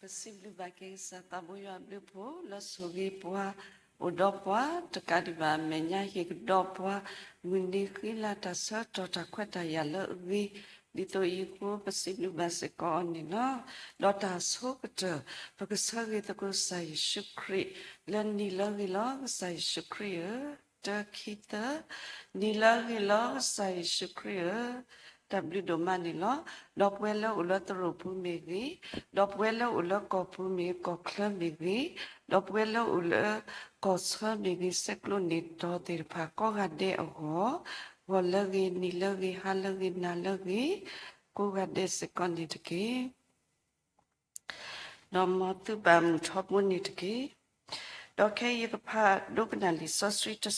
ပစံးဘျုးဘၣ်က့ၤကစၢ်သးဘိယွၤအဘျုးအဖှိၣ် လၢဆိၣ်ဂ့ၤပှၤ အိၣ်ဒီးပှၤ တကးဒံးဘၣ်အမဲာ်ညါဟ့ၣ်ကဒီးပှၤ မုၢ်နံၤဃံလၤတၢ်ဆၢကတီၢ်တၢ်ခွဲးတၢ်ယာ်လၢအဂ့ၤ ဒ်သိးအံၤအဃိ ပစံးဘျုးဘၣ်စ့ၢ်ကီးအီၤန့ၣ်လီၤ. ဒီးတၢ်ဆိကတၢၢ် ပကဆၢဂ့ၤသကိးကစၢ်ယ့ၣ်ၡူးခရံာ် လၢနံၤလၢအဂ့ၤလီၤ. ကစၢ်ယ့ၣ်ၡူးခရံာ်ဧၢ, တၢ ခံ သၢ, နံၤလၢအဂ့ၤလီၤ ကစၢ်ယ့ၣ်ၡူးခရံာ်ဧၢ, တၢ်ဘျုးဒိၣ်မးန့ၣ်လီၤ. ဒီးပဝဲလၢအိၣ်လၢသရိာ်ပူၤမ့ၢ်ဂ့ၤ, ဒီးပဝဲလၢအိၣ်လၢကီၢ်ပူၤမ့ၢ်ဂ့ၤ ကီၢ်ချၢမ့ၢ်ဂ့ၤ, ဒီးပဝဲလၢအိၣ်လၢကီၢ်ဆၢမ့ၢ်ဂ့ၤ ဆဲးကျိးန့ၢ်တီၤသ့ၣ်တဖၣ်ကိးဂၤဒဲးအဂီၢ်, ဂီၤလၢအဂ့ၤ နံၤလၢအဂ့ၤ ဟါလၢအဂ့ၤ နၤလၢအဂ့ၤ ကိးဂၤဒဲးစ့ၢ်ကီးန့ၣ်တက့ၢ်. ဒီးမ်သုဘၣ်မုာ်ထီဘိန့ၣ်တက့ၢ်. ဒီးခဲအံၤယကဖးဒိကနၣ်လံာ်စီဆှံ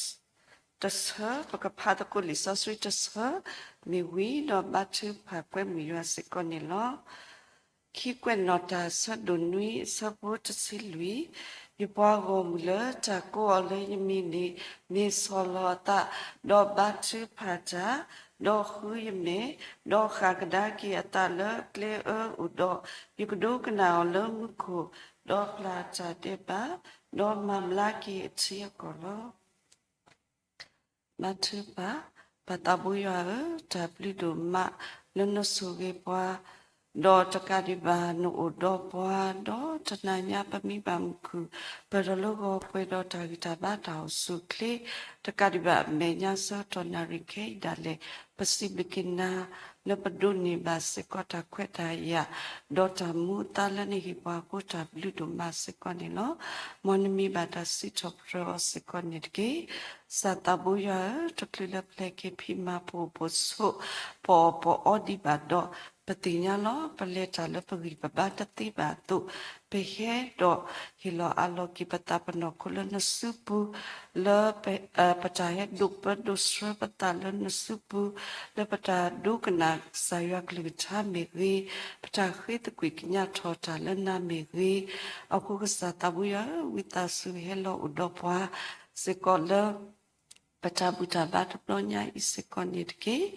တဆၢ, ပကဖးသကိးလံာ်စီဆှံတဆၢမ့ၢ်ဝံၤ ဒီးဘါထုကဖၣ်ကွဲမုာ်ယွၤစ့ၢ်ကီးန့ၣ်လီၤ. ခံကွဲးနီၣ်တၢ် အဆၢဒိၣ်နွံ အဆၢဖိတဆံလွံၢ်, ယပှၤဂီၢ်မုၢ်လၢတၢ်ကိးအီၤလၢယမံၤန့ၣ် မ့ၢ်ဆီၣ်လီၤအသး, ဒီးဘါထုကဖၣ်တၢ်, ဒီးဃုယမဲာ်, ဒီးဃၣ်ကဒါက့ၤအသးလၢကျဲအၢအိၣ်ဒီး, ယကဒိကနၣ်အီၤလၢမူခိၣ်, ဒီးပျၢ်တၢ်ဒဲးဘး, ဒီးမၤဘျါက့ၤအထံအကီၢ်လီၤ. ဘါထုကဖၣ်, ပၢ်သးဘိယွၤဧၢ, တၢ်ဘျုးဒိၣ်မးလၢနဆိၣ်ဂ့ၤပှၤ, ဒီးတကးဒံးဘၣ်နအိၣ်ဒီးပှၤ, ဒီးတနၤညါပမံဘၣ်မုၢ်ခုၣ်, ပၢၢ်ထီၣ်လၢဂီၤပှဲၤဒီးတၢ်ဂံၢ်တၢ်ဘါတၢ်အိၣ်ဆူၣ်အိၣ်ချ့, တကးဒံးဘၣ်အမဲာ်ညါဆၢကတီၢ်နၣ်ရံၣ်ခဲအံၤဒၣ်လဲာ်, ပစံးဘျုးက့ၤနၤ လၢပဒိးန့ၢ်ဘၣ်စ့ၢ်ကီးတၢ်ခွဲးတၢ်ယာ်, ဒီးတၢ်မူအသါလၢနဟ့ၣ်ပှၤအဃိ တၢ်ဘျုးဒိၣ်မးစ့ၢ်ကီးန့ၣ်လီၤ. မ်နမံဘၣ်တၢ်စံးထီၣ်ပတြၢၤအီၤစ့ၢ်ကီးန့ၣ်တက့ၢ်. ကစၢ်သးဘိယွၤဧၢ, တချုးလၢပလဲၤက့ၤဖံးမၤပအိၣ်ပဆိး ပအီၣ်ပအီဒံးဘၣ်ဒီး, ပသ့ၣ်ညါလီၤ. ပလဲၤတၢ်လၢပဂံၢ်ပဘါတသ့ဘၣ်အသိး, ပဟဲဒီးဟ့ၣ်လီၤအးလီၤက့ၤပသးပနီၢ်ခိလၢနစုပူၤ, လၢ ပတၢ်ဟဲဒိးပၢဒိးဆှၢပသးလၢနစုပူၤ, လၢပတၢ်ဒိကနၣ်ကစၢ်ယွၤကလုၢ်ကထါမ့ၢ်ဂ့ၤ, ပတၢ်ဃ့သကွံာ်ကညးထီၣ်တၢ်လၢနၤမ့ၢ်ဂ့ၤ, အဃိကစၢ်သးဘိယွၤဧၢ, ဝံသးစူၤဟဲလီၤအိၣ်ဒီးပှၤစ့ၢ်ကီးလၢ ပတၢ်ဘူၣ်တၢ်ဘါတဘျီညါအံၤစ့ၢ်ကီးန့ၣ်တက့ၢ်.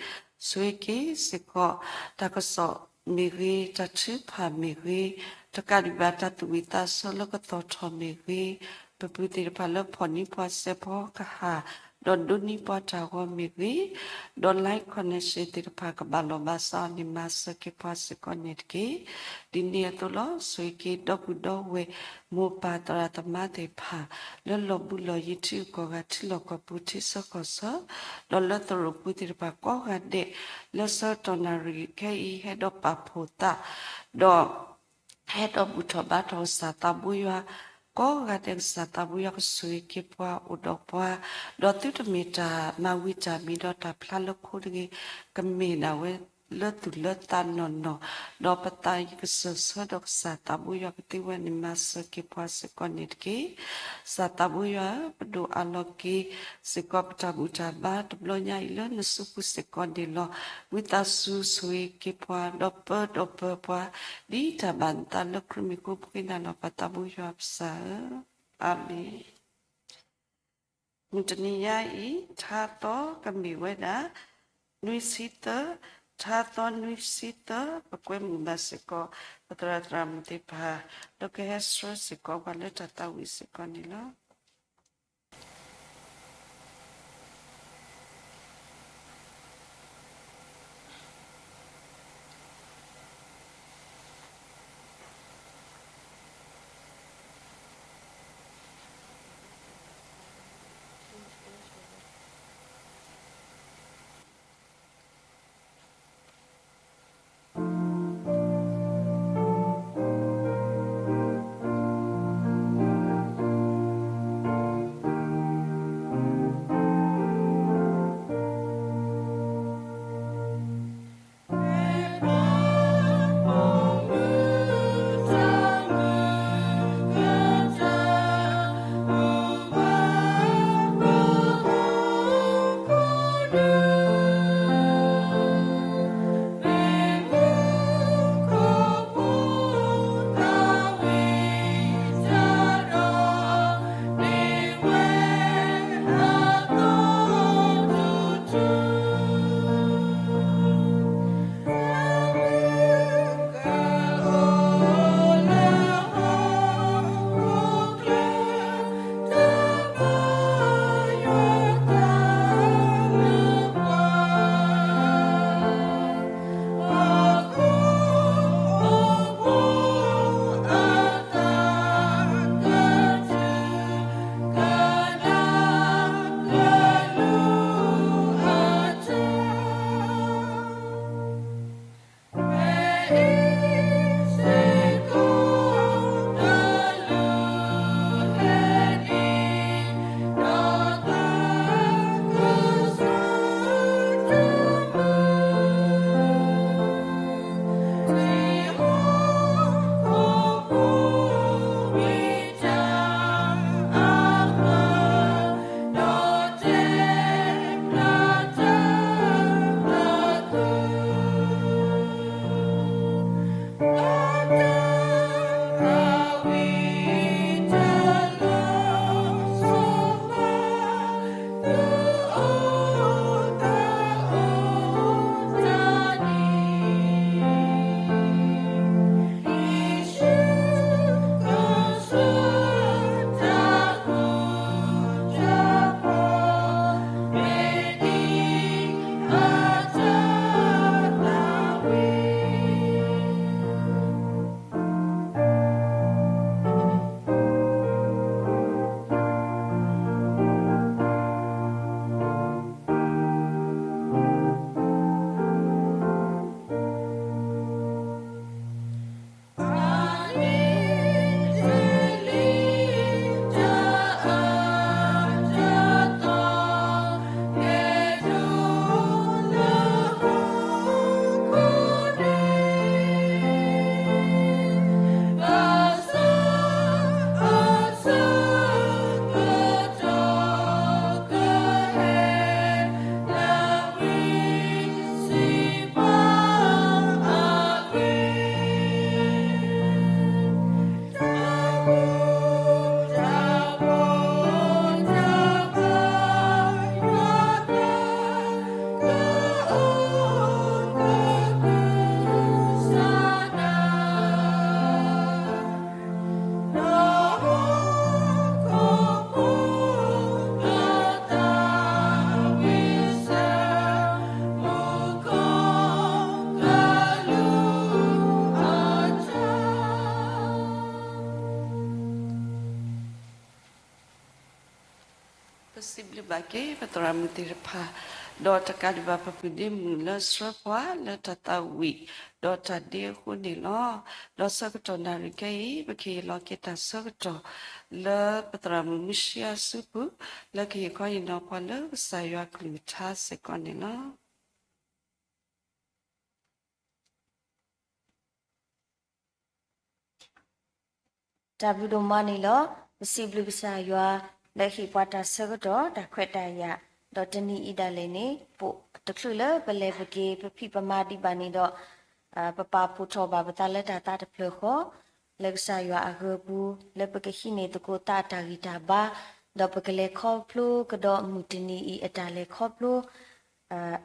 ဆိၣ်ဂ့ၤက့ၤစ့ၢ်ကီး တၢ်ကစီၣ်မ့ၢ်ဂ့ၤ, တၢ်ထုကဖၣ်မ့ၢ်ဂ့ၤ, တကးဒံးဘၣ်တၢ်သူၣ်ဝံၣ်သးဆၢလၢကသီၣ်ထီၣ်မ့ၢ်ဂ့ၤ, ပပုၢ်သ့ၣ်တဖၣ်လၢဖီၣ်န့ၢ်ပှၤစဲးဖီကဟၣ်, ဒီးဒိးန့ၢ်ပှၤတၢ်ဂီၤမ့ၢ်ဂ့ၤ, ဒီး line connection သ့ၣ်တဖၣ်ကဘၣ်လီၢ်ဘၣ်စးအီၤန့ၣ် မၤစၢၤက့ၤပှၤစ့ၢ်ကီးန့ၣ်တက့ၢ်. ဒ်န့ၣ်အသိးလီၤ. ဆိၣ်ဂ့ၤက့ၤဒီပုၢ်ဒီဝဲၢ် မိၢ်ပၢ်သရၣ်သမါသ့ၣ်တဖၣ် လၢလီၢ်ဘူးလီၢ်ယံၤ ထံဂုၤကီၢ်ဂၤ ထံလီၢ်ကီၢ်ပူၤ ထံဆၢကီၢ်ဆၢ, ဒီးလၢသရိာ်ပူၤသ့ၣ်တဖၣ်ကိးဂၤဒဲး, လၢဆၢကတီၢ်နၣ်ရံၣ်ခဲအံၤ ဟဲဒီးပာ်ဖှိၣ်သး, ဒီး ဟဲဒီးဘူၣ်ထီၣ်ဘါထီၣ်ကစၢ်သးဘိယွၤ, ကိးဂၤဒဲးကစၢ်သးဘိယွၤကဆိၣ်ဂ့ၤက့ၤပှၤအိၣ်ဒီးပှၤ, ဒီးသုတမ့ၢ်တၢ်မၤဝံၤတၢ်မံၤဒီးတၢ်ဖျါလၢခိတဂ့ၤ, ကမ့ၢ်ဒၣ်ဝဲလၢသူၣ်လၢသးနီၢ်နီၢ်, ဒီးပသးအံၤကစၢၢ်ဆၢဒီးကစၢ်သးဘိယွၤကသ့ဝဲန့ၣ် မၤစၢၤက့ၤပှၤစ့ၢ်ကီးန့ၣ်တက့ၢ်. ကစၢ်သးဘိယွၤဧၢ, ပဒိၣ်အးလီၤက့ၤစ့ၢ်ကီးပတၢ်ဘူၣ်တၢ်ဘါတဘျီညါအံၤလၢနစုပူၤစ့ၢ်ကီးန့ၣ်လီၤ. ဝံသးစူၤဆိၣ်ဂ့ၤက့ၤပှၤ ဒီးပၢဒီးပၢပှၤ ဒ်တၢ်ဘၣ်နသးလၢခရံာ်မံၤအဃိ ပဃ့နၤလီၤ ပၢ်သးဘိယွၤပကစၢ်ဧၢ, အၤမ့ၣ်. မုၢ်တနံၤညါအံၤ ထါသီကမ့ၢ်ဝဲဒၣ် နွံဆံသၢ, ထါသီနွံဆံသၢ, ပကွဲမုာ်ဘၣ်စ့ၢ်ကီး ပသရၣ်သရၣ်မုၣ်သ့ၣ်တဖၣ် လၢကဟဲဆှၢစ့ၢ်ကီးပှၤလၢတၢ်သးဝံၣ်စ့ၢ်ကီးန့ၣ်လီၤ. စံးဘျုးဘၣ်က့ၤပသရၣ်မုၣ်သ့ၣ်တဖၣ်, ဒီးတကးဒံးဘၣ်ပပုၢ်ဒ့မုၣ်လၢဆှၢပှၤလၢတၢ်သးဝံၣ် ဒီးတၢ်ဒ့အဃိန့ၣ်လီၤ. ဒီးဆၢကတီၢ်နၣ်ရံၣ်ခဲအံၤ ပကဟ့ၣ်လီၤက့ၤတၢ်ဆၢကတီၢ် လၢပသရၣ်မုၣ်မုၢ်ဆံအစုပူၤ လၢကဟ့ၣ်ခီဟ့ၣ်နီၤပှၤလၢကစၢ်ယွၤအကလုၢ်ကထါစ့ၢ်ကီးန့ၣ်လီၤ. တၢ်ဘျုးဒိၣ်မးန့ၣ်လီၤ. ပစံးဘျုးကစၢ်ယွၤ လၢဟ့ၣ်ပှၤတၢ်ဆၢကတီၢ် တၢ်ခွဲးတၢ်ယာ်, ဒီးတနံၤအံၤဒၣ်လဲာ်န့ၣ် ပတချုးလၢပလဲၤပက့ၤ ပဖံးပမၤဒံးဘၣ်န့ၣ်ဒီး ပပာ်ဖှိၣ်ထီၣ်ဘၣ်ပသးလၢတၢ်သးတဖျၢၣ်ဃီ လၢကစၢ်ယွၤအဂၢၤပူၤ လၢပကဟံးန့ၢ်သကိးသးအတၢ်ဂံၢ်တၢ်ဘါ, ဒီးပကလဲၤခီဖျိကဒီးမုၢ်တနံၤအံၤအတၢ်လဲၤခီဖျိ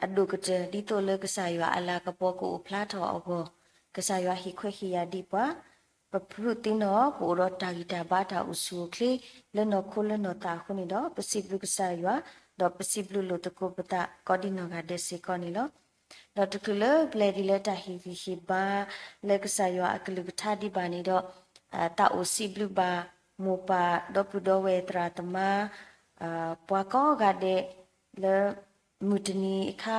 အဒိၣ်ကတၢၢ် ဒ်သိးလၢကစၢ်ယွၤအလၤကပီၤကအိၣ်ဖျါထီၣ်အဂီၢ်, ကစၢ်ယွၤဟ့ၣ်ခွဲးဟ့ၣ်ယာ်ဒံးပှၤ, ပဖုးသ့ၣ်နီၣ် ပအိၣ်ဒီးတၢ်ဂံၢ်တၢ်ဘါတၢ်အိၣ်ဆူၣ်အိၣ်ချ့ လၢနီၢ်ခိလၢနီၢ်သးအဃိန့ၣ်ဒီး ပစံးဘျုးကစၢ်ယွၤ, ဒီးပစံးဘျုးလိာ်သကိးပသး ကိးဒံနီၢ်ဂၤဒဲးစ့ၢ်ကီးန့ၣ်လီၤ. ဒီးတချုးလၢပလဲၤဒ်လၢတၢ်ဟ့ၣ်ဂံၢ်ဟ့ၣ်ဘါ လၢကစၢ်ယွၤအကလုၢ်ကထါဒံးဘၣ်န့ၣ်ဒီး သးအိၣ်စံးဘျုးဘၣ် မိၢ်ပၢ်ဒီပုၢ်ဒီဝဲၢ်သရၣ်သမါ ပှၤကိးဂၤဒဲး လၢမုၢ်တနံၤအခါ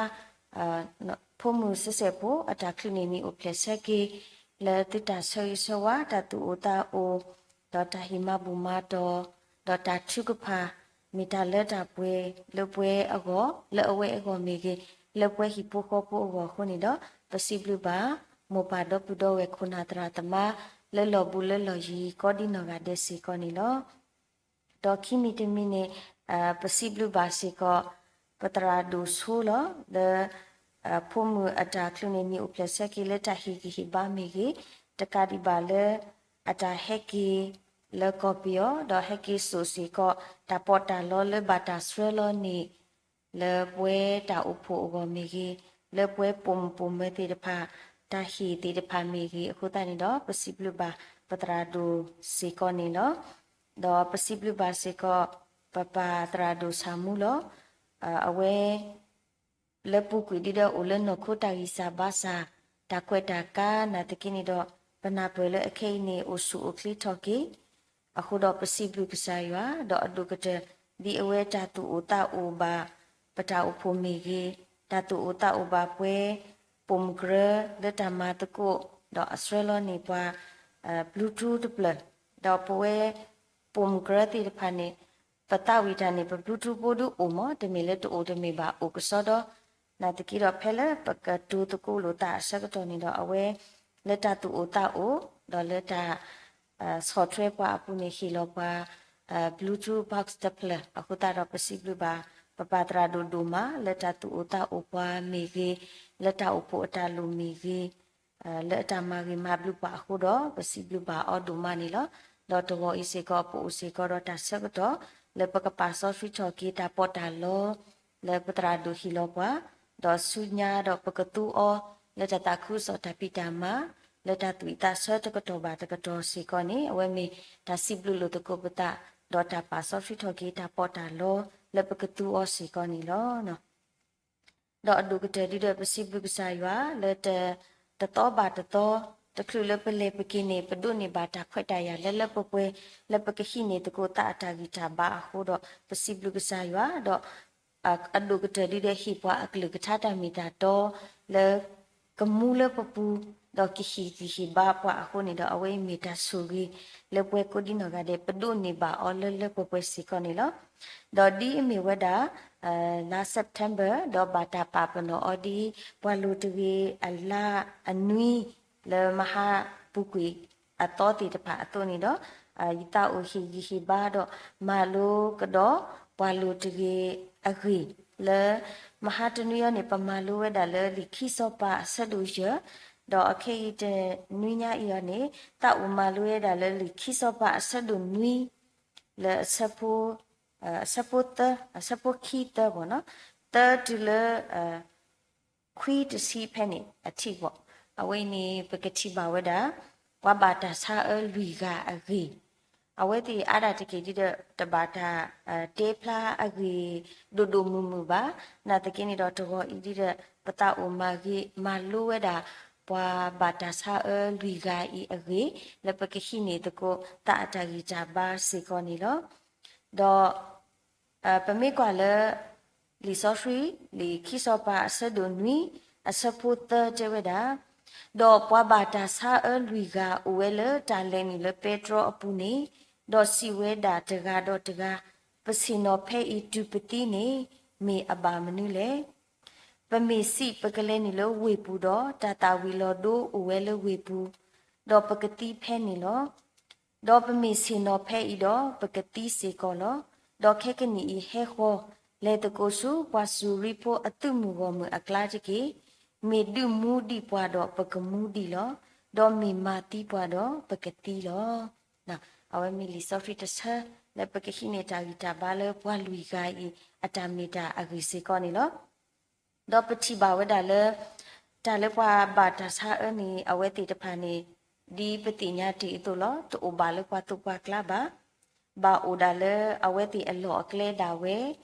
ဖိမုၣ်စဲးစဲးဖိ အတၢ်ချုးန့ၢ်နံၣ်အိၣ်ဖျဲၣ်ဆၢက့ၤ လၢသုတၢ်ဆၢဂ့ၤဆၢဝါ တၢ်သူၣ်အိၣ်သးအိၣ် ဒီးတၢ်ဟ့ၣ်မၤဘူၣ်မၤတီၢ် ဒီးတၢ်ထုကဖၣ် မ့ၢ်တၢ်လၢတၢ်ပှဲၤလၢပှဲၤအဂီၢ် လၢအဝဲအဂီၢ်မ့ၢ်ဂ့ၤ လၢပှဲၤဟံၣ်ဖိဃီဖိအဂီၢ်အဃိန့ၣ်ဒီး ပစံးဘျုးဘၣ် မိၢ်ပၢ်ဒီပုၢ်ဒီဝဲၢ်ခိၣ်နၢ်သရၣ်သမါ လၢလီၢ်ဘူးလၢလီၢ်ယံၤ ကိးဒံနီၢ်ဂၤဒဲးစ့ၢ်ကီးန့ၣ်လီၤ. ဒီးခံမံၤတမံၤန့ၣ် ပစံးဘျုးဘၣ်စ့ၢ်ကီး ပသရၣ်ဒိၣ်ဆိလီၤ လၢ ဖိမုၣ်အတၢ်ချုးန့ၢ်နံၣ်အိၣ်ဖျဲၣ်ဆၢက့ၤလၢတၢ်ဟ့ၣ်ဂံၢ်ဟ့ၣ်ဘါမ့ၢ်ဂ့ၤ, တကးဒံးဘၣ်လၢ အတၢ်ဟဲက့ၤလၢကီၢ်ပယီၤ ဒီးဟဲက့ၤစိာ်စ့ၢ်ကီး တၢ်ပီးတၢ်လီလၢဘၣ်တၢ်ဆှၢလီၤန့ၣ် လၢပဝဲတၢ်အိၣ်ဖှိၣ်အဂီၢ်မ့ၢ်ဂ့ၤ, လၢပဝဲပိာ်မုၣ်ပိာ်မၢၤသ့ၣ်တဖၣ် တၢ်ဟ့ၣ်သ့ၣ်တဖၣ်မ့ၢ်ဂ့ၤ အဃိသတးန့ၣ်ဒီး ပစံးဘျုးဘၣ် ပသရၣ်ဒိၣ်စ့ၢ်ကီးန့ၣ်လီၤ. ဒီးပစံးဘျုးဘၣ်စ့ၢ်ကီး ပပၢ်သရၣ်ဒိၣ်ဆၣ်မူလီၤ. အဝဲ လၢပူၤကွံာ်ဒ်ဒီးအိၣ်လၢနီၢ်ခိတၢ်ဂံၢ်စၢ်ဘါစၢ် တၢ်ကွဲးတၢ်ကါနာ်သက့န့ၣ်ဒီး ပနၢ်ပၢၢ်လၢအခဲအံၤန့ၣ် အိၣ်ဆူၣ်အိၣ်ချ့ထီၣ်က့ၤ အဃိဒီးပစံးဘျုးကစၢ်ယွၤ ဒီးအဒိၣ်ကတၢၢ် ဒ်အဝဲတၢ်သူၣ်အိၣ်သးအိၣ်ဘၣ် ပတၢ်အိၣ်ဖှိၣ်မ့ၢ်ဂ့ၤ, တၢ်သူၣ်အိၣ်သးအိၣ်ဘၣ်ပဝဲ ပိာ်မုၣ်ကရၢလၢတၢ်မၤသကိး ဒီးအဆှၢလီၤန့ၢ်ပှၤ ဘျူးထူတဖျၢၣ်, ဒီးပဝဲ ပိာ်မုၣ်ကရၢသ့ၣ်တဖၣ်န့ၣ် ပသးဝံၣ်တၢ်န့ၣ် ပဘျူးထူဖိဒုးအိၣ်မး တမ့ၢ်လၢတအိၣ်တမ့ၢ်ဘၣ် အိၣ်ကစီဒီ နာ်သက့ဒီးဖဲလၢပကတိၤသကိးလိာ်သးအဆၢကတီၢ်န့ၣ်ဒီး အဝဲလၢတၢ်သူၣ်အိၣ်သးအိၣ် ဒီးလၢတၢ် ဆီၣ်ထွဲပှၤအပူၤန့ၣ် ဟ့ၣ်လီၤပှၤ Bluetooth box တဖျၢၣ် အဃိသတးဒီးပစံးဘျုးဘၣ် ပပၢ်သရၣ်ဒိၣ်ဒိၣ်မး လၢတၢ်သူၣ်အိၣ်သးအိၣ်ပှၤမ့ၢ်ဂ့ၤ, လၢတၢ်အိၣ်ဖှိၣ်အတၢ်လိၣ်မ့ၢ်ဂ့ၤ လၢအတၢ်မၤဂ့ၤမၤဘျုးပှၤအဃိဒီး ပစံးဘျုးဘၣ်အီၤဒိၣ်မးန့ၣ်လီၤ. ဒီးတဂီၤအံၤစ့ၢ်ကီး ပအိၣ်စ့ၢ်ကီးဒီးတၢ်ဆၢကတီၢ် လၢပကပာ်စီဆှံထီၣ်က့ၤတၢ်ပီးတၢ်လီ လၢပသရၣ်ဒိၣ်ဟ့ၣ်လီၤပှၤ, ဒီးဆူညါဒီးပကသူအီၤ လၢတၢ်သးခုကစီၣ်တၢ်ဖံးတၢ်မၤ လၢတၢ်သူၣ်ဝံၣ်သးဆၢတကတီၢ်ဘၣ်တကတီၢ်စ့ၢ်ကီးန့ၣ် အဝဲမ့ၢ်တၢ်စံးဘျုးလိာ်သကိးပသး ဒီးတၢ်ပာ်စီဆှံထီၣ်က့ၤတၢ်ပီးတၢ်လီ လၢပကသူအီၤစ့ၢ်ကီးန့ၣ်လီၤ. ဒီးအဒိၣ်ကတၢၢ်ဒ်ဒီးပစံးဘျုးကစၢ်ယွၤ လၢတ တသီဘၣ်တသီ တချုးလၢပလဲၤပက့ၤန့ၣ် ပဒိးန့ၢ်ဘၣ်တၢ်ခွဲးတၢ်ယာ်လၢလၢပှဲၤပှဲၤ လၢပကဟံးန့ၢ်သကိးသးအတၢ်ဂံၢ်တၢ်ဘါအဃိဒီး ပစံးဘျုးကစၢ်ယွၤ ဒီး အဒိၣ်ကတၢၢ်ဒ်ဒီးဟ့ၣ်ပှၤအကလုၢ်ကထါတၢ်မ့ၢ်တၢ်တီ လၢ ကမူလၢပပူၤ ဒီးကဟ့ၣ်ဂံၢ်ဟ့ၣ်ဘါပှၤအဃိန့ၣ်ဒီး အဝဲအံၤမ့ၢ်တၢ်ဆိၣ်ဂ့ၤ လၢပှၤကိးဒံနီၢ်ဂၤဒဲး ပဒိးန့ၢ်ဘၣ်အီၤလၢလၢပှဲၤပှဲၤစ့ၢ်ကီးန့ၣ်လီၤ. ဒီးဒ်အမ့ၢ်ဝဲဒၣ် လါ September ဒီးဘၣ်တၢ်ပာ်ပနီၣ်အီၤဒ် ပှၤလိၤတဂ့ၤအလါအနွံ လၢမဟါပူၤကွံာ်အသီသ့ၣ်တဖၣ်အသိးန့ၣ်ဒီး ယသးအိၣ်ဟ့ၣ်ဂံၢ်ဟ့ၣ်ဘါဒီး မၤလိကဒီး ပှၤလိၤတဂ့ၤအဂ့ၢ် လၢ မဟါတနွံအံၤန့ၣ် ပမၤလိဝဲဒၣ်လၢလံာ်ခံစီၤပၤအဆၢဒိၣ်ယဲၢ်, ဒီးခဲအံၤတနွံညါအံၤအီၤန့ၣ် သးအိၣ်မၤလိဝဲဒၣ်လၢလံာ်ခံစီၤပၤအဆၢဒိၣ်နွံ လၢ အဆၢဖိသၢ အဆၢဖိခံသၢဘၣ်နီၤ, သၢတုၤလၢ ခွံတဆံဖဲန့ၣ်အထံးဘၣ်. အဝဲအံၤန့ၣ် ပကထံၣ်ဘၣ်ဝဲဒၣ် ပှၤဘၣ်တၢ်ဆါအၢလွံၢ်ဂၤအဂ့ၢ်, အဝဲသ့ၣ်အါဒၣ်တက့ၢ်ဒ်ဒီး တဘၣ်တၢ် တဲဖျါအဂ့ၢ် ဒိၣ်ဒိၣ်မုၢ်မုၢ်ဘၣ်. နာ်သက့န့ၣ်ဒီး တဂီၤအံၤဒ်ဒီး ပသးအိၣ်မၤဂ့ၤမၤလိဝဲဒၣ် ပှၤဘၣ်တၢ်ဆါအၢလွံၢ်ဂၤအံၤအဂ့ၢ် လၢပကဟံးန့ၢ်သကိး သးအတၢ်ဂံၢ်တၢ်ဘါစ့ၢ်ကီးန့ၣ်လီၤ. ဒီး ပမ့ၢ်ကွၢ်လၢ လံာ်စီဆှံ လံာ်ခံစီၤပၤအဆၢဒိၣ်နွံ အဆၢဖိသၢတဲဝဲဒၣ်, ဒီးပှၤဘၣ်တၢ်ဆါအၢလွံၢ်ဂၤအိၣ်ဝဲလၢတၢ်လဲၤနုာ်လၢပဲတြီအပူၤန့ၣ်, ဒီးစံးဝဲဒၣ်တဂၤဒီးတဂၤ, ပဆ့ၣ်နီၤဖဲအံၤတုၤပသံန့ၣ် မ့ၢ်အဘၣ်မနုၤလဲၣ်. ပမ့ၢ်စံးပကလဲၤနုာ်လၢဝ့ၢ်ပူၤဒီး တၢ်သၣ်ဝံၤလီၤဒိအိၣ်ဝဲလၢဝ့ၢ်ပူၤ, ဒီးပကသံဖဲန့ၣ်လီၤ. ဒီးပမ့ၢ်ဆ့ၣ်နီၤဖဲအံၤဒီး ပကသံစ့ၢ်ကီးလီၤ. ဒီးခဲကနံၣ်အံၤဟဲဃီ, လဲၤသကိးဆူပှၤစူၤရံဖိအသုးမုၢ်ဂီၢ်မုၢ်အကျါတက့ၢ်. မ့ၢ်ဒုးမူဒံးပှၤဒီးပကမူဒံးလီၤ. ဒီးမ့ၢ်မၤသံပှၤဒီးပကသံလီၤ. အဝဲမ့ၢ်လံာ်စီဆှံတဆၢ လၢပကဟံးန့ၢ်တၢ်ဂံၢ်တၢ်ဘါလၢပှၤလွံၢ်ဂၤအံၤ အတၢ်မ့ၢ်တၢ်အဂ့ၢ်စ့ၢ်ကီးန့ၣ်လီၤ. ဒီးပထံၣ်ဘၣ်ဝဲဒၣ်လၢ တၢ်လၢပှၤဘၣ်တၢ်ဆါအၢန့ၣ် အဝဲသ့ၣ်တဖၣ်န့ၣ် ဒ်ပသ့ၣ်ညါတ့ၢ်အသိးလီၤ. တအိၣ်ဘၣ်လၢပှၤသးပှၢ်ကျါဘၣ်. ဘၣ်အိၣ်ဒၣ်လၢအဝဲသ့ၣ်အလီၢ်အကျဲဒၣ်ဝဲ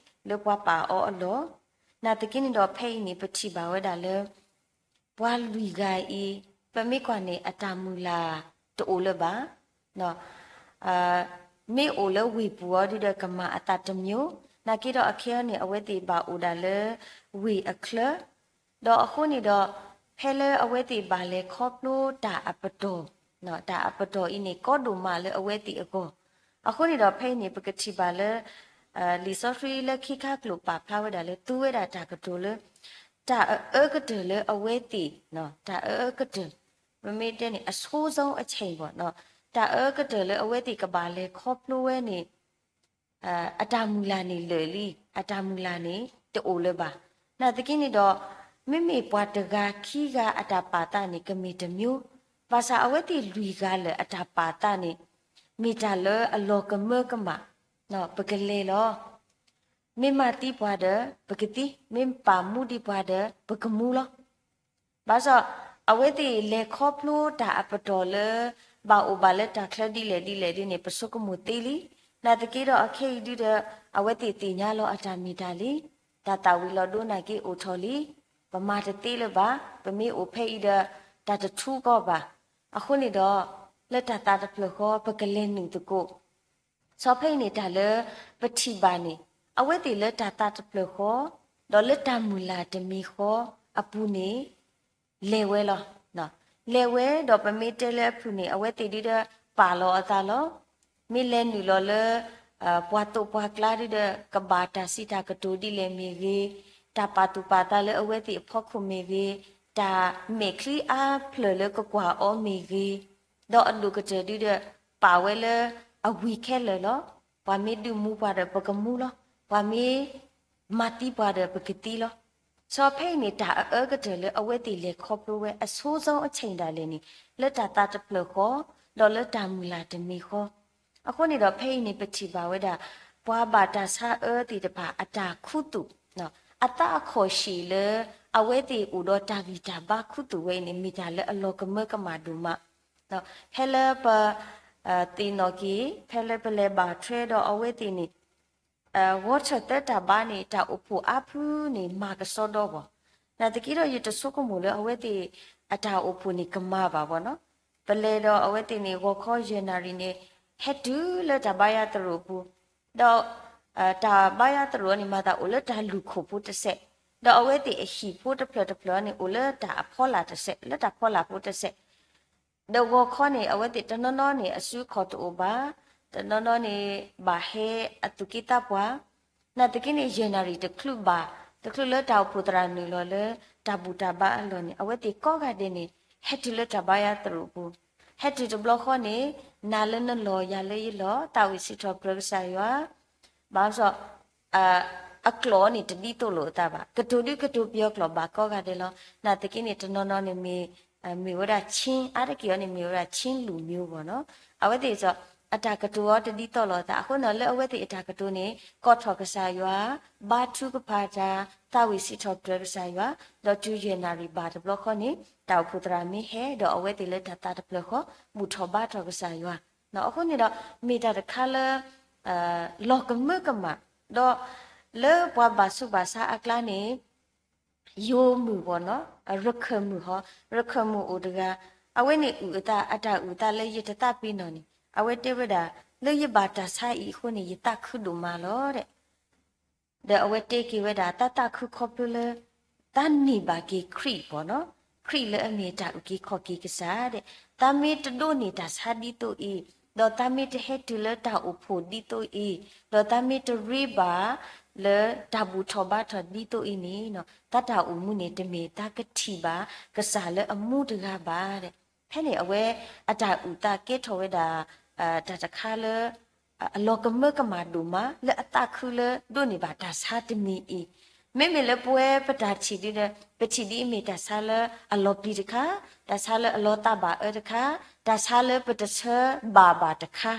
လၢပှၤပာ်အီၤအလီၢ်. နာ်သက့န့ၣ်ဒီး ဖဲအံၤန့ၣ် ပထံၣ်ဘၣ်ဝဲဒၣ်လၢ ပှၤလွံၢ်ဂၤအံၤ ပမ့ၢ်ကွၢ်န့ၣ် အတၢ်မုၢ်လၢ်တအိၣ်လၢၤဘၣ်. မ့ၢ်အိၣ်လၢဝ့ၢ်ပူၤအီၤဒုဒီးကမၤအသးတမံၤ, နာ်သက့ဒီးအခဲအံၤန့ၣ် အဝဲသ့ၣ်ဘၣ်အိၣ်ဒၣ်လၢဝ့ၢ်အချၢ, ဒီးအဃိန့ၣ်ဒီး ဖဲလၢအဝဲသ့ၣ်ဘၣ်လဲၤခီဖျိတၢ်အပတီၢ်, တၢ်အပတီၢ်အံၤန့ၣ် ကီဒိၣ်မးလၢအဝဲသ့ၣ်အဂီၢ်. အဃိန့ၣ်ဒီး ဖဲအံၤန့ၣ် ပကထံၣ်ဘၣ်လၢ လံာ်စီဆှံလၢခံခါကျိာ်ပာ်ဖျါဝဲဒၣ်လၢ သူဝဲဒၣ်တၢ်ကတိၤလၢ တၢ်အအၢကတၢၢ်လၢအဝဲသ့ၣ်, တၢ်အအၢကတၢၢ်, ပမ့ၢ်တဲန့ၣ် အဆိုးဆုံးအချိန်ပေါ့, တၢ်အအၢကတၢၢ်လၢအဝဲသ့ၣ်ကဘၣ်လဲၤခီဖျိဝဲန့ၣ် အတၢ်မုၢ်လၢ်န့ၣ်လၢာ်လံ, အတၢ်မုၢ်လၢ်န့ၣ်တအိၣ်လၢၤဘၣ်. နာ်သက့န့ၣ်ဒီး မ့မ့ၢ်ပှၤတဂၤခံဂၤအတၢ်ပာ်သးန့ၣ် ကမ့ၢ်တမံၤ, ဘၣ်ဆၣ်အဝဲသ့ၣ်လွံၢ်ဂၤလၢာ်အတၢ်ပာ်သးန့ၣ် မ့ၢ်တၢ်လၢအလီၤကမၢကမၣ်, ပကလဲၤလီၤ. မ့ၢ်မၤသံပှၤဒီး ပကသံ, မ့ၢ်ပာ်မူဒံးပှၤဒီး ပကမူလီၤ. ဘၣ်ဆၣ် အဝဲသ့ၣ်လဲၤခီဖျိတၢ်အပတီၢ်လၢ ဘၣ်အိၣ်ဘၣ်လၢတၢ်ချၢဒ်လဲၣ်ဒ်လဲၣ်ဒ်န့ၣ် ပဆိကမိၣ်သ့လံ. နာ်သက့ဒီးအခဲအံၤဒုဒီး အဝဲသ့ၣ်သ့ၣ်ညါလီၤအတၢ်မ့ၢ်တၢ်လံ, တၢ်သၣ်ဝံၤလီၤဒိနာ်က့အိၣ်ထီၣ်လံ, ပမၤတသ့လၢၤဘၣ်, ပမ့ၢ်အိၣ်ဖဲအံၤဒီး တၢ်တထူကီၢ်ဘၣ်. အဃိန့ၣ်ဒီး လၢတၢ်သးတဖျၢၣ်ဃီ ပကလဲၤနုာ်သကိး ဆီဖဲအံၤန့ၣ် တၢ်လၢပထံၣ်ဘၣ်န့ၣ် အဝဲသ့ၣ်လၢတၢ်သးတဖျၢၣ်ဃီ ဒီးလၢတၢ်မုၢ်လၢ်တမံၤဃီအပူၤန့ၣ် လဲၤဝဲလီၤ. လဲၤဝဲဒီးပမ့ၢ်တဲလၢအဖုၣ်န့ၣ် အဝဲသ့ၣ်ဒုဒီးပာ်လီၤအသးလီၤ. မ့ၢ်လဲၤနုာ်လီၤလၢ ပှၤသးပှၢ်ကျါဒုဒီး ကဘၣ်တၢ်စံးတၢ်ကတိၤဒ်လဲၣ်မ့ၢ်ဂ့ၤ, တၢ်ပာ်သူၣ်ပာ်သးလၢအဝဲသ့ၣ်အဖီခိၣ်မ့ၢ်ဂ့ၤ, တၢ်မဲာ်ချံအါဖျၢၣ်လၢကကွၢ်အီၤမ့ၢ်ဂ့ၤ, ဒီးအဒိၣ်ကတၢၢ်ဒုဒီး ပာ်ဝဲလၢအဝံၤခဲလၢာ်လီၤ. ပှၤမ့ၢ်ဒုးမူပှၤဒီး ပကမူလီၤ. ပှၤမ့ၢ်မၤသံပှၤဒီး ပကသံလီၤ. ဆီဖဲအံၤန့ၣ် တၢ်အအၢကတၢၢ်လၢအဝဲသ့ၣ်လဲၤခီဖျိဝဲ အဆိုးဆုံးအချိန်ဒၣ်လဲာ်န့ၣ် လၢတၢ်သးတဖျၢၣ်ဃီ ဒီးလၢတၢ်မုၢ်လၢ်တမံၤဃီ. အဃိန့ၣ်ဒီး ဖဲအံၤန့ၣ် ပထံၣ်ဘၣ်ဝဲဒၣ် ပှၤဘၣ်တၢ်ဆါအၢသ့ၣ်တဖၣ် အတၢ်ခူသူၣ် အသးအခီၣ်ဆံးလၢ အဝဲသ့ၣ်အိၣ်ဒီးတၢ်ဂံၢ်တၢ်ဘါခူသူၣ်ဝဲအံၤန့ၣ် မ့ၢ်တၢ်လၢအလီၤကမၢကမၣ်ဒိၣ်မး. ဖဲလၢပ သ့ၣ်နီၣ်က့ၤ ဖဲလၢပလဲၤဘၣ်ထွဲဒီးအဝဲသ့ၣ်န့ၣ် ဂီၤထၢၣ်သၢတၢ်ဘါန့ၣ် တၢ်အိၣ်ဖှိၣ်အါဖုန့ၣ် မၤကစီဒီဘၣ်. နာ်သက့ဒီး ယတဆိကမိၣ်လၢအဝဲသ့ၣ် အတၢ်အိၣ်ဖှိၣ်န့ၣ် ကမၤဘၣ်ဘၣ်နီၤ. ပလဲၤဒီးအဝဲသ့ၣ်န့ၣ် ဂီၤခီယဲၢ်နၣ်ရံၣ်န့ၣ် ဟဲတုၤလၢတၢ်ဘါယွၤသရိာ်ပူၤ, ဒီး တၢ်ဘါယွၤသရိာ်န့ၣ် မၤသးအိၣ်လၢတၢ်လူၢ်ခိၣ်ဖိတစဲး, ဒီးအဝဲသ့ၣ်အဟံၣ်ဖိတဖျၢၣ်တဖျၢၣ်န့ၣ် အိၣ်လၢတၢ်အဖီလာ်တစဲး, လၢတၢ်ဖီလာ်ဖိတစဲး ဒီးဂီၤခီန့ၣ် အဝဲသ့ၣ်တနီၤနီၤန့ၣ် အစုအခီၣ်တအိၣ်ဘၣ်, တနီၤနီၤန့ၣ် ဘၣ်ဟဲအသူၣ်က့သးပှၢ်, နာ်သက့န့ၣ် ယဲၢ်နၣ်ရံၣ်တချုးဘၣ်, တချုးလၢတၢ်အိၣ်ဖှိၣ်သရၣ်နုာ်လီၤလၢ တၢ်ဘူၣ်တၢ်ဘါအလီၢ်န့ၣ် အဝဲသ့ၣ်ကိးဂၤဒဲးန့ၣ် ဟဲတုၤလၢတၢ်ဘါယွၤသရိာ်ပူၤ, ဟဲတုၤတဘျီဃီန့ၣ် နၤလၢနလီၢ် ယၤလၢယလီၢ် သးဝံၣ်စံးထီၣ်ပတြၢၤကစၢ်ယွၤ, ဘၣ်ဆၣ် အကျိာ်န့ၣ်တဒ်သိးလိာ်အသးဘၣ်, ကတိၤဒုကတိၤပယီၤကျိာ်ဘၣ်ကိးဂၤဒဲးလီၤ. နာ်သက့န့ၣ် တနီၤနီၤန့ၣ်မ့ၢ် မ့ၢ်ဝဲဒၣ် ချင်း, အါတက့ၢ်အီၤန့ၣ် မ့ၢ်ဝဲဒၣ် ချင်းလူမျိုးဘၣ်နီၤ. အဝဲသ့ၣ်စ့ၢ် အတၢ်ကတိၤအီၤတဒ်သိးလိာ်အသး, အဃိန့ၣ်လၢအဝဲသ့ၣ်အတၢ်ကတိၤန့ၣ် ကိးထီၣ်ကစၢ်ယွၤ, ဘါထုကဖၣ်တၢ်, သးဝံၣ်စံးထီၣ်ပတြၢၤကစၢ်ယွၤ, ဒီးတုၤယဲၢ်နၣ်ရံၣ်ဘၣ်တဘျီဃီန့ၣ် တၢ်အိၣ်ဖှိၣ်သရၣ်မ့ၢ်ဟဲဒီး အဝဲသ့ၣ်လၢတၢ်သးတဖျၢၣ်ဃီ ဘူၣ်ထီၣ်ဘါထီၣ်ကစၢ်ယွၤ. အဃိန့ၣ်ဒီး မ့ၢ်တၢ်တခါလၢ လီၤကမၢကမၣ်, ဒီးလၢပှၤဘၣ်ဆူးဘၣ်ဆါအကျါန့ၣ် ယိၤမုၣ်ဘၣ်နီၤ, ရခၢၣ်မုၣ်ဟီ, ရခၢၣ်မုၣ်အိၣ်တဂၤ, အဝဲန့ၣ်အုၣ်အသး အတၢ်အုၣ်အသးလၢယတသးပ့ၤနီၣ်န့ၣ် အဝဲတဲဝဲဒၣ် လၢယဘၣ်တၢ်ဆါအံၤအဃိန့ၣ် ယသးခုဒိၣ်မးလီၤဒီး ဒီးအဝဲတဲက့ၤဝဲဒၣ် တၢ်သးခုခီဖျိလၢ တၢ်န့ၢ်ဘၣ်က့ၤခရံာ်ဘၣ်နီၤ, ခရံာ်လၢအမ့ၢ်တၢ်အုၣ်က့ၤခီၣ်က့ၤကစၢ်ဒဲး, တၢ်မ့ၢ်တဒိးန့ၢ်တၢ်ဆါဒ်သိးအံၤ, ဒီးတၢ်မ့ၢ်တဟဲတုၤလၢတၢ်အိၣ်ဖှိၣ်ဒ်သိးအံၤ, ဒီးတၢ်မ့ၢ်တရ့ဘၣ်လၢတၢ်ဘူၣ်ထီၣ်ဘါထီၣ်ဒ်သိးအံၤန့ၣ်, တၢ်တၢ်အိၣ်မူန့ၣ် တမ့ၢ်တၢ်ကထံၣ်ဘၣ်ကစၢ်လၢအမူတဂၤဘၣ်. ဖဲန့ၣ်အဝဲအတၢ်အုၣ်သးကဲထီၣ်ဝဲဒၣ် တၢ်တခါလၢ အလီၤကမၢကမၣ်ဒိၣ်မး လၢအသးခုလၢဒိးန့ၢ်ဘၣ်တၢ်ဆါတမံၤအံၤ, မ့မ့ၢ်လၢပဝဲပတၢ်ထံၣ်ဒ်ဒီး ပထံၣ်ဒ်အမ့ၢ်တၢ်ဆါလၢအလီၤပျံၤတခါ, တၢ်ဆါလၢအလီၤသးဘၣ်အၢတခါ, တၢ်ဆါလၢပတဆၢဘၣ်ဘၣ်တခါ,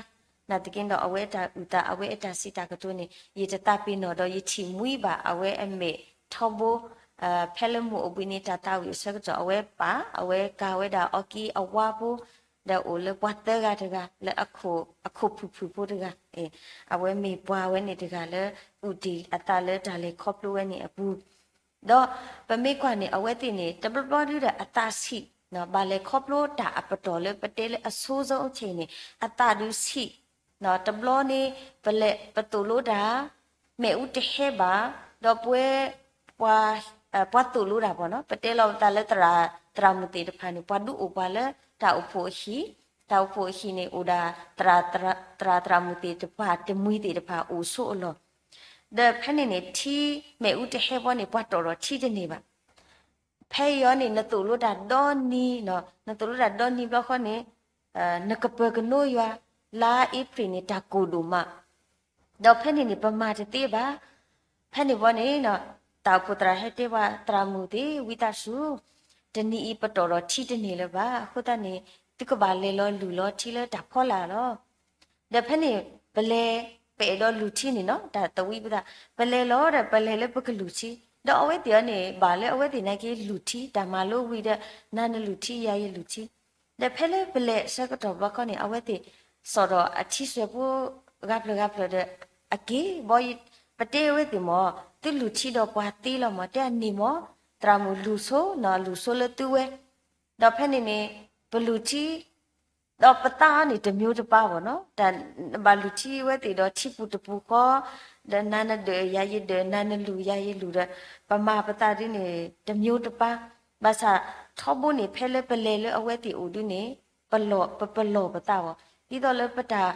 နာ်သက့ဒီး အဝဲအတၢ်အုၣ်သး အဝဲအတၢ်စံးတၢ်ကတိၤန့ၣ် ယတသးပ့ၤနီၣ်ဒီး ယထံၣ်မှံဘၣ်အဝဲအမဲာ်ထီဘိ ဖဲလၢမုၢ်အိၣ်ဘှံးနံၤ တၢ်သးဝံၣ်အဆၢကတီၢ် အဝဲပာ် အဝဲကၤဝဲဒၣ်အီက့အဝါဖိ, ဒီးအိၣ်လၢပှၤသၢဂၤတဂၤ လၢအခိၣ်ဖုၣ်ဖုၣ်ဖိတဂၤ, အဝဲမ့ၢ်ပှၤဝဲန့ၣ်တဂၤလၢ အုၣ်တ့ၢ်အသးလၢတၢ်လဲၤခီဖျိဝဲန့ၣ်အပူၤ ဒီးပမ့ၢ်ကွၢ်န့ၣ် အဝဲသ့ၣ်န့ၣ် တဘျီဘျီဒုဒီးအသးဆံး, ဘၣ်လဲၤခီဖျိတၢ်အပတီၢ်လၢပတဲလၢအဆိအဆၢအဆၢန့ၣ် အသးဒုးဆံး, တဘျီန့ၣ် ပလဲၤပသိၣ်လိတၢ် မ့ၣ်အူတဟဲဘၣ်, ဒီးပဝဲ ပှၤသိၣ်လိတၢ်ဘၣ်နီၤ, ပတဲလီၤပသးလၢ သရၣ်မုၣ်သ့ၣ်တဖၣ်န့ၣ် ပှၤဒုးအိၣ်ပှၤလၢတၢ်အိၣ်ဖှိၣ်အဟံၣ်, တၢ်အိၣ်ဖှိၣ်အဟံၣ်န့ၣ် အိၣ်ဒၣ် သရၣ်သရၣ်မုၣ်သ့ၣ်တဖၣ် တမှံၤသ့ၣ်တဖၣ်အိၣ်ဆိးအလီၢ်, ဒီးဖဲန့ၣ်န့ၣ် ထံမ့ၣ်အူတဟဲဘီန့ၣ် ပှၤတီၢ်ထီၣ်ထံတန့ၢ်ဘၣ်. ဖဲအံၤအီၤန့ၣ် နသိၣ်လိတၢ်ဒီနံၤ, နသိၣ်လိတၢ်ဒီနံၤဘျီဃီန့ၣ် နကပၢၤကနိယွၤ လါအ့ဖြ့ၣ်န့ၣ် တၢ်ကိၢ်ဒိၣ်မး, ဒီးဖဲန့ၣ်န့ၣ် ပမၤတသ့ဘၣ်. ဖဲန့ၣ်ဘီန့ၣ် တၢ်အိၣ်ဖှိၣ်သရၣ်ဟဲတဲပှၤ သရၣ်မုၣ်သ့ၣ် ဝံသးစူၤ တနံၤအံၤပတီၢ်ထီၣ်ထံတန့ၢ်လၢၤဘၣ်. အဃိသတးန့ၣ် သုကဘၣ်လဲၤလီၤလုၢ်လီၤထံလၢတၢ်ဖီလာ်လီၤ. ဒီးဖဲန့ၣ် ပလဲၤ ပအဲၣ်ဒိးလုၢ်ထံန့ၣ်နီၤ, တၢ်သဝံသး ပလဲၤလီၤဒီး ပလဲၤလၢပကလုၢ်ထံ, ဒီးအဝဲသ့ၣ်အီၤန့ၣ် ဘၣ်လၢအဝဲသ့ၣ်နာ်က့လုၢ်ထံ တၢ်မၤလိဝံၤဒီး နၤနလုၢ်ထံ ယၤယလုၢ်ထံ, ဒီးဖဲလၢပလဲၤအဆၢကတီၢ်ဘျီခီန့ၣ် အဝဲသ့ၣ် စိာ်ဒီးအထံစွဲၣ်ဖိ ဂၤဖျၢၣ်ဂၤဖျၢၣ်ဒီး အက့ၤဘီ ပတဲအဝဲသ့ၣ်မ့ၢ် သုလုၢ်ထံဒီးပှၤသ့လီၤမး, တဲအန့ၣ်မ့ၢ် သရၣ်မုၣ်လုၢ်ဆိနီၤ, လုၢ်ဆိလၢသုဝဲ, ဒီးဖဲန့ၣ်န့ၣ် ပလုၢ်ထံ ဒီးပသးအီၤန့ၣ် တစ်မျိုးတစ်ပါ ဘၣ်နီၤ, တၢ်ဘၣ်လုၢ်ထံဝဲသ့ၣ်ဒီးထံပူၤတပူၤဃီ, ဒီးနၤနဒၢး ယၤယဒၢး, နၤနလုၢ် ယၤယလုၢ်ဒီး ပမၤပသးဒ်န့ၣ် တစ်မျိုးတစ်ပါ, ဘၣ်ဆၣ်ထီဘိန့ၣ် ဖဲလၢပလဲၤလၢအဝဲသ့ၣ်အိၣ်ဒ်န့ၣ် ပလီၢ် ပပလီၢ်ပသးဘၣ်, ဒ်သိးလၢပတၢ်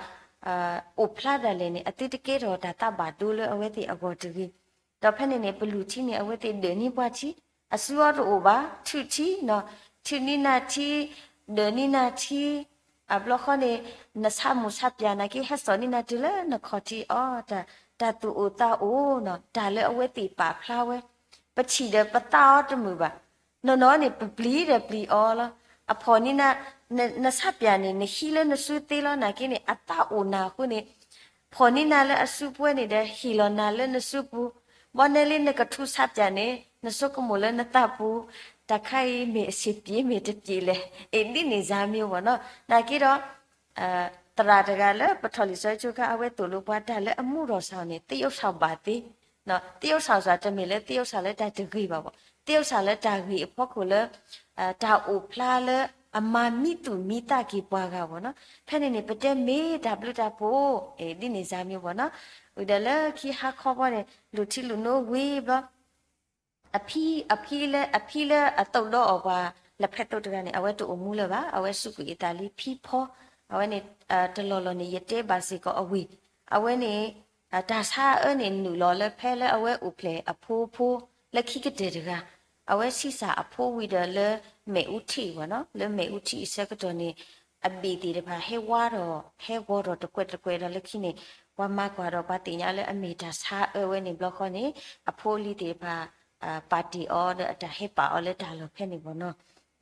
အိၣ်ဖျါဒၣ်လဲာ်န့ၣ် အသုတကဲထီၣ်တၢ်သးဘၣ်ဒိလၢအဝဲသ့ၣ်အဂီၢ်တဂ့ၤ. ဒီးဖဲန့ၣ်န့ၣ် ပလုၢ်ထံန့ၣ် အဝဲသ့ၣ်ဒၢးန့ၢ်ပှၤထံ, အစုအီတအိၣ်ဘၣ်, ထုးထံနီၤ, ထုးန့ၢ်နၤထံ, ဒၢးန့ၢ်နၤထံ, အဘျီဃီန့ၣ် နဆါမူၣ်ဆါပၠးနာ်က့ ဟဲစိာ်န့ၢ်နၤတုၤလၢနခီၣ်ထံးအီၤ, တၢ်သူၣ်အိၣ်သးအိၣ်နီၤ, တၢ်လၢအဝဲသ့ၣ်ပာ်ဖျါဝဲ, ပထံၣ်ဒီးပသးအီတမုာ်ဘၣ်. နီၢ်နီၢ်န့ၣ် ပပျံၤဒီးပျံၤအီၤလီၤ. အဖီၣ်န့ၢ်နၤ, နဆါပၠးန့ၣ် နဟံးလၢနစုသ့လီၤနာ်က့န့ၣ် အသးအိၣ်နၤအဃိန့ၣ် ဖီၣ်န့ၢ်နၤလၢအစုပူၤန့ၣ်ဒီး ဟ့ၣ်လီၤနၤလၢနစုပူၤ, ဘီနဲလံနကထူဆါပၠးန့ၣ် နဆိကမိၣ်လၢနသးပူၤ, တၢ်ခါအံၤမ့ၢ်အဆံးပျ့ၤမ့ၢ်တပျ့ၤလဲၣ်, အ့ၣ် ဒ်န့ၣ်စၢ်မ့ၢ်ဘၣ်နီၤ. နာ်က့ဒီး သရၣ်တဂၤလၢပထီၣ်လံာ်စီဆှံကါ အဝဲသိၣ်လိပှၤတၢ်လၢအမူထီၣ်ဆၣ်န့ၣ် သရုပ်ဆောင်ပါသေး, သရုပ်ဆောင်ဆိုတာ တမ့ၢ်လၢ သရုပ်ဆောင် လၢတၢ်တဂ့ၤဘၣ်ဘၣ်, သရုပ်ဆောင် လၢတၢ်ဂ့ၤအဖီခိၣ်လၢ တၢ်အိၣ်ဖျါလၢအမၤမံသူၣ်မံသးက့ၤပှၤဂၤဘၣ်နီၤ. ဖဲန့ၣ်န့ၣ် ပတဲမ့ၢ်တၢ်ဘျုးတၢ်ဖှိၣ် ဒ်န့ၣ်စၢ်မ့ၢ်ဘၣ်နီၤ. ဝံၤဒီးလၢခံဟါခီဘီန့ၣ် လူၤထံလူၤနိဝံၤဘျီ အဖံ အဖံလၢ အဖံလၢအသုးဒီးအီၤပှၤ လက်ဖက်သုတ် တဂၤန့ၣ် အဝဲတအိၣ်မူလၢၤဘၣ်. အဝဲစူးကွံာ်အသးလံဖံဖီ, အဝဲန့ၣ် တလီၢ်လီၢ်န့ၣ် ယတဲဘၣ်စ့ၢ်ကီးအဝ့ၢ်, အဝဲန့ၣ် တၢ်ဆါအၢန့ၣ် နုာ်လီၤလၢဖဲလၢအဝဲအိၣ်ဖျဲၣ်အဖိဖိ လၢခံကတၢၢ်တဂၤ, အဝဲဆံးစၢ်အဖိဝံၤဒီးလၢမ့ၣ်အူထံၣ်ဘၣ်နီၤ, လၢမ့ၣ်အူထံၣ်အဆၢကတီၢ်န့ၣ် အဘ့ၣ်သ့ၣ်တဖၣ်ဟဲဝါထီၣ် ဟဲဂီၤထီၣ်တကွဲးတကွဲးဒီးလၢခံန့ၣ် ပှၤမၤကွၢ်ဒီးပှၤသ့ၣ်ညါလၢအမ့ၢ်တၢ်ဆါအၢဝဲန့ၣ်ဘျီဃီန့ၣ် အဖိအလံၤသ့ၣ်တဖၣ် ပာ်တ့ၢ်အီၤဒီးအတၢ်ဟဲပာ်အီၤလၢတၢ်လီၢ်ဖဲန့ၣ်ဘၣ်နီၤ.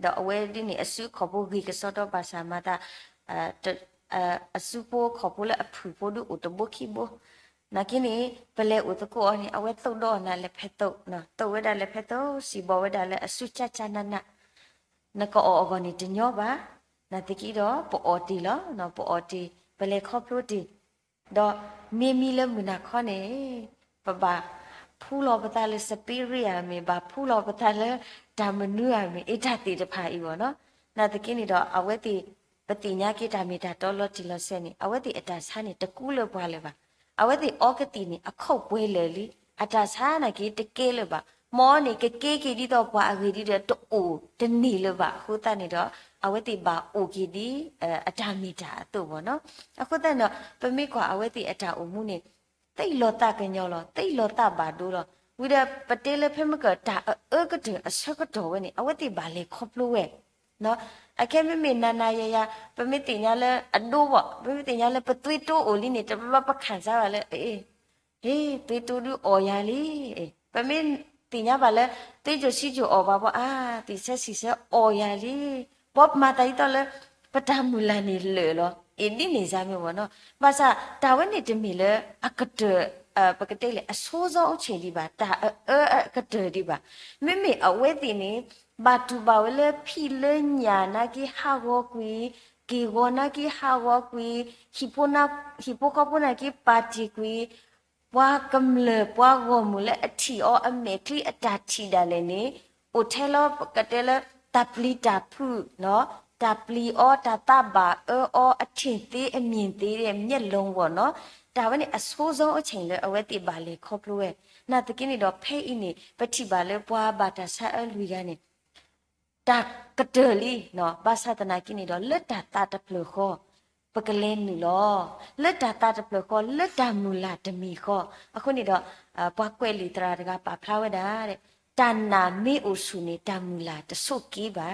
ဒီးအဝဲဒ်န့ၣ် အစုအခီၣ်ဖိဂ့ၤကစီဒီဘၣ်ဆၣ်မၤသး အစုဖိအခီၣ်ဖိလၢအဖုၣ်ဖိဒုးအိၣ်တဘိခံဘိ, နာ်က့န့ၣ် ပလဲၤအိၣ်သကိးအီၤန့ၣ် အဝဲသုးဒီးအီၤနၤ လက်ဖက်သုတ်, သုးဝဲဒၣ် လက်ဖက်သုတ် စံးဘီဝဲဒၣ်လၢအစုကၢ်ကၢ်နးနး, နကအီၣ်အဂီၢ်န့ၣ်တညီဘၣ်, နာ်သက့ဒီး ပအီၣ်တ့ၢ်လီၤ, ပအီၣ်တ့ၢ် ပလဲၤခီဖျိတ့ၢ်, ဒီးမ့မံလၢမုၢ်နၤခီန့ၣ် ပဘၣ်ဖှူလီၤပသးလၢ spirit ဧါမ့ၢ် ဘၣ်ဖှူလီၤပသးလၢတၢ်မနုၤဧါမ့ၢ် အ့ၣ်တၢ်သ့ၣ်တဖၣ်အံၤဘၣ်နီၤ. နာ်သက့န့ၣ်ဒီး အဝဲသ့ၣ် ပသ့ၣ်ညါက့ၤတၢ်မ့ၢ်တၢ်တီလီၤတံၢ်လီၤဆဲးန့ၣ် အဝဲသ့ၣ်အတၢ်ဆါန့ၣ် တကူလၢၤပှၤလၢၤဘၣ်. အဝဲသ့ၣ်အီကသံၣ်န့ၣ် အခိၣ်ပှဲၤလၢာ်လံ, အတၢ်ဆါနာ်က့တကဲလၢၤဘၣ်. မ်အီၤန့ၣ် ကကဲက့ၤဒ်သိးပှၤအဂ့ၢ်ဒ်ဒီး တအိၣ်တန့ၢ်လၢၤဘၣ်အဃိသတးန့ၣ်ဒီး အဝဲသ့ၣ်ဘၣ်အိၣ်က့ၤဒ် အတၢ်မ့ၢ်တၢ်အသိးဘၣ်နီၤ. အဃိသတးန့ၣ်ဒီး ပမ့ၢ်ကွၢ်အဝဲသ့ၣ်အတၢ်အိၣ်မူန့ၣ် သ့ၣ်လီၤသးကညီၤလီၤ, သ့ၣ်လီၤသးဘၣ်ဒိလီၤ. ဝံၤဒီးပတဲလၢဖဲမ့ၢ်ကတၢ်အအၢကတၢၢ်အဆၢကတီၢ်ဝဲန့ၣ် အဝဲသ့ၣ်ဘၣ်လဲၤခီဖျိဝဲ အခဲမ့မ့ၢ်နၤနၤယၤယၤ ပမ့ၢ်သ့ၣ်ညါလၢအဒိဘၣ်, ပမ့ၢ်သ့ၣ်ညါလၢပသွံၣ်တိအိၣ်လံန့ၣ် တဘျီဘျီပခၣ်စၢ်ဘၣ်လၢ အ့ သွံၣ်တိဒုးအီၣ်ယၤလံ. ပမ့ၢ်သ့ၣ်ညါဘၣ်လၢ သွံၣ်စိၤဆံစိၤအီၣ်ဘၣ်ဘၣ် အါ သံၣ်ဆၢဆံၣ်ဆၢအီၣ်ယၤလံ. ဘီမၤသးဒ်သိးလၢ ပတၢ်မုၢ်လၢ်န့ၣ်လၢာ်လီၤ. အ့ ဒ်န့ၣ်စါမ့ၢ်ဝဲနီၤ. ဘၣ်ဆၣ်တၢ်ဝဲန့ၣ်တမ့ၢ်လၢအကတၢၢ် ပကတဲလဲၣ် အဆိစီအိၣ်ဆ့ၣ်ဒံးဘၣ်, တၢ်အအၢအကတၢၢ်ဒံးဘၣ်. မ့မ့ၢ်အဝဲသ့ၣ်န့ၣ် ဘၣ်တူၢ်ဘၣ်ဝဲလၢဖံးလၢညၣ်နာ်က့ဟးဂီၤကွံာ်, က့ၢ်ဂီၤနာ်က့ဟးဂီၤကွံာ်, ဟံၣ်ဖိ ဟံၣ်ဖိဃီဖိနာ်က့ပာ်တ့ၢ်ကွံာ်, ပှၤကမျၢၢ်ပှၤဂီၢ်မုၢ်လၢအထံၣ်အီၤအမဲာ်ချံအတၢ်ထံၣ်ဒၣ်လဲာ်န့ၣ် အိၣ်ထဲလီၤ ပကတဲလၢ တၢ်ပျံၤတၢ်ဖုး, တၢ်ပျံၤအီၤ တၢ်သးဘၣ်အၢအီၤ အထံၣ်သ့အမြင်သ့ မျက်လုံးပေါ့နော်. တၢ်ဝဲန့ၣ် အဆိုးဆုံးအချိန်လၢအဝဲသ့ၣ်ဘၣ်လဲၤခီဖျိဝဲ. နာ်သက့န့ၣ်ဒီး ဖဲအံၤန့ၣ် ပထံၣ်ဘၣ်လၢပှၤဘၣ်တၢ်ဆါအၢလွံၢ်ဂၤန့ၣ် တၢ်ကတၢၢ်လံ, ဘၣ်ဆၣ်သနာ်က့န့ၣ်ဒီး လၢတၢ်သးတဖျၢၣ်ဃီ ပကလဲၤနုာ်လီၤ. လၢတၢ်သးတဖျၢၣ်ဃီ လၢတၢ်မုၢ်လၢ်တမံၤဃီ. အဃိန့ၣ်ဒီး ပှၤကွဲးလံာ်သရၣ်တဂၤပာ်ဖျါဝဲဒၣ်, တၢ်နာ်မ့ၢ်အိၣ်ဆူၣ်န့ၣ် တၢ်မုၢ်လၢ်တဆိးက့ဘၣ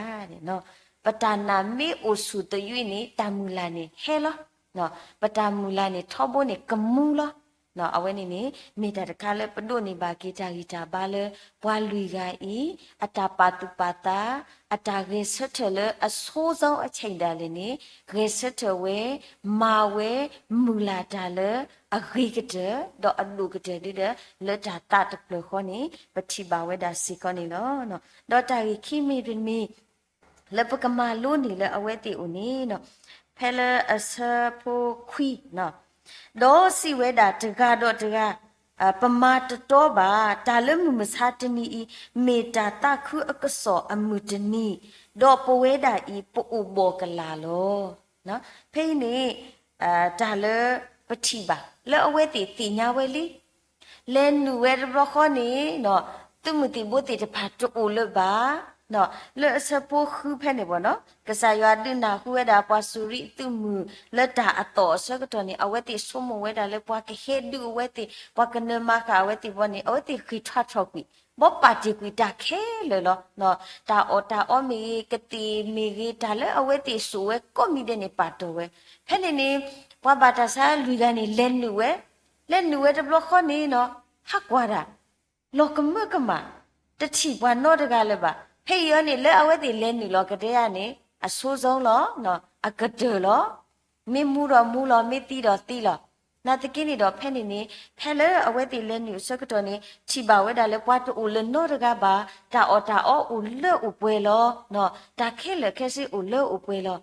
်. ပတၢ်နာ်မ့ၢ်အိၣ်ဆူၣ်သယုၢ်န့ၣ် တၢ်မုၢ်လၢ်န့ၣ်ဟဲလီၤ. ပတၢ်မုၢ်လၢ်န့ၣ်ထီဘိန့ၣ်ကမူလီၤ. အဝဲန့ၣ်န့ၣ် မ့ၢ်တၢ်တခါလၢပဒိးန့ၢ်ဘၣ်က့ၤတၢ်ဂံၢ်တၢ်ဘါလၢ ပှၤလွံၢ်ဂၤအံၤ အတၢ်ပာ်သူၣ်ပာ်သး, အတၢ်ဂဲၤဆၢထၢၣ်လၢအဆိစီအဆဲးဒၣ်လဲာ်န့ၣ် ဂဲၤဆၢထၢၣ်ဝဲ, မၤဝဲ, မုၢ်လၢ်တၢ်လၢအဂ့ၤကတၢၢ် ဒီးအဒိၣ်ကတၢၢ်ဒ်ဒီး လၢတၢ်သးတဖျၢၣ်ဃီန့ၣ် ပထံၣ်ဘၣ်ဝဲဒၣ်စ့ၢ်ကီးန့ၣ်လီၤ. ဒီးတၢ်ဂ့ၢ်ခံမံၤတမံၤ လၢပကမၤလိန့ၢ်လၢအဝဲသ့ၣ်အိၣ်န့ၣ် ဖဲလၢအဆၢဖိခွံ, ဒီးစံးဝဲဒၣ်တဂၤဒီးတဂၤ, ပမၤတတီဘၣ်, တၢ်လၢမုၢ်မဆါတနံၤအံၤ မ့ၢ်တၢ်သးခုအကစီၣ်အမုၢ်တနံၤ, ဒီးပဝဲဒၣ်အံၤ ပအိၣ်ဘှီၣ်ကလာ်လီၤ. ဖဲအံၤန့ၣ် တၢ်လၢပထံၣ်ဘၣ် လၢအဝဲသ့ၣ်သ့ၣ်ညါဝဲလံ လဲၤနုာ်ဝဲတဘျီဃီန့ၣ် သုးမုၢ်သံၣ်ဘိသ့ၣ်တဖၣ်တအိၣ်လၢၤဘၣ်. လၢအဆၢဖိဃုဖဲန့ၣ်ဘၣ်နီၤ ကစၢ်ယွၤဒုးနၢ်ဟူဝဲဒၣ် ပှၤစူၤရံသုးမုၢ်လၢတၢ်အသီၣ်အဆၢကတီၢ်န့ၣ် အဝဲသ့ၣ်ဆိကမိၣ်ဝဲဒၣ်လၢပှၤကဟဲဒုးအဝဲသ့ၣ် ပှၤကနၢၤမၤဃာ်အဝဲသ့ၣ်ဘီန့ၣ် အဝဲသ့ၣ်ဃ့ၢ်ထွါထီၣ်ကွံာ် ဘီပာ်တ့ၢ်ကွံာ်တၢ်ခဲလၢာ်လီၤ. တၢ်အီၣ်တၢ်အီမ့ၢ်ဂ့ၤ ကသ့ၣ်မ့ၢ်ဂ့ၤ တၢ်လၢအဝဲသ့ၣ်စိာ်ဝဲကိးမံၤဒဲးန့ၣ် ပာ်တီၢ်ဝဲ. ဖဲန့ၣ်န့ၣ် ပှၤဘၣ်တၢ်ဆါလွံၢ်ဂၤန့ၣ် လဲၤနုာ်ဝဲ, လဲၤနုာ်ဝဲတဘျီဃီန့ၣ်နီၤ ဟးကွၢ်ဒၣ် လီၤကမၢကမၣ်, တထံၣ်ပှၤနီတဂၤလၢၤဘၣ်. ဖဲအံၤအီၤန့ၣ် လၢအဝဲသ့ၣ်လဲၤနုာ်လီၤကတဲယၤန့ၣ် အဆိစီလီၤ, အကတၢၢ်လီၤ, မ့ၢ်မူဒီးမူလီၤ, မ့ၢ်သံဒီးသံလီၤ. နာ်သက့န့ၣ်ဒီး ဖဲန့ၣ်န့ၣ် ဖဲလၢအဝဲသ့ၣ်လဲၤနုာ်အဆၢကတီၢ်န့ၣ် ထံၣ်ဘၣ်ဝဲဒၣ်လၢပှၤတအိၣ်လၢၤနီတဂၤဘၣ်, တၢ်အီၣ်တၢ်အီအိၣ်လၢအိၣ်ပှဲၤလီၤ, တၢ်ခဲလၢာ်ခဲဆ့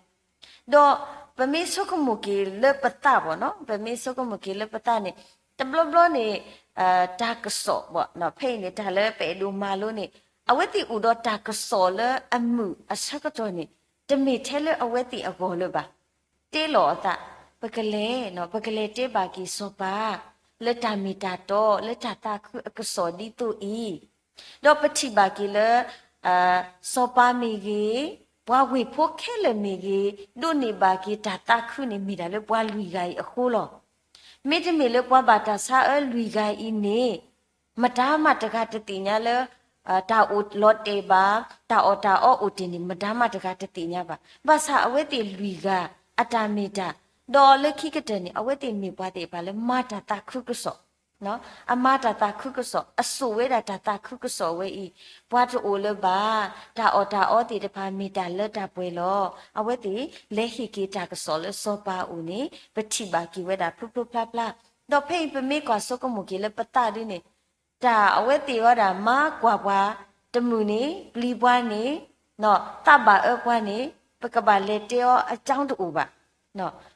အိၣ်လၢအိၣ်ပှဲၤလီၤ. ဒီးပမ့ၢ်ဆိကမိၣ်က့ၤလၢပသးဘၣ်နီၤ, ပမ့ၢ်ဆိကမိၣ်က့ၤလၢပသးန့ၣ် တဘျီဘျီန့ၣ် တၢ်ကစီၣ်ဘၣ်နီၤ, ဖဲအံၤန့ၣ် တၢ်လၢပအဲၣ်ဒိးမၤလိန့ၣ် အဝဲသ့ၣ်အိၣ်ဒီးတၢ်ကစီၣ်လၢအမုာ်အဆၢကတီၢ်န့ၣ် တမ့ၢ်ထဲလၢအဝဲသ့ၣ်အဂီၢ်လၢၤဘၣ်. တဲလီၤအသး, ပကလဲၤ, ပကလဲၤတဲဘၣ်က့ၤစီၤပၤ လၢတၢ်မ့ၢ်တၢ်တီ လၢတၢ်သးခုအကစီၣ်ဒ်သိးအံၤ ဒီးပထံၣ်ဘၣ်က့ၤလၢ စီၤပၤမ့ၢ်ဂ့ၤ, ပှၤဝ့ၢ်ဖိခဲလၢာ်မ့ၢ်ဂ့ၤ, ဒိးန့ၢ်ဘၣ်က့ၤတၢ်သးခုန့ၣ် မ့ၢ်ဒၣ်လၢပှၤလွံၢ်ဂၤအံၤအဃိလီၤ. မ့တမ့ၢ်လၢပှၤဘၣ်တၢ်ဆါအၢလွံၢ်ဂၤအံၤန့ၣ် မတၤမးတဂၤတသ့ၣ်ညါလၢ တၢ်အိၣ်လီၤတဲာ်ဘၣ်, တၢ်အီၣ်တၢ်အီအိၣ်တ့ၢ်န့ၣ် မတၤမးတဂၤတသ့ၣ်ညါဘၣ်. ဘၣ်ဆၣ်အဝဲသ့ၣ်လွံၢ်ဂၤ အတၢ်မ့ၢ်တၢ်, ဒီးလၢခံကတၢၢ်န့ၣ် အဝဲသ့ၣ်မ့ၢ်ပှၤသ့ၣ်တဖၣ်လၢမၤတၢ်သးခုကစီၣ် အမၤတၢ်သးခုကစီၣ်, အစိာ်ဝဲဒၣ်တၢ်သးခုကစီၣ်ဝဲအံၤ, ပှၤတအိၣ်လၢၤဘၣ်, တၢ်အီၣ်တၢ်အီသ့ၣ်တဖၣ်မ့ၢ်တၢ်လၢတၢ်ပှဲၤလီၤ. အဝဲသ့ၣ်လဲၤဟ့ၣ်က့ၤတၢ်ကစီၣ်လၢစီၤပၤအအိၣ်န့ၣ် ပထံၣ်ဘၣ်က့ၤဝဲဒၣ်ဖျိဖျိဖျါဖျါ. ဒီးဖဲအံၤပမ့ၢ်ကွၢ်ဆိကမိၣ်က့ၤလၢပသးဒ်န့ၣ် တၢ်အဝဲသ့ၣ်ဝဲဒၣ်မၤကွၢ်ပှၤ, တမုာ်န့ၣ် ပျံၤပှၤန့ၣ်, သးဘၣ်အၢပှၤန့ၣ် ပကဘၣ်လဲၤတဲအီၤအကၠီတအိၣ်ဘၣ်.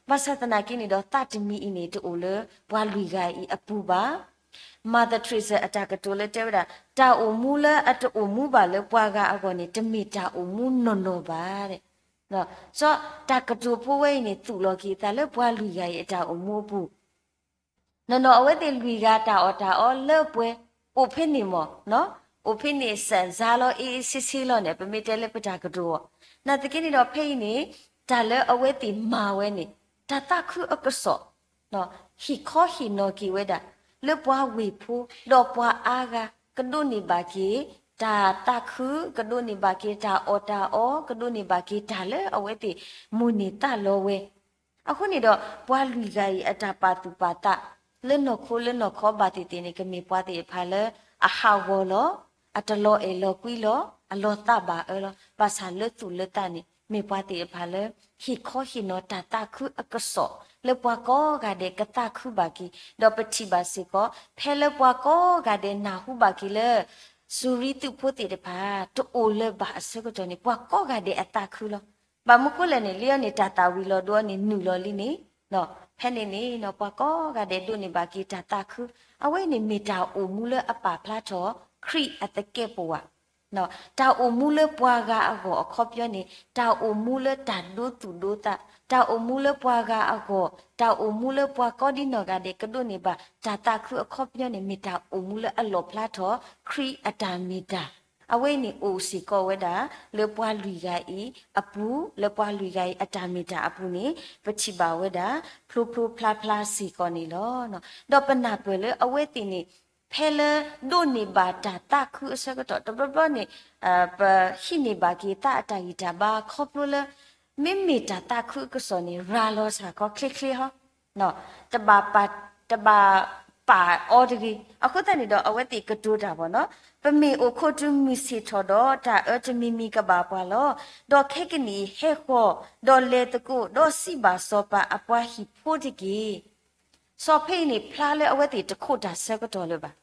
ဘၣ်ဆၣ်သနာ်က့န့ၣ်ဒီး သးတမံၤအံၤန့ၣ် တအိၣ်လၢပှၤလွံၢ်ဂၤအံၤအပူၤဘၣ်. Mother Teresa အတၢ်ကတိၤလၢတဲဝဲဒၣ် တၢ်အိၣ်မူလၢအတအိၣ်မူဘၣ်လၢပှၤဂၤအဂီၢ်န့ၣ် တမ့ၢ်တၢ်အိၣ်မူနီၢ်နီၢ်ဘၣ်. စီၤတၢ်ကတိၤဖိဝဲအံၤန့ၣ် သူၣ်လီၤက့ၤအသးလၢပှၤလွံၢ်ဂၤအံၤအတၢ်အိၣ်မူအပူၤ နီၢ်နီၢ်အဝဲသ့ၣ်လွံၢ်ဂၤတၢ်အီၣ်တၢ်အီလၢပှဲၤ, အိၣ်ဖဲန့ၣ်မး, အိၣ်ဖဲန့ၣ်စၢ်စါလီၤ အ့အ့ဆ့ဆ့လီၤန့ၣ် ပမ့ၢ်တဲလၢပတၢ်ကတိၤအီၤ. နာ်သက့န့ၣ်ဒီး ဖဲအံၤန့ၣ် တၢ်လၢအဝဲသ့ၣ်မၤဝဲန့ၣ် တၢ်သးခုအကစီၣ် ဟ့ၣ်ခီဟ့ၣ်နီၤက့ၤဝဲဒၣ် လၢပှၤဝ့ၢ်ဖိ ဒီးပှၤအါဂၤ ကဒိးန့ၢ်ဘၣ်က့ၤ တၢ်သးခု ကဒိးန့ၢ်ဘၣ်က့ၤ တၢ်အီၣ်တၢ်အီ ကဒိးန့ၢ်ဘၣ်က့ၤ တၢ်လၢအဝဲသ့ၣ် မိၣ်န့ၢ်သးလီဝဲ. အဃိန့ၣ်ဒီး ပှၤလွံၢ်ဂၤအံၤ အတၢ်ပာ်သူၣ်ပာ်သး လၢနီၢ်ခိလၢနီၢ်ခီဘၣ်သ့ၣ်သ့ၣ်န့ၣ် ကမ့ၢ်ပှၤသ့ၣ်တဖၣ်လၢ အဟးဂီၤလီၤ, အတလီၤအဲၣ်လီၤကွံလီၤ, အလီၤသးဘၣ်အၢလီၤ. ဘၣ်ဆၣ်လၢသူၣ်လၢသးန့ၣ် မ့ၢ်ပှၤသ့ၣ်တဖၣ်လၢ ဟ့ၣ်ခီဟ့ၣ်နီၤတၢ်သးခုအကစီၣ် လၢပှၤကိးဂၤဒဲးကသးခုဘၣ်က့ၤ, ဒီးပထံၣ်ဘၣ်စ့ၢ်ကီး ဖဲလၢပှၤကိးဂၤဒဲးနၢ်ဟူဘၣ်က့ၤလၢ စူၤရံသုးဖိသ့ၣ်တဖၣ် တအိၣ်လၢၤဘၣ်အဆၢကတီၢ်န့ၣ် ပှၤကိးဂၤဒဲးအသးခုလီၤ. ဘၣ်မနုၤဃိလဲၣ်န့ၣ် လံအီၤန့ၣ် တၢ်သၣ်ဝံၤလီၤဒိအီၤန့ၣ် နုာ်လီၤလံန့ၣ်, ဖဲန့ၣ်န့ၣ် ပှၤကိးဂၤဒဲးဒိးန့ၢ်ဘၣ်က့ၤတၢ်သးခု, အဝဲန့ၣ်မ့ၢ်တၢ်အိၣ်မူလၢအပာ်ဖျါထီၣ် ခရံာ်အသကဲးပဝး တၢ်အိၣ်မူလၢပှၤဂၤအဂီၢ်အခီပညီန့ၣ် တၢ်အိၣ်မူလၢတၢ်ဒိသူၣ်ဒိသး, တၢ်အိၣ်မူလၢပှၤဂၤအဂီၢ်, တၢ်အိၣ်မူလၢပှၤကိးဒံနီၢ်ဂၤဒဲးကဒိးန့ၢ်ဘၣ် တၢ်သးခုအခီပညီန့ၣ် မ့ၢ်တၢ်အိၣ်မူလၢအလီၣ်ဖျါထီၣ် ခရံာ်အတၢ်မ့ၢ်တၢ်. အဝဲအံၤန့ၣ်အိၣ်စ့ၢ်ကီးဝဲဒၣ် လၢပှၤလွံၢ်ဂၤအံၤအပူၤ, လၢပှၤလွံၢ်ဂၤအံၤအတၢ်မ့ၢ်တၢ်အပူၤန့ၣ် ပထံၣ်ဘၣ်ဝဲဒၣ် ဖျိဖျိဖျါဖျါစ့ၢ်ကီးန့ၣ်လီၤ. ဒီးပနၢ်ပၢၢ်လၢအဝဲသ့ၣ်န့ၣ် ဖဲလၢဒိးန့ၢ်ဘၣ်တၢ်သးခုအဆၢကတီၢ် တဘျီဘျီန့ၣ် ပဟံးန့ၢ်ဘၣ်က့ၤသးအတၢ်ဂံၢ်တၢ်ဘါခီဖျိလၢ မ့မ့ၢ်တၢ်သးခုအကစီၣ်န့ၣ် ရၤလီၤစ့ၢ်ကီးချ့ချ့ဟီ, တဘၣ်ပာ်, တဘၣ်ပာ်အီၤတဂ့ၤ. အဃိသတးန့ၣ်ဒီး အဝဲသ့ၣ်ကတိၤတၢ်ဘၣ်နီၤ, ပမ့ၢ်အိၣ်ခိးတုၤမုၢ်ဆ့ၣ်ထီၣ်ဒီး တၢ်အၢတမံၤမံၤကဘၣ်ပှၤလီၤ. ဒီးခဲကနံၣ်အံၤဟဲဃီၤ, ဒီးလဲၤသကိး, ဒီးစံးဘၣ်စီၤပၤအပှၤဟံၣ်ဖိတက့ၢ်. စီၤဖဲအံၤန့ၣ် ဖျါလၢအဝဲသ့ၣ်တခိးတၢ်ဆၢကတီၢ်လၢၤဘၣ်.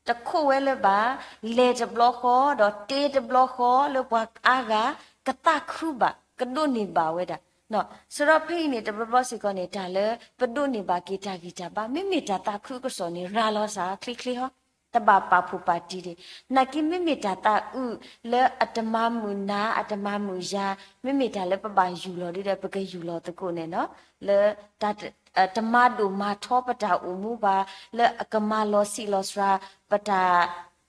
တခိးဝဲလၢၤဘၣ်, လဲၤတဘျီဃီ, ဒီးတ့တဘျီဃီလၢပှၤအါဂၤ ကသးခုဘၣ်, ကဒိးန့ၢ်ဘၣ်ဝဲဒၣ်. စရီဖဲအံၤန့ၣ် တဘျီဘျီစ့ၢ်ကီးန့ၣ် တၢ်လၢပဒိးန့ၢ်ဘၣ်က့ၤတၢ်ဂံၢ်တၢ်ဘါ မ့မ့ၢ်တၢ်သးခုအကစီၣ်န့ၣ် ရၤလီၤစ့ၢ်ချ့ချ့ဟီ, တဘၣ်ပာ်ဖှိၣ်ပာ်တံၢ်တဂ့ၤ. နာ်က့မ့မ့ၢ်တၢ်သးအုးလၢအတမၤမုာ်နၤ အတမၤမုာ်ယၤ, မ့မ့ၢ်တၢ်လၢပဘၣ်ယူၢ်လီၤဒ်ဒီး ပကယူၢ်လီၤသကိးန့ၣ်လီၤ. လၢ တမၤဒိၣ်မၤထီပတၢ်အိၣ်မူဘၣ်, လၢအကမၤလီၤဆံးလီၤစှၤ ပတၢ်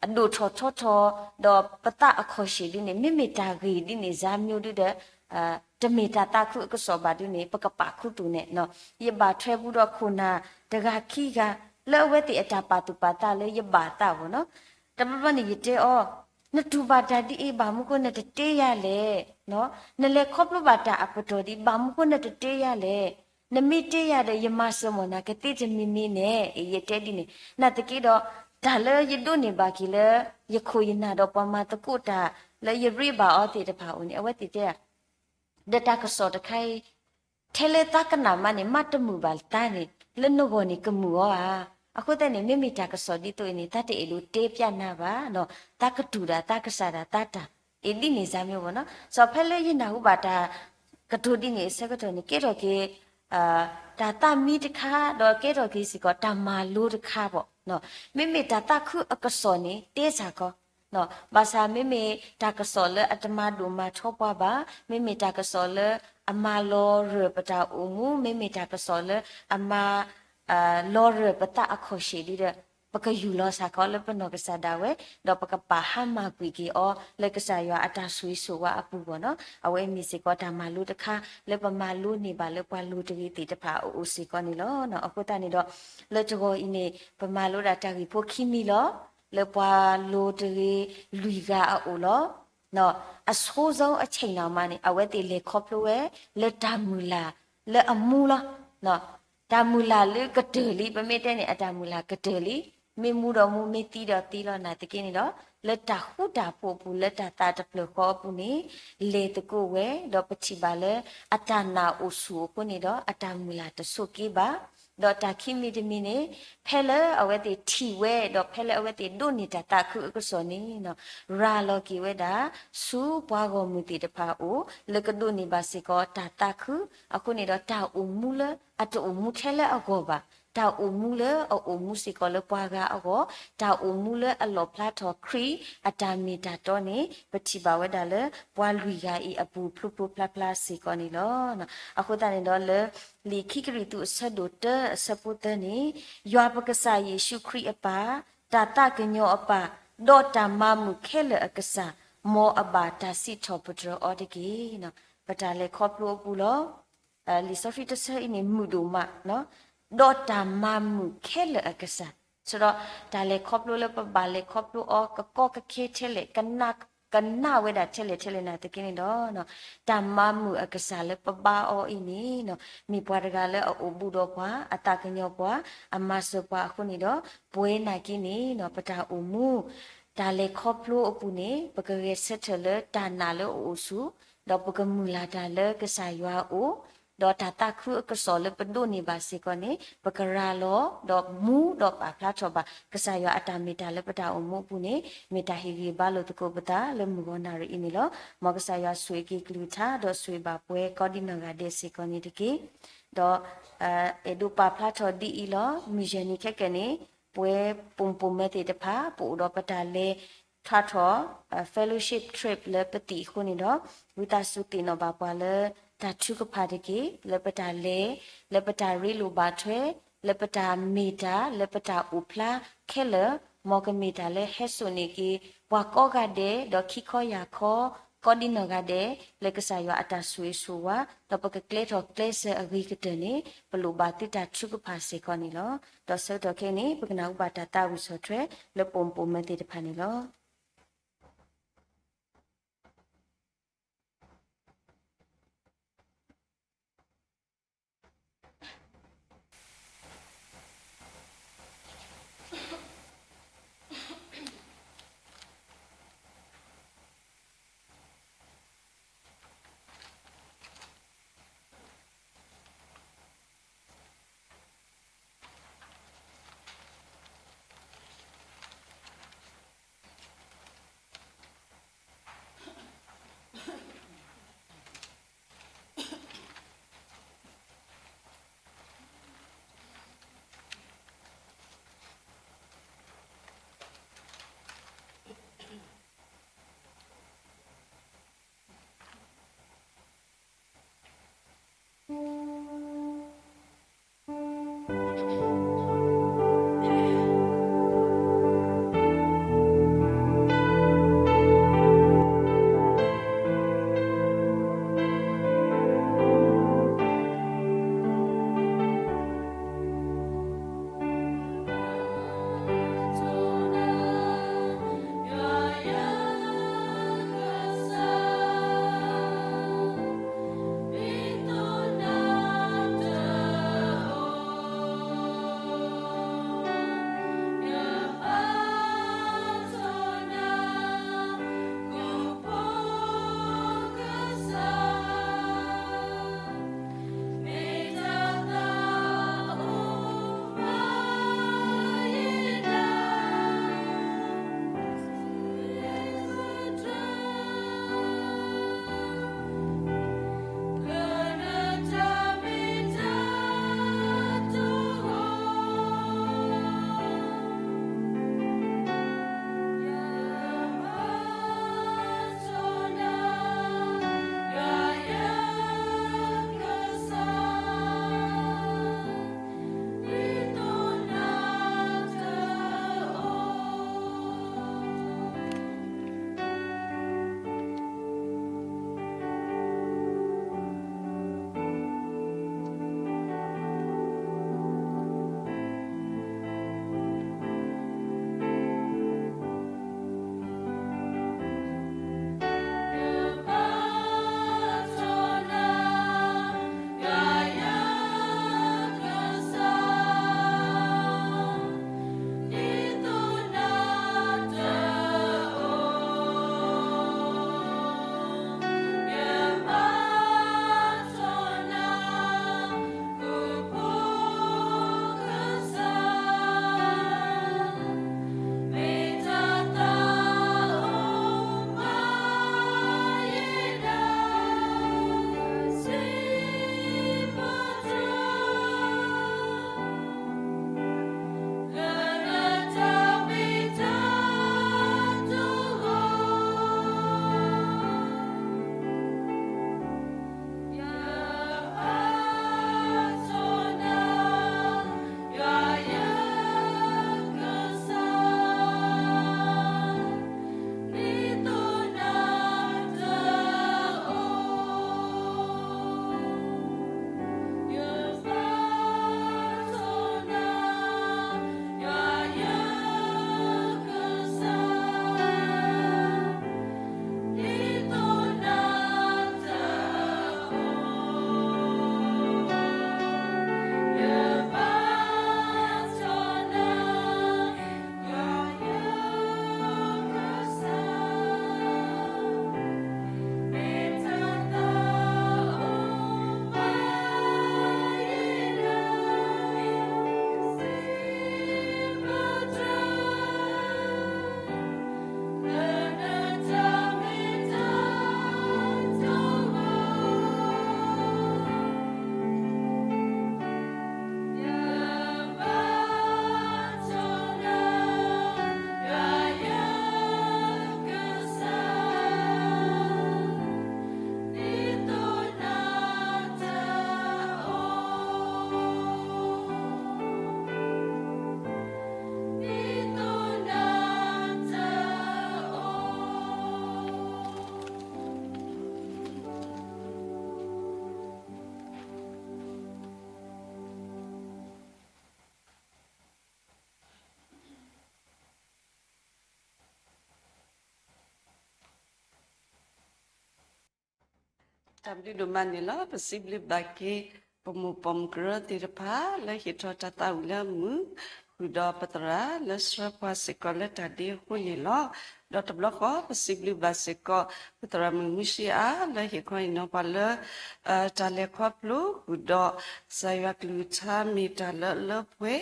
အဒိၣ်ထီၣ်ထီထီၣ်, ဒီးပသးအခီၣ်ဆ့ၣ်ဒ်န့ၣ် မ့မ့ၢ်တၢ်ဂ့ၢ်ဒ်န့ၣ် စၢ်မၠိဒ်ဒီး တမ့ၢ်တၢ်သးခုအကစီၣ်ဘၣ်ဒ်န့ၣ် ပကပာ်ခူသူၣ်န့ၣ်, ယဘၣ်ထွဲဘူးဒီးခိၣ်နၢ်တဂၤခံဂၤ လၢအဝဲသ့ၣ်အတၢ်ပာ်သူၣ်ပာ်သးလၢယဘၣ်သးဘၣ်နီၤ. တဘျီဘျီန့ၣ် ယတဲအီၤ, နတူၢ်ဘၣ်တၢ်ဒ်အံၤ ဘၣ်မနုၤဃိနတတဲယၤလဲၣ်. နလဲၤခီဖျိဘၣ်တၢ်အပတီၢ်ဒ်အံၤ ဘၣ်မနုၤဃိနတတဲယၤလဲၣ်. နမ့ၢ်တဲယၤဒီး ယမၤစၢၤမီၢ်နၤကသ့တမံၤမံၤန့ၣ် ယတဲဒ်န့ၣ်. နာ်သက့ဒီး တၢ်လၢယဒိးန့ၢ်ဘၣ်က့ၤလၢ ယခိၣ်ယနၢ်ဒီးပှၤမၤသကိးတၢ် လၢယရ့ဘၣ်အီၤသ့ၣ်တဖၣ်အအိၣ်န့ၣ် အဝဲသ့ၣ်တဲ ဒီးတၢ်ကစီၣ်တခါအံၤ ထဲလၢသးကနၣ်မးန့ၣ် မ့တမုာ်ဘၣ်သးန့ၣ် လၢနဂီၢ်န့ၣ်ကမုာ်အီၤဧါ. အဃိသတးန့ၣ် မ့မ့ၢ်တၢ်ကစီၣ်ဒ်သိးအံၤန့ၣ် သးတအဲၣ်ဒိးတဲပျးနၤဘၣ်, သးကတူၢ်ဒၣ်သးကစၢ်ဒၣ်သးတၢ် အံၤဒ်န့ၣ်စၢ်မ့ၢ်ဝဲနီၤ. စီၤဖဲလၢယနၢ်ဟူဘၣ်တၢ်ကတိၤဒ်န့ၣ်အဆၢကတီၢ်န့ၣ် ကဲထီၣ်က့ၤ တၢ်သးမံတခါ ဒီးကဲထီၣ်က့ၤစ့ၢ်ကီးတၢ်မၤလိတခါဘၣ်. မ့မ့ၢ်တၢ်သးခုအကစီၣ်န့ၣ် တဲစ့ၢ်ကီး ဘၣ်ဆၣ်မ့မ့ၢ်တၢ်ကစီၣ်လၢအတမၤဒိၣ်မၤထီပှၤဘၣ်, မ့မ့ၢ်တၢ်ကစီၣ်လၢအမၤလီၤရၢၢ်ပတၢ်အိၣ်မူ, မ့မ့ၢ်တၢ်ကစီၣ်လၢအမၤ လီၤရၢၢ်ပသးအခီၣ်ဆ့ၣ်ဒ်ဒီး ပကယူၢ်လီၤစ့ၢ်ကီးလၢပနီၢ်ကစၢ်ဒၣ်ဝဲ, ဒီးပကပာ်ဟါမၢ်ကွံာ်က့ၤအီၤ လၢကစၢ်ယွၤအတၢ်ဆိၣ်ဂ့ၤဆိၣ်ဝါအပူၤဘၣ်နီၤ. အဝဲမ့ၢ်စ့ၢ်ကီးတၢ်မၤလိတခါ လၢပမၤလိန့ၢ်ဘၣ်လၢပှၤလိၤတဂ့ၤသ့ၣ်တဖၣ်အအိၣ်စ့ၢ်ကီးန့ၣ်လီၤ. အဃိသတးန့ၣ်ဒီး လၢတဂီၤအံၤန့ၣ် ပမၤလိဒၣ်တၢ်ဂ့ၢ်ဖိခံမံၤလီၤ. လၢပှၤလိၤတဂ့ၤလွံၢ်ဂၤအအိၣ်လီၤ. အဆိစီအဆ့ၣ်နီၤမးန့ၣ် အဝဲသ့ၣ်လဲၤခီဖျိဝဲ လၢတၢ်မုၢ်လၢ်လၢအမူလီၤ. တၢ်မုၢ်လၢ်လၢကတၢၢ်လံ, ပမ့ၢ်တဲန့ၣ် အတၢ်မုၢ်လၢ်ကတၢၢ်လံ, မ့ၢ်မူဒီးမူ, မ့ၢ်သံဒီးသံလီၤ. နာ်သက့န့ၣ်ဒီး လၢတၢ်ဃူတၢ်ဖိးအပူၤ, လၢတၢ်သးတဖျၢၣ်ဃီအပူၤန့ၣ် လဲၤသကိးဝဲ, ဒီးပထံၣ်ဘၣ်လၢ အတၢ်နာ်အိၣ်ဆူၣ်အဃိန့ၣ်ဒီး အတၢ်မုၢ်လၢ်တဆိးက့ဘၣ်. ဒီးတၢ်ခံမံၤတမံၤန့ၣ် ဖဲလၢအဝဲသ့ၣ်ထံၣ်ဝဲ ဒီးဖဲလၢအဝဲသ့ၣ်ဒိးန့ၢ်တၢ်သးခုအကစီၣ်န့ၣ် ရၤလီၤက့ၤဝဲဒၣ် ဆူပှၤဂီၢ်မုၢ်သ့ၣ်တဖၣ်အအိၣ် လၢကဒိးန့ၢ်ဘၣ်စ့ၢ်ကီးတၢ်သးခု, အဃိန့ၣ်ဒီးတၢ်အိၣ်မူလၢ အတအိၣ်မူထဲလၢအဂီၢ်ဘၣ်, တၢ်အိၣ်မူလၢအအိၣ်မူစ့ၢ်ကီးလၢပှၤဂၤအဂီၢ်, တၢ်အိၣ်မူလၢအလီၣ်ဖျါထီၣ်ခရံာ်အတၢ်မ့ၢ်တၢ်တီန့ၣ် ပထံၣ်ဘၣ်ဝဲဒၣ်လၢ ပှၤလွံၢ်ဂၤအံၤအပူၤဖျိဖျိဖျါဖျါစ့ၢ်ကီးန့ၣ်လီၤ. အဃိသတးန့ၣ်ဒီးလၢ လံာ်ခံကရံၣ်သူးအဆၢဒိၣ်တၢအဆၢဖိသၢန့ၣ်, ယွၤပကစၢ်ယ့ၣ်ၡူးခရံာ်အပၢ် တၢ်သးကညီၤအပၢ်, ဒီးတၢ်မၤမုာ်ခဲလၢာ်အကစၢ်, မ်အဘၣ်တၢ်စံးထီၣ်ပတြၢၤအီၤတက့ၢ်. ပတၢ်လဲၤခီဖျိအပူၤလီၤ. လံာ်စီဆှံတဆၢအံၤန့ၣ် မုာ်ဒိၣ်မး, ဒီးတၢ်မၤမုာ်ခဲလၢာ်အကစၢ်, ဆိဒီးတၢ်လဲၤခီဖျိလၢပဘၣ်လဲၤခီဖျိအီၤ ကကီကခဲထဲလဲၣ်, ကနၣ်ဝဲဒၣ်ထဲလဲၣ်ထဲလဲၣ်နာ်သက့န့ၣ်ဒီး တၢ်မၤမုာ်အကစၢ်လၢပဘါအီၤအံၤန့ၣ် မ့ၢ်ပှၤတဂၤလၢအအိၣ်ဘူးဒီးပှၤ, အသးကညီၤပှၤ, အမၤစၢၤပှၤအဃိန့ၣ်ဒီး ပဝဲနာ်က့န့ၣ် ပတၢ်အိၣ်မူ တၢ်လဲၤခီဖျိအပူၤန့ၣ် ပကဂဲၤဆၢထၢၣ်လၢတၢ်နာ်လၢအအိၣ်ဆူၣ်, ဒီးပကမုၢ်လၢ်တၢ်လၢကစၢ်ယွၤအအိၣ်, ဒီးတၢ်သးခုအကစီၣ်လၢပဒိးန့ၢ်ဘၣ်စ့ၢ်ကီးန့ၣ် ပကရၤလီၤ ဒီးမူဒီးပာ်ဖျါထီၣ်ဘၣ် ကစၢ်ယွၤအတၢ်မ့ၢ်တၢ်လၢပတၢ်အိၣ်မူအပူၤန့ၣ် မ့ၢ်တၢ်ဟ့ၣ်ဂံၢ်ဘါလိာ်သကိးပသးလၢမုၢ်ဂီၤနၣ်ရံၣ်အံၤန့ၣ်လီၤ. မ်ကစၢ်ယွၤဆိၣ်ဂ့ၤက့ၤကလုၢ်ကထါ ဒီးဆိၣ်ဂ့ၤဘၣ်ပှၤကိးဒံနီၢ်ဂၤဒဲးစ့ၢ်ကီးန့ၣ်တက့ၢ်. ဒီး အဲၣ်ဒိးပာ်ဖျါထီၣ်ဒ်အံၤလီၤ. မုၢ်ယဲၢ်နံၤခဲကနံၣ်န့ၣ် ပဝဲပိာ်မုၣ်ပိာ်မၢၤသ့ၣ်တဖၣ် ပအိၣ်ဒီးပတၢ်လဲၤထးထီၣ် fellowship trip လၢပသံၣ်အဃိန့ၣ်ဒီး ဝံသးစူၤသ့ၣ်နီၣ်ဘၣ်ပှၤလၢတၢ်ထုကဖၣ်တက့ၢ်. လၢပတၢ်လဲၤ, လၢပတၢ်ရ့လိာ်ဘၣ်ထွဲ, လၢပတၢ်မ့ၢ်တၢ်, လၢပတၢ်အိၣ်ဖျါခဲလၢာ်, မ်ကမ့ၢ်တၢ်လၢဟဲစိာ်န့ၢ်က့ၤ ပှၤကိးဂၤဒဲး ဒီးခံခီယၢ်ခီ ကိးဒံနီၢ်ဂၤဒဲး လၢကစၢ်ယွၤအတၢ်ဆိၣ်ဂ့ၤဆိၣ်ဝါ ဒီးပကကျဲထီၣ်ကျဲစၢၤအဂ့ၤကတၢၢ်န့ၣ် ပလိၣ်ဘၣ်သုတၢ်ထုကဖၣ်စ့ၢ်ကီးန့ၣ်လီၤ. ဒီးဆၢကတီၢ်ခဲအံၤန့ၣ် ပကနၢ်ဟူဘၣ်တၢ်သးဝံၣ်ဆီၣ်ထွဲ လၢပိာ်မုၣ်ပိာ်မၢၤသ့ၣ်တဖၣ်န့ၣ်လီၤ. တၢ်ဘျုးဒိၣ်မးန့ၣ်လီၤ. ပစံးဘျုးဘၣ်က့ၤ ပမိၢ်ပိာ်မုၣ်ကရၢသ့ၣ်တဖၣ် လၢဟ့ၣ်ထီၣ်တၢ်သးဝံၣ်လၢမုာ် ဃုာ်ဒီးပသရၣ်လၢဆှၢပှၤစ့ၢ်ကီးလၢတၢ်ဒ့အဃိန့ၣ်လီၤ. ဒီးတဘျီဃီ ပစံးဘျုးဘၣ်စ့ၢ်ကီး ပသရၣ်မုၣ်မုၢ်ဆ့အါ လၢဟ့ၣ်ခီဟ့ၣ်နီၤပှၤလၢ တၢ်လဲၤခီဖျိ ဃုာ်ဒီး ကစၢ်ယွၤကလုၢ်ကထါမ့ၢ်တၢ်လၢအလၢပှဲ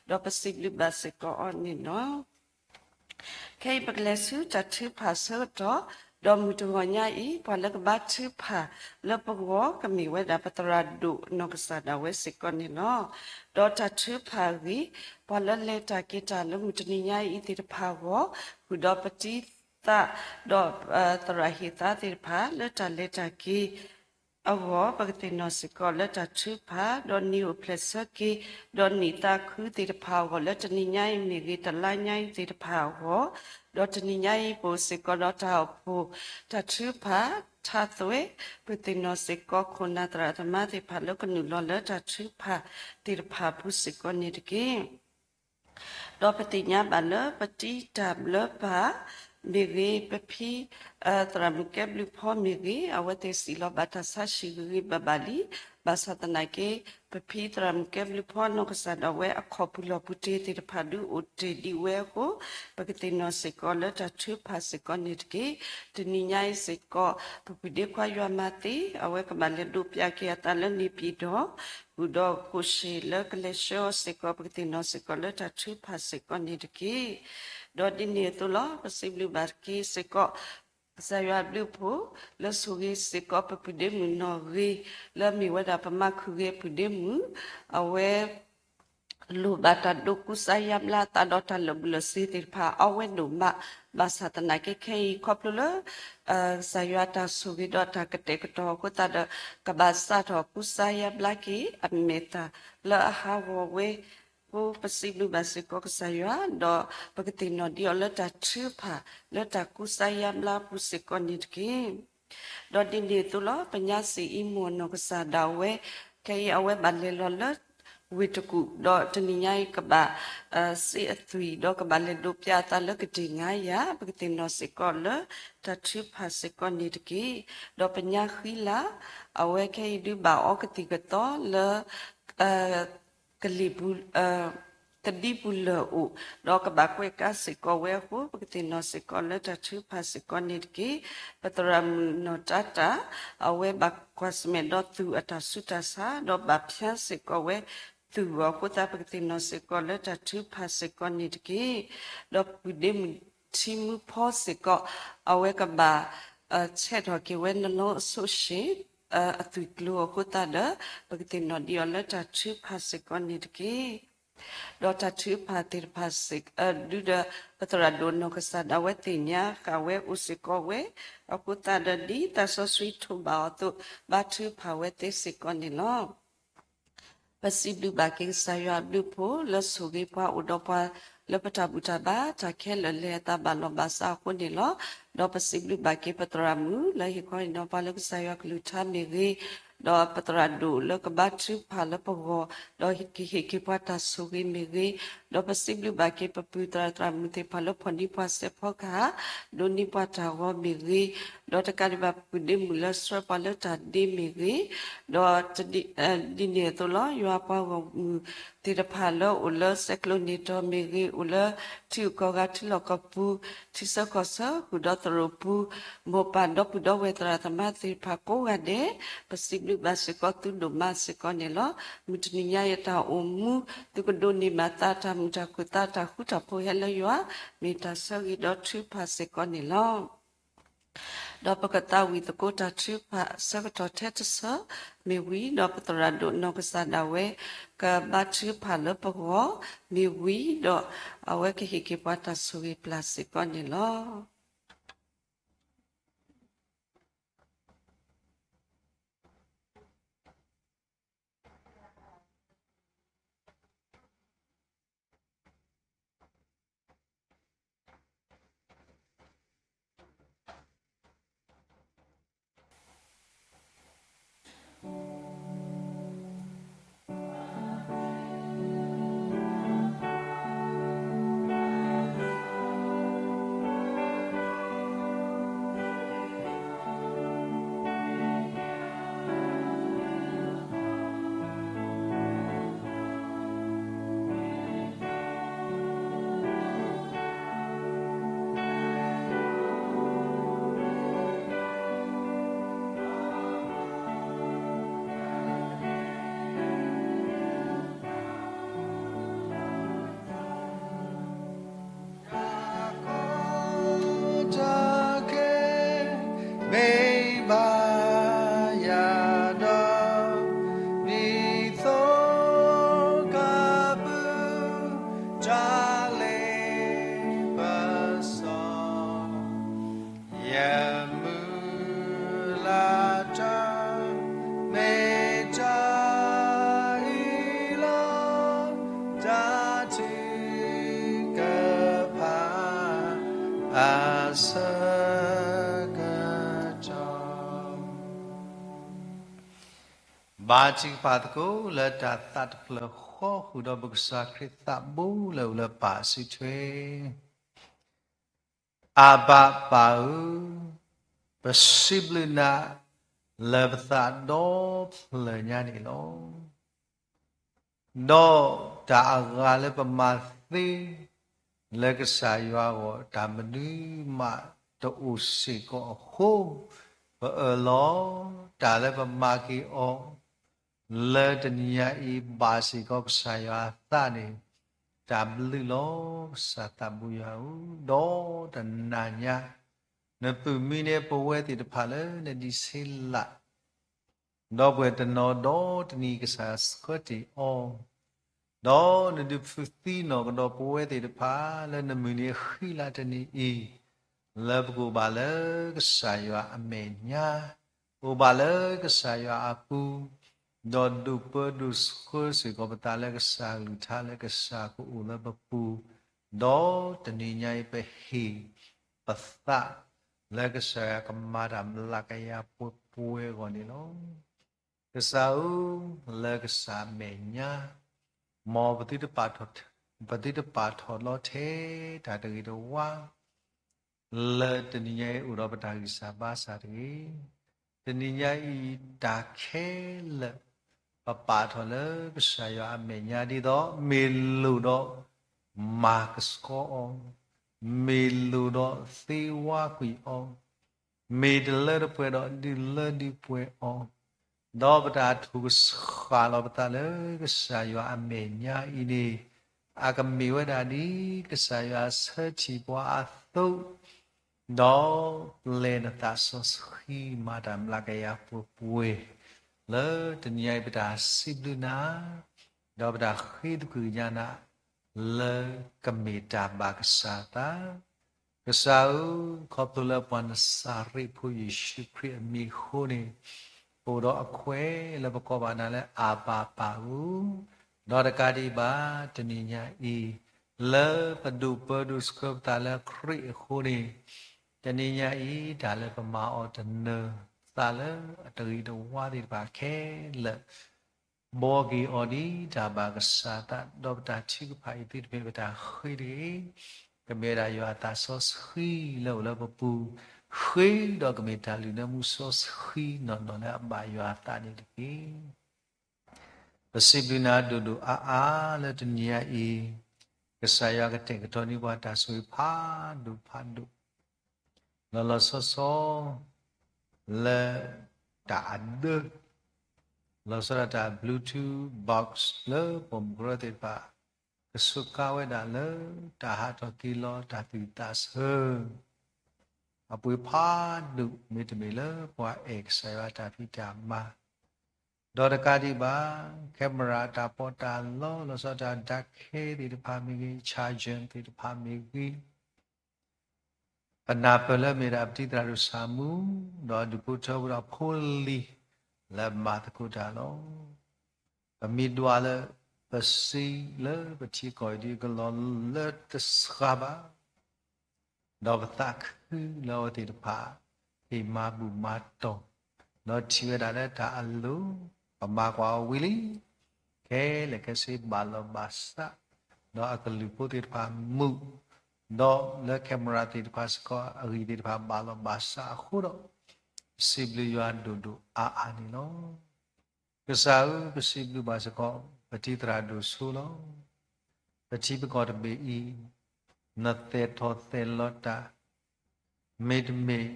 ၤ, ဒီးပစံးဘျုးဘၣ်စ့ၢ်ကီးအီၤန့ၣ်လီၤ. ခဲအံၤပကလဲၤဆူတၢ်ထုကဖၣ်ဆၢကတီၢ်, ဒီးမုၢ်တဂီၤညါအံၤ ပှၤလၢကဘါထုကဖၣ်လၢပဂီၢ် ကမ့ၢ်ဝဲဒၣ်ပသရၣ်ဒိၣ်နီၢ်ကစၢ်ဒၣ်ဝဲစ့ၢ်ကီးန့ၣ်လီၤ. ဒီးတၢ်ထုကဖၣ်အဂ့ၢ်, ပှၤလၢလဲၤတၢ်က့ၤတၢ်လၢမုၢ်တနံၤညါအံၤသ့ၣ်တဖၣ်အဂီၢ်, ဃုာ်ဒီးပတံၤသး ဒီးသရၣ်ဟ့ၣ်သါသ့ၣ်တဖၣ် လၢတၢ်လဲၤတၢ်က့ၤ အဂီၢ် ပကသ့ၣ်နီၣ်စ့ၢ်ကီးလၢတၢ်ထုကဖၣ်, ဒီးနံၤအိၣ်ဖျဲၣ်ဆၢက့ၤ, ဒီးနံၣ်သးခုသ့ၣ်တဖၣ်အဂီၢ် လၢတနံၤညါအံၤမ့ၢ်ဂ့ၤ, တလါညါအံၤသ့ၣ်တဖၣ်အဂီၢ်, ဒီးတနံၤညါအံၤပအိၣ်စ့ၢ်ကီးဒီးတၢ်အိၣ်ဖှိၣ် တၢ်ထုကဖၣ် ထါသွဲ, ပသ့ၣ်နီၣ်စ့ၢ်ကီးခိၣ်နၢ်သရၣ်သမါသ့ၣ်တဖၣ်လၢကနုာ်လီၤလၢတၢ်ထုကဖၣ်သ့ၣ်တဖၣ်အပူၤစ့ၢ်ကီးန့ၣ်တက့ၢ်. ဒီးပသ့ၣ်ညါဘၣ်လၢပတံၤတၢ်ဘျၢပၢ်မ့ၢ်ဂ့ၤ, ပဖံ သရၣ်မုၣ်ကဲဘျုးဖီမ့ၢ်ဂ့ၤ, အဝဲသ့ၣ်စံၣ်လီၤဘၣ်တၢ်ဆါဟံၣ်ဂ့ၤဂ့ၤဘၣ်ဘၣ်လံ. ဘၣ်ဆၣ်သနာ်က့ ပဖံသရၣ်မုၣ်ကဲဘျုးဖီနီၢ်ကစၢ်ဒၣ်ဝဲအခီၣ်ပူၤလီၢ်ပူၤတ့ၢ်သ့ၣ်တဖၣ်ဒုးအိၣ်တ့ၢ်ဒံးဝဲအဃိ, ပကသ့ၣ်နီၣ်စ့ၢ်ကီးလၢတၢ်ထုကဖၣ်စ့ၢ်ကီးန့ၣ်တက့ၢ်. တနံၤညါအံၤစ့ၢ်ကီး ပပုၢ်ဒ့ခွါယွၤမၤသ့ အဝဲကဘၣ်လဲၤဒိးပၠးက့ၤအသးလၢန့ၣ်ပံၤဒီး ဃုာ်ဒီးကိၣ်ၡ့ၣ်လၢကလဲၤဆှၢအီၤစ့ၢ်ကီး ပကသ့ၣ်နီၣ်စ့ၢ်ကီးလၢတၢ်ထုကဖၣ်စ့ၢ်ကီးန့ၣ်တက့ၢ်. ဒီးဒ်န့ၣ်အသိးလီၤ ပစံးဘျုးဘၣ်က့ၤစ့ၢ်ကီး ကစၢ်ယွၤအဘျုးအဖှိၣ် လၢဆိၣ်ဂ့ၤစ့ၢ်ကီးပပုၢ်ဒ့မုၣ်နီၢ်ဂ့ၤ လၢအမ့ၢ်ဝဲဒၣ်ပမၤခုၣ်ဂ့ၤအပုၢ်ဒ့မုၣ်, အဝဲ လိၣ်ဘၣ်တၢ်ဒိးကူစါယါဘျါအသးဒီးတၢ်လၢာ်ဘူၣ်လၢာ်စ့ၤသ့ၣ်တဖၣ် အီၣ်ဝဲဒိၣ်မး, ဘၣ်ဆၣ်သနာ်က့ခဲအံၤခီဖျိလၢ ကစၢ်ယွၤတၢ်ဆိၣ်ဂ့ၤဒီးတၢ်ကတဲာ်ကတီၤအဃိသတးဒီး ကဘၣ်စးထီၣ်ကူစါယါဘျါက့ၤ အမဲာ်သၣ်လၢအဟးဂီၤဝဲအဃိ ပစံးဘျုးဘၣ်စ့ၢ်ကီးကစၢ်ယွၤ ဒီးပကသ့ၣ်နီၣ်ဒံးအီၤလၢတၢ်ထုကဖၣ် လၢတၢ်ကူစါယါဘျါအပူၤစ့ၢ်ကီးန့ၣ်တက့ၢ်. ဒီးဒ်န့ၣ်အသိးလီၤ ပညါစံၣ်အံၤမိၢ်နီၢ်ကစၢ်ဒၣ်ဝဲ ခဲအံၤအဝဲဘၣ်လဲၤလီၤလၢ ဝ့ၢ်တကူၣ် ဒီးတနံၤညါအံၤကဘၣ် စ့အသွံၣ် ဒီးကဘၣ်လဲၤဒိးပၠးအသးလၢကတ့ၢ်ငါယၤ ပကသ့ၣ်နီၣ်စ့ၢ်ကီးလၢ တၢ်ထုကဖၣ်စ့ၢ်ကီးန့ၣ်တက့ၢ်. ဒီးပညါဃံလၤ အဝဲခဲအံၤဒုးဘၣ်အီကသံၣ်ကသီလၢ ကလံၤပူၤ ကဒံပူၤလၢာ်အိၣ် ဒီးကဘၣ်ကွဲးကါစ့ၢ်ကီးဝဲအဃိ ပကသ့ၣ်နီၣ်စ့ၢ်ကီးလၢတၢ်ထုကဖၣ်စ့ၢ်ကီးန့ၣ်တက့ၢ်. ပသရၣ်မုၣ်နီၢ်တၤတၢ် အဝဲဘၣ်ကွၢ်ဆၢၣ်မဲာ်ဒီးသူၣ်အတၢ်ဆူးတၢ်ဆါ ဒီးဘၣ်ဖၠါစ့ၢ်ကီးဝဲသူၣ်အီၤအဃိသတး ပကသ့ၣ်နီၣ်စ့ၢ်ကီးလၢတၢ်ထုကဖၣ်စ့ၢ်ကီးန့ၣ်တက့ၢ်. ဒီးပပုၢ်ဒ့မုၣ်ထံမူဖီစ့ၢ်ကီး အဝဲကဘၣ် ဆဲးထီၣ်က့ၤဝဲနလီအဆိၣ်ရှ့ၣ် အသွံၣ်ကျိၤအဃိသတးဒီး ပကသ့ၣ်နီၣ်ဒံးအီၤလၢတၢ်ထုကဖၣ်စ့ၢ်ကီးန့ၣ်တက့ၢ်. ဒီးတၢ်ထုကဖၣ်သ့ၣ်တဖၣ်စ့ၢ် ဒုဒီးပသရၣ်ဒိၣ်နီၢ်ကစၢ်ဒၣ်ဝဲသ့ၣ်ညါဃာ်ဝဲအိၣ်စ့ၢ်ကီးဝဲ အဃိသတးဒီးဒ်သးစီဆှံထိးဘၣ်အီၤအသိး ဘါထုကဖၣ်ဝဲသ့စ့ၢ်ကီးန့ၣ်လီၤ. ပစံးဘျုးဘၣ်က့ၤကစၢ်ယွၤအဘျုးအဖှိၣ် လၢဆိၣ်ဂ့ၤပှၤအိၣ်ဒီးပှၤလၢပတၢ်ဘူၣ်တၢ်ဘါ တၢ်ခဲလၢာ်လဲၤအသးဘၣ်လီၢ်ဘၣ်စးအဃိန့ၣ်လီၤ. ဒီးပစံးဘျုးဘၣ်က့ၤပသရၣ်မုၣ် လၢဟ့ၣ်ခီဟ့ၣ်နီၤပှၤလၢကစၢ်ယွၤကလုၢ်ကထါမ့ၢ်ဂ့ၤ, ဒီးပသရၣ်ဒိၣ်လၢကဘါထုကဖၣ်လၢပဂီၢ်, ဒီးကဟ့ၣ်က့ၤပှၤတၢ်ဆိၣ်ဂ့ၤမ့ၢ်ဂ့ၤ, ဒီးပစံးဘျုးဘၣ်က့ၤပပုၢ်သရၣ်သရၣ်မုၣ်သ့ၣ်တဖၣ်လၢဖီၣ်န့ၢ်ပှၤစဲးဖီကဟၣ်, ဒိးန့ၢ်ပှၤတၢ်ဂီၤမ့ၢ်ဂ့ၤ, ဒီးတကးဒံးဘၣ်ပပုၢ်ဒ့မုၣ်လၢဆှၢပှၤလၢတၢ်ဒ့မ့ၢ်ဂ့ၤ, ဒီး ဒ်န့ၣ်အသိးလီၤ ယွၤပှၤဂီၢ်မုၢ်သ့ၣ်တဖၣ်လၢအိၣ်လၢစဲးကျိးန့ၢ်တီၤမ့ၢ်ဂ့ၤ, အိၣ်လၢထံဂုၤကီၢ်ဂၤထံလီၢ်ကီၢ်ပူၤ, ထံဆၢကီၢ်ဆၢ ဃုာ်ဒီးသရိာ်ပူၤ, မိၢ်ပၢ်ဒီပုၢ်ဒီဝဲၢ်သရၣ်သမါသ့ၣ်တဖၣ်ကိးဂၤဒဲး, ပစံးဘျုးဘၣ်စ့ၢ်ကီးသုဒိၣ်မးစ့ၢ်ကီးန့ၣ်လီၤ. မုၢ်တနံၤညါအံၤတၢ်အိၣ်မူ, သုကဒိးန့ၢ်ဘၣ်သးတၢ်မုာ်တၢ်ခုၣ်သးတၢ်ဃူတၢ်ဖိးဟဲလၢယွၤ, မ့ၢ်တၢ်ဆၢဂ့ၤဒီးထုကဖၣ်စ့ၢ်ကီးန့ၣ်လီၤ. ဒီးပကသးဝံၣ်သကိးတၢ်ထုကဖၣ်အဆၢကတီၢ်ထဲတဆၢမ့ၢ်ဝံၤ, ဒီးပသရၣ်ဒိၣ်နီၢ်ကစၢ်ဒၣ်ဝဲ ကဘါထုကဖၣ်လၢပဂီၢ်မ့ၢ်ဝံၤ, ဒီးအဝဲကဟ့ၣ်က့ၤပှၤတၢ်ဆိၣ်ဂ့ၤပျၢ်စ့ၢ်ကီးန့ၣ်လီၤ. ဆၢကတီၢ် ဘါထုကဖၣ်သကိးလၢတၢ်သးတဖျၢၣ်ဃီ ဃုာ်ဒီးပကစၢ်ခရံာ်သးဘိလၢအအိၣ်လၢပၢ်အစုထွဲ, အၤဘၤပၢ်ဧၢ, ပစံးဘျုးနၤ လၢပသးဒီဖျၢၣ်ညါန့ၣ်လီၤ. ဒီးတၢ်အဂၤလၢပမၤသ့ လၢကစၢ်ယွၤအဂီၢ် တၢ်မနုၤမးတအိၣ်စ့ၢ်ကီးအဃိ, ပအၢၣ်လီၤတၢ်လၢပမၤက့ၤအီၤ လၢတနံၤညါအံၤ ဘၣ်စ့ၢ်ကီးကစၢ်ယွၤအသးန့ၣ်, တၢ်ဘျုးလီၤ ကစၢ်သးဘိယွၤဧၢ, ဒီးတနၤညါ နပုၢ်မံန့ၢ်ပဝဲသ့ၣ်တဖၣ်လၢနဒံးဆဲးလး ဒီပုၢ်ဝဲၢ်တနီၤဒီးတနံၤကစၢ်ဆှၢတ့ၢ်အီၤ, ဒီးနဒုးဖုးသံနီၣ်ကဒီးပဝဲသ့ၣ်တဖၣ်လၢနမုၢ်နံၤဃံလၤတနံၤအံၤ, လၢပကအိၣ်ဘၣ်လၢကစၢ်ယွၤအမဲာ်ညါ, အိၣ်ဘၣ်လၢကစၢ်ယွၤအပူၤ, ဒီးဒိးပၢဒိးဆှၢစ့ၢ်ကီးပသးလၢကစၢ်အကလုၢ်ကထါလၢကစၢ်ကအိၣ်လၢပပူၤ, ဒီးတနံၤညါအံၤပဟ့ၣ်ပသး လၢကစၢ်ယွၤကမၤတၢ်မျးကယၤပှဲၤပှဲၤအဂီၢ်န့ၣ်လီၤ. ကစၢ်ဧၢ, လၢကစၢ်အမဲာ်ညါ, မ်ပသုတပာ်ထီၣ်လီၤထဲတၢ်တဂ့ၤတဝါ လၢတနံၤညါအံၤအိၣ်ဒီးပတၢ်ဂံၢ်စၢ်ဘါစၢ်တဂ့ၤ. တနံၤညါအံၤ တၢ်ခဲလၢာ် ပပာ်ထီၣ်လၢကစၢ်ယွၤအမဲာ်ညါဒ်သိး မ့ၢ်လိၣ်ဒီးမၤကဆှီအီၤ, မ့ၢ်လိၣ်ဒီးသ့ဝါကွံာ်အီၤ, မ့ၢ်တလၢတပှဲၤဒီးဒုးလၢဒုးပှဲၤအီၤ, ဒီးပတၢ်ထိၣ်ကဆှၣ်လီၤပသးလၢကစၢ်ယွၤအမဲာ်ညါအံၤန့ၣ်, အကမ့ၢ်ဝဲဒၣ်ဒ်ကစၢ်ယွၤဆၢထံၣ်ပှၤအသိး, ဒီးပျဲနသးစီဆှံမၤတၢ်မျးကယၤပှဲၤပှဲၤ, လၢတနံၤညါအံၤပတၢ်စံးဘျုးနၤ, ဒီးပတၢ်ဃ့သကွံၢ်ကညးနၤ, လၢကမ့ၢ်တၢ်ဘၣ်ကစၢ်သး ကစၢ်ဧၢ, ခီဖျိလၢပှၤနစၤရ့းဖိယ့ၣ်ၡူးခရံာ်အမံၤအဃိန့ၣ်, ပအိၣ်ဒီးအခွဲးလၢပကိးဘၣ်နၤလၢအၤဘၤပၢ်ဧၢ, ဒီးတကးဒံးဘၣ် တနံၤညါအံၤ, လၢပဒိးပၢဒိးဆှၢပသးလၢခရံာ်အဃိန့ၣ်, တနံၤညါအံၤ တၢ်လၢပမၤအီၤတနၢၤသးလၢအတဂ့ၤတဝါသ့ၣ်တဖၣ်ခဲလၢာ် ဘှီက့ၤအီၤဒ်တၢ်ဘၣ်ကစၢ်သး ဒီးပတၢ်ထုကဖၣ်အံၤသုတမ့ၢ်ပတၢ်ဃ့တဂ့ၤ, ကမ့ၢ်ဝဲဒၣ်ယွၤအသးစီဆှံလၢအအိၣ်လၢပပူၤ, ဃ့ဒီးကမ့ၢ်တၢ်လုၢ်နၢမူစီဆှံနီၢ်နီၢ်လၢအဘၣ်ယွၤအသးန့ၣ်တက့ၢ်. ပစံးဘျုးနၤဒိၣ်ဒိၣ်အါအါလၢတနံၤညါအံၤ, ကစၢ်ယွၤကတဲာ်ကတီၤန့ၢ်ပှၤတၢ်ဆိၣ်ဂ့ၤဖးဒိၣ်ဖးဒိၣ် လီၤလီၤဆီဆီ လၢတၢ်အဒၢ, လီၤဆီဒၣ်တၢ် Bluetooth box လၢပိာ်မုၣ်ကရၢသ့ၣ်တဖၣ် ကစူးကါဝဲဒၣ်လၢတၢ်ဟးထီၣ်က့ၤလီၤတၢ်သူၣ်ဝံၣ်သးဆၢ အပှ့ၤဖးဒိၣ်မ့တမ့ၢ်လၢပှၤအဲၣ်ကစၢ်ယွၤတၢ်ဖံးတၢ်မၤ, ဒီးတကးဒံးဘၣ် camera တၢ်ပီးတၢ်လီ လီၤဆီဒၣ်တၢ် duct သ့ၣ်တဖၣ်မ့ၢ်ဂ့ၤ charger သ့ၣ်တဖၣ်မ့ၢ်ဂ့ၤ ပနၢ်ပၢၢ်လၢမ့ၢ်ဒၣ်ပတံၤသရၣ်ဒိၣ်ဆၣ်မူ ဒီးအဒူၣ်ဖိထၢဖိဒီးဖိလံၤ လၢမၤသကိးတၢ်လီၤ. ပမ့ၢ်ဒွးလၢပစံးလၢပထံကီၢ်အံၤဒ်ကလီၤလၢတစှၤဘၣ် ဒီးပသးခုလၢအဝဲသ့ၣ်တဖၣ် ဟ့ၣ်မၤဘူၣ်မၤတီၢ်, ဒီးထံၣ်ဝဲဒၣ်လၢတၢ်အလိၤ ပမၤကွၢ်အီၤဝံၤလံ ခဲလၢာ်ခဲဆ့ဘၣ်လီၤဘၣ်စး, ဒီးအကလုၢ်ဖိသ့ၣ်တဖၣ်မုာ်, ဒီးလၢ camera သ့ၣ်တဖၣ်စ့ၢ်ကီး အဂံၢ်သ့ၣ်တဖၣ်ဘၣ်လီၤဘၣ်စးအဃိဒီး, ပစံးဘျုးယွၤဒိၣ်ဒိၣ်အါအါန့ၣ်လီၤ. ကစၢ်ဧၢ, ပစံးဘျုးဘၣ်စ့ၢ်ကီး ပတံၤသရၣ်ဒိၣ်စိလီၤ. ပထံပကီၢ်တဘ့ၣ်အံၤ နသဲးထီၣ်သဲးလီၤတၢ် မ့တမ့ၢ်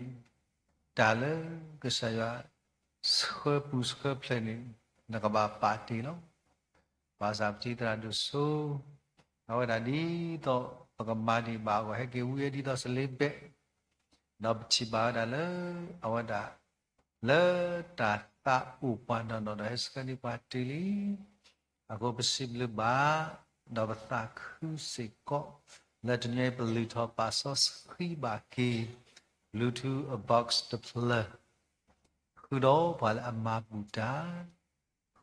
တၢ်လၢကစၢ်ယွၤဆှၢပူၤဆှၢဖျဲးန့ၣ် နကဘၣ်ပာ်တ့ၢ်လီၤ. ဘၣ်ဆၣ်ပတံၤသရၣ်ဒိၣ်စိ အဝဲဒၣ်ဒ်သိးပကမၤန့ၢ်ဘၣ်အဂီၢ် ဟဲက့ၤဝံအီၤဒ်သိးစလ့ဘဲး, ဒီးပထံၣ်ဘၣ်ဝဲဒၣ်လၢ အဝဲဒၣ် လၢတၢ်သးအိၣ်ပှၤနီၢ်နီၢ်ဒီးဟဲဆှၢန့ၢ်ပှၤတုၤလံ. အဃိပစံးဘျုးဘၣ် ဒီးပသးခုစ့ၢ်ကီး လၢတနံၤအံၤပလုၢ်ထီၣ်ပာ်စီဆှံဘၣ်က့ၤ Bluetooth box တဖျၢၣ် ဃုာ်ဒီးပှၤလၢအမၤဘူၣ်တၢ်,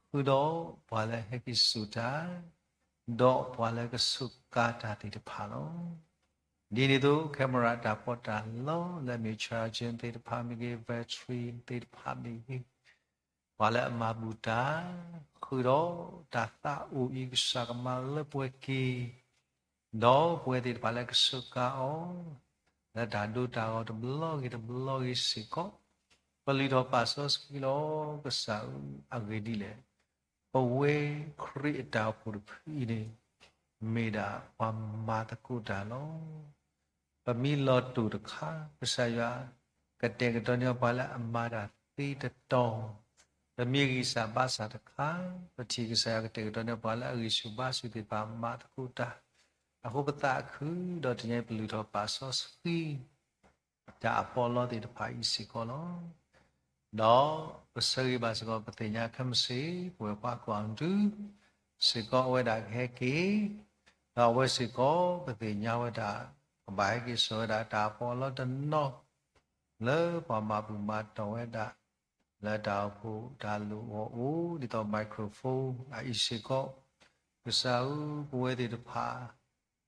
ဃုာ်ဒီးပှၤလၢဟဲက့ၤစိာ်တၢ်, ဒီးပှၤလၢကစူးကါတၢ်သ့ၣ်တဖၣ်လီၤ. ဒ်န့ၣ်အသိး camera တၢ်ပီးတၢ်လီလၢအမ့ၢ် charging သ့ၣ်တဖၣ်မ့ၢ်ဂ့ၤ, battery သ့ၣ်တဖၣ်မ့ၢ်ဂ့ၤ, ပှၤလၢအမၤဘူၣ်တၢ် ဃုာ်ဒီးတၢ်သးအိၣ်အံၤ ကစၢ်ကမၤလၢပှဲၤက့ၤ ဒီးပဝဲသ့ၣ်တဖၣ်လၢကစၢၢ်ကါအီၤ လၢတၢ်ဒိတၢ်ဂီၤတဘျီဂ့ၤတဘျီဂ့ၤစ့ၢ်ကီး, ပလုၢ်ထီၣ်ပာ်စီဆှံလီၤ. ကစၢ်ဧၢ, အဂ့ၢ်ဒ်လဲၣ်, ပဝဲခရံာ်အတၢ်အိၣ်ဖှိၣ်တဖုအံၤန့ၣ် မ့ၢ်ဒၣ်ပှၤမၤသကိးတၢ်လီၤ. ပမ့ၢ်လီၤတိၢ်တခါ, ကစၢ်ယွၤကတဲာ်ကတီၤန့ၢ်ပှၤလၢအမၤတၢ်သ့တတီၤ, ပမ့ၢ်ဂံၢ်စၢ်ဘါစၢ်တခါ, ပထံၣ်ကစၢ်ယွၤကတဲာ်ကတီၤန့ၢ်ပှၤလၢအဂံၢ်ဆူၣ်ဘါဆူၣ်သ့ၣ်တဖၣ်မၤသကိးတၢ်, အဃိပသးခုဒီးတနံၤအံၤပလုၢ်ထီၣ်ပာ်စီဆှံ တၢ်အပီးအလီသ့ၣ်တဖၣ်အံၤစ့ၢ်ကီးလီၤ. ဒီးပဆၢဂ့ၤဘၣ်စ့ၢ်ကီး ပသ့ၣ်ညါခဲမုၢ်ဆ့ၣ် ပဝဲပှၤကွၢ်အီၤဒု စ့ၢ်ကီးအဝဲဒၣ်ကဟဲက့ၤ, ဒီးအဝဲစ့ၢ်ကီး ပသ့ၣ်ညါဝဲဒၣ် ကဘၣ်ဟဲက့ၤစိာ်ဝဲဒၣ်တၢ်အပီးအလီတနီၤ လၢပှၤမၤဘူၣ်မၤတီၢ်ဝဲဒၣ် လၢတၢ်အိၣ်ဖှိၣ်တၢ်လိၣ်အီၣ်အိၣ် ဒ်သိး microphone အအံၤစ့ၢ်ကီး, ကစၢ်ဧၢ, ပဝဲသ့ၣ်တဖၣ်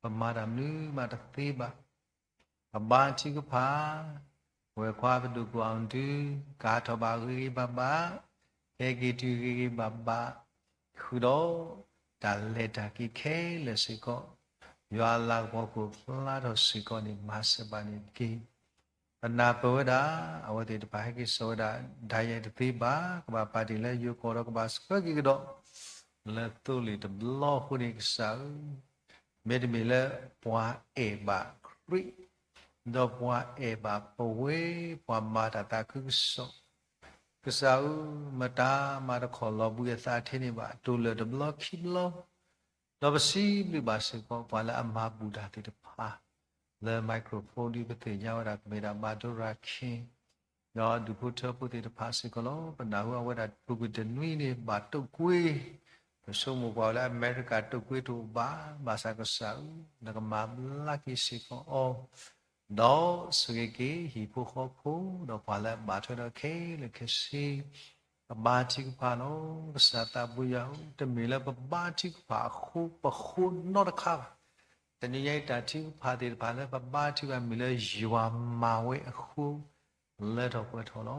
ပမၤတၢ်မနုၤမးတသ့ဘၣ်. ပဘါထုကဖၣ်, ပဝဲခွါပဒိၣ်ကွၢ်အီၤဒု ကၤထီၣ်ဘၣ်ဂ့ၤဂ့ၤဘၣ်ဘၣ်, ဟဲက့ၤတုၤဂ့ၤဂ့ၤဘၣ်ဘၣ်, ဃုာ်ဒီးတၢ်လဲၤတၢ်က့ၤခဲလၢာ်စ့ၢ်ကီး, ယွၤအလၤကပီၤခိၣ်ဖျါထီၣ်စ့ၢ်ကီးန့ၣ် မၤစၢၤဘၣ်န့ၣ်တက့ၢ်. ပနၢ်ပၢၢ်ဝဲဒၣ် အဝဲသ့ၣ်တဖၣ်ဟဲက့ၤစိာ်ဝဲဒၣ် ဒၣ်ယဲတသ့ဘၣ်, ကဘၣ်ပာ်တ့ၢ်လၢယိၤကီၢ်ဒီးကဘၣ်ဆှၢက့ၤကဒီး လၢသိလ့ၣ်တဘျီအဃိန့ၣ် ကစၢ်ဧၢ, မ့တမ့ၢ်လၢပှၤအဲၣ်ဘၣ်ခရံာ်, ဒီးပှၤအဲၣ်ဘၣ်ပဝဲ ပှၤမၤတၢ်သးခုကစီၣ်, ကစၢ်ဧၢ, မတၤမၤတခီၣ်လီၤဘှံးအသးထဲန့ၣ်ဘၣ် တိၢ်လၢာ်တဘျီခံဘျီ ဒီးပစံးဘျုးဘၣ်စ့ၢ်ကီး ပှၤလၢအမၤဘူၣ်တၢ်သ့ၣ်တဖၣ် လၢ microphone ဒ်ပသ့ၣ်ညါဝဲဒၣ် ကမ့ၢ်ဒၣ် ဘၣ်ဒိရၤခ့ၣ် ဒီးဒူၣ်ဖိထၢဖိသ့ၣ်တဖၣ်စ့ၢ်ကီးလီၤ. ပနၢ်ဟူအဝဲဒၣ် ပူၤကွံာ်တနွံန့ၣ် ဘၣ်တိာ်ကွံာ်, ပဆိကမိၣ်ပှၤလၢအမဲရကၤ တိာ်ကွံာ်တအိၣ်ဘၣ်, ဘၣ်ဆၣ်ကစၢ်ဧၢ, နကမၤဘျါက့ၤစ့ၢ်ကီးအီၤ ဒီးဆိၣ်ဂ့ၤက့ၤဟံၣ်ဖိဃီဖိ ဒီးပှၤလၢအဘၣ်ထွဲဒီးခဲလၢာ်ခဲဆ့, ပဘါထုကဖၣ်လီၤ. ကစၢ်သးဘိယွၤဧၢ, တမ့ၢ်လၢပဘါထုကဖၣ်အဃိ ပဃိနီတခါဘၣ်. တနံၤညါအံၤ တၢ်ထုကဖၣ်သ့ၣ်တဖၣ်လၢပဘါထုကဖၣ် မ့ၢ်လၢယွၤမၤဝဲအဃိ လၢထီၣ်ပှဲၤထီၣ်လီ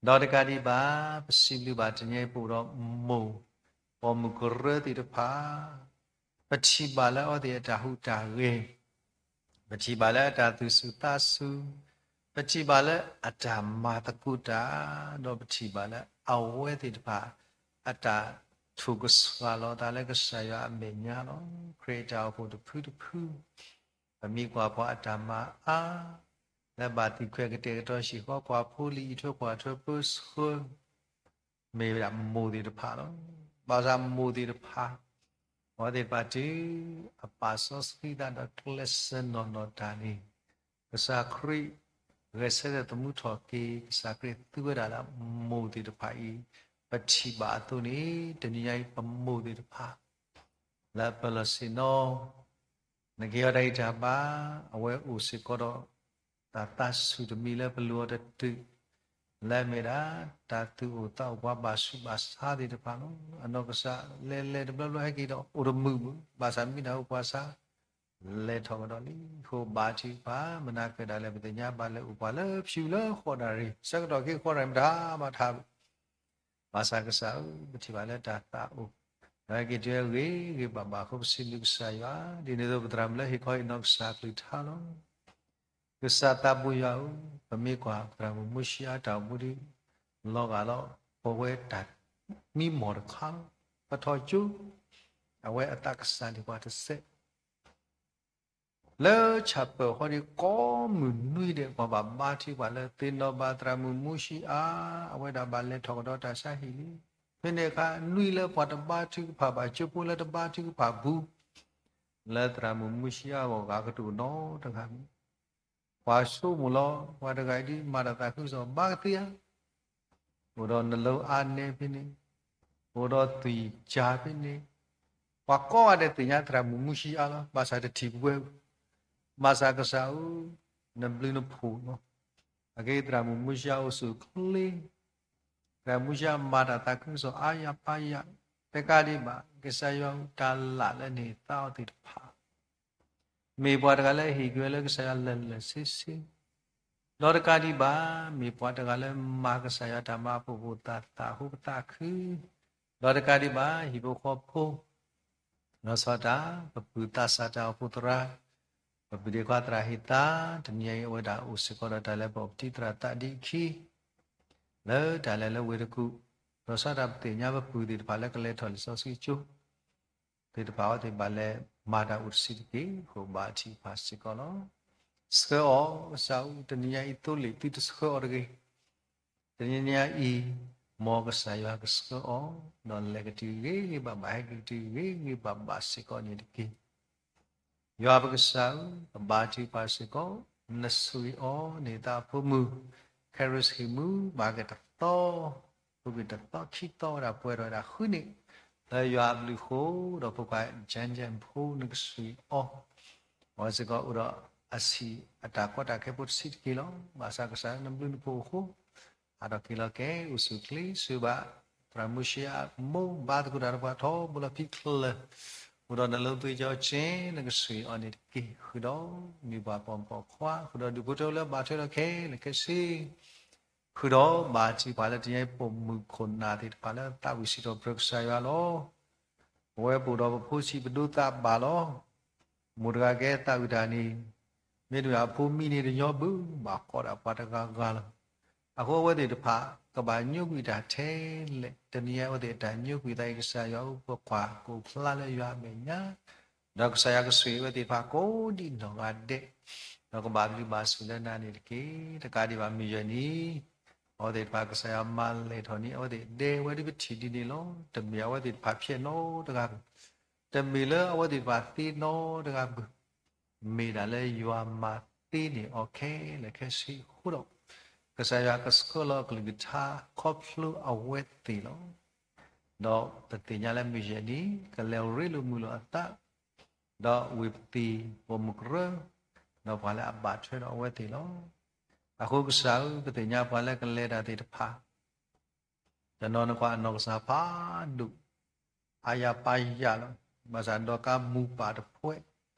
ၤ. ဒီးတကးဒံးဘၣ် ပစံးဘျုးဘၣ်တနံၤညါအံၤ ပအိၣ်ဒီးမိၢ် ပိာ်မုၣ်ကရၢသ့ၣ်တဖၣ်, ပထံၣ်ဘၣ်လၢအဝဲသ့ၣ်အတၢ်ဟူးတၢ်ဂဲၤ, ပထံၣ်ဘၣ်လၢအတၢ်သူၣ်ဆူၣ်သးဆူၣ်, ပထံၣ်ဘၣ်လၢအတၢ်မၤသကိးတၢ်, ဒီးပထံၣ်ဘၣ်လၢအဝဲသ့ၣ်တဖၣ် အတၢ်ထုးကဆှၣ်လီၤအသးလၢကစၢ်ယွၤအမဲာ်ညါလီၤ. ခရံာ်အတၢ်အိၣ်ဖှိၣ်တဖုတဖု ပမ့ၢ်ကွၢ်ပှၤအတၢ်မၤအါ လၢဘၣ်သံခွဲးကတဲာ်ကတီၤဟံၣ်ဃီ ကွၢ်ဖိလံၤအံးထွဲကွၢ်ထွဲပၢဆှၢ မ့ၢ်ဝဲဒၣ်မိၢ်သ့ၣ်တဖၣ်လီၤ. ဘၣ်ဆၣ်မိၢ်သ့ၣ်တဖၣ်, အဝဲသ့ၣ်တဖၣ်တုၤအပာ်စီဆှံသးဒီးကျဲးစၢးနီၢ်နီၢ်တၢ်န့ၣ်, ကစၢ်ခရံာ်ဂဲၤဆၢထၢၣ်သမူထီၣ်က့ၤ, ကစၢ်ခရံာ်သူဝဲဒၣ်လၢမိၢ်သ့ၣ်တဖၣ်အံၤ, ပထံၣ်ဘၣ်အသိးန့ၣ် တနံၤညါအံၤပမိၢ်သ့ၣ်တဖၣ် လၢအပၢၤလီၢ်ဆ့ၣ်နီၤ နကဟ့ၣ်အီၤတၢ်ဂံၢ်တၢ်ဘါ, အဝဲအိၣ်စ့ၢ်ကီးဒီး တၢ်သးဆူၣ်တမံၤလၢပလိၤအီၤတတုာ်, လၢအမ့ၢ်ဒၣ် တၢ်သူၣ်အိၣ်သးအိၣ်ပှၤဘၣ်ဆူးဘၣ်ဆါသ့ၣ်တဖၣ်လီၤ. အနီၢ်ကစၢ်လဲၤလဲၤတဘျီဘျီဟဲက့ၤဒီးအိၣ်တမုာ်ဘၣ်, ဘၣ်ဆၣ်မ့ၢ်နၢ်ဟူပှၤစါ လဲၤထီၣ်ကဒီးလံ. အဃိဘါထုကဖၣ်, မနၤကဲဒၣ်လဲာ် ပသ့ၣ်ညါဘၣ်လဲၤအိၣ်ပှၤလၢဖၠူလၢဃီၣ်ဒၣ်ရံၣ်, ဆၢကတီၢ်ခ့ဃီၣ်ဒၣ်ရံၣ် မတၤမၤထါဘၣ် ဘၣ်ဆၣ်ကစၢ်ဧၢ, ပထံၣ်ဘၣ်လၢတၢ်သးအိၣ်, ဒီးဟဲက့ၤတုၤဂ့ၤဂ့ၤဘၣ်ဘၣ်အဃိ ပစံးဘျုးကစၢ်ယွၤ, ဒ်န့ၣ်အသိးပသရၣ်မုၣ်လၢဟ့ၣ်ခီဟ့ၣ်နီၤကစၢ်အကလုၢ်ကထါလီၤ. ကစၢ်သးဘိယွၤဧၢ, ပမ့ၢ်ကွၢ်သရၣ်မုၣ်မူၡံအါတၢ်အိၣ်မူဒ် လီၤဂာ်လီၤ ပဝဲတၢ်မံမီၢ်တခါလီၤ. ပထီၣ်ကၠိ အဝဲအသးကစၢ်န့ၣ်ပှၤတစဲး လၢဆၣ်ပၢၢ်ဃီဒီးကိးမုၢ်နွံဒဲး ပှၤဘၣ်ဘါထုကဖၣ်လၢသ့ၣ်နီၣ်ဘၣ်သရၣ်မုၣ်မူၡံအါ, အဝဲဒၣ်ဘၣ်လဲၤထီၣ်ကဒီးတၢ်ဆါဟံၣ်လံ. ဖဲန့ၣ်အခါ နွံလၢပှၤတဘါထုကဖၣ်ဘၣ် ကၠိဖိလၢတဘါထုကဖၣ်ဘူး လၢသရၣ်မုၣ်မူၡံအါဂီၢ်ဂၤကတအိၣ်နီတဂၤန့ၣ် ပှၤဆိကမိၣ်လီၤ ပှၤတဂၤအံၤဒ်မၤတၢ်သးခုကစီၣ်ဘၣ်ကသ့ဧါ, အိၣ်ဒီးနလၢအါနဲဖဲန့ၣ်, အိၣ်ဒီးသွံၣ်ကၢ်ဖဲန့ၣ်, ပှၤကိးဂၤဒဲးသ့ၣ်ညါသရၣ်မုၣ်မူၡံအါလီၤ. ဘၣ်ဆၣ်တထံၣ်ပဝဲ, ဘၣ်ဆၣ်ကစၢ်ဧၢ, နဘျုးနဖှိၣ်လီၤ. အကဲသရၣ်မုၣ်မူၡံအါအိၣ်ဆူၣ်အိၣ်ချ့, သရၣ်မုၣ်မူၡံအါမၤတၢ်သးခုကစီၣ်အါယၤပါယၤ, တကးဒံးဘၣ် ကစၢ်ယွၤတၢ်လၢ်လၢနဟ့ၣ်သါအီၤသ့ၣ်တဖၣ် မ့ၢ်ပှၤတဂၤလၢဟ့ၣ်က့ၤဝဲလၢကစၢ်ယွၤလၢာ်လၢာ်ဆ့ဆ့, ဒီးတကးဒံးဘၣ် မ့ၢ်ပှၤတဂၤလၢမၤကစၢ်ယွၤတၢ်မၤအပူၤ သးသးအဃိပသးခု, ဒီးတကးဒံးဘၣ် ဟံၣ်ဖိဃီဖိ လီၤဆီဒၣ်တၢ် ပပုၢ်သးစၢ်တၢ်အိၣ်ဖှိၣ်သရၣ်, ပပုၢ်ဒ့ခွါသရၣ်ဟ့ၣ်သါ, တနံၤအံၤအဝဲဒၣ်အိၣ်စ့ၢ်ကီးဒီးတၢ်လၢပ ပထံၣ်သရၣ်သးဒ်အခံ လၢတၢ်လဲၤလၢဝ့ၢ်တကူၣ်, လီၤဆီဒၣ်တၢ်ပသ့ၣ်ညါပပုၢ်သ့ၣ်တဖၣ်လၢကလဲၤထီၣ်လံာ်စီဆှံကၠိ သ့ၣ်တဖၣ်အဝဲသ့ၣ်ဘၣ်လဲၤမၤတၢ်အိၣ်တဆံးတက့ၢ်. အဃိဘါထုကဖၣ်စ့ၢ်ကီးလီၤ. ဆှၢအီၤ, ကစၢ်ဧၢ, တနံၤညါအံၤသိလ့ၣ်သုတဆှၢအီၤတဂ့ၤ. တနံၤညါအံၤ မ်ကစၢ်ယွၤကဆှၢအီၤ, ဒီးလဲၤကတုၤဂ့ၤဂ့ၤဘၣ်ဘၣ်, ဟဲက့ၤကတုၤဂ့ၤဂ့ၤဘၣ်ဘၣ်စ့ၢ်ကီးန့ၣ်တက့ၢ်. ယွၤပကစၢ်ဧၢ, ပဘါထုကဖၣ်စ့ၢ်ကီး, နဆိၣ်ဂ့ၤအီၤန့ၣ်သးအဖိမုၣ် ခဲရ့စ့ၣ်မူ ဘၣ်က့ၤတသီ, ပူၤကွံာ်တသီခံသီဝဲဒၣ် ပှဲၤထီၣ်ဝဲဒၣ်ဃုနံၣ် လၢယွၤအဘျုးအဃိ, ဒီးဖိခွါ ကၠၣ်ကၠၣ်ဖိ နကဆိၣ်ဂ့ၤအီၤ, အဝဲစ့ၢ်ကီးအိၣ်ဒီးအဆံးအတၢ်ကီတၢ်ခဲဖိတဆံးတက့ၢ်လီၤ. ဘၣ်ဆၣ်ကစၢ်နဘျုးနဖှိၣ်အဃိ ဟးထီၣ်က့ၤလီၤက့ၤ အိၣ်ဆူၣ်အိၣ်ချ့ဆူဘၣ် သရၣ်မုၢ်ၡ့အမိၢ် ဘါသကိးတၢ်ဒီးပှၤထီဘိလီၤ ဖံးချၢၣ် အိၣ်ဒီးနလိသ့ကၠီကၠ့ နကဆိၣ်ဂ့ၤအီၤန့ၣ်တက့ၢ်. ဃုာ်ဒီးမ့ၢ်ပှၤပိာ်မုၣ်ပိာ်ခွါ, ဃုာ်ဒီးဒူၣ်ဖိထၢလၢဘၣ်ထွဲဒီးခဲလၢာ်ခဲဆ့, ဃုာ်ဒီးဘါထုကဖၣ်လၢတနံၤအံၤ ပိာ်မုၣ်ခိၣ်နၢ်သ့ၣ်တဖၣ်လၢသးဝံၣ်စံးထီၣ်ပတြၢၤကစၢ်ယွၤလီၤ. ပဝဲပအိၣ်ဒီးပဖိဆံးပဒိသးဘၣ်လီၤ. မိၢ်တဂၤကဲသးဝံၣ်တၢ်န့ၣ် မ့တမ့ၢ်အဖိမံန့ၣ်တညီဘၣ်, ဘၣ်ကိးဒၣ်ပှၤတဂၤဂၤလီၤ. အဃိအဝဲသ့ၣ်တဖၣ် ကဘၣ်ညိကွံာ်တၢ်ထဲလဲၣ်. တနံၤအံၤအဝဲသ့ၣ်အတၢ်ညိကွံာ်သးအံၤ ကစၢ်ယွၤအိၣ်ပှဲၤကွၢ် ကအိၣ်ဖျါလၢယွၤအမဲာ်ညါ, ဒီးကစၢ်ယွၤကဆိၣ်ဂ့ၤအဝဲသ့ၣ်တဖၣ်ကိးဒံးနီၢ်ဂၤဒဲး, ဒီးကဘၣ်ဘျုးဘၣ်ဆိၣ်လၢနၤန့ၣ်တက့ၢ်. တကးဒံးဘၣ်မုၢ်ယဲၢ်နံၤ အဝဲသ့ၣ်တဖၣ်ကစၢ်ယွၤမၤလဲၢ်ထီၣ်န့ၣ် အဝဲသ့ၣ်ဒဲဝဲဒ်ပထံၣ်ဒ်န့ၣ်လီၤ. တမ့ၢ်အဝဲသ့ၣ်တဖၣ်ဖျဲးနီတဂၤဘၣ်, တမ့ၢ်လၢအဝဲသ့ၣ်တဖၣ်သ့နီတဂၤဘၣ်, မ့ၢ်ဒၣ်လၢယွၤမၤသ့န့ၢ်အီၤခဲလၢာ်ခဲဆ့အဃိဒီး, ကစၢ်ယွၤကဆှၢလီၤအကလုၢ်ကထါခီဖျိအဝဲသ့ၣ်လီၤ. ဒီးပသ့ၣ်ညါလၢမုၢ်ယဲၢ်နံၤ ကလဲၤရ့လိာ်မုာ်လိာ်အသး, ဒီးဝ့ၢ်ပသံၣ်ပိာ်မုၣ်ကရၢ, ဒီးပှၤလၢအဘၣ်ထွဲဒီးအဝဲသ့ၣ်လီၤ. အဃိကစၢ်ဧၢ, ပသ့ၣ်ညါပှၤလၢကလဲၤတၢ်သ့ၣ်တဖၣ် တနီၤနကွၢ်အနီၢ်ကစၢ်ဖးဒိၣ် အါယၤပာ်ယၤလီၤ. ဘၣ်ဆၣ်ဒီးကါမူးပာ်တဖှဲး,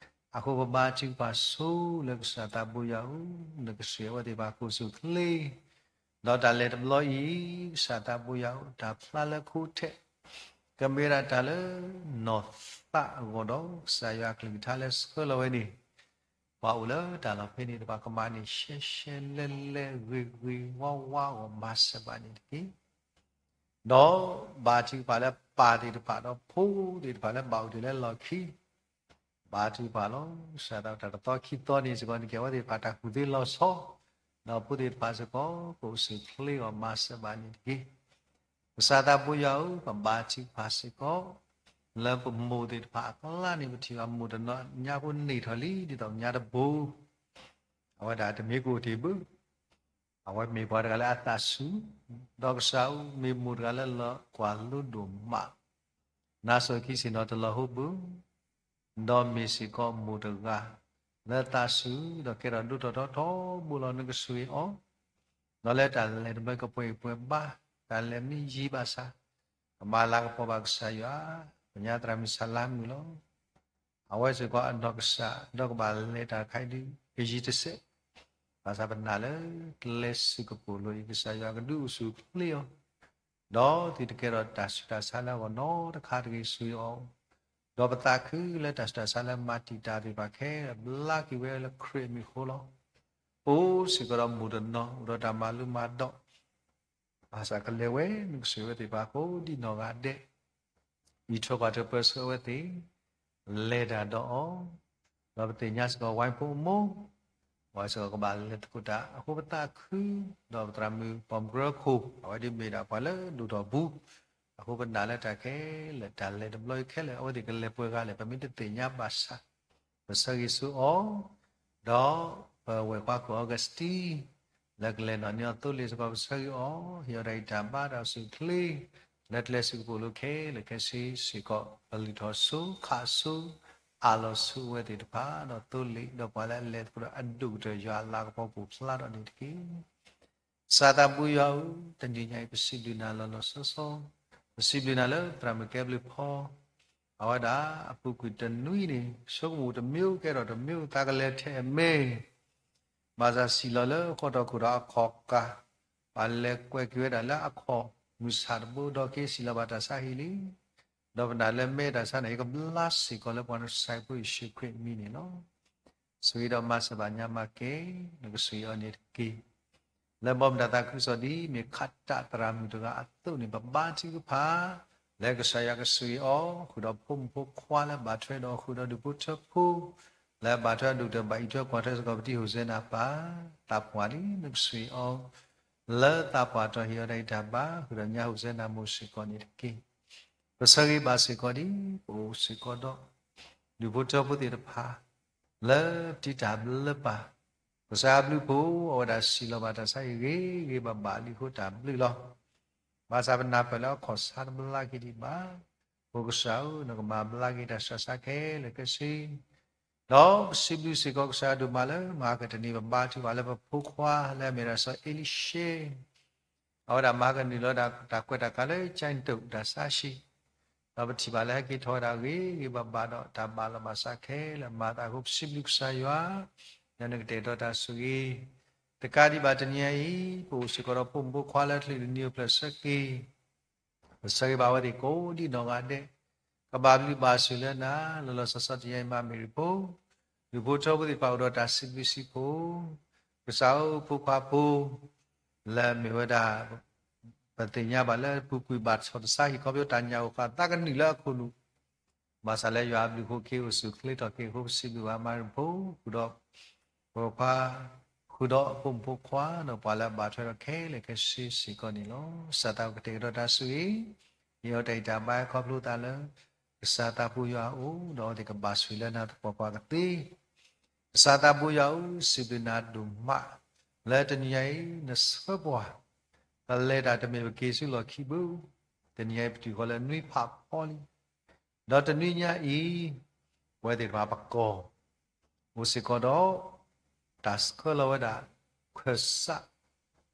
အဃိပဘါထုကဖၣ်ဆိလၢကစၢ်သးဘိယွၤဧၢ, နကဆိၣ်ဂ့ၤအဝဲသ့ၣ်တဖၣ်ကအိၣ်ဆူၣ်အိၣ်ချ့, ဒီးတၢ်လဲၤတဘျီအံၤ ကစၢ်သးဘိယွၤဧၢ, တၢ်ဖျါလၢခိထဲး ကမ့ၢ်ဒၣ်တၢ်လၢနီၢ်သးအဂီၢ်ဒီး ကစၢ်ယွၤအကလုၢ်ကထါလၢဆှၢလီၤဝဲန့ၣ် ပှၤအိၣ်လၢတၢ်လီၢ်ဖဲန့ၣ်တဖၣ် ကမၤန့ၢ်ရှဲရှဲလဲလဲ ဂ့ၤဂ့ၤဝါဝါအဂီၢ် မၤစၢၤဘၣ်န့ၣ်တက့ၢ်. ဒီးဘါထုကဖၣ်လၢပၢ်သ့ၣ်တဖၣ်ဒီးဖိသ့ၣ်တဖၣ်လၢဘၣ်အိၣ်တ့ၢ်လၢလီၢ်ခံ ဘါထုကဖၣ်လီၤ. ကစၢ်သးတၢ်တသီခံသီန့ၣ်စ့ၢ်ကီး နကဲအဝဲသ့ၣ်တဖၣ်တၢ်ကူၣ်သ့လီၤဆီ, ဒီးဖိသ့ၣ်တဖၣ်စ့ၢ်ကီး ကအိၣ်ဆူၣ်အိၣ်ချ့အဂီၢ် မၤစၢၤဘၣ်န့ၣ်တက့ၢ်. ကစၢ်သးဘိယွၤဧၢ, ပဘါထုကဖၣ်စ့ၢ်ကီး လၢပမိၢ်သ့ၣ်တဖၣ်အကျါန့ၣ် ပထံၣ်ဘၣ်မိၢ်တနီၤညါဖိန့ၢ်ထီၣ်လံ ဒ်သိးညါတဘိ အဝဲဒၣ်တမ့ၢ်ကအိၣ်တ့ၢ်ဘၣ်. အဝဲမ့ၢ်ပှၤတဂၤလၢအသးဆူၣ်, ဒီးကစၢ်ဧၢ, မ့ၢ်မိၢ်တဂၤလၢလီၤကွၢ်လိဒိၣ်မး, နါစီၤခံဆ့ၣ်နီၤတလီၤဟိဘၣ်, ဒီးမ့ၢ်စ့ၢ်ကီးမိၢ်တဂၤ လၢသးဆူၣ် ဒီးကဲထီၣ်ဒိၣ်ထီၣ်ထီထီဘိလီၤ နကဆိၣ်ဂ့ၤအီၤ, ဒီးလၢတၢ်လဲၤတဘျီကပှဲၤပှဲၤဘၣ်, တၢ်လဲၤမ့ၢ်ယံာ်ဘၣ်ဆၣ်, ကမၤလၤကပီၤဘၣ်ကစၢ်ယွၤ, ကညါသရၣ်မုၣ်ဆၣ်လါမုၣ်လီၤ. အဝဲစ့ၢ်ကီးအနီၢ်ကစၢ် ဒီးကဘၣ်လဲၤတၢ်တခါအံၤဒုး ကယံာ်တစဲး, ဘၣ်ဆၣ်ပနာ်လၢ ကျဲစူၢ်ကပိာ်လိၤအံၤ ကစၢ်ယွၤကဒုးအိၣ်ဆူၣ်အိၣ်ချ့အီၤ, ဒီးသုတကဲထီၣ်တၢ်ဆူးတၢ်ဆါလၢအဂီၢ်နီတခါတဂ့ၤ ဆိၣ်ဂ့ၤအီၤ, ဒီးပသးခုလၢတၢ်ဆူးတၢ်ဆါလၢမၤတံာ်တာ်သ့ၣ်တဖၣ်ခဲလၢာ် ဘျါက့ၤဝဲလၢခရံာ်အမံၤအဃိလီၤ. ပအိၣ်စ့ၢ်ကီးဒီးမိၢ်တနီၤ အိၣ်ဒီးတၢ်မၤလိမၤဒိး ဘၣ်ဆၣ်ကလဲၤဝဲ နကဆိၣ်ဂ့ၤဝဲသ့ၣ်တဖၣ်ကိးဒံးနီၢ်ဂၤဒဲး, အံးထွဲကွၢ်ထွဲပၢဆှၢဝဲသ့ၣ်, လဲၤတၢ်ဒီးအီၤ, ဒီးပသ့ၣ်ညါစ့ၢ်ကီးဝဲဖိအမိၢ်, အဝဲစ့ၢ်ကီးကဘၣ်လဲၤသကိးတၢ်အဃိပသးခု, ဒီးပသရၣ်မုၣ်ပိာ်မုၣ်ကရၢခိၣ် အဝဲဒၣ်မ့ၢ်ဒၣ်ပှၤလၢဒိၣ်ထီၣ်ပူၤ, အဃိပနာ်လၢတၢ်ခဲလၢာ် တၢ်လဲၤတဘျီအံၤခဲလၢာ် အဝဲသ့ၣ်ကလဲၤပှဲၤဂၤလဲၣ် ပမ့ၢ်တသ့ၣ်ညါဘၣ်ဆၣ် ပဆၢဂ့ၤဆူအီၤ, ဒီးပဝဲၢ်ကွၢ်ခိၣ်အီကူးစတံ လၢကလဲၤနီၣ်န့ၢ်အီၤသိလ့ၣ်စ့ၢ်ကီး ပဆၢဂ့ၤအီၤ, ဟ့ၣ်အီၤတၢ်ဂံၢ်တၢ်ဘါ တၢ်အိၣ်ဆူၣ်အိၣ်ချ့ လၢကျဲစူၢ်ကပိာ်လိၤခဲလၢာ်ခဲဆ့စ့ၢ်ကီး ပလုၢ်ထီၣ်ဆိခးဆိ အၢၣ်လီၤဆိဝဲသ့ၣ်တဖၣ် ဒီးသိလ့ၣ် ဒီးပှၤလၢအလဲၤသကိးဒီးအဒိၣ်ကတၢၢ် ယွၤအလၤကပီၤကအိၣ်ဖျါထီၣ်န့ၣ်တက့ၢ်. ကစၢ်သးဘိယွၤဧၢ, တနံၤညါအံၤ ပစံးဘျုးနၤလီၤလီၤဆီဆီ, ပစံးဘျုးနၤလၢသရၣ်မုၣ်ကဲဘျုးဖီ အဝဲဒၣ်အပူၤကွံာ်တနွံန့ၣ် ဆိကမိၣ်တမံၤကဲထီၣ်တမံၤ သးကလဲၤထဲအမဲာ် ဘၣ်ဆၣ်စံၣ်လီၤလၢဃီတီခိၣ်ဒီးအခီၣ်ကၢ်, ပှၤလဲၤကွဲးက့ၤဝဲဒၣ်လၢအခီၣ်မုၢ်ဆၣ်တဘိ ဒီးက့ၤစံၣ်လီၤဘၣ်တၢ်ဆါဟံၣ်လံ. ဒီးပနာ်လၢမဲာ်တၢ်ဆါန့ၣ် ယကဘျါစ့ၢ်ကီးလၢပှၤနဆၢၣ်ဖိယ့ၣ်ၡူးခရံာ်အမံၤန့ၣ်လီၤ. ဆိၣ်ဂ့ၤဒီးမၤစၢၤဘၣ်ညါမၤကဲ နကဆိၣ်ဂ့ၤအီၤန့ၣ်တက့ၢ်. လၢဘီမုၢ်တၢ်သးခုကစီၣ်ဒ်အမ့ၢ်ခးတၢ်သရၣ်မုၣ်တဂၤအသိးန့ၣ် ပဘါထုကဖၣ် လၢကစၢ်ယွၤကဆိၣ်ဂ့ၤအီၤ ဃုာ်ဒီးဖိမုၣ်ဖိခွါလၢဘၣ်ထွဲဒီး ဃုာ်ဒီးဒူၣ်ဖိထၢဖိ လၢဘၣ်ထွဲဒိၣ်ကတၢၢ် ဘၣ်အံးထွဲကွၢ်ထွဲစ့ၢ်ကီး ပတံၤဟူးစဲနၤပၢ် သးပှၢ်လံ နကဆိၣ်ဂ့ၤအီၤ လၢသးပှၢ်တီၢ်ဟ့ၣ်အီၤတၢ်ဂံၢ်တၢ်ဘါ ဃုာ်ဒီးညါဟူးစဲနၤမိၢ်စ့ၢ်ကီးန့ၣ်တက့ၢ်. ပဆၢဂ့ၤဘၣ်စ့ၢ်ကီးဒ် ပအိၣ်စ့ၢ်ကီးဒီး ဒူၣ်ဖိထၢဖိသ့ၣ်တဖၣ် လၢပတံၤတၢ်ဘျၢပၢ် ကစၢ်အဘျုးအဖှိၣ် အဝဲဒၣ်စံၣ်လီၤဘၣ်တၢ်ဆါဟံၣ်ဂ့ၤဂ့ၤဘၣ်ဘၣ်လံအဃိတၢ်ဘျုးလီၤ. ဘၣ်ဆၣ်ပနၢ်ပၢၢ်လၢအခီၣ်ဆါတဘျါက့ၤဒံးဘၣ်. အိၣ်ကစၢ်ဧၢ, နကမၤဘျါက့ၤတၢ်ဆှၢဆါခဲလၢာ်ခဲဆ့ ဒီးပစံးဘျုးစ့ၢ်ကီးကစၢ်ဒိၣ်မးလၢ မဟါကတနံၤ ပဘါထုကဖၣ်လၢပဖိခွါလၢအမ့ၢ်ဒၣ်စီၤအ့လံၡဲ အဝဲဒၣ်မၤကနုာ်လီၤဒၣ်တၢ်ကွဲးတၢ်ကးလၢ ကၠဲးတိၣ်တၢ်ဆါဟံၣ်, ဒီးပထံၣ်ဘၣ်လၢဟဲက့ၤထီၣ်ဝဲဒၣ်ဂ့ၤဂ့ၤဘၣ်ဘၣ်ဒီး တၢ်ဘၣ်လီၤဘၣ်စးခဲလၢာ်မၤသးအဃိ ပစံးဘျုးကစၢ်ယွၤ, ဒီးနကတဲာ်ကတီၤတၢ်ဆိၣ်ဂ့ၤ, တကးဒံးဘၣ်တနံၤညါအံၤ ပအိၣ်စ့ၢ်ကီးဒီးဖိမုၣ်ဖိခွါလၢအချုးတနံၤအိၣ်ဖျဲၣ်ဆၢက့ၤ ပဆၢဂ့ၤဘၣ်အဝဲသ့ၣ်ကိးဒံနီၢ်ဂၤဒဲး, ကဘၣ်ဘျုးဘၣ်ဆိၣ်လၢနၤ, လီၤလီၤဆီဆီတနံၤညါအံၤ မၤမ့ၢ်ရံဖိ, ဒူၣ်ဖိထၢဖိသ့ၣ်တဖၣ်အိၣ်ဒီးတၢ်စံးဘျုးစံးဖှိၣ်, ကစၢ်ဧၢ ဖိခွါဖိ လၢအမ့ၢ်ဝဲဒၣ် ပသ့ၣ်ညါဘၣ်လၢပူၤကွံာ်ဘၣ်ဆီၣ်တဆါဟံၣ်ခီဖျိတၢ်ညၣ်အိၣ်ဃာ်သးကနုာ်လၢအခိၣ်နူာ်, ဘၣ်ဆၣ်လၢယွၤအဘျုးအဖှိၣ်က့ၤအိၣ်ဆူၣ်ချ့ထီၣ်က့ၤအဃိ ပစံးဘျုးဘၣ်မၤရံဖိ, ဃုာ်ဒီး ဖိခွါ, ဃုာ်ဒီးအဖိမုၣ်ဖိခွါ ဒီးပှၤလၢအဘၣ်ထွဲဒီးခဲလၢာ်ခဲဆ့စ့ၢ်ကီးန့ၣ်လီၤ. ကစၢ်သးကတဲာ်ကတီၤတၢ်ဆိၣ်ဂ့ၤ, ယအီၤတၢ်အံၤတၢ်ဘါခီဖျိသးလၢ ကစၢ်သးပူၤယွၤအအိၣ်, ဒီးအဝဲသ့ၣ်ကဘၣ်ဆိၣ်ဂ့ၤလၢနၤသပှၢ်ပှၢ်ကသ့ ကစၢ်သးပူၤယွၤဧၢ, စံးဘျုးနၤဒိၣ်မး, လၢတနံၤညါအံၤ နဆှၢပှၤ, ပလဲၤတၢ်တမ့ၢ်ပက့ၤဆူလီၢ်ခံဘၣ်, တနံၤညါအံၤပတုၤဃီၤလၢနွံဖးဖီလံ, ဒီးတနွံညါအံၤ ပဝဲသ့ၣ်တဖၣ်ပကီၢ် အိၣ်စ့ၢ်ကီးဒီး တၢ်ဆှၢလီၤဝဲဒၣ် ခၢၣ်စး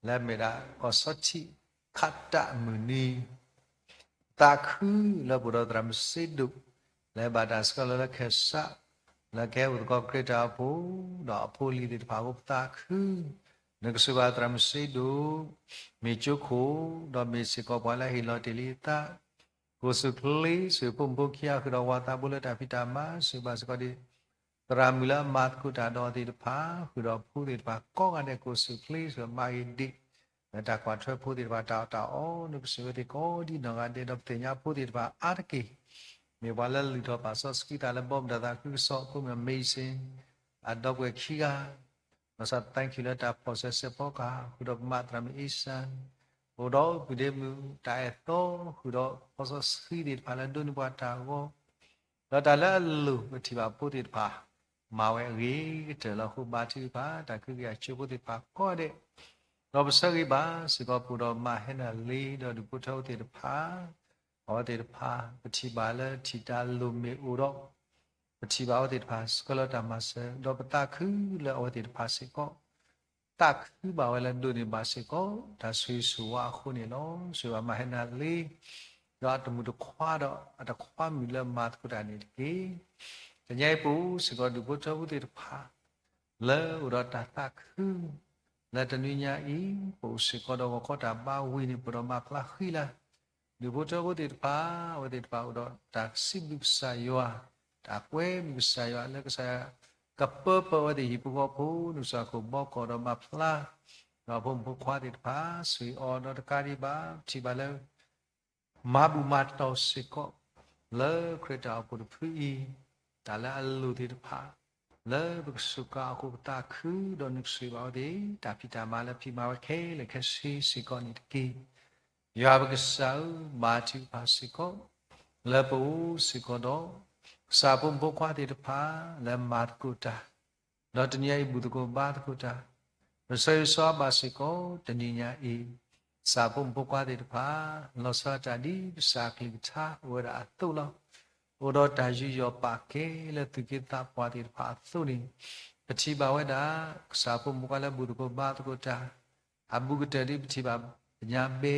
လၢအမ့ၢ်ဒၣ်ကီၢ်ဆီထံး ခးတၢ်မုၢ်နံၤ သးခုလၢပအိၣ်ဒီးသရၣ်မုၣ်စ့ဒိၣ် လၢဘၣ်တၢ်ဆှၢလီၤလၢခၢၣ်စး လၢကဟဲအိၣ်သကိးခရံာ်တၢ်အိၣ်ဖှိၣ် ဒီးအဖိအလံၤသ့ၣ်တဖၣ်အဃိပသးခု, နကဆိၣ်ဂ့ၤဘၣ်သရၣ်မုၣ်စ့ဒိၣ် မ့ၢ်ကၠိခိၣ် ဒီးမ့ၢ်စ့ၢ်ကီးပှၤလၢအဟ့ၣ်လီၤတ့ၢ်လံအသး ကိၢ်ဆူၣ်ချ့ ဆိၣ်ဂ့ၤဖိမုၣ်ဖိခံဂၤဃုာ်ဒီးဝၤသးဘိလၢတၢ်ဖံးတၢ်မၤ ဆိၣ်ဂ့ၤဘၣ်စ့ၢ်ကီးဒံး သရၣ်မုၣ်လၢအမၤသကိးတၢ်ဒီးအဝဲသ့ၣ်တဖၣ် ဃုာ်ဒီးဖိသ့ၣ်တဖၣ်ကိးဂၤဒဲး ကိၢ်ဆူၣ်ချ့ ဆိၣ်ဂ့ၤမၤဂ့ၤဒံး လၢတၢ်ကွၢ်ထွဲဖိသ့ၣ်တဖၣ်တၢ်အီၣ်တၢ်အီ နကဆိၣ်ဂ့ၤဝဲသ့ၣ်ကိးဒံနီၢ်ဂၤဒဲး ဒီးပသ့ၣ်ညါဖိသ့ၣ်တဖၣ်အါတက့ၢ် မ့ၢ်ပှၤလၢလုၢ်ထီၣ်ပာ်စီဆှံသးလၢဘီမုၢ်တၢ်သးခုကစီၣ် အဖိမုၣ် Mason အဒီပုၢ်ဝဲၢ်ခံဂၤ လီၤဆီ thank you လၢတၢ်ဖီၣ်ဆၢဆဲးဖီကဟၣ် ဃုာ်ဒီးပမၤသရၣ်မုၣ်အ့စၢ် အိၣ်ဒီးပုၢ်ဒ့မုၣ်တၢ်အဲၣ်သီ ဃုာ်ဒီးဖီစီဆှံသ့ၣ်တဖၣ်လၢဒိးန့ၢ်ပှၤတၢ်ဂီၤ ဒီးတၢ်လၢအလိၤပထံၣ်ဘၣ်ဖိသ့ၣ်တဖၣ် မၤဝဲအဂ့ၤကတၢၢ်လၢအဃိဘါထုကဖၣ် တၢ်ခုကယၤကၠိဖိသ့ၣ်တဖၣ်ကိးဂၤဒဲး ဒီးပဆၢဂ့ၤဘၣ်စ့ၢ်ကီးပအိၣ်ဒီးမါဟဲနၤလ့ဒီးဒူၣ်ဖိထၢဖိသ့ၣ်တဖၣ် အဝဲသ့ၣ်တဖၣ် ပထံၣ်ဘၣ်လၢထံၣ်တၢ်လိၣ်မ့ၢ်အိၣ်ဒီး ပထံၣ်ဘၣ်အဝဲသ့ၣ်တဖၣ်ဆှၢလီၤတၢ်မၤစၢၤ ဒီးပသးခုလၢအဝဲသ့ၣ်တဖၣ်စ့ၢ်ကီး သးခုဘၣ်ဝဲလၢဒိးန့ၢ်ဘၣ်စ့ၢ်ကီး တၢ်ဆိၣ်ဂ့ၤဆိၣ်ဝါအဃိန့ၣ်လီၤ. ဆိၣ်ဂ့ၤဘၣ်မါဟဲနၤလ့ ဒီးအတမုာ်တခွါဒီးအတခွါမုၣ်လၢမၤသကိးတၢ်န့ၣ်တက့ၢ်. တနံၤအံၤပအိၣ်စ့ၢ်ကီးဒူၣ်ဖိထၢဖိသ့ၣ်တဖၣ် လၢအိၣ်ဒီးတၢ်သးခု လၢတနွံညါအံၤ ပအိၣ်စ့ၢ်ကီးဒီးဂီၤခီတၢ်ဘါဝံၤန့ၣ် ပအိၣ်ဒီးမၤဖျါဃံလၤ ဒူၣ်ဖိထၢဖိသ့ၣ်တဖၣ် အဝဲသ့ၣ်တဖၣ်အိၣ်ဒီးတၢ်စံးဘျုးကစၢ်ယွၤ တၢ်ကွဲမုာ်ကစၢ်ယွၤလၢကစၢ်ယွၤ ကပၢပၢၢ်အဝဲသ့ၣ်ဟံၣ်ဖိဃီဖိ နုာ်စၢ်ခိၣ်ဘီကီၢ်ဒီးမၤဖျါ ဒီးဖိမုၣ်ဖိခွါသ့ၣ်တဖၣ် ဆိၣ်ဂ့ၤအီၤဒီးတကးဒံးဘၣ် ပထံၣ်ဘၣ်လၢ မၤဘူၣ်မၤတီၢ်စ့ၢ်ကီး လၢခရံာ်တၢ်အိၣ်ဖှိၣ်တဖုအံၤ တၢ်လၢအလိၣ်သ့ၣ်တဖၣ် လၢပကစူးကါအဃိပသးခု ဒီးနုာ်ဆိၣ်ဂ့ၤဘၣ်အဝဲသ့ၣ် တၢ်ဖံးတၢ်မၤလၢဖံးမၤဝဲခဲလၢာ်ခဲဆ့စ့ၢ်ကီးန့ၣ်တက့ၢ်. ယွၤပကစၢ်ဧၢ ဘါထုကဖၣ်စ့ၢ်ကီး လၢပအိၣ်စ့ၢ်ကီးဒီး ကစၢ်ဖိမုၣ်ဖိခွါသ့ၣ်တဖၣ် လၢမၤသကိးတၢ် ဒီးတနံၤညါအံၤဘူၣ်သကိးဘါသကိးတၢ် ပဆၢဂ့ၤဆၢဝါဘၣ်စ့ၢ်ကီး တနံၤညါအံၤ ကစၢ်ဖိမုၣ်ဖိခွါသ့ၣ်တဖၣ် လီၤဆီဒၣ်တၢ်ဒ်ကစၢ်အကလုၢ်ကထါအိၣ်ဝဲဒၣ်အသိးလီၤ. အိၣ်ဒီးတၢ်ယူးယီၣ်ပာ်ကဲလၢသူၣ်က့သးပှၢ်သ့ၣ်တဖၣ်အသိးန့ၣ် ပထံၣ်ဘၣ်ဝဲဒၣ် ကစၢ်ဖိမုၣ်ဖိခွါလၢဘူၣ်သကိးဘါသကိးတၢ် အဘူးကတၢၢ်ဒ်ပထံၣ်ဘၣ်ပညါဘဲ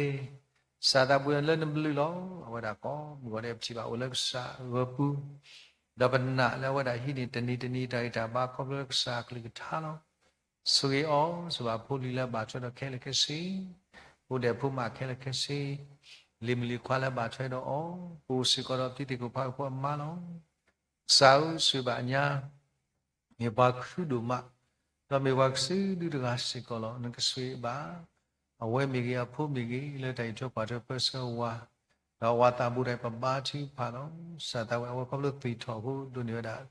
စၢ်သးဘှံးလၢနဘျုးလီၤ. အဝဲဒၣ်ကိးမုၢ်ဂီၤဒဲး ပထံၣ်ဘၣ်အိၣ်လၢကစၢ်ဂီၤပူၤ, ဒီးပနာ်လၢအဝဲဒၣ်ဟံးန့ၢ်တနံၤတနံၤတၢ်ဂံၢ်တၢ်ဘါ ခီဖျိလၢကစၢ်အကလုၢ်ကထါလီၤ. ဆိၣ်ဂ့ၤအီၤ, ဆိၣ်ဘၣ်ဖိလံၤလၢဘၣ်ထွဲဒီးခဲလၢာ်ခဲဆ့, ဖိဒဲးဖိမးခဲလၢာ်ခဲဆ့, လံၤမုၣ်လံၤခွါလၢဘၣ်ထွဲဒီးအီၤ, ပအိၣ်စ့ၢ်ကီးဒီးပတံၤသကိးဖးအဖိအမါလီၤ. ကစၢ်ဧၢ, ဆိၣ်ဂ့ၤဘၣ်ညါ မ့ၢ်ပှၤခုဒိၣ်မး, ဒီးမ့ၢ်ပှၤကစုဒုတဂၤစ့ၢ်ကီးလီၤ. နကဆိၣ်ဂ့ၤဘၣ် အဝဲမ့ၢ်ဂ့ၤ အဖိမ့ၢ်ဂ့ၤ လၢတၢ်အံးထွဲကွၢ်ထွဲပၢဆှၢဝဲ, ဒီးအဝၤသးဘိးတၢ်အံၤ ပဘါထုကဖၣ်လီၤ. စၢ်သးဝဲ အဝဲခီဖျိသွံၣ်ထီၣ်အဃိ ဒိးန့ၢ်ဝဲဒၣ်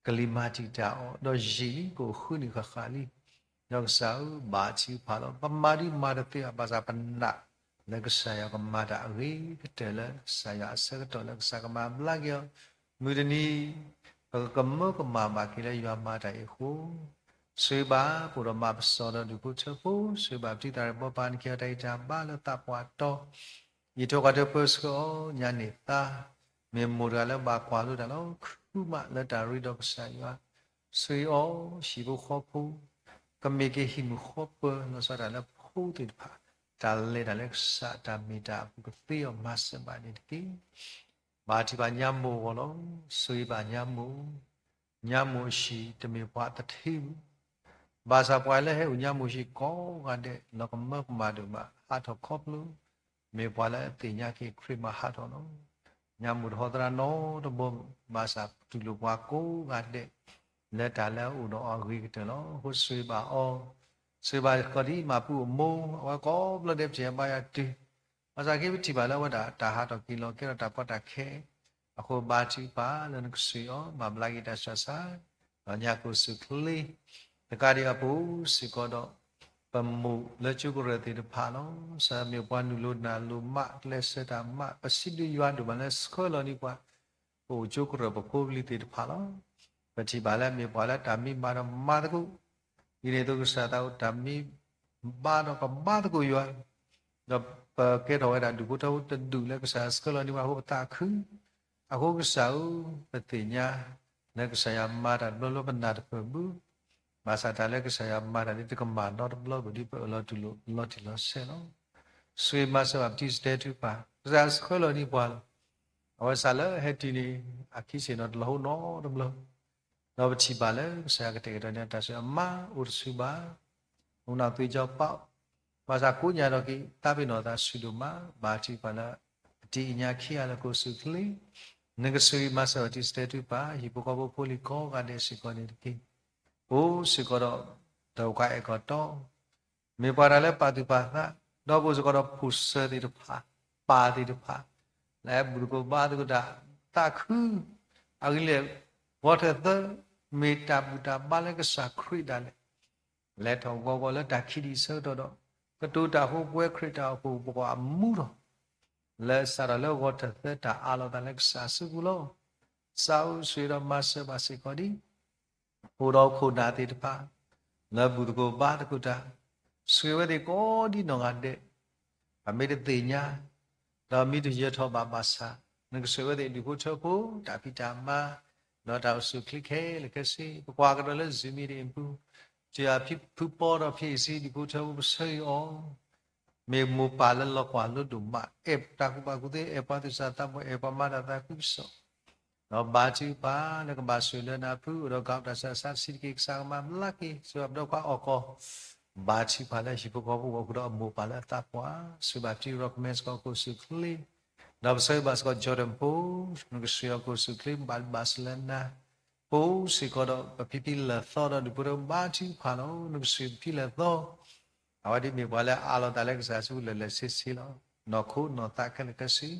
ကလံၤမၤတံာ်တာ်အီၤ, ဒီးယံာ်လံ ကအိၣ်ဃုနံၣ်ဃၣ်ဃၣ်လံ. ဒီးကစၢ်ဧၢ, ဘါထုကဖၣ်လီၤ. ပမၤဒုးမၤတသ့ဘၣ်, ဘၣ်ဆၣ်ပနာ်လၢကစၢ်ယွၤကမၤတၢ်အဂ့ၤကတၢၢ်လၢကစၢ်ယွၤအဆၢကတီၢ်လၢကစၢ်ကမၤဘျါက့ၤအီၤ, မုၢ်တနံၤ ပကကမၢကမၣ်ဘၣ်က့ၤလၢယွၤမၤတၢ်အံၤအဃိ, ဆိၣ်ဂ့ၤဘၣ် ပအိၣ်ဒီးမၤပစီဒီးဒူၣ်ဖိထၢဖိ, ဆိၣ်ဂ့ၤဘၣ်ပတံၤသကိး ပှၤနခ့အတၢ်ဂံၢ်တၢ်ဘါလၢသးပှၢ်တီ အံးထွဲကွၢ်ထွဲပၢဆှၢအီၤ, ညါန့ၢ်သါ, မ့ၢ်မိၢ်တဂၤလၢဘၣ်ကွၢ်လိတၢ်လီၤ. ခုမးလၢတၢ်ရ့ဒီးကစၢ်ယွၤ, ဆိၣ်ဂ့ၤအီၤ, ဟံၣ်ဖိဃီဖိ, ကမ့ၢ်က့ၤဟံၣ်မုၣ်ဃီပၢၤ လီၤဆီဒၣ်တၢ်လၢဖိသ့ၣ်တဖၣ်, တၢ်လဲၤတၢ်လၢကစၢ်တၢ်မ့ၢ်တၢ်အပူၤကသ့အီၤ မၤစၢၤဘၣ်န့ၣ်တက့ၢ်. ဘါထုကဖၣ်ညါမိၢ်အဂီၢ်လီၤ. ဆိၣ်ဂ့ၤဘၣ်ညါမိၢ်, ညါမိၢ်အဟံၣ်တမ့ၢ်ပှၤသထ့ဘၣ်. ဘၣ်ဆၣ်ပှၤလၢဟဲအိၣ်ညါမိၢ်ဟံၣ်ကိးဂၤဒဲး လီၤကမၢကမၣ်ဒိၣ်မး ဟးထီၣ်ခီဖျိ မ့ၢ်ပှၤလၢအသ့ၣ်ညါက့ၤခရံာ်မးဟးထီၣ်လီၤ. ညါမိၢ်တဟီသရၣ်နီတဘီ, ဘၣ်ဆၣ်တူၢ်လိာ်ပှၤကိးဂၤဒဲး လၢတၢ်လၢအအိၣ်ဒီးအီၤအဂ့ၤကတၢၢ်လီၤ. အဃိဆိၣ်ဂ့ၤဘၣ်အီၤ, ဆိၣ်ဂ့ၤဘၣ်စ့ၢ်ကီးဒ်မၤပူၤအမိၢ်, အဝဲကိးဘျီဒဲး ပထံၣ်ဘါယွၤတုၤ ဘၣ်ဆၣ်က့ ပထံၣ်ဘၣ်လၢအဝဲဒၣ်တၢ်ဟးထီၣ်က့ၤလီၤ ကဲထီၣ်တၢ်ကီတၢ်ခဲအဃိ ဘါထုကဖၣ်လၢနကဆိၣ်ဂ့ၤအီၤ မၤဘျါက့ၤတၢ်ဆူးတၢ်ဆါ, ဒီးညါကအိၣ်ဆူၣ်ချ့ တကးဒံးအပူၤစ့ၢ်ကီးဒီး ပမိၢ်လၢကၠိကရၢၢ်သ့ၣ်တဖၣ်လီၤ. စၢမ့ၢ်ပှၤနုာ်လိၤနၤလိၤမး ကျဲးစၢးတၢ်မး ပစံးဘျုးယွၤဒိၣ်မးလၢဆှၢလီၤန့ၢ်ပှၤ ပအိၣ်ကၠိကရၢၢ်ပဖိပလံၤသ့ၣ်တဖၣ်လီၤ. ပထံၣ်ဘၣ်လၢမ့ၢ်ပှၤလၢတၢ်မံမၤဒီးမၤသကိး, ဒ်န့ၣ်အသိးကစၢ်သးအိၣ်တၢ်မံဘါဒီးပဘါသကိးယွၤ, ဒီးပကဲထီၣ်ဝဲဒၣ်ဒူၣ်ဖိထၢဖိတဒူၣ်လၢကစၢ်ဆှၢလီၤန့ၢ်ပှၤအဃိပသးခု, အဃိကစၢ်ဧၢ, ပသ့ၣ်ညါ လၢကစၢ်ယွၤမၤတၢ်တဘျီလၢပနၢ်တပၢၢ်ဘၣ်, ဘၣ်ဆၣ်တၢ်လၢကစၢ်ယွၤမၤတၢ်ဒ်တကမၣ်နီတဘျီဘၣ်ဒ်ပအၢၣ်လီၤတူၢ်လိာ်လီၤတံၢ်လီၤဆဲးလီၤ. ဆိၣ်ဂ့ၤမၤစၢၤဘၣ်ပတံၤစတဲထုကဖၣ်, ကစၢ်ဆှၢလီၤန့ၢ်ပှၤလီၤ. အဝဲစးလၢဟဲတုၤန့ၣ် အခံဆ့ၣ်နီၤတလီၤဟိနီတဘျီ ဒီးပထံၣ်ဘၣ်လၢကစၢ်ယွၤကတဲာ်ကတီၤန့ၢ်တၢ်ဆူအမါအိၣ်တဆူဘၣ်, အိၣ်နၢ်သွံၣ်ကၠီပာ်, ဘၣ်ဆၣ်ကိးညါဒီးက့ၤ သးပ့ၤနီၣ်သးဆူၣ်ဒိၣ်မး, ဘါထုကဖၣ်လၢ အတံၤအညါခံဂၤလၢကအိၣ်ဆူၣ်ချ့, နကဆိၣ်ဂ့ၤမၤစၢၤဘၣ်တံၤစတဲထုကဖၣ် ဟံၣ်ဖိဃီဖိဖိလံၤကိးဂၤဒဲးစ့ၢ်ကီးန့ၣ်တက့ၢ်. ပအိၣ်စ့ၢ်ကီးဒီး တၢ်အိၣ်ကါအဲၣ်ကီၢ်တီ မ့ၢ်ပှၤတၢ်လၢပာ်သူၣ်ပာ်သး, ဒီးပအိၣ်စ့ၢ်ကီးဒီးဖိၣ်စၢၤသ့ၣ်တဖၣ်, ပၢ်သ့ၣ်တဖၣ်, လၢဘူၣ်သကိးဘါသကိးတၢ်, သးခု, အဂ့ၢ်လဲၣ်, ဂီၤထၢၣ်သၢ, မ့ၢ်တၢ်ဘူၣ်တၢ်ဘါလၢကစၢ်ခရံာ်ဒၣ်လဲာ်, လဲၤထီၣ်ဂီၤဂီၤလၢတၢ်ခံဒံးဆၢကတီၢ်ဒီး, ကတိၤတၢ်ဟိပဝဲခရံာ်တၢ်အိၣ်ဖှိၣ်ပှၤအမူထီၣ်, လၢစးထီၣ်လၢဂီၤထၢၣ်သၢတၢ်အးလီၤသးလၢကစၢ်အစုပူၤလီၤ. ကစၢ်ဧၢ, ဆိၣ်ဂ့ၤဒီးမၤစၢၤဘၣ်စ့ၢ်ကီးဒံး အိၣ်ဒီးခိၣ်နၢ်သ့ၣ်တဖၣ်, လၢဘူၣ်သကိးဘါသကိးတၢ်, ဆိၣ်ဂ့ၤဝဲသ့ၣ်ကိးဒံနီၢ်ဂၤဒဲး, အမ့ၢ်တသ့ၣ်ညါ, ဒီးမ့ၢ်တယၢၤထီၣ်ဘၣ်ဘၣ်ဆၣ်, နကဆိၣ်ဂ့ၤဝဲသ့ၣ်ဒူၣ်ဖိထၢဖိ, တၢ်ဖံးတၢ်မၤ, ဒီးတၢ်အိၣ်ဆူၣ်ချ့ခဲလၢာ်ခဲဆ့, ပကွၢ်ကဒီးလၢ Zoom meeting အပူၤ, တၢ်ဖံဖုပီဒီးဖံအ့ၣ်စ့ဒူၣ်ဖိထၢဖိ ပဆၢဂ့ၤအီၤ မ့ၢ်မိၢ်ပၢ်လၢလီၤကွၢ်လိဒိၣ်မး, အဲၣ်တၢ်ကူၣ်ဘၣ်ကူၣ်သ့, အဲၣ်ပှၤသူၣ်စၢ်သးဘီၣ်, အဲၣ်ပှၤမၤတၢ်သးခုကစီၣ်, ဒီးဘါထုကဖၣ်လၢကဘၣ်ဆိၣ်လၢနၤဖု အိၣ်ဒီးကးတၢ်ဆူးတၢ်ဆါတဆံးတက့ၢ် ကစၢ်ကမၤဘျါက့ၤ ဆိၣ်ဂ့ၤဘၣ်ပဒီခွါအီၣ်ကီၢ်, ဘါထုကဖၣ်လၢဟံၣ်ဖိဃီဖိအဂီၢ်ဃုာ်ဒီးအမိၢ်ပၢ်လၢအသးပှၢ်, ဆိၣ်ဂ့ၤဘၣ်ပတံၤ recommend စ့ၢ်ကီးကအိၣ်ဆူၣ်ချ့, ဒီးပဆၢဂ့ၤဘၣ်စ့ၢ်ကီး Jordan ဖိ, နကဆိၣ်ဂ့ၤအီၤကအိၣ်ဆူၣ်ချ့ ဘၣ်ဘၣ်စၢၤလၢနၤ, ပအိၣ်စ့ၢ်ကီးဒီး ပဖံဖံလၢာ်သီဒီး ဒူၣ်ဖိထၢဖိဘါထုကဖၣ်လီၤ, နကဆိၣ်ဂ့ၤပဖံလၢာ်သီ အဝဲဒၣ်မ့ၢ်ပှၤလၢအးလီၤသးလၢကစၢ်အစုပူၤလၢာ်လၢာ်ဆ့ဆ့လီၤ. နီၢ်ခိနီၢ်သးခဲလၢာ်ခဲဆ့,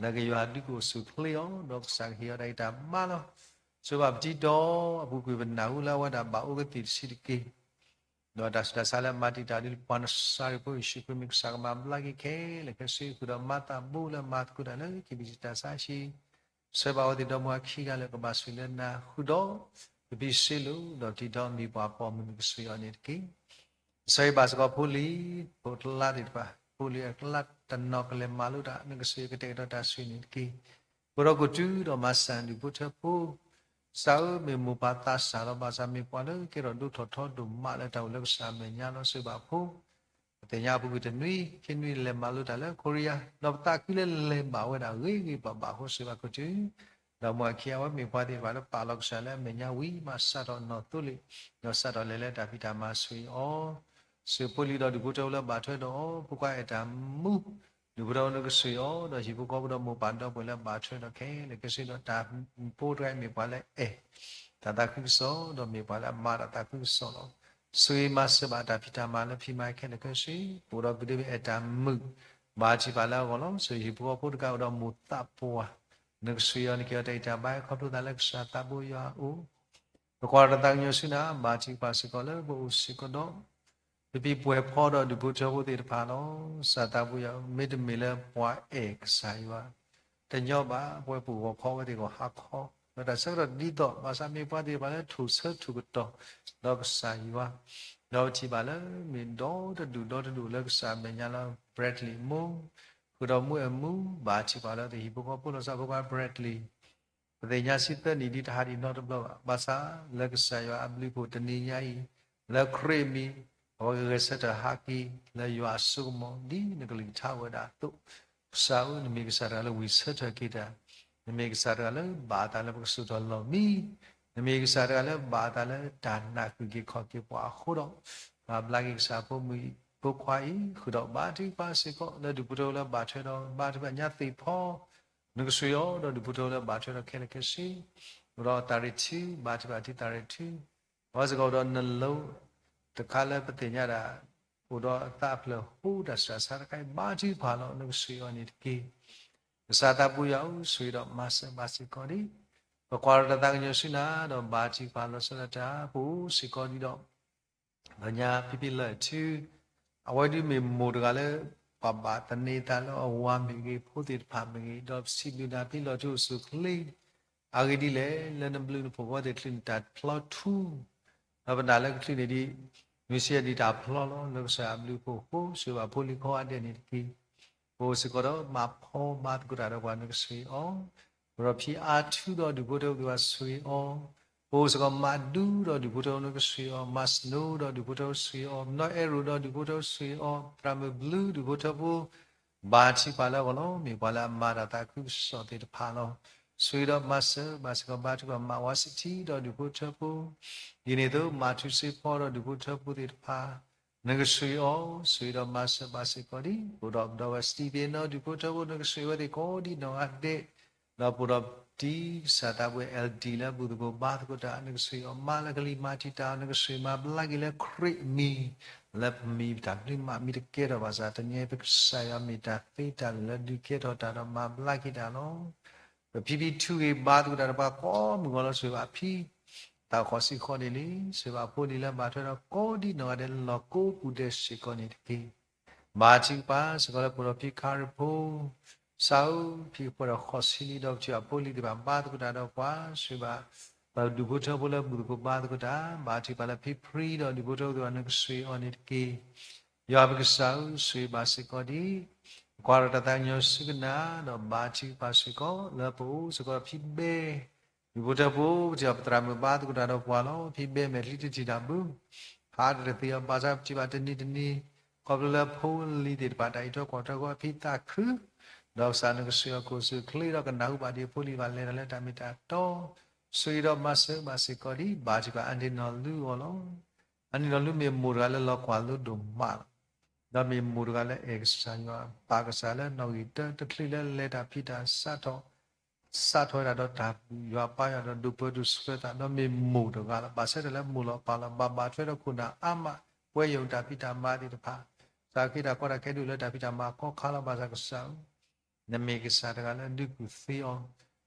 လၢကယွၤအဒုးကအိၣ်ဆူၣ်ချ့အီၤ, ဒီးကစၢ်ကဟ့ၣ်အီၤတၢ်ဂံၢ်တၢ်ဘါလီၤ. ဆိၣ်ဂ့ၤဘၣ်ပတံၤတီ, အပူၤကွံာ်ပနၢ်ဟူလၢအဝဲဒၣ်ဘၣ်အိၣ်ကသံၣ်တဆံးတက့ၢ်, ဒီးတၢ်ဆူးတၢ်ဆါလၢအမၤတံာ်တာ်ဒ်ပှၤနစၤရ့းဖိယ့ၣ်ၡူးခရံာ် မ့ၢ်ကစၢ်ကမၤဘျါက့ၤခဲလၢာ်ခဲဆ့ ဃုာ်ဒီးမၤသးဘိလၢမၤသကိးတၢ်လၢ ကဘံၣ်တၢ်ဆါဟံၣ် ဆှၢဘၣ်ဝဲသ့ၣ်ဒီမါခံဂၤလၢကဘၣ်ဆိၣ်လၢနၤ ဃုာ်ဒီး ပဖံစ့လိာ် ဒီးတံၤတီ မ့ၢ်ပှၤပိာ်မုၣ်နကဆိၣ်ဂ့ၤအီၤန့ၣ်တက့ၢ်. ဆၢဂ့ၤဘၣ်စ့ၢ်ကီးဖိလံၤ ဖိအကျါသ့ၣ်တဖၣ်, ဖိလံၤအကျါတနီၤကလဲၤမၤလိတၢ် နကဆိၣ်ဂ့ၤကတဲာ်ကတီၤတၢ်ဆူန့ၣ်တက့ၢ်. ပဒီးကီၢ်သူလ့ၤဒီးမၤစၢ်ဒူၣ်ဖိထၢဖိ ကစၢ်ဧၢ မ့ၢ်မိၢ်ပၢ်သးစၢ်လီၤ ဘၣ်ဆၣ်မ့ၢ်ပှၤလၢကဲထီၣ်ဒိၣ်ထီၣ်ထီဒိၣ်မးလၢတၢ်အိၣ်လၢကစၢ်အမဲာ်ညါလီၤ. ဆိၣ်ဂ့ၤဘၣ်ဖိ သ့ၣ်ညါအပူၤကွံာ်တနွံခံနွံ လဲၤမၤလိတၢ်လၢ Korea ဒီးပသးခုလၢလဲၤဘၣ်ဝဲဒၣ်ဂ့ၤဂ့ၤဘၣ်ဘၣ်အဃိ စံးဘၣ်ခိၣ်ထံး ဒီးမိၢ်အခံ အဝဲမ့ၢ်ပှၤသ့ၣ်တဖၣ်လၢပာ်လီၤကစၢ်လၢအမဲာ်ညါဝံၤမး စးထီၣ်နီၣ်သိလ့ၣ် ဒီးစးထီၣ်လဲၤလၢတၢ်ဖံးတၢ်မၤ ဆှံအီၤ စံးဖိလံၤဒီးဒူၣ်ဖိထၢဖိလၢဘၣ်ထွဲဒီးအီၤ ဖိခွါအဲၣ်တၢ်မူ ဒူၣ်ဖိထၢဖိနကဆှံအီၤ ဒီးဟံၣ်ဖိဃီဖိဒီးမိၢ်ပၢ်ဒီပုၢ်ဝဲၢ်လၢဘၣ်ထွဲဒီးခဲလၢာ်ခဲဆ့ ဒီးတၢ်ဖိတဂၤအံၤမ့ၢ်ပှၤလၢအဲၣ်တၢ်သးခုကစီၣ် ဒီးမ့ၢ်ပှၤလၢအမၤတၢ်သးခုကစီၣ်လီၤ. စူၢ်မၤစၢၤဘၣ်တၢ်ဖံးတၢ်မၤလၢဖံးမၤခဲလၢာ်ခဲဆ့ ပအိၣ်ဒီးကဒုဘ့ၣ်အဲၣ်တၢ်မုာ် ဘၣ်ထံၣ်ပာ်လၢအဂီၢ်လီၤ. စူၢ်ဟံၣ်ဖိဃီဖိတဂၤအိၣ်ဒီးမိၢ်သးပှၢ် နကဆှံအီၤ နက့ၤအီၤတၢ်အံၣ်တၢ်ဘါ ခီဖျိသးလၢကစၢ်သးဘိယွၤအအိၣ် ပကွၢ်ဒီးတၢ်သးကညီၤဆူနၤ ဘၣ်ထံၣ်ပာ်စ့ၢ်ကီးလၢပအိၣ်စ့ၢ်ကီးဒီး ပဖံပှဲၤဖီဒီးဒူၣ်ဖိထၢဖိသ့ၣ်တဖၣ်လီၤ. ကစၢ်သးဘိယွၤ မ့တမ့ၢ်လၢပှၤအဲၣ်ကစၢ်ယွၤ တညီဘၣ် ပဝဲပဂီၢ်ခီဝဲသ့ၣ်ဂီၢ်ဟါခီ ဒီးတၢ်ဆၢကတီၢ်ဒ်သိး ဘၣ်ဆၣ်မ့ၢ်ပှၤသ့ၣ်တဖၣ်လၢထူၣ်ဆၢထူၣ်ကတီၢ်ဒီးကစၢ်ယွၤ ဒီးပထံၣ်ဘၣ်လၢမ့ၢ်ဒီတဒူၣ်ဒီတဒူၣ်လၢကစၢ်အမဲာ်ညါလၢ Bradley မိၢ် ဃုာ်ဒီးမူအဲၣ်မူ ဘၣ်ထံၣ်ပာ်လၢသ့ၣ်ဟံၣ်ဖိဃီဖိလီၤဆီ ဖိခွါ Bradley ပသ့ၣ်ညါဆံသၢနံၣ်ဒ်တဟးဒံးနီတဘျီဘၣ် ဘၣ်ဆၣ်လၢကစၢ်ယွၤအဘျုးအဖှိၣ်တနံၤညါအံၤ လၢခရံာ်အမံၤ အဝဲကဂဲၤဆၢထၢၣ်ဟးက့ၤလၢယွၤအစိကမီၤ ဒ်နကလုၢ်ကထါအိၣ်ဝဲဒၣ်အသိး ကစၢ်ဧၢ နမ့ၢ်ကစၢ်တဂၤလၢဝံၣ်ဆၢထၢၣ်က့ၤတၢ်, နမ့ၢ်ကစၢ်တဂၤလၢဘၣ်အသးလၢပကစိာ်ထီၣ်လီၢ်မံ, နမ့ၢ်ကစၢ်တဂၤလၢဘၣ်အသးလၢတၢ်နာ်က့ၤခီၣ်က့ၤပှၤအဃိဒီး, ပဘျါက့ၤကစၢ်ဖိမုၣ်ဖိခွါအံၤ ဃုာ်ဒီးဘါထုကဖၣ်စ့ၢ်ကီး လၢဒူၣ်ဖိထၢဖိလၢဘၣ်ထွဲဒီး ဘါထုကဖၣ်ညါသ့ၣ်ဖီ နကဆှံအီၤ ဒီးဒူၣ်ဖိထၢဖိလၢဘၣ်ထွဲဒီးခဲလၢာ်ခဲဆ့, အိၣ်ဒီးသးရ့ၣ်ထု, ဘါထုကဖၣ်ထံသးရ့ၣ်ထု, အဝဲစ့ၢ်ကီးအိၣ်ဒီးနလိၤတခါလၢပသ့ၣ်ညါဒၣ်, အိၣ်ဒီးအသးအဖျၢၣ်ဟူတၢ်ဆူးတၢ်ဆါတခါအံၤ ဘါထုကဖၣ်လီၤ နကဆှံအီၤန့ၣ်တက့ၢ်. ကစၢ်သးပူၤယွၤဧၢ, ဆှံဒီးမၤစၢၤဘၣ်စ့ၢ်ကီးဒံး, ပကွၢ်ဒီးတၢ်သးကညီၤဆူနၤ ဒီးဘါထုကဖၣ်လီၤဆီဒၣ်တၢ် ပအိၣ်စ့ၢ်ကီးဒံးဒီး လၢညါဖံဖံလၢၢ်ထု, အဝဲဒုးမ့ၢ်မိၢ်တဂၤလၢ ပှၤဘၣ်သန့ၤသးလၢအဝၤမ့ၢ်ဂ့ၤ ဖိသ့ၣ်တဖၣ်မ့ၢ်ဂ့ၤ, ဒီးပစံးဘျုးနၤဖံလီၤထူအိၣ်ဆူၣ်အိၣ်ချ့, အဂ့ၢ်ဒ်လဲၣ်, လၢနဘျုးနဖှိၣ်အဃိသ့ၣ်တချုးန့ၣ်တၢ်ဖျီထူ, ဒီးပနာ်လၢကချုးန့ၣ်ဒ် မ့ၢ်စံးဒ်တၢ်ဖျီလီၤ လၢကစၢ်အဘျုးအဖှိၣ်အဃိ ဆှံးဘၣ်ဖိလံၤကိးဂၤဒဲးန့ၣ်တက့ၢ်. ပအိၣ်စ့ၢ်ကီးဒီးမၤဖီဘါသကိးတၢ်ဒီးပှၤနကဆှံအီၤ, ပဒီးဖံအါထူဒီးဒူၣ်ဖိထၢဖိသ့ၣ်တဖၣ်ဆှံအီၤ, ပအိၣ်စ့ၢ်ကီးမၤဒူဒီးဒူၣ်ဖိထၢဖိနကဆှံအီၤ, မၤစနိဒီးဒူၣ်ဖိထၢဖိဆှံအီၤ, မနီၢ်အဲၣ်ရိၣ်ဒီးဒူၣ်ဖိထၢဖိဆှံအီၤ, သရၣ်မုၣ်ဘျုးဒူၣ်ဖိထၢဖိ ဘါထုကဖၣ်လၢအဂီၢ်လီၤ. မ့ၢ်ပှၤလၢအမၤတၢ်သးခုကစီၣ်သ့ၣ်တဖၣ်လီၤ. ဆှံဒီးမၤစၢၤဘၣ်စ့ၢ်ကီး ဘါထုကဖၣ်မၤဝါစထံဒီးဒူၣ်ဖိထၢဖိ, ဒ်န့ၣ်အသိး မၤထူစ့ဖီဒီးဒူၣ်ဖိထၢဖိသ့ၣ်တဖၣ် နကဆှံအီၤ, ဆှံဒီးမၤစၢၤဘၣ်စ့ၢ်ကီးဒံး, အိၣ်ဒီးပဒီပုၢ်ဝဲၢ် Stephen ဒီးဒူၣ်ဖိထၢဖိ နကဆှံဝဲသ့ၣ်ကိးဒံးနီၢ်ဂၤဒဲး, ဒီးပအိၣ်ဒီးတံၤကစၢ်သးပှဲၤ အဲၣ်ဒံၣ် လၢဘူၣ်သကိးဘါသကိးတၢ် နကဆှံအီၤ, မၤလၢကလံၤမၤထံတၢ် နကဆှံမၤဘျါက့ၤလၢခရံာ်အမံၤ, လၢပမံၤပတၢ်ကလုၢ်မး မံတကဲထီၣ်ဘၣ်ဆၣ် တနံၤအံၤပကစၢ်ယွၤမ့ၢ်တၢ်သ့တၢ်လၢာ်လၢဒုးကဲထီၣ်တၢ်ဒီးမၤဘျါက့ၤတၢ်လီၤ. ပဖံဖံထုဂ့ၤဘါသကိးတၢ်ဒီးပှၤကိးမုၢ်ဂီၤလီၤ ဆှံးဘၣ်ဖံ တၢ်ဃီၤစံဃီၤန့ၣ်လံ, ဆှံးဘၣ်ဖိလံၤလၢဘၣ်ထွဲဒီးကိးဒံးနီၢ်ဂၤဒဲးလၢလီၢ်ကိးပူၤဒဲးစ့ၢ်ကီးန့ၣ်တက့ၢ်. ဘါထုကဖၣ်စ့ၢ်ကီးလၢပအိၣ်ဒီးဖံခါရံၣ်ဖိ, စးဧၢ, ဖံကပှဲၤဒီးဃီၤဆံလံ ဒီးပထံၣ်ဘၣ်ဖိလံၤသ့ၣ်တဖၣ်ဘါသကိးတၢ်ဒီးပှၤ ဆှံးဘၣ် ပဒူၣ်ဖိထၢဖိလၢဘူၣ်သကိးဘါသကိးတၢ်, ဘါထုကဖၣ်လၢဖံဖံဒီးဒူၣ်ဖိထၢဖိသ့ၣ်တဖၣ် နကဆှံအီၤန့ၣ်တက့ၢ်. ယွၤပကစၢ်ဧၢ, ဆှံးဘၣ်စ့ၢ်ကီးဒံး, ပကွၢ်ဒီးတၢ်သးကညီၤဆူကနၣ် ဒီးဘါထုကဖၣ်စ့ၢ်ကီး လၢပအိၣ်စ့ၢ်ကီးဖံဘဲ ဒူၣ်ဖိထၢဖိ ပထံၣ်ဘၣ်ပသရၣ်မုၣ်ဘါသကိးတၢ်ဒီးပှၤလီၤ. ဖံဘဲမဲာ်ချံတထံၣ်တၢ်ဘု, ဟးတသ့အီၤ ဘၣ်ဆၣ်ပထံၣ်ဘၣ်တနံၤတနံၤ ခီဖျိလၢဖိလံၤသ့ၣ်တဖၣ်တၢ်အံးထွဲကွၢ်ထွဲအဃိ အဖံသးခု, ဒီးကစၢ်နကဆှံအီၤကိၣ်ဆူၣ်ချ့ဒီးကနၢ်ဟူဘၣ်ဒံးဖိလံၤဘၣ်လဲၤတၢ်လၢတၢ်မ့ၢ်တၢ်တီ, ဆှံးဒီးမၤစၢၤဘၣ်စ့ၢ်ကီးဒံး, ဘါထုကဖၣ်အၣ်ဒ့ၣ်နီၢ်လူအဂီၢ်လီၤ. အၣ်ဒ့ၣ်နီၢ်လူမ့ၢ်မိၢ်တဂၤလၢလီၤကွၢ်လိဒိၣ်မးလီၤ. ဒီးမ့ၢ်မိၢ်တဂၤလၢအဲၣ်ကစၢ်ယွၤ, ပာ်ကစၢ်လၢနီၣ်ဂံၢ်တၢ တချုးလၢလဲၤတၢ်ဖံးတၢ်စးထီၣ် စးထီၣ်ဝဲဒၣ်ဒီးတၢ်ဘူၣ်ယွၤပၢ်ယွၤဒီးဒိၣ်ပၢဒိၣ်ဆှၢသး, ဒီးမ့ၢ်မိၢ်တဂၤလီၤ. ဘၣ်ဆၢထၢၣ်လၢမိၢ်လီၤပၢ်လီၤ ဘၣ်ဘၣ်ထွဲဒီးခိၣ်နၢ်အါမး, ပဝဲယိၤတၢ်ဖံးတၢ်မၤသ့ၣ်တဖၣ်, စးက့တၢ်ကီတၢ်ခဲဒုးလၢတၢ်ဖံးတၢ်မၤကီခါလီၤ. ဘၣ်ဆၣ်ကစၢ်ဧၢ, နမ့ၢ်ကစၢ်တဂၤလၢဒုးကူၣ်သ့အီၤ,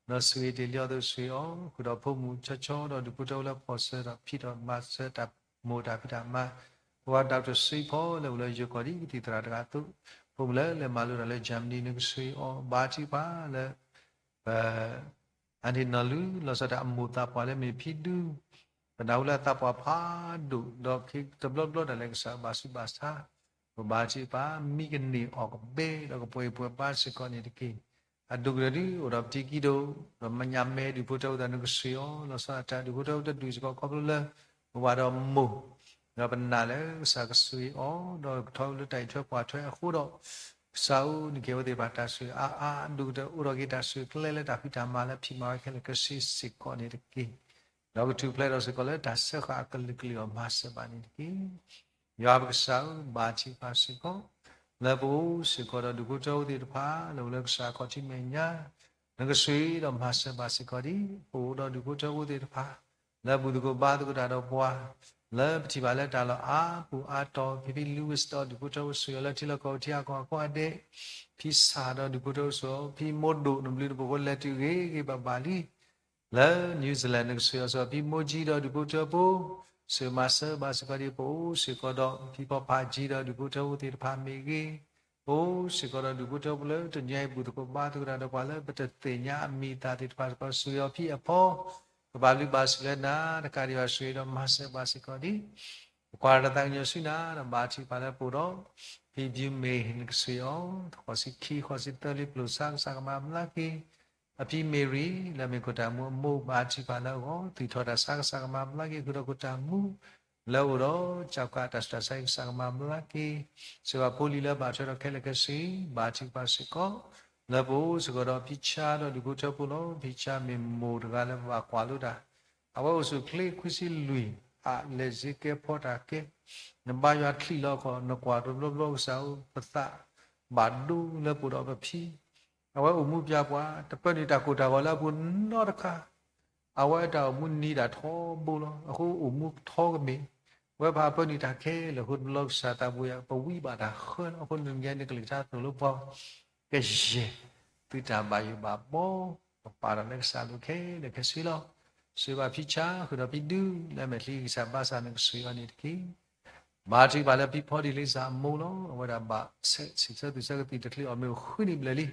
ဒီးဆှံးတ့ၢ်လံအီၤအသိးဆှံးအီၤ, ဃုာ်ဒီးဖိမုၣ်ဆၢဆီဒီးဒူၣ်ဖိထၢဖိလၢဖီၣ်ဆၢဒီးဖံးဒီးမၤစၢၤတၢ်မိၢ်တၢ်ဖံးတၢ်မၤ, ပဝဲဒီကထၢၣ်စံဖီလၢအိၣ်လၢယိၤကီၢ်ဒ်ကသံၣ်သရၣ်တဂၤအသိး, ဖိမုၣ်လၢလဲၤမၤလိတၢ်လၢ Germany နကဆှံးအီၤ, ဘါထုကဖၣ်လၢ ပ အၣ်ဒ့ၣ်နီၢ်လူ လီၤဆီဒၣ်တၢ်အမိၢ်သးပှၢ်လၢမ့ၢ်ဖံဒူ, ပနၢ်ဟူလၢအသးပှၢ်ဖးဒိၣ်, ဒီးခ့တဘျီဘျီဒၣ်လဲာ်ကစၢ်ဘၣ်ဆူးဘၣ်ဆါ, ပဘါထုကဖၣ် မံကန့ၢ်အီၣ်ကဘဲ ဒီးကပှဲၤပှဲၤဘါစ့ၢ်ကီးန့ၣ်တက့ၢ်. အဒိၣ်ကတၢၢ်ဒုး အိၣ်ဒီးပထံကံဒိၣ်, ဒီးမညါမဲဒူၣ်ဖိထၢဖိသ့ၣ်နကဆှံးအီၤ, လီၤဆီဒၣ်တၢ်ဒူၣ်ဖိထၢဖိတဒူၣ်စ့ၢ်ကီးခီဖျိလၢ ပဝဲဒီးမိၢ် ဒီးပနာ်လၢကစၢ်ကဆိၣ်ဂ့ၤအီၤ, ဒီးကထီၣ်လၢတၢ်အံးထွဲကွၢ်ထွဲအဃိဒီး, ကစၢ်ဧၢ နကဲဝဲသ့ၣ်တဖၣ်တၢ်ဆိၣ်ဂ့ၤအါအါဒိၣ်ကတၢၢ် အိၣ်ဒီးက့ၤတၢ်ဆိၣ်ဂ့ၤကလဲၤလၢတၢ်ဖံးတၢ်မၤလၢဖံးမၤဝဲခဲလၢာ်ခဲဆ့စ့ၢ်ကီးန့ၣ်တက့ၢ်. ဒီးကထူၣ်ဖျဲးထီၣ်စ့ၢ်ကီးလၢတၢ်စၢဃာ်အကလုာ်ကလုာ်အီၤမၤစၢၤဘၣ်န့ၣ်တက့ၢ်. ယွၤပကစၢ်ဧၢ, ဘါထုကဖၣ်စ့ၢ်ကီး လၢပအိၣ်စ့ၢ်ကီးဒီးဒူၣ်ဖိထၢဖိသ့ၣ်တဖၣ် လၢအိၣ်လၢကစၢ်ခီၣ်ထံးမဲာ်ညါ, နကဆိၣ်ဂ့ၤဒီးမၤစၢၤဘၣ်စ့ၢ်ကီးဒံး ပအိၣ်ဒီးဒူၣ်ဖိထၢဖိသ့ၣ်တဖၣ် လၢဘူၣ်သကိးဘါသကိးတၢ်ဒီးပှၤ, လၢပထံၣ်ဘၣ်လၢတၢ်လီၢ်အါပူၤအါတီၤ ဖံဖံ Lewis ဒီးဒူၣ်ဖိထၢဖိဆိၣ်ဂ့ၤအီၤလၢထံလီၢ်ကီၢ်ပူၤထံအကီၢ်အကိးဂၤဒဲး, ဖံစၢ်ဒီးဒူၣ်ဖိထၢဖိဆိၣ်ဂ့ၤအီၤ, ဖံမိၢ်ဒိၣ် နဘျုးနဖှိၣ်ဖိလဲၤတုၤဂ့ၤဂ့ၤဘၣ်ဘၣ်လံ လၢ New Zealand နကဆိၣ်ဂ့ၤအီၤစ့ၢ်ကီး ဖံမိၢ်ကၠံဒီးဒူၣ်ဖိထၢဖိ, ဆိၣ်ဂ့ၤမၤစၢၤဘၣ်စ့ၢ်ကီးဒံး ပအိၣ်စ့ၢ်ကီးဒီး ဖံဖီဖးကၠံဒီးဒူၣ်ဖိထၢဖိသ့ၣ်တဖၣ်မ့ၢ်ဂ့ၤ, ပအိၣ်စ့ၢ်ကီးဒီးဒူၣ်ဖိထၢဖိလၢတနံၤအံၤ ဘူၣ်သကိးဘါသကိးတၢ်ဒီးပှၤလၢပတသ့ၣ်ညါအမံၤအသၣ်သ့ၣ်တဖၣ်စ့ၢ်ကီး ဆိၣ်ဂ့ၤအီၤဖံအဖီ, ကဘၣ်ဘျုးဘၣ်ဆိၣ်လၢနၤ, တကးဒံးဘၣ်ဆိၣ်ဂ့ၤဒီးမၤစၢၤဘၣ်စ့ၢ်ကီးဒံး ပကွၢ်တၢ်သးကညီၤဆူနၤ ဒီးဘါထုကဖၣ်လၢပအိၣ်ဒီး ဖံဘျုးမ့ၢ် နကဆိၣ်ဂ့ၤအီၤ, ဃိးဆံခံ ဃိးဆံသၢလံ ပျိၢ်ဆါကစၢ်ကမၤဘျါက့ၤ, အဖံမ့ၢ်ရံ လၢမ့ၢ်ခိၣ်တၢ်မူအမိၢ် ဘါထုကဖၣ်လၢအဂီၢ် သူၣ်ထီၣ်တၢ်ဆါကစၢ်ကမၤဘျါက့ၤ ဃုာ်ဒီးခိၣ်တၢ်မူ လၢအအိၣ်ဒီး ကၠီကးတၢ်ဆူးတၢ်ဆါအံၤကစၢ်ကမၤဘျါက့ၤ, ဆိၣ်ဂ့ၤဘၣ်ဖိလံၤလၢဘၣ်ထွဲဒီးခဲလၢာ်ခဲဆ့ ဘါထုကဖၣ်စ့ၢ်ကီး, လၢပအိၣ်စ့ၢ်ကီးဒီးဖံဆါဒီးဒူၣ်ဖိထၢဖိလီၤ. ဖံဆါမ့ၢ်မိၢ်တဂၤလၢပဘၣ်ကွၢ်လိတၢ်, အဝဲအိၣ်ဆူၣ်ချ့ခွံဆံလွံၢ် အလဲၤစ့ကဲဖီတၢ်ကဲ, နဘါယွၤချံၣ်လီၤခီၣ် နကွၢ်တဘျီဘျီကစၢ်ဧၢ ပသးဘၣ်ဒိလၢပအိၣ်ဒီးပဖံ အဝဲအိၣ်မူပျၢ်ပှၤ တပၢနုာ်တၢ်ကိၢ်တၢ်ဂီၤလၢအပူၤနီတခါ, အဝဲတၢ်အိၣ်မူနံၤဒၣ်ထီဘိလီၤ. အဃိအိၣ်မူထီကမ့ၢ်, ဝဲပဟးပၢနုာ်တၢ်ခဲလၢာ်အဃိတဘျီကစၢ်သးဘိယၤ ပဝံဘၣ်တၢ်ဃၢလီၤ. အဃိနကဲန့ၣ်ကလုၢ်ကထါသိၣ်လိပှၤ ကယဲၢ် သုတၢ်ဘၣ်ယိၣ်ဘၣ်ဘီ ပပာ်ဒီးလၢကစၢ်အလိၤခဲလၢာ်ခဲဆ့လီၤ. ဆိၣ်ဂ့ၤဘၣ်ဖံဆါ ဃုာ်ဒီးဖံဒု လၢမဲာ်ချံကစၢ်ဘါစၢ် နကဆိၣ်ဂ့ၤအီၤန့ၣ်တက့ၢ်. ဘါထုကဖၣ်လၢဖံဖီဒံၣ်လံစၢ်အမိၢ်လီၤ. အဝဲဒၣ်ဘၣ်ဆဲးဆံးဆၢသူၣ်ဆၢကသံၣ်တချ့အီၤမ့ၢ်အိၣ်ဃုနံၣ်ဘျဲၣ်လံ.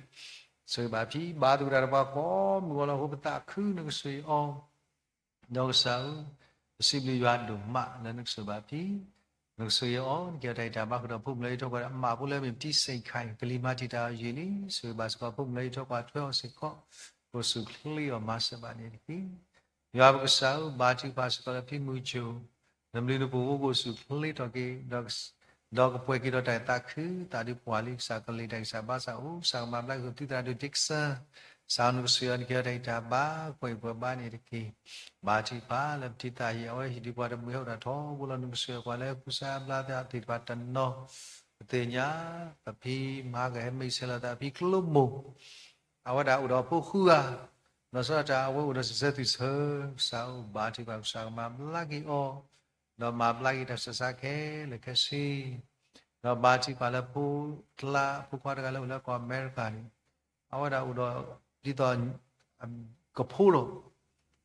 ဆိၣ်ဂ့ၤဘၣ်ဖံ ဘါသကိးတၢ်ဒီးပှၤကိးမုၢ်ဂီၤလီၤ. အဃိပသးခု နကဆိၣ်ဂ့ၤအီၤ ဒီးကစၢ်ဧၢ, ပစံးဘျုးယွၤဒိၣ်မးလၢနကဆိၣ်ဂ့ၤဘၣ်ဖံ, နကဆိၣ်ဂ့ၤအီၤ နကဲထီၣ်တၢ်အံၤတၢ်ဘါ ဃုာ်ဒီးဖိမုၣ်လၢယထီၣ်ကွၢ်ဒီး အမါဖိလၢမ့ၢ်ပတံၢ်စ့ၣ်ခါအံၤ ကလံၤမၤတံာ်တာ်အီၤယံာ်လံ. ဆိၣ်ဂ့ၤဘၣ်စ့ၢ်ကီးဖိမုၣ်လၢယထီၣ်ကွၢ်ထွဲအီၤစ့ၢ်ကီး, ကအိၣ်ဆူၣ်ချ့အီၤမၤစၢၤဘၣ်န့ၣ်တက့ၢ်. ယွၤပကစၢ်ဧၢ, ဘါထုကဖၣ်စ့ၢ်ကီးလၢဖံမုၢ်ကၠိ, နဘျုးနဖှိၣ်ဖိကအိၣ်ဆူၣ်ချ့ထီၣ်က့ၤ ဒီးကပှဲၤက့ၤဒီးတၢ်သးခုသးဒုးပှၢ်လံ ကစၢ်ကလ့ၣ်တၢ်ဂံၢ်စၢ်ဘါစၢ်အိၣ် ကစၢ်ကမၤဘျါက့ၤသုသရၣ်ဒိၣ် Dixon, ကစၢ်ဧၢ နကဆိၣ်ဂ့ၤအီၤ နကဲထီၣ်တၢ်အံၤတၢ်ဘါ ကွဲးပှဲၤဘါန့ၣ်တက့ၢ်. ဘါထုကဖၣ်လၢပတံၤသးဟံၣ် အဝဲဟံၣ်ဒုးပှၤတမှံၤဟဲအိၣ်တၢ်ထီဘိလီၤ နကဆိၣ်ဂ့ၤပှၤလၢကူစါဘျါသ့ၣ်တဖၣ်တနီၤ, ပသ့ၣ်ညါ ပဖံမၤကဟဲမ့ၢ်ဆဲးလီၤသးဖံကျိမိၢ် အဝဲဒၣ်အိၣ်ဒီးဖိဃုဂၤ, လီၤဆီဒၣ်တၢ်အဝဲအိၣ်ဒီးစံးဆၢသူၣ်ဆၢ, ကစၢ်ဧၢ ဘါထုကဖၣ်ကစၢ်ကမၤဘျါက့ၤအီၤ, ဒီးမၤဘျါက့ၤတၢ်ဆူးတၢ်ဆါခဲလၢာ်ခဲဆ့, ဒီးဘါထုကဖၣ်လၢဖိကျါဖိခွါတဂၤလၢအိၣ်လၢကီၢ်အမဲရကၤန့ၣ်, အဝဲဒၣ်အိၣ်ဒီးဒ်သိး ကဖိလီၤ,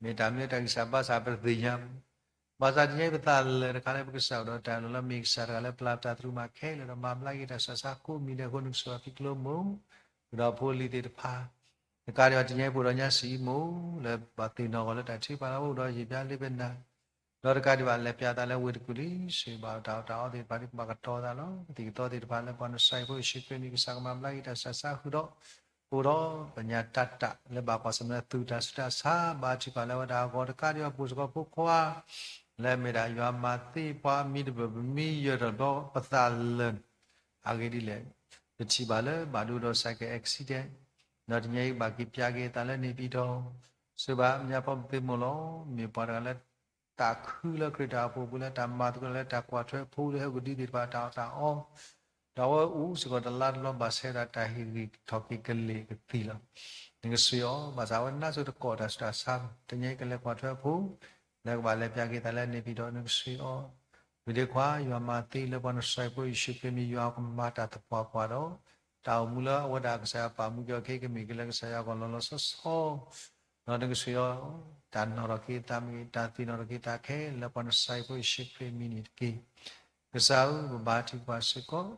မ့ၢ်တၢ်မနုၤတၢ်ဂံၢ်စၢ်ဘါစၢ်ပတသ့ၣ်ညါ ဘၣ်ဆၣ်တနံၤအံၤပသးလၢာ်တခါလၢပကစၢ်အိၣ်ဒီးတၢ်လီၢ်လၢမ့ၢ်ကစၢ်တဂၤလၢပျၢ်ပတၢ်သရူးမးခဲလၢာ်ဒီးမၤဘျါက့ၤတၢ်ဆူးတၢ်ဆါကိးမံၤဒဲးအဃိ နကဆိၣ်ဂ့ၤဖံကျိမိၢ်, ဃုာ်ဒီးဖိလံၤသ့ၣ်တဖၣ်, တကးဒံးဘၣ်တနံၤအံၤပအိၣ်ဒီးညါစံးအံမူ လၢဘၣ်သ့ၣ်နီၣ်ဂီၤလၢတၢ်ထုကဖၣ်လၢအအိၣ်ဒီးယံာ်ပျါလၢပနၢ်, ဒီးတကးဒံးဘၣ်လဲၤပျၢ်သးလၢဝ့ၢ်တကူၣ်လံ ဆိၣ်ဂ့ၤဘၣ်တၢ်အီၣ်တၢ်အီသ့ၣ်တဖၣ်ဒ်ပဘၣ်ကတီၤသးလီၤ. ကသံၣ်ကသီသ့ၣ်တဖၣ်လၢပှၤနစဲးဖိယ့ၣ်ၡူးခရံာ်မံၤ ကစၢ်ကမၤဘျါက့ၤတၢ်ဆူးတၢ်ဆါဃုာ်ဒီး အိၣ်ဒီးပညၣ်တၢ်တၢ်လၢဘၣ်ကွၢ်ဆၢၣ်မဲာ်သုးတၢ်ဆူးတၢ်ဆါ ဘါထုကဖၣ်လၢဝဲဒၣ်အဂီၢ် တကးဒံးဘၣ်ပအိၣ်စ့ၢ်ကီးဖိခွါ လၢအမ့ၢ်ဒၣ်ယွၤမၤသ့ပှၤမံၤတဘၢၣ် ပမံယၢၤတဘျီ ပသးလၢာ် အဂ့ၢ်ဒ်လဲၣ်, ပထံၣ်ဘၣ်လၢဘၣ်ဒိဒီးစဲးကဲ accident, ဒီးတနံၤအံၤဘၣ်က့ၤပျၢ်က့ၤသးလၢန့ၣ်ဖံးဒီး, ဆိၣ်ဂ့ၤဘၣ်မၠါဖီမုၢ်သ့ၣ်မိၢ်လီၤ. မ့ၢ်ပှၤတဂၤလၢ သးခုလၢခရံာ်တၢ်အိၣ်ဖှိၣ်ပူၤလၢတၢ်မၤသကိးလၢတၢ်ကွၢ်ထွဲဖိလၢဟဲကဒုးသ့ၣ်တဖၣ်တၢ်အီၣ်တၢ်အီ, ဒီးအဝဲအိၣ်စ့ၢ်ကီးတလါတဘျီဘၣ်ဆဲးဒီးတၢ်ဟ့ၣ်ဂံၢ်ထီၣ်က့ၤကလ့ၢ်ကသံၣ်လီၤ. နကဆိၣ်ဂ့ၤအီၤ ဘၣ်ဆၣ်အဝဲနါစိၤတကိးတၢ်ဆူးတၢ်ဆါ တနံၤအံၤကလဲၤကွၢ်ထွဲအဖိ လၢကဘၣ်လဲၤပျၢ်က့ၤသးလၢန့ၣ်ဖံးဒီး နကဆိၣ်ဂ့ၤအီၤ ဝံၤဒ့ခွါ ယွၤမၤသ့လၢပှၤနစဲးဖိယ့ၣ်ၡူးခရံာ်မံၤ ယွၤကမၤတၢ်သပှၢ်ပှၢ်ဒီး တၢ်အိၣ်မူလၢအဝဲဒၣ်ကစၢ်ယွၤပာ်မူက့ၤအီၤခဲအံၤ ကမ့ၢ်က့ၤလၢကစၢ်ယွၤအဂီၢ်လီၤလီၤဆီဆီ ဒီးနကဆိၣ်ဂ့ၤအီၤ တၢ်နီၣ်ထီၣ်က့ၤအသးမ့ၢ်ဂ့ၤ တၢ်သ့ၣ်နီၣ်ထီၣ်က့ၤသးခဲလၢာ်လၢပှၤနစဲးဖိယ့ၣ်ၡူးခရံာ်မံၤန့ၣ်တက့ၢ်. ကစၢ်ဧၢ ပဘါထုကဖၣ်စ့ၢ်ကီး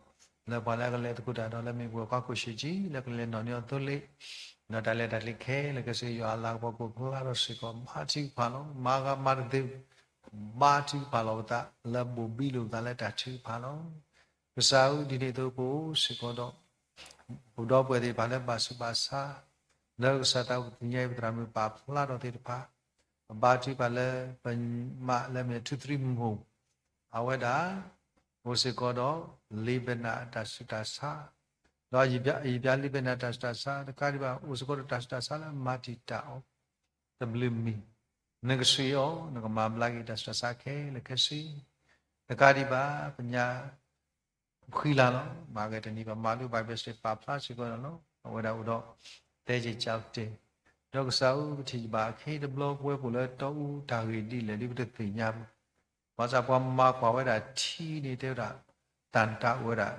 လၢပှၤလၢအကလဲၤသကိးတၢ်ဒီးလၢမ့ၢ်ပှၤကွၢ်ခိၣ်ဆံးဆံး လၢကလဲၤနီၣ်န့ၢ်အီၤသိလ့ၣ် ဒီးတၢ်လဲၤတၢ်ကျဲခဲလၢာ်ခဲဆ့ ယွၤအလၤကပီၤကအိၣ်ဖျါထီၣ်စ့ၢ်ကီး ဘါထုကဖၣ်လီၤ. မၤဂ့ၤမၤတသ့ ဘါထုကဖၣ်လီၤပသး လၢဘိၣ်ဘံလိာ်ပသးလၢတၢ်ထုကဖၣ်လီၤ. ကစၢ်ဧၢ ဒ်န့ၣ်အသိးပအိၣ်စ့ၢ်ကီးဒီး ပဒီပုၢ်ဝဲၢ်သ့ၣ်တဖၣ်လၢဘၣ်ဆူးဘၣ်ဆါ လၢကစၢ်တၢ်အိၣ်သ့ၣ်ညါအံၤ ပသရၣ်မုၣ်ပာ်ဖျါထီၣ်သ့ၣ်တဖၣ် ပဘါထုကဖၣ်လၢပမါလၢမ့ၢ်ထူသရံမိၢ် အဝဲဒၣ် အိၣ်စ့ၢ်ကီးဒီး Lebanon အတၢ်ဆူးတၢ်ဆါ, ဒီးယံာ်ပျါ Lebanon တၢ်ဆူးတၢ်ဆါတကးဒံးဘၣ် အိၣ်စ့ၢ်ကီးဒီးတၢ်ဆူးတၢ်ဆါလၢမၤတံာ်တာ်အီၤ တဘျုးမံၤ, နကဆှံအီၤ နကမၤဘျါက့ၤတၢ်ဆူးတၢ်ဆါခဲလၢာ်ခဲဆ့, တကးဒံးဘၣ် ပညါ ဃံလၤလီၤ. မၤကတနံၤ ပမၤလိ Bible study ပာ်ဖျါစ့ၢ်ကီးန့ၣ်လီၤ. အဝဲဒၣ်အိၣ်ဒီး သဲက့ၤကၠီတဲာ်, ဒီးကစၢ်ဧၢ ပထံၣ်ဘၣ်အခ့တဘျီ ပဝဲပအိၣ်လၢတီအူတၢ်ဂ့ၢ်ဒ်လဲၣ်ဒ် ပတသ့ၣ်ညါဘၣ်. ဘၣ်ဆၣ်ပှၤမၤကွၢ်ဝဲဒၣ်ထံန့ၣ် တဲဝဲဒၣ် တၢ်နတၢ်အိၣ်ဝဲဒၣ်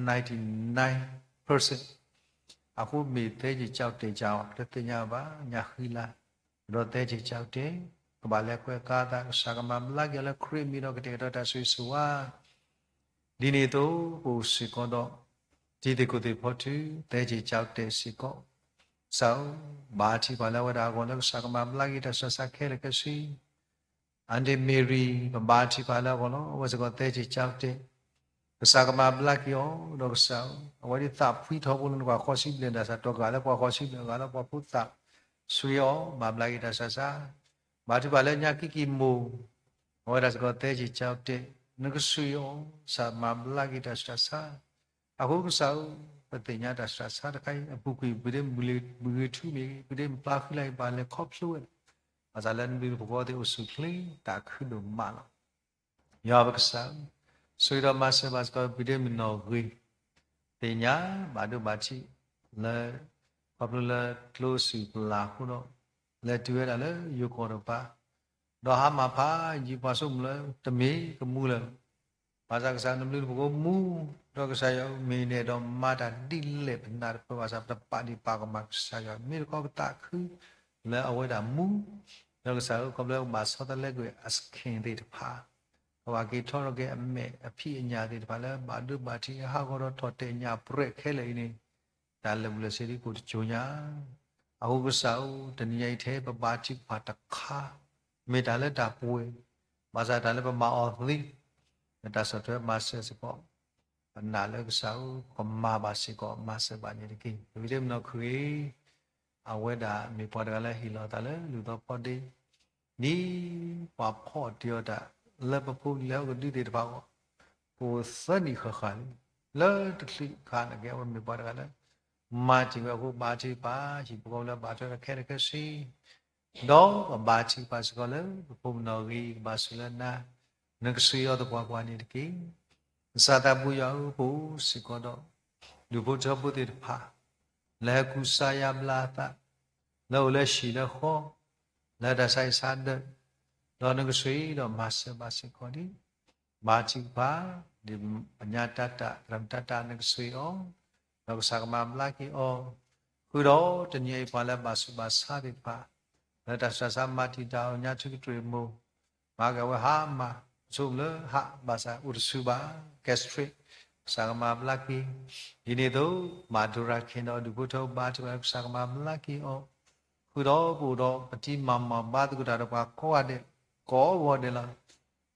ninety nine percent အဃိမ့ၢ်သဲက့ၤကၠီတဲာ်ကၠီ ပတသ့ၣ်ညါဘၣ်. ညါဃံလၤ ဒီးသဲက့ၤကၠီတဲာ်, ကဘၣ်လဲၤကွဲးကါသး ကစၢ်ကမၤဘျါက့ၤအီၤလၢခရံာ်အမံၤဒီး ကတဲာ်ကတီၤတၢ်ဆိၣ်ဂ့ၤဆိၣ်ဝါ ဒ်န့ၣ်အသိး ပအိၣ်စ့ၢ်ကီးဒီး တံၤသကိးသ့ၣ်ဖီထု သဲက့ၤကၠီတဲာ်စ့ၢ်ကီး, ကစၢ်ဧၢ, ဘါထုကဖၣ်လၢအဝဲဒၣ်အဂီၢ်လၢကစၢ်ကမၤဘျါက့ၤတၢ်ဆူးတၢ်ဆါခဲလၢာ်ခဲဆ့, Aunty Mary ပဘါထုကဖၣ်လၢအဂီၢ်လီၤ. အဝဲစ့ၢ်ကီးသဲက့ၤကၠီတဲာ်, ကစၢ်ကမၤဘျါက့ၤအီၤ ဒီးကစၢ်ဧၢ, အဝဲဒ်သးဖှံထီဘိလၢနကွၢ်ဃီဆံဘျဲၣ် ဒ်စးတီကဂၤလၢကွၢ်ဃီဆံဘျဲၣ် အဂၤလၢပှၤဖိသၣ်, ဆှံအီၤ မၤဘျါက့ၤတၢ်ဆူးတၢ်ဆါ, ဘါထုကဖၣ်လၢညါကံၢ်ကံၢ်မိၢ်, အဝဲဒၣ်စ့ၢ်ကီးသဲက့ၤကၠီတဲာ်, နကဆှံအီၤ ကစၢ်မၤဘျါက့ၤတၢ်ဆူးတၢ်ဆါ, အဃိကစၢ်ဧၢ, ပသ့ၣ်ညါတၢ်ဆူးတၢ်ဆါတခါအံၤ အပူၤကွံာ် ပဒ့မုၢ်ဂ့ၤထူမ့ၢ်ဂ့ၤ ပဒ့မုၢ်ပျါဃံလၤအံၤ ဘၣ်လဲၤခီဖျိဝဲဒၣ်, ဘၣ်ဆၣ်လၢနဘျုးနဖှိၣ်သ့ၣ်အိၣ်ဆူၣ်ချ့ တၢ်ခုဒိၣ်မးလီၤ. ယွၤပကစၢ်ဧၢ, ဆိၣ်ဂ့ၤဒီးမၤစၢၤဘၣ်စ့ၢ်ကီး ပဒ့မုၢ်နီၢ်ဂ့ၤ, သ့ၣ်ညါဘၣ်ဒိဘၣ်ထံးလၢ ခီဖျိလၢကျိစူၢ်ပလၢ်အဃိဒီး လဲၤတုၤဝဲဒၣ်လၢယိၤကီၢ်တကပၤ, ဒီးဟါမၢ်ဖးယံၤပှၤဆိကမိၣ်လၢ တမ့ၢ်ကမူလၢၤ ဘၣ်ဆၣ်ကစၢ်နဘျုးနဖှိၣ်မူ, ဒီးကစၢ်ယွၤဧၢ မ့ၢ်နဲၣ်ဒီးမၤတၢ်ဒ်လဲၣ်ပနၢ်တပၢၢ်ဘၣ်ဆၣ် ပတပာ်ဒံးပာ်ကမၣ်ကစၢ်ယွၤ မ့ၢ်တခီပသးခုလၢအဝဲဒၣ်မူ, ဒီးကစၢ်ဧၢ ခီဖျိလၢပဘၣ်ဆီတလဲကွံာ်အစခ့ၣ်သ့ၣ်တဖၣ်, ပဘၣ်က့ၤထီထီၣ်က့ၤအမဲာ်အဖံးအညၣ်သ့ၣ်တဖၣ်လၢ ဘၣ်ဒိဘၣ်ထံးဟးဂီၤဒီးထီၣ်တဲာ်ညၣ်ပြဲးခဲလၢာ်အံၤန့ၣ် တၢ်လၢာ်ဘူၣ်လၢာ်စ့ဒ်ကိးတစိၤညါ, အဃိကစၢ်ဧၢ တနံၤညါအံၤထဲပဘါထုကဖၣ်တခါ, မ့ၢ်တၢ်လၢတၢ်ပှဲၤ, ဘၣ်ဆၣ်တၢ်လၢပမၤအီၤသ့, လၢတၢ်ဆီၣ်ထွဲမၤစၢၤစ့ၢ်ကီး, ပနာ်လၢကစၢ်ဧၢ ကမၤဘၣ်စ့ၢ်ကီး မၤစၢၤဘၣ်န့ၣ်တက့ၢ်. ပဂံၢ်တမံၤနီၢ်ခိၣ်ဂ့ၤ, အဝဲဒၣ်မ့ၢ်ပှၤတဂၤလၢဟ့ၣ်လီၤသးလၢလူၢ်သီဖီဒ့ ဒ်ပှၤဖီၣ်တ့ၢ်အီၤတၢ် လၢပဖိလံၤဟီၣ်ကဒုသ့ၣ်တဖၣ်အဂီၢ်, ကအိၣ်သၢနံၣ်ဃၣ်ဃၣ်လံ, လၢတချုးခါန့ၣ်က့ အဝဲမ့ၢ်ပှၤတဂၤလၢ မၤတ့ၢ်ဝဲအဃိ ဘါထုကဖၣ် ဟံၣ်ဖိဃီဖိလၢဘၣ်ထွဲဒီးခဲလၢာ်ခဲဆ့, ဒီးပဘါထုကဖၣ်စ့ၢ်ကီးလၢ ပဖိမုၣ်နီၢ်ဂ့ၤ ကဘၣ်ဆိၣ်လၢနၤ, နကဆှံအီၤသပှၢ်ပှၢ်န့ၣ်တက့ၢ်. ကစၢ်သးပူၤယွၤဧၢ ပအိၣ်စ့ၢ်ကီးဒီး ဒူၣ်ဖိထၢဖိသ့ၣ်တဖၣ် လၢဟဲကူစါယါဘျါအသး, လၢအိၣ်လၢဟံၣ်လၢဃီ, လၢတၢ်ဆါဟံၣ်ဆါဒၢး, ဒီးနကဆှံဒီးမၤစၢၤဘၣ်စ့ၢ်ကီးန့ၣ် ဘါထုကဖၣ်, ဒ်ပညါတၢ်တၢ် သရၣ်မုၣ်တၢ်တၢ်နကဆှံအီၤ, ဒီးကစၢ်ကမၤဘျါက့ၤအီၤ, ဃုာ်ဒီးတနံၤအံၤပှၤလၢဘၣ်ဆူးဘၣ်ဆါသ့ၣ်တဖၣ်, လၢတၢ်ဆူးတၢ်ဆါမၤတံာ်တာ်အီၤညါထူကတြ့ၣ်မိၢ်, မၤက့ၤအဝဲဟါမၢ်, ဆိကမိၣ်လၢဟးဘၣ်ဆၣ်အိၣ်တဆူၣ်ဘၣ်, gastric, ကစၢ်ကမၤဘျါက့ၤ, ဒ်န့ၣ်အသိး မၤဒိရၤခ့ဒီးဒူၣ်ဖိထၢဖိဘါထုကဖၣ်လၢကစၢ်ကမၤဘျါက့ၤအီၤ, ဃုာ်ဒီးပအိၣ်ဒီးပတံၤမၤမၤဘါသကိးတၢ်ဒီးပှၤကိးဂၤဒဲး, ကိးဂီၤဒဲးလီၤ.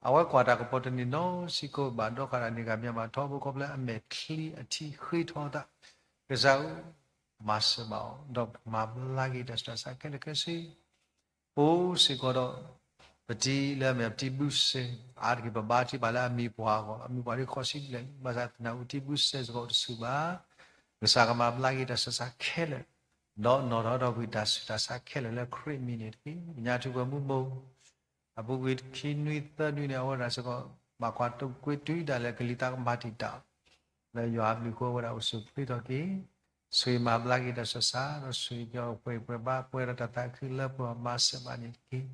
အဝဲကွၢ်တၢ်ကပီၤတန့ၢ်နီတဆံး ကိးဘၣ်ဒီးဃးတၢ်န့ၣ် ဂၤမံၤမၤထီဘိ ခီဖျိအမဲာ်ချံအထံဃ့ထီသး, ကစၢ်ဧၢ မၤစၢၤဘၣ်အီၤ ဒီးမၤဘျါက့ၤတၢ်ဆူးတၢ်ဆါခဲလၢာ်ခဲဆ့, ပအိၣ်စ့ၢ်ကီးဒီး ပတံၤလၢအမ့ၢ်ပတံၤဘုစဲး, အါတက့ၢ်ပဘါထုကဖၣ်လၢအမံၤပှၢ်အဂီၢ်, အမံၤပှၢ်ဒ်ဃိးဆံဘျဲၣ်လံ, ဘၣ်ဆၣ်သနာ်က့တံၤဘုစဲးစ့ၢ်ကီးအိၣ်တဆူၣ်ဘၣ်, ကစၢ်ကမၤဘျါက့ၤတၢ်ဆူးတၢ်ဆါခဲလၢာ်, ဒီးနီၣ်ထီၣ်ထီကွံာ်တၢ်ဆူးတၢ်ဆါခဲလၢာ်လၢခရံာ်အမံၤန့ၣ်တက့ၢ်. ကညးထူးပှဲၤမူဘိ အပူၤကွံာ်ခံနွံသၢနွံန့ၣ် အဝဲဒၣ်စ့ၢ်ကီး ဘၣ်ကွၢ်တကွ့တုၤဒၣ်လဲာ်ကလံၤသးကမၤတံာ်တာ်, လၢယွၤအဘျုးအဃိ အဝဲဒၣ်အိၣ်ဆူၣ်ချ့ထီၣ်က့ၤ, ဆိၣ်ဂ့ၤမၤဘျါက့ၤတၢ်ဆူးတၢ်ဆါ ဒီးဆိၣ်ဂ့ၤက့ၤအီၤပှဲၤပှဲၤဘါ ပှဲၤဒီးတၢ်သးခုလၢပှဲၤမၤစၢၤဘၣ်န့ၣ်တက့ၢ်.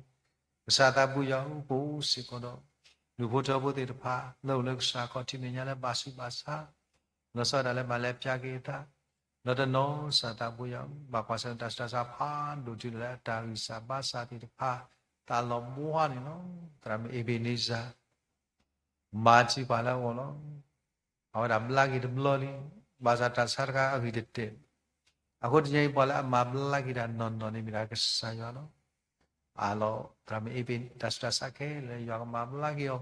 ကစၢ်သးပူၤယွၤဧၢ ပအိၣ်စ့ၢ်ကီးဒီး ဒူၣ်ဖိထၢဖိသ့ၣ်တဖၣ် လၢအိၣ်လၢကစၢ်ခီၣ်ထံးမဲာ်ညါလၢဘၣ်ဆူးဘၣ်ဆါ လီၤဆီဒၣ်တၢ်လၢဘၣ်လဲၤပျၢ်က့ၤအသး, ဒီးတနီၤစၢ်သးပူၤယွၤ ဘၣ်ကွၢ်ဆၢၣ်တၢ်ဆူးတၢ်ဆါဖးဒိၣ်တုၤဒၣ်လၢအတၢ်ဂံၢ်စၢ်ဘါစၢ်သ့ၣ်တဖၣ် သးလီၤဘှါန့ၣ်လီၤ. သရၣ်မုၣ်အ့ဘ့ၤန့စၢ် မၤထံပှၤလၢအဂီၢ်လီၤ. အဝဲဒၣ်ဘျါက့ၤတဘျီလံ, ဘၣ်ဆၣ်တၢ်ဆါတခါအဂံၢ်တတဲာ်, အဃိတနံၤအံၤပှၤလၢအမၤဘျါက့ၤတၢ်နီၢ်နီၢ်န့ၣ် မ့ၢ်ဒၣ်ကစၢ်ယွၤလီၤ. အၢၣ်လီၤ သရၣ်မုၣ်အ့ဘ့ၤ တၢ်ဆူးတၢ်ဆါခဲလၢာ် ယွၤကမၤဘျါက့ၤအီၤ,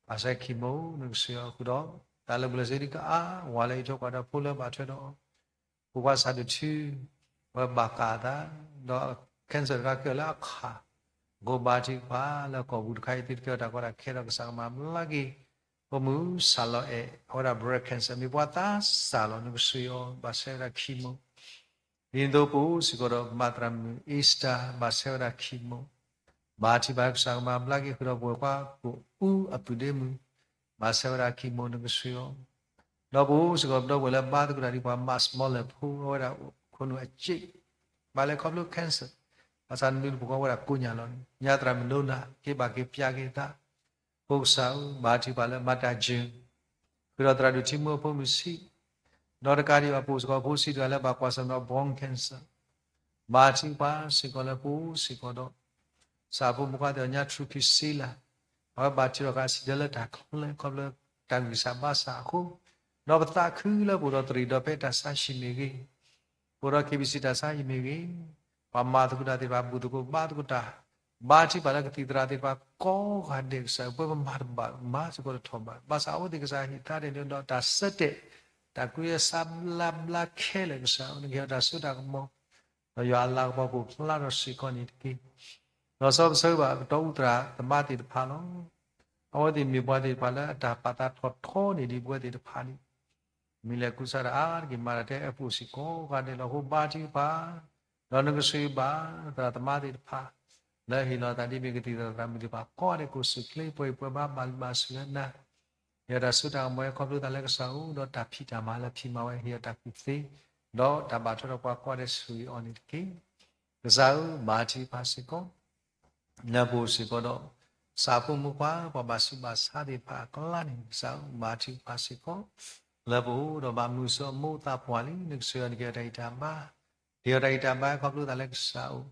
ဘၣ်ဆၣ်ခံမိၢ် နကဆှံအီၤဃုာ်ဒီး တၢ်လၢာ်ဘူၣ်လၢာ်စ့ဒ်ကအါ ဝၤလၢအံးထွဲကွၢ်ဒီးဖိလၢဘၣ်ထွဲဒီး ဖိခွါစးဒိၣ်ထူ ဝဲဘၣ်ကးအသး, ဒီး cancer တခါကဲလၢအခး, အဃိဘါထုကဖၣ်လၢကီၢ်ပူၤတခါအံၤ သုတကဲထီၣ်တၢ်ကီတၢ်ခဲဒီး ကစၢ်ကမၤဘျါက့ၤ ပိာ်မုၣ်စးလီအဲၣ် အဝဲဒၣ် breast cancer မ့ၢ်ပှၤသးစၢ်လီၤ နကဆှၢအီၤ ဘၣ်ဆဲးဝဲဒၣ် chemo. ဒ်သိးပအိၣ်စ့ၢ်ကီးဒီးမၤသရၣ်မုၣ် Esther ဘၣ်ဆဲးဝဲဒၣ် chemo. ဘါထုကဖၣ်ကစၢ်ကမၤဘျါက့ၤဃုာ်ဒီးပဝဲပှၤကိးအူအပုၢ်ဒ့မုၣ် ဘၣ်ဆဲးဝဲဒၣ် chemo နကဆှၢအီၤ. ဒီးပအိၣ်စ့ၢ်ကီးပဒီပုၢ်ဝဲၢ်လၢဘါသကိးတၢ်ဒ်ပှၤ မၤစမီလဲၣ်ဖိ အဝဲဒၣ်ခိၣ်နူာ်အစ့း ဘၣ်လဲၤခီဖျိ cancer ဘၣ်ဆၣ်နမ့ၢ်တပူၤဃီဝဲဒၣ်ကိးညါလီၤန့ၣ် ညါသရၣ်မုၣ်ဒိနၤ က့ၤဘၣ်က့ၤပျၢ်က့ၤသး ဖိကစၢ်ဧၢ ဘါထုကဖၣ်လၢမၤတၢ်ယၢၤ ဃုာ်ဒီးသရၣ်ဒိၣ်ထံမူအဖိမုၣ်ဆံး, ဒီးတကးဒံးဘၣ်ပအိၣ်စ့ၢ်ကီးဖိဆံးတဂၤလၢဘၣ်ကွၢ်ဆၢၣ်မဲာ်ဒီး bone cancer, ဘါထုကဖၣ်စ့ၢ်ကီးလၢပအိၣ်စ့ၢ်ကီးဒီး ကစၢ်ဖိမုၣ်ခွါသ့ၣ်ညါ ထြူခ့စ့လး, အဝဲဘၣ်ထံးထီၣ်ဃာ်စံးဒၢလၢတၢ်ချၢ ခီဖျိတၢ်ဂံၢ်စၢ်ဘါစၢ်အဃိ, ဒီးပသးခုလၢပအိၣ်ဒီးသရံးဒီးဖဲတၢ်ဆါဟံၣ်မ့ၢ်ဂ့ၤ ပအိၣ်ဒီး KBC တၢ်ဆါဟံၣ်မ့ၢ်ဂ့ၤ, ပှၤမၤသကိးတၢ်သ့ၣ်တဖၣ် ဘူၣ်သကိးဘါသကိးတၢ်, ဘါထုကဖၣ်လၢကသံၣ်သရၣ်သ့ၣ်တဖၣ်ကိးဂၤဒဲးကစၢ်ဧၢ ပဝဲပမၤတဘၣ် မၤစ့ၢ်ကီးတထီၣ်ဘၣ်, ဘၣ်ဆၣ်အဝဲသ့ၣ်ကစၢ်ဟ့ၣ်သါဒ်န့ၣ်ဒီးတၢ်ဆၢတဲာ်, တၢ်ကွံစးဘျါဘျါခဲလၢာ်ကစၢ်ဧၢ နကဟ့ၣ်အီၤတၢ်စိတၢ်ကမီၤ, ဒီးယွၤအလၤကပီၤကအိၣ်ဖျါထီၣ်စ့ၢ်ကီးန့ၣ်တက့ၢ်. ဒီးစီၤပဆၢဘၣ်ကတီၢ်အူသရၣ်သမါသ့ၣ်တဖၣ်လီၤ. အဝဲသ့ၣ်မ့ၢ်ပှၤသ့ၣ်တဖၣ်လၢအတၢ်ပာ်သးထီၣ်ထီန့ၢ်ဒံးပဝဲသ့ၣ်တဖၣ်န့ၣ် မ့ၢ်လဲၤကူစါတၢ်အါတက့ၢ် မၤတၢ်ထဲအပူၤစ့ၢ်ကီးဂၤဒဲးလီၤ. အဃိဘါထုကဖၣ်, ဒီးနကဆှၢဘၣ်သရၣ်သမါသ့ၣ်တဖၣ် လၢဟ့ၣ်လီၤသးဒ်မ့ၢ်ကသံၣ်သရၣ်သရၣ်မုၣ်သ့ၣ်တဖၣ်ကိးဂၤဒဲး ကိးဆူၣ်ချ့ ပှဲၤပှဲၤဘါဘၣ်လံဘၣ်ဆူၣ်လၢနၤ, ဟ့ၣ်အီၤတၢ်စိတၢ်ကမီၤ ခီဖျိသးလၢကစၢ်အိၣ်ဒီးတၢ်ဖံးတၢ်မၤလၢဖံးမၤဝဲ ဟ့ၣ်အီၤတၢ်ကူၣ်သ့, ဒီးတၢ်ဘၣ်ထွဲဒီးပှၤကိးဂၤဒဲးဆူၣ်အံၤအီၤန့ၣ်တက့ၢ်. ကစၢ်ဧၢ ဘါထုကဖၣ်စ့ၢ်ကီး လၢပအိၣ်စ့ၢ်ကီးဒီး ကစၢ်ဖိမုၣ်ခွါ ပှၤဘၣ်ဆူးဘၣ်ဆါသ့ၣ်တဖၣ်အကျါန့ၣ် ကစၢ်ဧၢ ဘါထုကဖၣ်စ့ၢ်ကီး လၢပအိၣ်ဒီးဘၣ်မုာ်စၢၤအမိၢ်သးပှၢ်လံ နကဆှၢအီၤနကဟ့ၣ်အီၤတၢ်ဂံၢ်တၢ်ဘါ, ဟ့ၣ်အီၤတၢ်ဂံၢ်တၢ်ဘါခီဖျိသးလၢကစၢ်အိၣ်,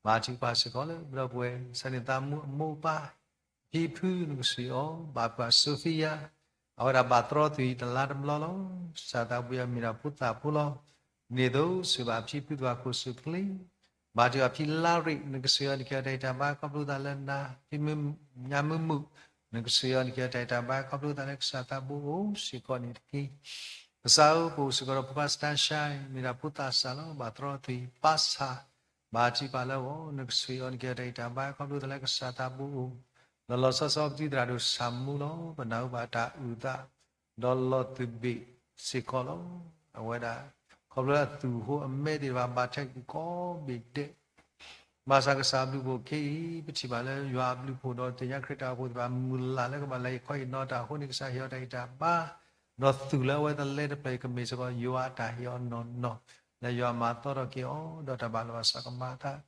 ဘါထုကဖၣ်စ့ၢ်ကီးလၢပဒီပုၢ်ဝဲၢ် ဆၢန့ၣ်သးမူအမိၢ်ပၢ် ဖံဖုနကဆှၢအီၤ, ဘၣ်ဖုးအစိဖံယါ, အဝဲဒၣ်ဘၣ်သရီသွံၣ်တလါတဘျီလီၤ. ကစၢ်သးဘိယွၤမ့ၢ်ဒၣ်ဖိသၣ်ဖိလီၤ. ဒ်သိးစၢၤဘၣ်ဖံဖုသးခိၣ်စူၣ်ချ့, ဘါထုကဖၣ်ဖံလါရ့ၣ် နကဆှၢအီၤနကဟ့ၣ်အီၤတၢ်ဂံၢ်တၢ်ဘါခီဖျိသးလၢနၤ, ဖံညါမုာ်မုာ် နကဆှၢအီၤနကဟ့ၣ်အီၤတၢ်ဂံၢ်တၢ်ဘါခီဖျိသးလၢကစၢ်သးဘိအိၣ်စ့ၢ်ကီးန့ၣ်တက့ၢ်. ကစၢ်ဧၢ ပအိၣ်စ့ၢ်ကီးဒီးဖိခွါစတါရှါ မ့ၢ်ဒၣ်ဖိသၣ်စၢ်လီၤ ဘၣ်သရီသွံၣ်ပၢ်ဆၣ်, ဘါထုကဖၣ်လၢအဂီၢ် နကဆှၢအီၤနကဟ့ၣ်အီၤတၢ်ဂံၢ်တၢ်ဘါခီဖျိသးလၢကစၢ်သးဘိအိၣ်, ဒီးလီၤဆီဆီပတုၤသရၣ်ဒိၣ်ဆၣ်မူလီၤ ပနၢ်ဟူဘၣ်တၢ်အုၣ်သး ဒီးလီၤသုးဘ့ၣ်စ့ၢ်ကီးလီၤ. အဝဲဒၣ် ခီဖျိအသူၣ်အဃိအမဲသ့ၣ်တဖၣ်ဘၣ်ထဲးကိးဘ့ၣ်ဒဲး ဘၣ်ဆၣ်ကစၢ်အဘျုးအဖှိၣ်ခဲအံၤ ပထံၣ်ဘၣ်လၢယွၤအဘျုးအဖှိၣ်ဒီးသ့ၣ်ညါခရံာ်တၢ်အိၣ်ဖှိၣ်သ့ၣ်တဖၣ်မုၢ်လၢ်လၢကဘၣ်လဲၤဟ့ၣ်ခီဟ့ၣ်နီၤတၢ်အဃိန့ၣ် ကစၢ်ဟ့ၣ်အီၤတၢ်ဂံၢ်တၢ်ဘါ, ဒီးသူၣ်လၢအဝဲသလၢတဖျၢၣ်အံၤကမ့ၢ်စ့ၢ်ကီး ယွၤအတၢ်ဟ့ၣ်အီၤနီၢ်နီၢ် လၢယွၤမၤသီထီၣ်က့ၤအီၤ ဒီးတၢ်ဘၣ်လီၤဘၣ်စးကမၤအသး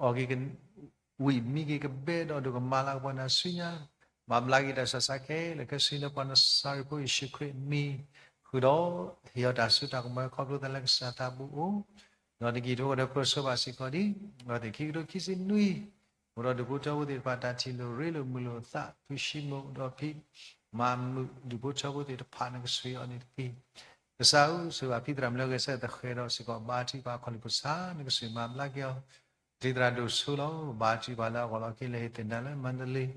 အီၣ်က့ၤ ဝံၣ်မံက့ၤကဘဲဒီးဒိၣ်ကမၤလၤကပီၤနၤဆူညါ, မၤဘျါက့ၤတၢ်ဆူးတၢ်ဆါခဲလၢာ်ခဲဆ့လၢပှၤနစၤရ့းဖိယ့ၣ်ၡူးခရံာ်အမံၤ, ဃုာ်ဒီးဟ့ၣ်အီၤတၢ်စိတၢ်ကမီၤခီဖျိသးလၢကစၢ်သးဘိအိၣ်, ဒီးနကံၢ်ထိၣ်ဒီးပၢဆှၢဘၣ်စ့ၢ်ကီးဒံး, ဒီးသ့ၣ်ခံကထိခံဆံနွံ, အိၣ်ဒီးဒူၣ်ဖိထၢဖိသ့ၣ်တဖၣ်တၢ်ထံၣ်လိာ်ရ့လိာ်မုာ်လိာ်သး ဖုၡံမိၣ်ဒီးဖံ မၤမုာ်ဒူၣ်ဖိထၢဖိသ့ၣ်တဖၣ်နကဆှၢအီၤန့ၣ်တက့ၢ်. ကစၢ်ဧၢ ဆိၣ်ဂ့ၤဘၣ်ဖံသရၣ်မုၣ်လၢဂဲၤဆၢထၢၣ်သဃဲၤဒီးစ့ၢ်ကီး ဘါထုကဖၣ်ခီၣ်လံၢ်ဖိစါ နကဆှၢမၤဘျါက့ၤအီၤ, ကသံၣ်သရၣ်ဒိၣ်ဆိလီၤ ဘါထုကဖၣ်လၢအဂီၢ်လီၤက့ၤလၢဟ့ၣ်သ့ၣ်နၤလၢမၤတလ့,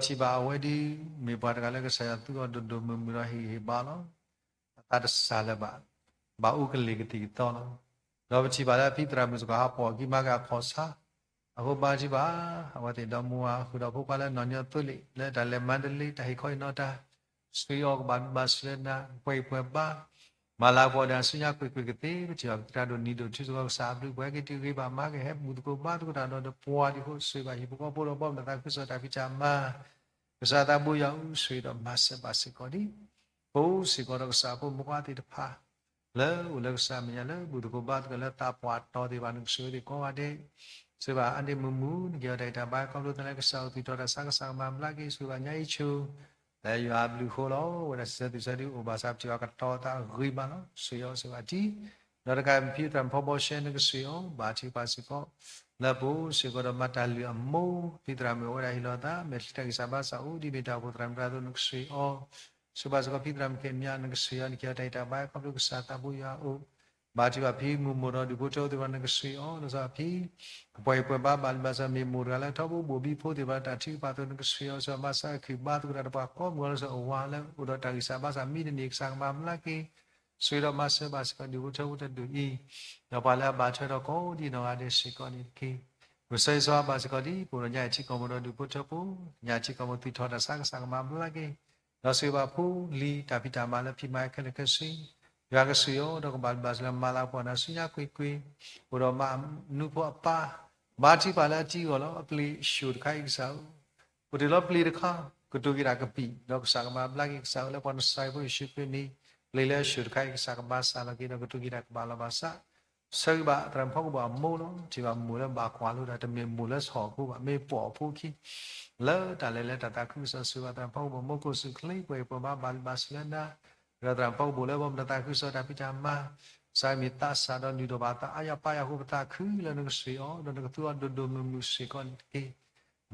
ဒီးပထံၣ်ဘၣ်အဝဲဒ် မ့ၢ်ပှၤတဂၤလၢကစၢ်ယွၤသူအီၤဒိၣ်ဒိၣ်မုၢ်မုၢ်ဒီးဟ့ၣ်ဂံၢ်ဟ့ၣ်ဘါလီၤ. အသးတစၢ်လၢၤဘၣ်, ဘၣ်အူကလ့ၢ်ကသံၣ်ကသီလီၤ. ဒီးပထံၣ်ဘၣ်လၢဖံသရၣ်မုၣ်စ့ၢ်ကီးဟးပိာ်အခံမၤက့ၤအခီၣ်ဆါ, အဃိဘါထုကဖၣ် အဝဲသ့ၣ်ဒီမါဝၤ ဃုာ်ဒီးဖိခွါလၢနီၢ်ညီသိလ့ၣ် လၢတၢ်လဲၤမၤတလ့ တၢ်ဟ့ၣ်ခီဟ့ၣ်နီၤတၢ် ဆှၢအီၤကဘၣ်ဘျုးဘၣ်ဆိၣ်လၢနၤ ပှဲၤအံၤပှဲၤဘါ, မၤလၤကပီၤဒၣ်ဆူညါကွ့ၢ်ကွ့ၢ်ကသ့ ပထံၣ်ဘၣ်ပသရၣ်ဒိၣ်နံၤဒိၣ်ထူစ့ၢ်ကီး ကစၢ်အဘျုးပှဲၤက့ၤတုၤဂ့ၤဘၣ်မၤကဟဲဘူၣ်သကိးဘါသကိးတၢ်ဒီးဒီးပှၤဒံးအဃိ ဆိၣ်ဂ့ၤဘၣ်ဟံၣ်ဖိဃီဖိဒီးဘီမုၢ်နသးခုကစီၣ်တၢ်ဖံးတၢ်မၤ ကစၢ်သးဘိယွၤဧၢ ဆိၣ်ဂ့ၤဒီးမၤစၢၤဘၣ်စ့ၢ်ကီးဒံး ပအိၣ်စ့ၢ်ကီးဒီးကစၢ်ဖိမုၣ်ခွါသ့ၣ်တဖၣ် လၢအိၣ်လၢကစၢ်မဲာ်ညါလၢဘူၣ်သကိးဘါသကိးလၢသးပှၢ်တီၤသ့ၣ်တဖၣ် နကဆိၣ်ဂ့ၤသ့ၣ်ကိးဂၤဒဲး, ဆိၣ်ဂ့ၤဘၣ်အါန့ၢ်မုာ်မုာ် နကဟ့ၣ်အီၤတၢ်ဂံၢ်တၢ်ဘါခီဖျိသးလၢကစၢ်အိၣ်သူၣ်ထီၣ်တၢ်ဆါကစၢ်ကမၤဘျါက့ၤ ဆိၣ်ဂ့ၤဘၣ်ညါအံၤဆူ လၢယွၤအဘျုးအဃိလီၤ. အဝဲဒၣ်စံးဆၢသုးဆၢဒုးအိၣ်ဘၣ်ဆၣ်ပထံၣ်ဘၣ်ကတီၤသးအဂ့ၤမးလီၤ. ဆိၣ်ဂ့ၤအီၤဆိၣ်ဂ့ၤဘၣ်တံၢ်, ဒီးတကးဖံသရၣ်မုၣ်ဖီဘီရှဲ နကဆိၣ်ဂ့ၤအီၤ ဘါထုကဖၣ်စ့ၢ်ကီး လၢပအိၣ်စ့ၢ်ကီးဒီးမၤတၢ်လုၢ်အမိၢ် ဖံသရၣ်မုၣ်အဝဲဒၣ်ဟ့ၣ်လီၤသး မဲာ်ချံတၢ်ဂံၢ်စၢ်ဘါစၢ်အိၣ်ဒ်မ့ၢ်တၢ်အိၣ်ဖှိၣ်သရၣ်မုၣ်တဂၤအသိး နကဆိၣ်ဂ့ၤအီၤ ဆိၣ်ဂ့ၤဘၣ်စ့ၢ်ကီးဖံသရၣ်မုၣ်ခဲမၠါ နကဆိၣ်ဂ့ၤအီၤ နကဟ့ၣ်အီၤတၢ်ဂံၢ်တၢ်ဘါခီဖျိကစၢ်သးဘိယွၤအအိၣ်, ဘါထုကဖၣ်ဖံမိၢ်မိၢ်ဒီးဒူၣ်ဖိထၢဖိသ့ၣ်တဖၣ် နကဆိၣ်ဂ့ၤအီၤ လီၤဆီဖံ ကပှဲၤပှဲၤဘါဘၣ်လံဘၣ်ဆၣ် မ့ၢ်မိၢ်တဂၤလၢထီဘိဘိၣ်ဘံဖိသ့ၣ်တဖၣ်တၢ်ထုကဖၣ်အသိး နကဆိၣ်ဂ့ၤအီၤ ဆိၣ်ဂ့ၤဘၣ်စ့ၢ်ကီးခုၣ်ဘါသကိးတၢ်ဒီးပှၤကိးမုၢ်ဂီၤလီၤဆီ အဝၤလၢအိၣ်ဒီးတၢ်ဂံၢ်စၢ်ဘါစၢ်မံတန့ၢ် ကစၢ်ကမၤဘျါက့ၤ ဆိၣ်ဂ့ၤဒီးမၤစၢၤဘၣ်စ့ၢ်ကီးဒူၣ်ဖိထၢဖိတဒူၣ်အံၤ, ဒီးပှၤလၢအဘၣ်ထွဲဒီးကိးဒံးနီၢ်ဂၤဒဲးစ့ၢ်ကီးန့ၣ်တက့ၢ်. ဂုာ်ဆၢဆိၣ်ဂ့ၤဘၣ်စ့ၢ်ကီးဒ် ပအိၣ်ဒီးညါအံၤထံကီၢ်ပူၤဒီးဒူၣ်ဖိထၢဖိ, ညါအံၤထံကီၢ်ပူၤသူၣ်ထီၣ်တၢ်ဆါကစၢ်ကမၤဘျါက့ၤ, ဒီးစံးဘၣ်ဖိလံၤတၢ်ဖံးတၢ်မၤလၢဖံးမၤခဲလၢာ်ခဲဆ့, ယွၤကဆိၣ်အီၤ ဒီးကဘၣ်ဘျးစၢၤလၢမၤလၤကပီၤနၤဆူညါကွ့ၢ်ကွ့ၢ်, အိၣ်ဒီးမၤနူဖိအပၢ်, ဘါထုကဖၣ်လၢအတံအဂီၢ်လီၤ. အပျ့ၤအဆှိၣ်တခါအံၤကစၢ်ဧၢ, ပတ့ၢ်လီၤပျ့ၤတခါ, ကတိၤက့ၤတၢ်ကပံာ်, ဒီးကစၢ်ကမၤဘျါက့ၤကစၢ်ဧၢ လၢပှၤနစၤရ့းဖိယ့ၣ်ၡူးခရံာ်န့ၣ်, ပျ့ၤလၢအဆှိၣ်တခါအံၤကစၢ်ကဘါစၢ်လီၤက့ၤ ဒီးကတိၤက့ၤတၢ်ကဘၣ်လီၤဘၣ်စး ဆၢဂ့ၤဘၣ်သရၣ်မုၣ်ဖီကဘီၣ်အမိၢ်လီၤ. ထံၣ်ဘၣ်မိၢ်လၢဘၣ်ကွၢ်လိတၢ် တမ့ၢ်မိၢ်လၢဆီၣ်အဖိဘၣ်, မ့ၢ်ပိာ်အဖိခံ, လၢတၢ်လဲၤလၢတၢ်သးခုကစီၣ် စံးဘၣ်သရၣ်မုၣ်ဖီကဘီၣ်မိၢ် ကိၣ်စူၣ်ချ့ ပှဲၤပှဲၤဘၣ် ဘၣ်လံဘၣ်ဆဲးလၢနၤ, ဒီးသရၣ်မုၣ်ဖီကဘီၣ်လၢပှၤမတၤသးခုကစီၣ်တၢ်ဖံးတၢ်မၤ ကစၢ်မ့ၢ်သးစၢ်ဒီးနုာ်ဒီးဘၣ်သးအါယါပၢ်ယါအဃိ ပသးခုလၢနကဆိၣ်အီၤ ဒီးနကသူအီၤဒိၣ်ဒိၣ်မုၢ်မုၢ်စ့ၢ်ကီးန့ၣ်တက့ၢ်.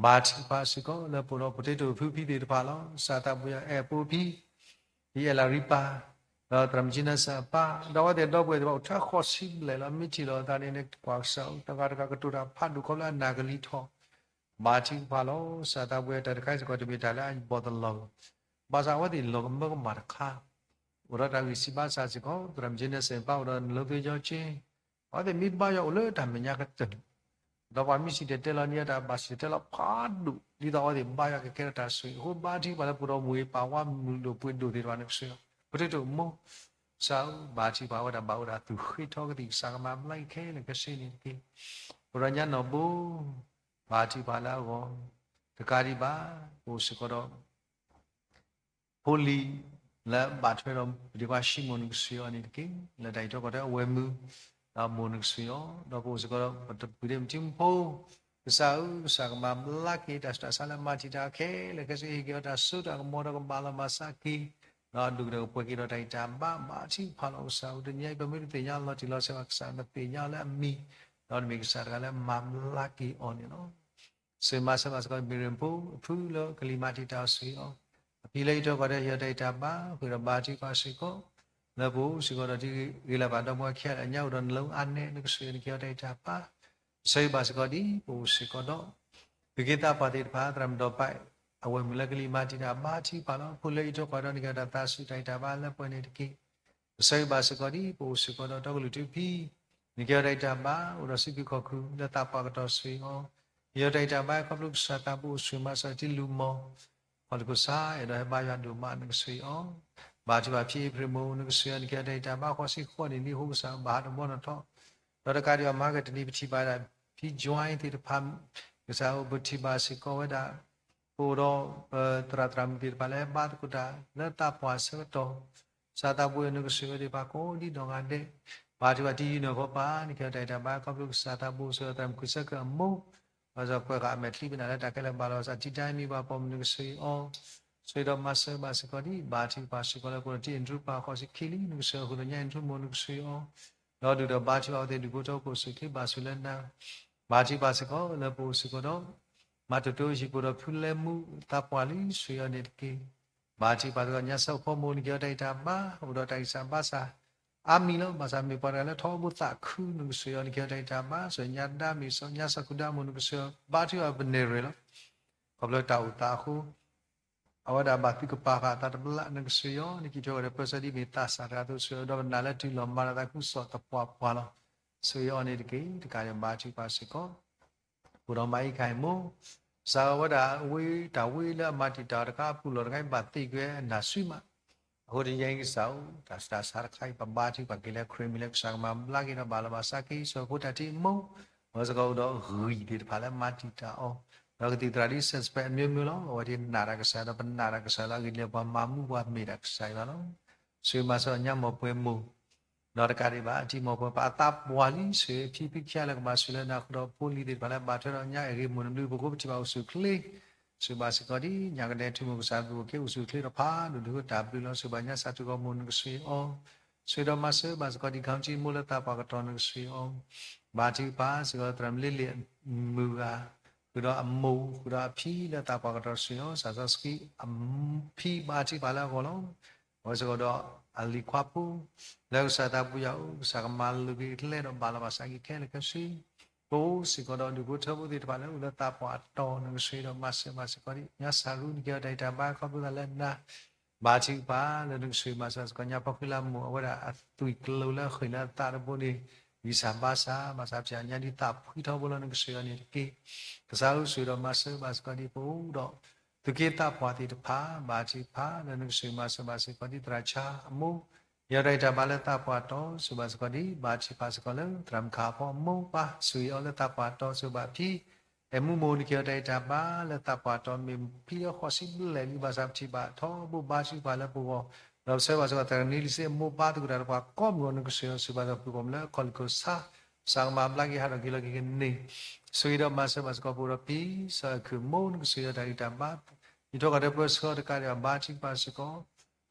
ဘါထုကဖၣ်စ့ၢ်ကီးလၢပအိၣ်ဒီး potato ဖုဖံသ့ၣ်တဖၣ်လီၤ. ကစၢ်သးပှ့ၤအီၤအဲၣ်အဖိဖံ ဒ်အဲၣ်လၤရံပၤ, ဒီးသရၣ်မုၣ်ကၠံနၢစၢၣ်အပၢ်, ဒီးအဝဲသ့ၣ်ဒီပုၢ်ဝဲၢ်သ့ၣ်တဖၣ်အိၣ်ထဲဃိးဆံဘျဲၣ်လီၤ. မ့ၢ်ထံၣ်လိာ်သးန့ၣ် နကွၢ်ကစၢ်ဧၢ တဂၤတဂၤကတိၤတၢ်ဖးဒိၣ်ခီဖျိအနၢ်ကလံၤထီၣ်, ဘါထုကဖၣ်လီၤ. ကစၢ်သးပှ့ၤတၢ်တခါစ့ၢ်ကီး တမ့ၢ်တၢ်လၢအဘီၣ်သလီၤ, ဘၣ်ဆၣ်အဝဲသ့ၣ်လီၤကမၢကမၣ်တခါ, အိၣ်ဒီးတၢ်ဂံၢ်စၢ်ဘါစၢ်စ့ၢ်ကီး သရၣ်မုၣ်ကၠံနၢစၢၣ်အပၢ်အိၣ်ဒီးနလိသ့ကၠီကၠ့ အဝဲသ့ၣ်မ့ၢ်ဘါယွၤအိၣ်လၢတၢ်မဲာ်ညါကတၢၢ်, ဒီးပှၤမ့ၢ်စံၣ်တဲၤတဲလီၤန့ၢ်တၢ်ဘၣ်စံၣ်တဲၤတဲလီၤဖးဒိၣ် ဒ်သိးအဝဲသ့ၣ်ဘါယွၤကကဲထီၣ်တၢ်ဆိၣ်ဂ့ၤအဃိ ဘါထုကဖၣ်လၢပအိၣ်ဒီးမိၢ်ပၢ်ဝါမုၣ်ဒိၣ်ပှ့ၤဒိၣ်သ့ၣ်တဖၣ်န့ၣ်ကစၢ်, ပတ့ၢ်တၢ်မိၢ်, ကစၢ်ဧၢ ဘါထုကဖၣ်ဝဲဒၣ်ဘၣ်အိၣ်ဒၣ်သူၣ်ဃ့ထီကသံၣ် ကစၢ်ကမၤဘျါက့ၤခဲလၢာ်ခဲဆ့န့ၣ်တက့ၢ်. ပရညါနီၢ်ဘိ ဘါထုကဖၣ်လၢအဂီၢ်, တကးဒံးဘၣ် ပအိၣ်စ့ၢ်ကီးဒီး ဖိလံၤလၢဘၣ်ထွဲဒီးပဒ့ကွၢ်ရှံမိၢ်နကစၢ်အီၤန့ၣ်တက့ၢ်. လၢတၢ်အံးထွဲကွၢ်ထွဲအဝဲၢ်မုၢ်, ဒီးမိၢ်နကစၢ်အီၤ, ဒီးပအိၣ်စ့ၢ်ကီးဒီးပတပူၤဒ့မုၢ်ထံမုၢ်ဖိ, ကစၢ်ဧၢ ကစၢ်ကမၤဘျါက့ၤတၢ်ဆူးတၢ်ဆါလၢမၤတံာ်တာ်ခဲလၢာ်ခဲဆ့ ဟ့ၣ်က့ၤအီၤတၢ်စိတၢ်ကမီၤဒီးကဘၣ်လီၤဘၣ်စးက့ၤ, ဒီးဒိၣ်ကတၢၢ်ကပှဲၤက့ၤဒီးတၢ်ဂံၢ်တၢ်ဘါ ဘါထုကဖၣ်လီၤ. ကစၢ်ဧၢ တနံၤအံၤ ပမ့ၢ်တသ့ၣ်ညါလီၤတံၢ်လီၤဆဲးဘၣ် ကစၢ်နသ့ၣ်ညါလၢအမံၤ, ဒီးနမ့ၢ်ကစၢ်တဂၤလၢမၤဘျါက့ၤအီၤန့ၣ်လီၤ. ဆိၣ်ဂ့ၤမၤစၢၤဘၣ်စ့ၢ်ကီး မ့ၢ်ရ့ၣ်ဖိအဖုလၢကလံၤမၤတံာ်တာ်အီၤဆိၣ်ဂ့ၤအီၤ, အဖံလၢအံးထွဲကွၢ်ထွဲဟ့ၣ်အီၤတၢ်ဂံၢ်တၢ်ဘါ ဃုာ်ဒီးဘါထုကဖၣ်စ့ၢ်ကီး, လၢပအိၣ်စ့ၢ်ကီးဒီးတၢ်ဂ့ၤလၢ်ဘၣ်ဒီးပှၤခံဂၤလၢအညါအိၣ်ဒီးနလိအါနဲ နကစၢ်အံၤနကဟ့ၣ်အီၤတၢ်ဂံၢ်တၢ်ဘါ, ဆိၣ်ဂ့ၤဘၣ်စ့ၢ်ကီးဒ် ပအိၣ်စ့ၢ်ကီးဒီး သုးက့သးပှၢ်သ့ၣ်တဖၣ် သရၣ်မုၣ်ဒီးပၢ် အဝဲၢ်မုၢ်လၢကလံၤမၤတံာ်တာ် ဘါထုကဖၣ်လီၤ. ဖိလၢအံးထွဲကွၢ်ထွဲန့ၣ်က့ၤဒီးတၢ်သးစူၤတၢ်ဂံၢ်တၢ်ဘါလၢပှဲၤန့ၣ်တက့ၢ်. ကစၢ်ဧၢ ဘၣ်စ့ၢ်ကီးဒ် ပအိၣ်စ့ၢ်ကီးဒီးတီကလုာ်ထူဖံ နကဟ့ၣ်အီၤတၢ်ဂံၢ်တၢ်ဘါ အိၣ်ဒီးစုဖံးခီၣ်ခုး လၢသးပှၢ်ကတီၢ်ဆိၣ်ဂ့ၤအီၤ, ဟ့ၣ်အီၤတၢ်ဂံၢ်တၢ်ဘါ ခီဖျိကစၢ်သးဘိအိၣ်ဆိၣ်ဂ့ၤမၤစၢၤတံလူမီၤ ခီၣ်လ့ၢ်ခိၣ်ဆါ အဲၣ်ဒိးဟဲဘါယွၤဒိၣ်မး နကစၢ်အံၤအီၤ, ဘါထုကဖၣ်ဖံအ့ဖြ့ၣ်မိၢ် နကစၢ်အံၤ နကဟ့ၣ်အီၤတၢ်ဂံၢ်တၢ်ဘါ ဃိးဆံဃိးနံၣ်လံအဃိ ကစၢ်ဘၣ်ဟးထီၣ်ဘီနီၣ်ထီၣ်, ဒီးတကးဒံးဘၣ် မဟါကတနံၤ ပထံၣ်ဘၣ်ဒၣ် ဖံ Joy သ့ၣ်တဖၣ် ကစၢ်ဧၢ ပထံၣ်ဘၣ်စ့ၢ်ကီးဝဲဒၣ် ပအိၣ်ဒီး ပသရၣ်သရၣ်မုၣ်သ့ၣ်တဖၣ်လၢဘါသကိးတၢ်လၢသးပှၢ်အဆၢကတီၢ်, ကစၢ်သးဘိ နကစၢ်အံၤ သ့ၣ်တဖၣ်ကိးဒ်နီၢ်ဂၤဒဲး, ဘါထုကဖၣ်တံၤယုၢ်နီၢ်ဖိပၢ် နကဟ့ၣ်အီၤတၢ်ဂံၢ်တၢ်ဘါ ခီဖျိကစၢ်သးဘိအိၣ်ဆိၣ်ဂ့ၤ သရၣ်မုၣ်ခုၣ်ဆၢကၢၢ်အမိၢ် ဘၣ်ဆၣ်ကွဲးဃာ်အမဲာ်ချံပနၢ်လၢတၢ်ခဲလၢာ်ဘၣ်လီၤဘၣ်စး တံၤတၢ်အံၤမံၤဘၣ်ပိာ်မုၣ် နကစၢ်အံၤအီၤ, ဆိၣ်ဂ့ၤဒီးမၤစၢၤဘၣ်စ့ၢ်ကီးဒ် ဘါထုကဖၣ်စ့ၢ်ကီးလၢပအိၣ်ဒီးတံၤအ့ၣ်ဒရူပၢ် ဃိးဆံခံလံ နကစၢ်အံၤ ဃုာ်ဒီးညါအ့ၣ်ဒရူမိၢ် နကစၢ်အံၤအီၤ, ဒီးဒုၣ်ဒီးဘါထုကဖၣ်အဝဲသ့ၣ် ဒုၣ်ဖိထၢဖိ ကိၣ်စူၣ်ချ့ဘၣ်ဆိၣ်လၢနၤ, ဘါထုကဖၣ်စ့ၢ်ကီးလၢပအိၣ်စ့ၢ်ကီးဒီး မၤတိၢ်တိၢ်ယံၤပအိၣ်ဒီးဖုလဲမူသးပှၢ်လံ ဆိၣ်ဂ့ၤအီၤန့ၣ်တက့ၢ်. ဘါထုကဖၣ်စ့ၢ်ကီး ညါစၢဖီမိၢ် နကဟ့ၣ်အီၤတၢ်ဂံၢ်တၢ်ဘါ အိၣ်ဒီးတၢ်ဂံၢ်စၢ်ဘါစၢ် အါမံၤလီၤ. ဘၣ်ဆၣ်မ့ၢ်ပှၤတဂၤလၢထီဘိသးခု နကစၢ်အံၤအီၤ နကဟ့ၣ်အီၤတၢ်ဂံၢ်တၢ်ဘါ ဆိၣ်ဂ့ၤညါဒါမ့ၢ်စီၤ ညါစၢ်ခုၣ်ဒါမိၢ် နကစၢ်အံၤ ဘါထုကဖၣ်ပနဲၣ်ရွဲၣ်လီၤ. ခီဖျိတၢ်အိၣ်သးအဃိ အဝဲဒၣ်ဘၣ်သုကပာ်ဃာ်အသးတဘျီ နကစၢ်အံၤအီၤ နကဟ့ၣ်အီၤတၢ်ဂံၢ်တၢ်ဘါ ပၢဆၢဒ်မ့ၢ်သးစၢ်တဂၤအသိး ဆိၣ်ဂ့ၤအီၤဒီးပနာ်လၢတုၤလီၤမၤလီၤသးခုကစီၣ်သပှၢ်ပှၢ်လီၤ. ဆိၣ်ဂ့ၤအီၤန့ၣ်တက့ၢ်. တကးဒံးဘၣ်ထုကဖၣ်စ့ၢ်ကီး ပအိၣ်ဒီးမၤအံၤခါအံၤမိၢ်, ကစၢ်ဧၢ အဝဲဒၣ်ဝ့ၢ်တၢ်ဝ့ၢ်လၢအမၤတံာ်တာ်တခါအပူၤလီၢ်တခါအံၤ ဘၣ်သ့ကွံာ်အနၢ်ဆူၣ်မး, အဃိတနံၤအံၤကစၢ်ဧၢ တၢ်ဆူးတၢ်ဆါတခါအံၤ ပဘါထုကဖၣ်က့ၤလၢခရံာ်မံၤလၢကစၢ်ကမၤဘျါက့ၤဒီးဘၣ်လီၤဘၣ်စးက့ၤ ဆိၣ်ဂ့ၤဖိတၢ်ထံၣ်အမိၢ်, အဝဲစ့ၢ်ကီးအိၣ်ဒီးဂံၢ်သ့ၣ်တဖၣ်လၢမၤတံာ်တာ်အီၤ, ဒီးကသံၣ်သရၣ်ဒ် suspect အမျိုးမျိုးလီၤ. အဝဲသ့ၣ်နာ်တၢ်ကစၢ်ဒီးပနာ်တၢ်ကစၢ်လၢ အဂ့ၢ်ဒ်လဲၣ်ပှၤမၤမူပှၤမ့ၢ်တၢ်ကစၢ်အံၤဘၣ်လီၤ. ဆိၣ်ဂ့ၤမၤစၢၤညါမိၢ်ပှဲၤမိၢ် ဒီးတကးဒံးဘၣ် အတံၤမိၢ်ပှဲၤပှၤအသးပှၢ်လံ ဆိၣ်ဂ့ၤဖံဖံခံဂၤလၢကဘၣ်ဆိၣ်လၢနၤ ဃုာ်ဒီးဖိလံၤသ့ၣ်တဖၣ်လၢဘၣ်ထွဲဒီးညါအဂ့ၢ်မိၢ်နဘျုးပဃိပထံၣ်ဘၣ်အိၣ်ဆူၣ်ချ့, ဆိၣ်ဂ့ၤဘၣ်စ့ၢ်ကီးဒ်ညါကဒဲထူမိၢ်ကစၢ်ဘျုးအိၣ်က့ၤအိၣ်ဆူၣ်ချ့ဒီးဖးဒိၣ်ဒိၣ်တၢ်ဘျုးလီၤ. ဆိၣ်ဂ့ၤဘၣ်ညါစၢ်ထူၣ်ကီၢ်မိၢ်နကစၢ်အံၤအီၤ, ဆိၣ်ဂ့ၤဒီးမၤစၢၤဘၣ်စ့ၢ်ကီးဒ် ခီၣ်ထံးမိၢ်လၢသးပှၢ်ကတီၢ်နကစၢ်အံၤအီၤ, ဘါထုကဖၣ်စ့ၢ်ကီးသရၣ်မုၣ်လ့လ့ၣ်အမုၢ်ဂၤ, ဃုာ်ဒီးအမိၢ် ဃုာ်ဒီးအဖံလၢသးပှၢ်ကတီၢ်စ့ၢ်အံၤအီၤ, စၢ်စီဆှံအဖံ ဘါထုကဖၣ်လၢအဂီၢ်လီၤ. အဝဲစ့ၢ်ကီးဒီးအလံၤခွါဖိ လၢကစၢ်သးပူၤယၤအိၣ် ကစၢ်ကမၤလိာ်က့ၤကျဲဒီးဘၣ်လီၤဘၣ်စးက့ၤခဲလၢာ်ခဲဆ့, ပအိၣ်စ့ၢ်ကီးဒီးဒူၣ်ဖိထၢဖိသ့ၣ်တဖၣ်လၢအိၣ်လၢသးပှၢ်အတီၤနကစၢ်အံၤဒီးမၤစၢၤဘၣ်စ့ၢ်ကီးဒ် ညါစၢ်ရူ နကဟ့ၣ်အီၤတၢ်ဂံၢ်တၢ်ဘါခီဖျိသးလၢနၤ, ဘါထုကဖၣ်လၢနကစၢ်မၤစၢၤစ့ၢ်ကီးညါဖီခိၣ်လၢအမိၢ် အဝဲဒၣ်အသွံၣ်ကျိၤလၢအဃ့ၢ်လၢအသးတဘိန့ၣ်, ဂံၢ်စၢ်ဘါစၢ် ဘၣ်ဆၣ်ဖျါညါဒ်သးဖှံထီဘိလီၤ နကစၢ်အံၤအီၤန့ၣ်တက့ၢ်. ကစၢ်ဧၢ ဆိၣ်ဂ့ၤဒီးမၤစၢၤဘၣ်စ့ၢ်ကီးဒ်ပအိၣ်ဒီး သုးက့သးပှၢ်သ့ၣ်တဖၣ် ဘါထုကဖၣ်လၢနကဆိၣ်ဂ့ၤမၤစၢၤဘၣ်စ့ၢ်ကီးဒ်သရၣ်ဆါအမိၢ် ယဲၤတၢ်အံၤတၢ်ဘါလၢသးပှၢ်တီ ဆိၣ်ဂ့ၤဘၣ်စ့ၢ်ကီးဒ် ဘါထုကဖၣ်စ့ၢ်ကီးလၢသရၣ်မုၣ်ခးအဖီအမိၢ်ပၢ် ဆိၣ်ဂ့ၤအီၤလၢသးပှၢ်တီ ဆိၣ်ဂ့ၤဘၣ်ဖံ အဲၣ်မူမိၢ် နကဲၤအီၤတၢ်အံၤတၢ်ဘါလၢသးပှၢ်တီ မ့ၢ်ဖံလၢဃိးဆံဘျဲၣ်လံ ဘၣ်ဆၣ်ပထံၣ်ဘၣ်ထီဘိဘါထုကဖၣ်လၢပဂီၢ် ဒီးပဆၢဂ့ၤဘၣ်စ့ၢ်ကီးသရၣ်န့လံစ့အမိၢ်ပၢ် သကိးတၢ်ဒီးပှၤကိးမုၢ်ဂီၢ် နကဆိၣ်ဂ့ၤအီၤ ဆိၣ်ဂ့ၤဘၣ်စ့ၢ်ကီးပှၤလၢအခီၣ်လံၢ်ခိၣ်ဆါ ကစၢ်ကမၤဘျါက့ၤဟးထီၣ်က့ၤလီၤက့ၤကန့ၢ် ဆိၣ်ဂ့ၤဒီးမၤစၢၤဘၣ်စ့ၢ်ကီးပအိၣ်ဒီးဖံ စီၤအဲၣ်ခုၣ်မိၢ် နကဆိၣ်ဂ့ၤအီၤတၢ်ဂံၢ်တၢ်ဘါ ယံာ်ထီၣ်ကဒီးပှၤဆှၢတကးဒံးဘၣ် ဘါထုကဖၣ်စ့ၢ်ကီး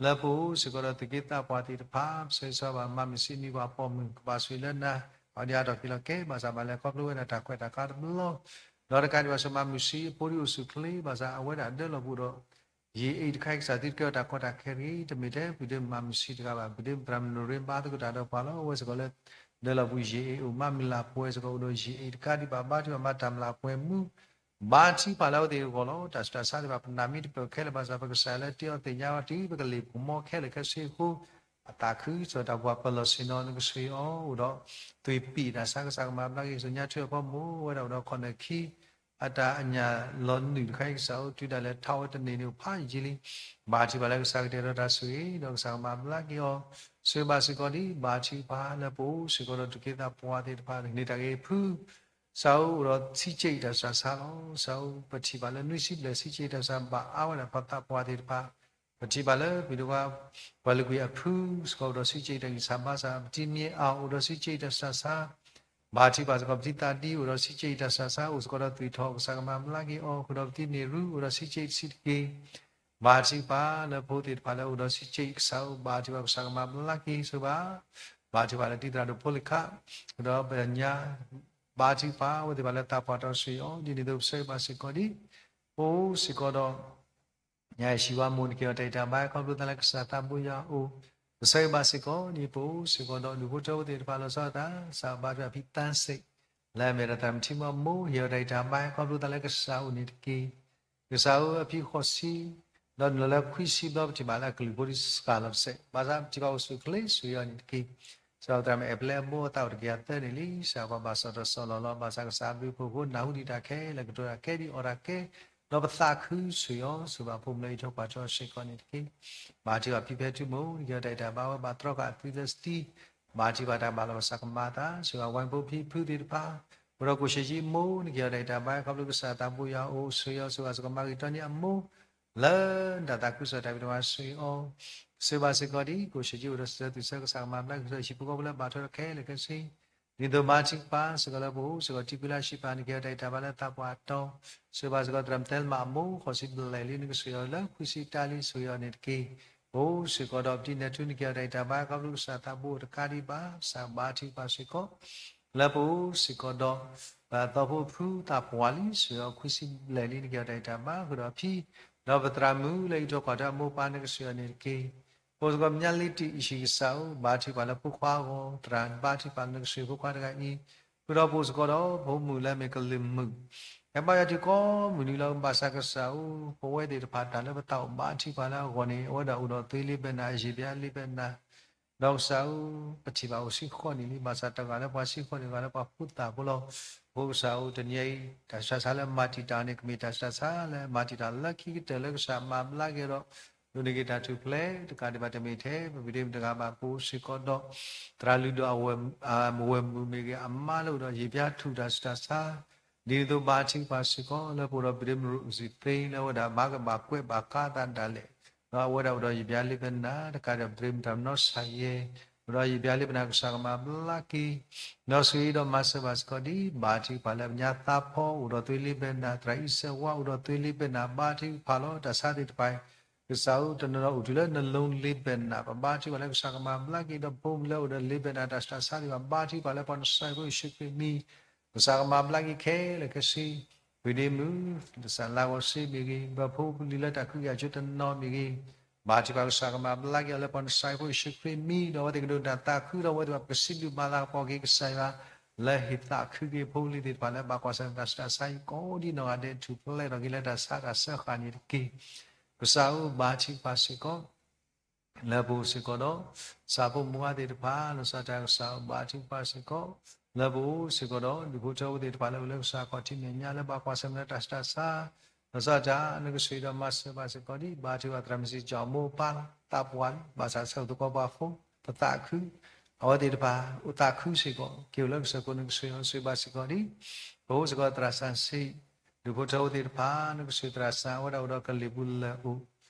လၢပအိၣ်စ့ၢ်ကီးဒီးသုးက့သးပှၢ်သ့ၣ်တဖၣ် ပဆၢဂ့ၤဆၢဝါဘၣ်မၤမုၢ်ဆံးနံၤပှၤပိာ်မုၣ် ကဘၣ်ဆိၣ်ဂ့ၤလၢနၤ အဝဲဒၣ်ဟးထီၣ်က့ၤလီၤကဲ ဘၣ်ဆၣ်ဘၣ်လဲၤခီဖျိဝဲဒၣ်တၢ်ခွဲးတၢ်ကါတဘျီ ဒီးတကးဒံးဘၣ်ဆိၣ်မၤမုၢ်ဆံးအဖိဒ်အိၣ်ဆူၣ်ချ့ ဘၣ်ဆၣ်အဝဲဒၣ်ဒၢလီၢ်ပူၤဒီး ယံာ်အ့ၣ်တခါအံၤ ကစၢ်သုတကဲထီၣ်တၢ်ကီတၢ်ခဲတဂ့ၤ တမ့ၢ်ထဲ ပဒ့မုၣ်မၤမုၢ်ဆံးတဂၤဘၣ် ပဒ့မုၣ်သရၣ်မုၣ်နရ့ဘါသကိးတၢ်ဒီးပှၤလီၤ အဝဲစ့ၢ်ကီးလၢ ဒၢလီၢ်ပူၤယံာ်အ့ၣ်အိၣ်မး မုၢ်လၢ်ပှဲၤစ့ၢ်ကီးအိၣ်ဒီးယံာ်အ့ၣ်တကးဒံးဘၣ် ဘါထုကဖၣ်မၤတၢ်မုၢ်လၢ်ပှဲၤမူ ဘါထုကဖၣ်လၢအဝဲသ့ၣ်အဂီၢ်လီၤ တၢ်ဆူးတၢ်ဆါသ့ၣ်တဖၣ် ပနၢ်မ့ၢ်တပၢၢ်ခဲလၢာ်ဘၣ်ဆၣ် ပကစၢ်လၢတ့အီၤသ့ၣ်ညါအီၤတုၤပကလ့ၣ်ပကမီခဲလၢာ်ခဲဆ့အဃိ အသးခုစ့ၢ်ကီးတၢ်ပှၤပၢၤလီၢ်ဆ့ၣ်နီၤ နကဆိၣ်ဂ့ၤအီၤအိၣ်ဒီး သွံၣ်ပံၣ်တၢ်ဆါ ကစၢ်ကမၤဘျါက့ၤ စီၤညါထွဲအဖီမိၢ် အဝဲဒၣ်အိၣ်ဒီးခီၣ်နၢၣ်ခံ အတၢ်အညၣ်လီၤနုာ်တခါအံၤ ကစၢ်အိၣ်တုၤဒၣ်လဲာ်ထီၣ်ဝဲတန့ၢ်န့ၣ် ဖးယံာ်လံ ဘါထုကဖၣ်လၢကစၢ်ကတဲာ်ဒီးတၢ်ဆိၣ်ဂ့ၤ ဒီးကစၢ်ကမၤဘျါက့ၤအီၤ ဆိၣ်ဂ့ၤဘၣ်စ့ၢ်ကီးဒ် ဘါထုကဖၣ်လၢပအိၣ်စ့ၢ်ကီးဒီးသုးက့သးပှၢ်သ့ၣ်တဖၣ် ကန့ၢ်တၢ်ဂ့ၤဖု ကစၢ်အိၣ်အိၣ်ဒီးဆံးက့အံၤတၢ်ဆူးတၢ်ဆါလီၤ ကစၢ်အိၣ်ပထံၣ်ဘၣ်လၢနွံဆံဘျဲၣ် ဆံးက့အံၤတၢ်ဆူးတၢ်ဆါ ဘၣ်အါဝဲဒၣ်ပှၤသးပှၢ်သ့ၣ်တဖၣ် ပထံၣ်ဘၣ်လၢပှၤ ပှၤလၢကွံာ်အဖု စ့ၢ်ကီးအိၣ်ဒီးဆံးက့အံၤတၢ်ဂံၢ်စၢ်ဘါစၢ် ပတံၤမံၤအါအိၣ်ဒီးဆံးက့အံၤတၢ်ဆူးတၢ်ဆါ ဘါထုကဖၣ်စ့ၢ်ကီး ပတံၤသးဒံအိၣ်ဒီးဆံးက့အံၤတၢ်ဆူးတၢ်ဆါ အိၣ်စ့ၢ်ကီးဒီးသွံၣ်ထီၣ် ကစၢ်ကမၤဘျါက့ၤအီၤ ဃုာ်ဒီးပတံၤန့ၢ်ရူအိၣ်ဒီးဆံးက့အံၤတဆံးတက့ၢ် ဘါထုကဖၣ်လၢဖိသ့ၣ်တဖၣ်လၢအိၣ်ဒီးဆံးက့အံၤ ကစၢ်အိၣ်ဘါထုကဖၣ် ကစၢ်ကမၤဘျါက့ၤ ဆိၣ်ဂ့ၤဘၣ် ဘါထုကဖၣ်လၢတံၤသရၣ်ဒိၣ်ဖိလ့ၣ်ခါ ဒီးပညါ ဘါထုကဖၣ်အဝဲသ့ၣ်တဖၣ်လၢသးပှၢ်တီဆိၣ်ဂ့ၤအီၤ ဒ်န့ၣ်အသိးပဆၢဂ့ၤဘၣ်စ့ၢ်ကီးဒ် ပအိၣ်စ့ၢ်ကီးဒီး ညါယဟံၣ်ဝါမိၢ် နကဲအီၤတၢ်ဂံၢ်တၢ်ဘါ ခီဖျိသးလၢကစၢ်သးဘိယွၤအအိၣ် ပဆၢဂ့ၤဘၣ်စ့ၢ်ကီးဒ် ပအိၣ်စ့ၢ်ကီးဒီးဒူၣ်ဖိထၢဖိသ့ၣ်တဖၣ်လီၤဆီဒၣ်တၢ် ကစၢ်ဘါထုကဖၣ်ဖံသၣ်စ့ၣ် လၢအမ့ၢ်ဒၣ်သရၣ်မုၣ်ထံမီမိၢ် ဟ့ၣ်အီၤတၢ်ဂံၢ်တၢ်ဘါ ခီဖျိသးလၢကစၢ်အိၣ်န့ၣ်တက့ၢ် ကစၢ်ဧၢ အဖံဃိးဆံ ဒီးနုာ်လီၤလၢခွံဆံဘျီ ပထံၣ်ဘၣ်လၢအကလုၢ်ဖိဒ်စှၤလီၤတစဲး ဘၣ်ဆၣ်ပထံၣ်ဘၣ်အိၣ်ဆူၣ်အိၣ်ချ့ဆိၣ်ဂ့ၤအီၤန့ၣ်တက့ၢ် ကစၢ်သရၣ်မုၣ်အဲၣ်ပျဲအဘိအသးအိၣ်တကယၤသၢန့ၣ်လံ ကစၢ်ပှၤဘၣ်စီၣ်တၢ်စီၣ်လီၤလီၤ ဘၣ်ဆၣ်ကစၢ်အဘျုးအဖှိၣ်အဃိ နၢ်ဟူဒံးတၢ်ခဲလၢာ် ကတိၤတၢ်ခဲဒ်အီၣ်တၢ်ခဲ ဒီးပသးခုဆိၣ်ဂ့ၤအီၤ ဆိၣ်ဂ့ၤဘၣ်ဖိမုၣ်လၢအံးထွဲကွၢ်ထွဲအီၤစ့ၢ်ကီးန့ၣ်တက့ၢ် ဘါထုကဖၣ်ဖံဖဲထူမိၢ် နကဲအီၤတၢ်ဂံၢ်တၢ်ဘါ အဝဲဘၣ်တြီဃာ်အသွံၣ်လၢစတံ ဘါထုကဖၣ်တၢ်ဘၣ်လီၤဘၣ်ဆၣ်ကမၤအသး ဆိၣ်ဂ့ၤဘၣ်ဝဲဖိဖံဖုသ့ၣ်တဖၣ် အိၣ်ဒီးကိၣ်ၡ့ၣ်ကၠံမိၢ် နကဲအီၤတၢ်ဂံၢ်တၢ်ဘါ ခီဖျိကစၢ်သးဘိယွၤအအိၣ် ဆိၣ်ဂ့ၤအီၤ ဆိၣ်ဂ့ၤဘၣ်စ့ၢ်ကီးမၤဂ့ၤတီနံၤအမိၢ် လၢနတၢ်သးခုကစီၣ်တၢ်ဘံၣ်တၢ်ဘၢဆိၣ်ဂ့ၤအီၤ ဆိၣ်ဂ့ၤဘၣ်စ့ၢ်ကီးဒ် ကိၣ်ၡ့ၣ်ကၠံအိၣ်ဒီးစံးဆၢသုးဆၢ ကစၢ်ကမၤဘျါက့ၤ ဟံၣ်ဖိဃီဖိလၢဘၣ်ထွဲဒီးခဲလၢာ်ခဲဆ့ ဒ်သိးဘါထုကဖၣ်စ့ၢ်ကီးလၢပအိၣ်စ့ၢ်ကီး တံၤကွံလၢအရှံပၤ နကဲအီၤတၢ်ဂံၢ်တၢ်ဘါလၢသးပှၢ်တီ ဆိၣ်ဂ့ၤဘၣ်စ့ၢ်ကီးသရၣ်မုၣ်သဲလမးအမိၢ် ဃိးဆံဘျဲၣ်လံ နကဆိၣ်ဂ့ၤအီၤလၢခွံဆံတၢလံ ဆိၣ်ဂ့ၤအီၤန့ၣ်တက့ၢ် ပအိၣ်စ့ၢ်ကီးဒီးပတံၤနဲၣ်ထူ နကဲအီၤတၢ်ဂံၢ်တၢ်ဘါ ခီဖျိကစၢ်သးဘိတကးဒံးဘၣ် ကစၢ်ဘါထုကဖၣ်စ့ၢ်ကီး လၢပအိၣ်စ့ၢ်ကီးဒီး ပသီဖိဖုသးပှၢ်လံ ဆိၣ်ဂ့ၤအီၤခွံဆံဘျဲၣ်လံ နကဲအီၤတၢ်ဂံၢ်တၢ်ဘါ ဃုာ်ဒီးဖံ ဒီးပသရၣ်မုၣ်လၢအံးထွဲကွၢ်ထွဲအမိၢ်ပၢ် နကဆိၣ်ဂ့ၤအီၤန့ၣ်တက့ၢ် ပအိၣ်စ့ၢ်ကီးပညါလံတံၢ်အံၣ်ဆံၣ်ကစၢ်ဧၢ ဘါထုကဖၣ်လၢဖိခွါအဂီၢ် သရၣ်ဘါထုကဖၣ်လၢနကဆိၣ်ဂ့ၤဖိခွါတဂၤအံၤ ဃုာ်ဒီးပအိၣ်စ့ၢ်ကီးဒီးဖိမုၣ်လၢအမ့ၢ်ကလုာ်မုၣ် ဟဲဘါယွၤတုၤကိးမုၢ်နံၤလီၤ ဘၣ်ဆၣ်ကစၢ်ဧၢ ပဝဲသ့ၣ်တဖၣ်တၢ်လၢပသးအိၣ်ဘါထုကဖၣ်လၢအဂီၢ်န့ၣ် အဝဲဒၣ်အိၣ်ဒီးသွံလ့ဘဲနၤ ယံာ်ဘျါလ့ဘဲနၤ ဒီးကစၢ်ဧၢ ပထံၣ်ဘၣ်အိၣ်ဆံဃိးနံၣ်လံ ဘၣ်ဆၣ်တဂၤလၢပှၤဆံဃိးနံၣ် တဂၤလၢပှၤဆံဃိးနံၣ် တဂၤလၢပှၤဖိသၣ်ဖိလီၤ. အဃိကစၢ်ဧၢ တနံၤအံၤ တၢ်ဆူးတၢ်ဆါလၢမၤတံာ်တာ်န့ၣ် ကမ့ၢ်တၢ်ဆူးတၢ်ဆါလၢမၤတံာ်တာ်လၢခံကတၢၢ်လၢကစၢ်မၤဘျါက့ၤဒီး ဒိးန့ၢ်က့ၤတၢ်ထူၣ်ဖျဲး တကးဒံးဘၣ်တမ့ၢ်ထဲ ပပဒ့မုၣ်တဂၤဘၣ် ပအိၣ်စ့ၢ်ကီးဒီး သရၣ်လုၢ်ဒိၣ်အဝဲၢ်မုၣ်မ့ၢ်ဂ့ၤ အမါလၢအိၣ်ဒီးယံာ်ဘျါထူၣ်တၢ်ဆူးတၢ်ဆါ ဒ်သိးဘါထုကဖၣ်စ့ၢ်ကီး လၢပအိၣ်ဒီးပဒ့မုၣ်ရူးစံသ့ လၢအဝဲဒၣ်မၤကဘၣ်ကွဲးဘၣ်ကါသးဒၣ်လဲာ် ဒီးအဝဲဒၣ်အိၣ်ဒီးယံာ်ဘျါလ့ဘဲနၤ တကးဒီးပဒ့မုၣ်တၢ်မနီၤစၢ်ယဲၢ် အိၣ်ဒီးယံာ်ဘျါလ့ဘဲနၤ ကစၢ်ကမၤဘျါက့ၤ ဒီးဆိၣ်ဂ့ၤဒီးမၤစၢၤဘၣ်စ့ၢ်ကီးဒ် ဘါထုကဖၣ်လၢပညါသးဖီ အိၣ်ဒီးသွံလ့ဘဲနၤ သရၣ်အံၤစဲးဝါ အိၣ်ဒီးသွံလ့ဘဲနၤ ဘါထုကဖၣ်လီၤ တၢ်ဆါသ့ၣ်တဖၣ် ကစၢ်ဧၢ တနီၤနီၤအိၣ်တုၤလၢနလိၤလ့ဘဲနၤ ပဘါထုကဖၣ်လၢကစၢ်ကမၤဘျါက့ၤ ဒီးဖိလၢအိၣ်ဒီးလ့ဘဲနၤ တၢ်ဆူးတၢ်ဆါသ့ၣ်တဖၣ် ဘါထုကဖၣ်လၢပှၤနစၢ်ဖိယ့ၣ်ၡူးခရံာ်မံၤ ကစၢ်ကမၤဘျါက့ၤခဲလၢာ်ခဲဆ့ ပဒ့မုၣ် တၢ်ဆါလၤကီၢ်စ့မ့ၢ်ဂ့ၤ ဒီးဖိလံၤလၢတၢ်ခွဲးတၢ်ယာ်တနီၤမ့ၢ်ဂ့ၤ ဘါထုကဖၣ်ကစၢ်ကမၤဘျါက့ၤအီၤလၢပှၤနစၢ်ဖိယ့ၣ်ၡူးခရံာ်မံၤ ဒီးအဝဲသ့ၣ်ကဒိးတၢ်သးခုဒီးအဝဲသ့ၣ်ဘၣ်ပကစံးဘျုးမၤလၤကပီၤက့ၤကစၢ်ယွၤ လၢဟ့ၣ်သးခုက့ၤဖိလံၤသ့ၣ်တဖၣ်လၢဘၣ်ကွၢ်ဆၢၣ်မဲာ်တၢ်ဆူးတၢ်ဆါအံၤ ကိးဒ်နီၢ်ဂၤဒဲး ထူၣ်ဖျဲးထီၣ်က့ၤလၢတၢ်ဆါတၢ်ဆၢဃာ်န့ၣ်တက့ၢ်. ကစၢ်ဧၢ ဘါထုကဖၣ်စ့ၢ်ကီး လၢပအိၣ်စ့ၢ်ကီးဒီး ဆၣ်ဖိမုၣ်ဝါသ့ၣ်တဖၣ် လီၤဆီဒၣ်တၢ် ကစၢ်ဧၢ ဘါထုကဖၣ်စ့ၢ်ကီး လၢပအိၣ်စ့ၢ်ကီးဒီး ဒူၣ်ဖိထၢဖိသ့ၣ်တဖၣ်လၢအိၣ်လၢကစၢ်ခီၣ်ထံးမဲာ်ညါ လၢဘၣ်ကွၢ်ဆၢၣ်မဲာ်လၢတၢ်ဆူးတၢ်ဆါ လီၤဆီဒၣ်တၢ် နကဆိၣ်ဂ့ၤဒီးမၤစၢၤဘၣ်စ့ၢ်ကီးဒံး ဘါထုကဖၣ်သရၣ်မုၣ်စံၣ်ကၠီၣ်မိၢ်ပၢ်လီၤ သးပှၢ်လံ ဘၣ်ဆၣ်ဆၢသကိးပှၤဖိ ပသးခု အဝဲသ့ၣ်တဖၣ် အိၣ်သးခုစ့ၢ်ကီး က့ၤအိၣ်လၢကစၢၢ်ခိၣ် နကဆိၣ်ဂ့ၤအီၤဆိၣ်ဂ့ၤဘၣ်စ့ၢ်ကီးဒံး ပအိၣ်စ့ၢ်ကီးသရၣ်စၣ်စံ ဒူၣ်ဖိထၢဖိသ့ၣ်တဖၣ် နကဆိၣ်ဂ့ၤသရၣ်စၣ် အဝဲဒၣ်အိၣ်ဒီးကလံၤပူၤလၢာ်အိၣ်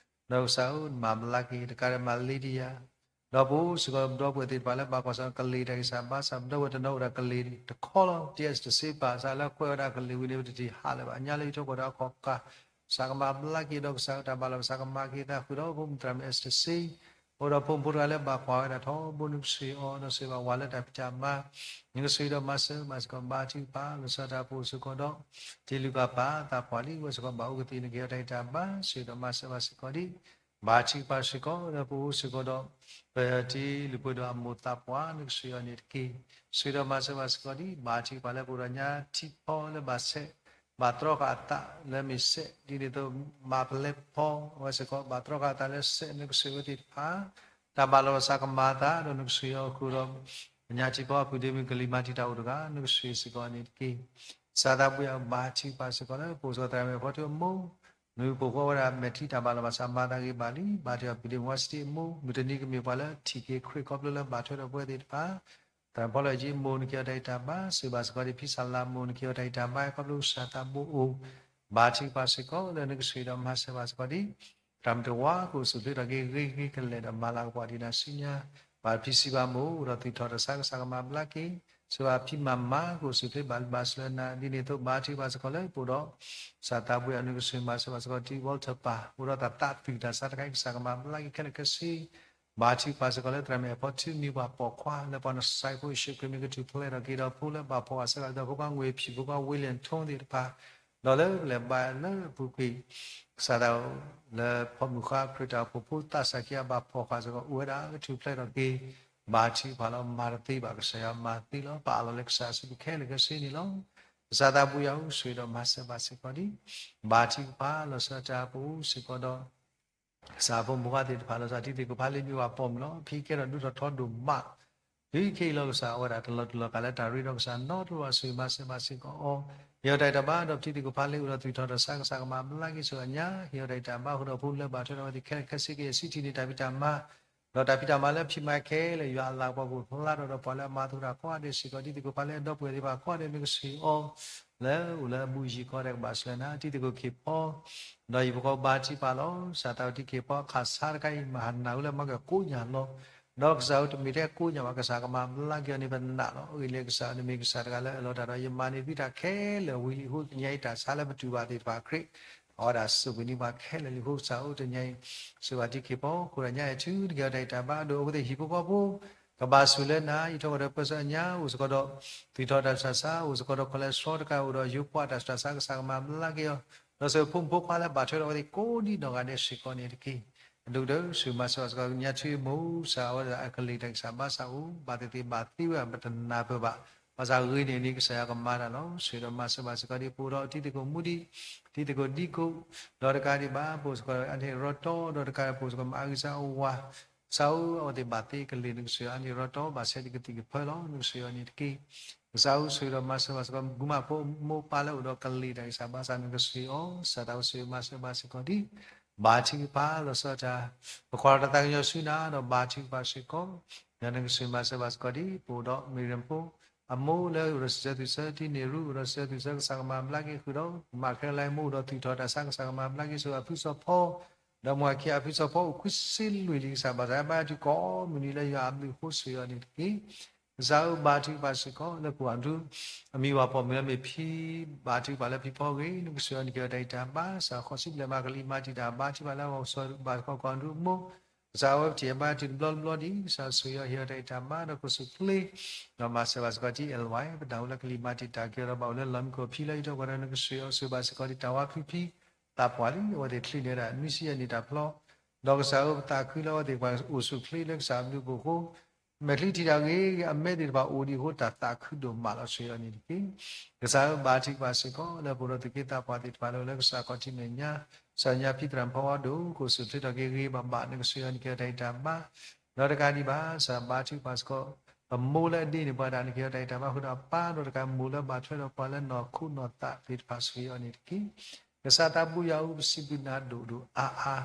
ဒီးကစၢ်ဧၢ နမၤဘျါက့ၤ တကးဒံးမၤလ့ဒံယၤ ဒီးပအိၣ်စ့ၢ်ကီးဒီပုၢ်ဝဲၢ်သ့ၣ်တဖၣ်လၢဘၣ်ကွၢ်စ့ၢ်ကီးကလံၤတၢ်ဂံၢ်စၢ်ဘါစၢ် ပဒီပုၢ်ဝဲၢ်တနီၤအိၣ်ဒီးကလံၤတခီလီၤ တ့ၢ်စတစ့ပၢ် စးလၢကွဲးဝဲဒၣ်ကလံၤဝံၤန့ၣ် ပတထံၣ်ဟးလၢၤဘၣ် ညါလၢယထီၣ်ကီၢ်ဒီးအခီၣ်ကၢ် ကစၢ်ကမၤဘျါက့ၤဒီးကစၢ်တၢ်ဘၣ်လီၤ ကစၢ်ကမၤက့ၤသးဃုာ်ဒီးဖိမုၣ်သရၣ်မုၣ် Esther Singh အိၣ်ဒီးဖိမုၣ်ဖိတဂၤလၢဘၣ်ကွၢ်ဝဲဒၣ်ထီဘိ နကဆိၣ်ဂ့ၤအီၤ ဒီးဆိၣ်ဂ့ၤဘၣ်ဝၤလၢတၢ်ဖံးတၢ်မၤ နကဆိၣ်ဂ့ၤဒီးမၤစၢၤဘၣ်စ့ၢ်ကီး ဘါထုကဖၣ် လီၤဆီဒၣ်တၢ်ပအိၣ်စ့ၢ်ကီးဒီး တ့လူၤကၣ်ပၢ် သးပှၢ်လံ အဝဲစ့ၢ်ကီးဘၣ်အိၣ်ကသ့ၣ် နကဟ့ၣ်အီၤတၢ်ဂံၢ်တၢ်ဘါ ဆိၣ်ဂ့ၤဒီးမၤစၢၤဘၣ်စ့ၢ်ကီးဒံး ဘါထုကဖၣ်စ့ၢ်ကီးလၢပအိၣ်စ့ၢ်ကီးဒီး ပတ့လူၤပှဲၤဒီးအမိၢ်သးပှၢ် နကဆိၣ်ဂ့ၤအီၤန့ၣ်တက့ၢ် ဆိၣ်ဂ့ၤဒီးမၤစၢၤဘၣ်စ့ၢ်ကီးဒံး ဘါထုကဖၣ်လၢပအိၣ်ဒီးညါထံဖီလၢဘၣ်ဆဲး ဘၣ်တြီဃာ်အသးလၢမ့ၢ်စဲး ဒ်န့ၣ်အသိး မၤပလဲဖီ အဝဲစ့ၢ်ကီး ဘၣ်တြီဃာ်အသးလၢစဲး နကဆိၣ်ဂ့ၤအဝဲသ့ၣ်တဖၣ် တၢ်ဘၣ်လီၤကစၢ်ကမၤအသး ဒီးနကဆိၣ်ဂ့ၤအီၤဃုာ်ဒီး ညါထံဖီအပုၢ်ဒ့မုၣ်ကလံၤမၤတံာ်တာ်အိၣ်တဂၤ နကဆိၣ်ဂ့ၤစ့ၢ်ကီးအီၤန့ၣ်တက့ၢ် ကစၢ်သးဘှံးအဘါထုကဖၣ်စ့ၢ်ကီးလၢ ပအိၣ်စ့ၢ်ကီးသရၣ်မုၣ်အဖီထူအမိၢ် နုၢ်ပှိၢ်ဃီဝဲဒၣ်မဲာ်ချံတၢ်ဘၣ်လီၤဘၣ်ဆၣ်မၤသးဂ့ၤဘၣ်လံ ဘါထုကဖၣ်ပုၢ်ဒ့မုၣ်ဝါစတံအမိၢ် မုၢ်တနံၤကမ့ၢ်ပှၤလၢထံၣ်က့ၤခရံာ်ခီဖျိလၢဘၣ်ထွဲဒီးပဝဲသ့ၣ်တဖၣ် သရၣ်ဖီလၢအယံၤမိၢ် နကဟ့ၣ်အီၤတၢ်ဂံၢ်တၢ်ဘါ ဆိၣ်ဂ့ၤဘၣ်စ့ၢ်ကီးဒံး ဖံစၢ်လၤမိၢ် နကဟ့ၣ်အီၤတၢ်ဂံၢ်တၢ်ဘါ ခီဖျိကစၢ်သးဘိအိၣ် ဘါထုကဖၣ်စ့ၢ်ကီးလၢနကဆိၣ်ဂ့ၤဒီးမၤစၢၤဘၣ်စ့ၢ်ကီးဒံး သရၣ်မုၣ်တဝါ ကအိၣ်ဆူၣ်ချ့ထီၣ်က့ၤဂ့ၤဂ့ၤကလဲာ်ဒီးမၤလၤကပီၤဒံးနၤဆူညါ ဘၣ်ဖံစံးဘၣ်မိၢ် အိၣ်ဒီးသူၣ်ထီၣ်တၢ်ဆါကစၢ်ကမၤဘျါက့ၤ ဆိၣ်ဂ့ၤဘၣ်ဖံမၤမၤ ကအိၣ်ဆူၣ်ချ့ဘၣ်လံဘၣ်ဆှၢနၤ ဒ်န့ၣ်အသိးဘါထုကဖၣ်စ့ၢ်ကီးလၢပအိၣ်ဒီး ကစၢ်သးဘှံးအီၤ နကဆိၣ်ဂ့ၤမၤစၢၤဘၣ်စ့ၢ်ကီးဒံး Walter ပၢ် အိၣ်ဒီးတၢ်သးသွံၣ်တၢ်ဆါတခါအံၤ ကစၢ်ကမၤဘျါက့ၤခဲလၢာ်ခဲဆ့ ဘါထုကဖၣ်စ့ၢ်ကီးလၢသရၣ်မုၣ်အဖီထူမံၤပှၤပိာ်ခွါ လၢပှၤနစဲးဖိယ့ၣ်ၡူးခရံာ်မံၤကထူၣ်ဖျဲးထီၣ်က့ၤဒီးဖိလၢဘၣ်ဖှီၣ်အဆၢကတီၢ် ဖိခွါငွေဖံး ဖိခွါ William Tone သ့ၣ်တဖၣ် ဒီးလၢပလဲၤဘါလၢအပူၤကွံာ် ကစၢ်ဒၣ်လၢဖီမုၢ်ဃါခရံာ်တၢ်အိၣ်ဖှိၣ်ဖိသးစၢ်ခံဂၤဘၣ်ဖှီၣ်ဃာ်စ့ၢ်ကီး အိၣ်ဝဲဒၣ်ကထူၣ်ဖျဲးထီၣ်က့ၤ ဘါထုကဖၣ်လီၤ မၤတသ့ဘၣ်ကစၢ်ယွၤမၤသ့လီၤ ပအးလီၤလၢကစၢ်အစုပူၤခဲလၢာ်ခဲဆ့န့ၣ်လီၤ. ကစၢ်သးဘှံးယၤဧၢ ဆိၣ်ဂ့ၤဒီးမၤစၢၤဘၣ်စ့ၢ်ကီးဒံး ဘါထုကဖၣ်လီၤဆီဒၣ်တၢ်ပအိၣ်စ့ၢ်ကီးဒီး ကစၢ်ဖိမုၢ်ဃါသ့ၣ်တဖၣ် လီၤဆီဒၣ်တံၤသကိးဖးလ့မ့ၢ်ပှၤပိာ်မုၣ်လီၤ ဖဲခဲဒီးဒိၣ်ထီၣ်ထီဒိၣ်မး ဖဲခဲအံၤလီၤကစၢ် အဝဲဒၣ်တလီၤတူာ်လီၤကာ်လၢတၢ်ရ့ဒီးကစၢ်နီတဘျီဘၣ် ဆိၣ်ဂ့ၤမၤစၢၤဘၣ်စ့ၢ်ကီးအီၤ ဟ့ၣ်အီၤတၢ်ဂံၢ်တၢ်ဘါ ဒီးပတံၤသကိးဖးလ့အိၣ်ဒီးသူၣ်ထီၣ်တၢ်ဆါ ကစၢ်ကမၤဘျါက့ၤဆိၣ်ဂ့ၤအီၤညါ ဟ့ၣ်အီၤတၢ်ဂံၢ်တၢ်ဘါဃုာ်ဒီးဖိလၢဘၣ်ထွဲဒီးအဝဲသ့ၣ်ခဲလၢာ်ခဲဆ့ ကယဲၢ်ဆံထံၣ်န့ၢ်တၢ်ဖံးတၢ်မၤ ဒီးတၢ်ဖံးတၢ်မၤလၢဖံးမၤခဲလၢာ် ယွၤအလၤကပီၤကအိၣ်ဖျါထီၣ်ဒီးပှၤလၢအမၤသကိးတၢ်ကိးဂၤဒဲးစ့ၢ်ကီး တံၤသကိးဖးလ့ဒီပုၢ်ဝဲၢ်သ့ၣ်တဖၣ်ကိးဂၤဒဲး မ့ၢ်ကဆိၣ်ဂ့ၤအီၤ လၢအိၣ်လၢအဘူးအယံၤကိးဂၤဒဲးကဘၣ်ဆှၢနၤ တံၤသကိးခ့ၣ်ဖီ ဒီးယံၤဖိဃီဘါထုကဖၣ်လီၤ ကစၢ်သးဝံၣ်တံၤခ့ၣ်ဖီ အခးဆါတခါအံၤ မၤဟးနးဝဲလၢမၤကကိးညၣ်လီၤ ဒီးကစၢ်ဧၢ တမ့ၢ်ထဲကိးညၣ်ဘၣ် ကစၢ်ကမၤဘျါက့ၤအီၤန့ၣ်ပနာ်လီၤ အဂ့ၢ်လၢကစၢ်နမ့ၢ်ကစၢ်တဂၤလၢအလီၤတၢ်ဒီး ယမၤန့ၢ်သုတၢ်ခဲလၢာ်ဝံၤလံအဃိ တနံၤအံၤတၢ်ဆါလၢပတူၢ်ဘၣ်သ့ၣ်တဖၣ်ခရံာ် အဝဲဒၣ်စိာ်ကွံာ်န့ၢ်ပှၤခဲလၢာ်လံအဃိ ကစၢ်ဧၢ တနံၤအံၤ ဆိၣ်ဂ့ၤဘၣ်တံၤခ့ၣ်ဖီ ဃုာ်ဒီးညါအံၤ ထုနက့ၤအီၤတၢ်ဂံၢ်တၢ်ဘါ ဒီးအဝဲသ့ၣ်ဟံၣ်ဖိဃီဖိ ကဘၣ်ဆိၣ်လၢနၤ ယံၤထီၣ်ကဒီးပၢဆှၢညါ အိၣ်စ့ၢ်ကီးဒီး သူၣ်ထီၣ်တၢ်ဆါဆါ အိၣ်စ့ၢ်ကီးဒီး cholesterol တကး အိၣ်ဒီးယိၤပှၢ်တၢ်ဆါဆါ ကစၢ်ကမၤဘျါက့ၤအီၤ ဒီးဆိၣ်ဂ့ၤဖိမုၣ်ဖိခွါလၢဘၣ်ထွဲဒီးအဝဲသ့ၣ်ကိးဒံးနီၢ်ဂၤဒဲးစ့ၢ်ကီးန့ၣ်တက့ၢ်. အဒိၣ်ကတၢၢ် ဆိၣ်ဂ့ၤမၤစၢၤဘၣ်စ့ၢ်ကီး ညါထံမိၢ်စၢ် အဝဲဒၣ်အကလံၤတၢ်ဂံၢ်စၢ်ဘါစၢ်အိၣ် ဘၣ်သ့ၣ်သ့ၣ်ဘၣ်သ့ဝဲ ပတနၢ်ပၢၢ်ဘၣ် ဘၣ်ဆၣ်ဂ့ၤန့ၢ်န့ၣ် ကစၢ်ယွၤကမၤတၢ်လီၤ. ဆိၣ်ဂ့ၤဒီးမၤစၢၤဘၣ်စ့ၢ်ကီးဒ်ပအိၣ်ဒီးတံၤသကိးမူဒံး တံၤသကိးဒံကိး ဒီးတကးဒံးဘၣ် ပအိၣ်စ့ၢ်ကီးအါန့ၢ်ရီတီ ဒီးတကးဒံးပအိၣ်စ့ၢ်ကီးမၤအဂံၢ်စၢ်အိၣ်ဝး ကစၢ်ဧၢ အဝဲသ့ၣ်ဘၣ်သ့ကလံၤ နကဆိၣ်ဂ့ၤအါန့ၢ်ရီတီ ဘၣ်ဆဲးဒံးကသံၣ်ကဖၢလီၤ နကဆိၣ်ဂ့ၤအီၤန့ၣ်တက့ၢ်. ကစၢ်ဧၢ ဆိၣ်ဂ့ၤဒီးမၤစၢၤဘၣ်စ့ၢ်ကီး မုၣ်ကမၣ်ဖိမိၢ်ပၢ်လၢအိၣ်ဒီးကလံၤတၢ်ဂံၢ်စၢ်ဘါစၢ် နကဆိၣ်ဂ့ၤအီၤ ကစၢ်သးဝံၣ်ဆိၣ်ဂ့ၤမၤစၢၤဘၣ်စ့ၢ်ကီးဒံး ဘါထုကဖၣ်လီၤဆီဒၣ်တၢ် ပကွၢ်ဒီးတၢ်သးကညီၤဆူနၤဒီးဘါထုကဖၣ်စ့ၢ်ကီး ဒီးနကဆိၣ်ဂ့ၤမၤစၢၤဘၣ်စ့ၢ်ကီးဒ် ပအိၣ်ဒီး မ့ၢ်ရၣ်ဖိ အမိၢ်လၢအိၣ်ဒီးစံးဆၢသူၣ်ဆၢ တံၤန့ၢ်ရူ အိၣ်ဒီးစံးဆၢသူၣ်ဆၢ ကစၢ်ကမၤဘျါက့ၤဃုာ်ဒီး မၤခဲလၢာ်မိၢ်အိၣ်ဒီး သူၣ်ထီၣ်တၢ်ဆါ ကစၢ်ကမၤဘျါက့ၤဆိၣ်ဂ့ၤအဖုစီၤဖီ ဒီးမိၢ်အခံအဖုစီၤဖီ အိၣ်ခွံဆံလွံၢ်လံ ကစၢ်ဘၣ်ဆၣ်ဘါထုကီၢ်မုၢ်နံၤလၢယွၤအဘျုးအဃိ ဆိၣ်ဂ့ၤအီၤန့ၣ်တက့ၢ်. ကစၢ်ဧၢ ဘါထုကဖၣ်စ့ၢ်ကီး လၢကီၢ်အဒူ အမံၤဝၤပိာ်မုၣ်လၢမ့ၢ်ဖံ ဘါထုကဖၣ်လၢဖံဖီဂ့ၤ နကဆိၣ်ဂ့ၤအီၤ နကဟ့ၣ်အီၤတၢ်ဂံၢ်တၢ်ဘါ ကစၢ်ဃီၤစံဘျဲၣ်မၤကလံၤမၤတံာ်တာ် ဘါထုကဖၣ်လၢအဂီၢ်ကစီၣ်ဘၣ်တခီကီၢ်အဒူအမိၢ် ကစၢ်အဝဲပထံၣ်အဘါထုတဘျီတဘျီဒံး ကစၢ်ဆိၣ်ဂ့ၤအီၤဟ့ၣ်အီၤတၢ်ဂံၢ်တၢ်ဘါဒီးကစူၢ်ချ့ ဒီးမၤစၢၤဘၣ်စ့ၢ်ကီးတံၤ L Y ပတၢ်အိၣ်လၢကလံၤမၤတံာ်တာ်က့ၤအီၤဒီးဘၣ်အိၣ်လၢလီၢ်မံခိၣ်ဖံလၢယံၤထီၣ်ကဒီး နကဆိၣ်ဂ့ၤအီၤဆိၣ်ဂ့ၤဘၣ်စ့ၢ်ကီးတံၤတၢ်ဝါဖံဖံ သးပှၢ်လံ အဝဲသ့ၣ်ချံးန့ၢ်ဝဲဒၣ်နွံဆံယဲၢ်နံၣ်တၢ်ဖျီ ဒီးကစၢ်ဧၢ ပသးခုလၢအဝဲသ့ၣ်ပှၤအိၣ်ဆူၣ်ချ့လၢကစၢ်အဘျုးအဖှိၣ်အဃိ မဲာ်ချံထံၣ်တၢ်ဂ့ၤဂ့ၤ အမဲာ်သ့ၣ်တဖၣ်အိၣ်ဒံးအဃိ တၢ်သးခုဒိၣ်မးလီၤ ဆိၣ်ဂ့ၤအီၤန့ၣ်တက့ၢ်. ကစၢ်ဧၢ ဘါထုကဖၣ်စ့ၢ်ကီး လၢပအိၣ်ဒီးသုးက့သးပှၢ်သ့ၣ်တဖၣ်လၢအိၣ်လၢကစၢ်ခီၣ်ထံးမဲာ်ညါ ကစၢ်ညါဖံသရၣ်ဖီဝါဒိၣ် ကအိၣ်ဆူၣ်ချ့ထီၣ်က့ၤဂ့ၤဂ့ၤဘၣ်ဘၣ် နကဆိၣ်ဂ့ၤအီၤနကဟ့ၣ်အီၤတၢ်ဂံၢ်တၢ်ဘါ ဒီးတကးဒံးဘၣ် ကစၢ်ဘါထုကဖၣ်စ့ၢ်ကီး ပမိၢ်လၢအဒ့န့ၢ်ပှၤတၢ် နကဟ့ၣ်အီၤတၢ်ဂံၢ်တၢ်ဘါဃုာ်ဒီးအပၢ် ဒီးတကးမိၢ်လၢဘၣ်ထွဲဒီးပှၤလၢနီၢ်ခိနီၢ်သးသ့ၣ်တဖၣ် ဆိၣ်ဂ့ၤအီၤန့ၣ်တက့ၢ်. ကစၢ်သးဘိယွၤဧၢ, ပစံးဘျုးနၤဒိၣ်ဒိၣ်အါအါ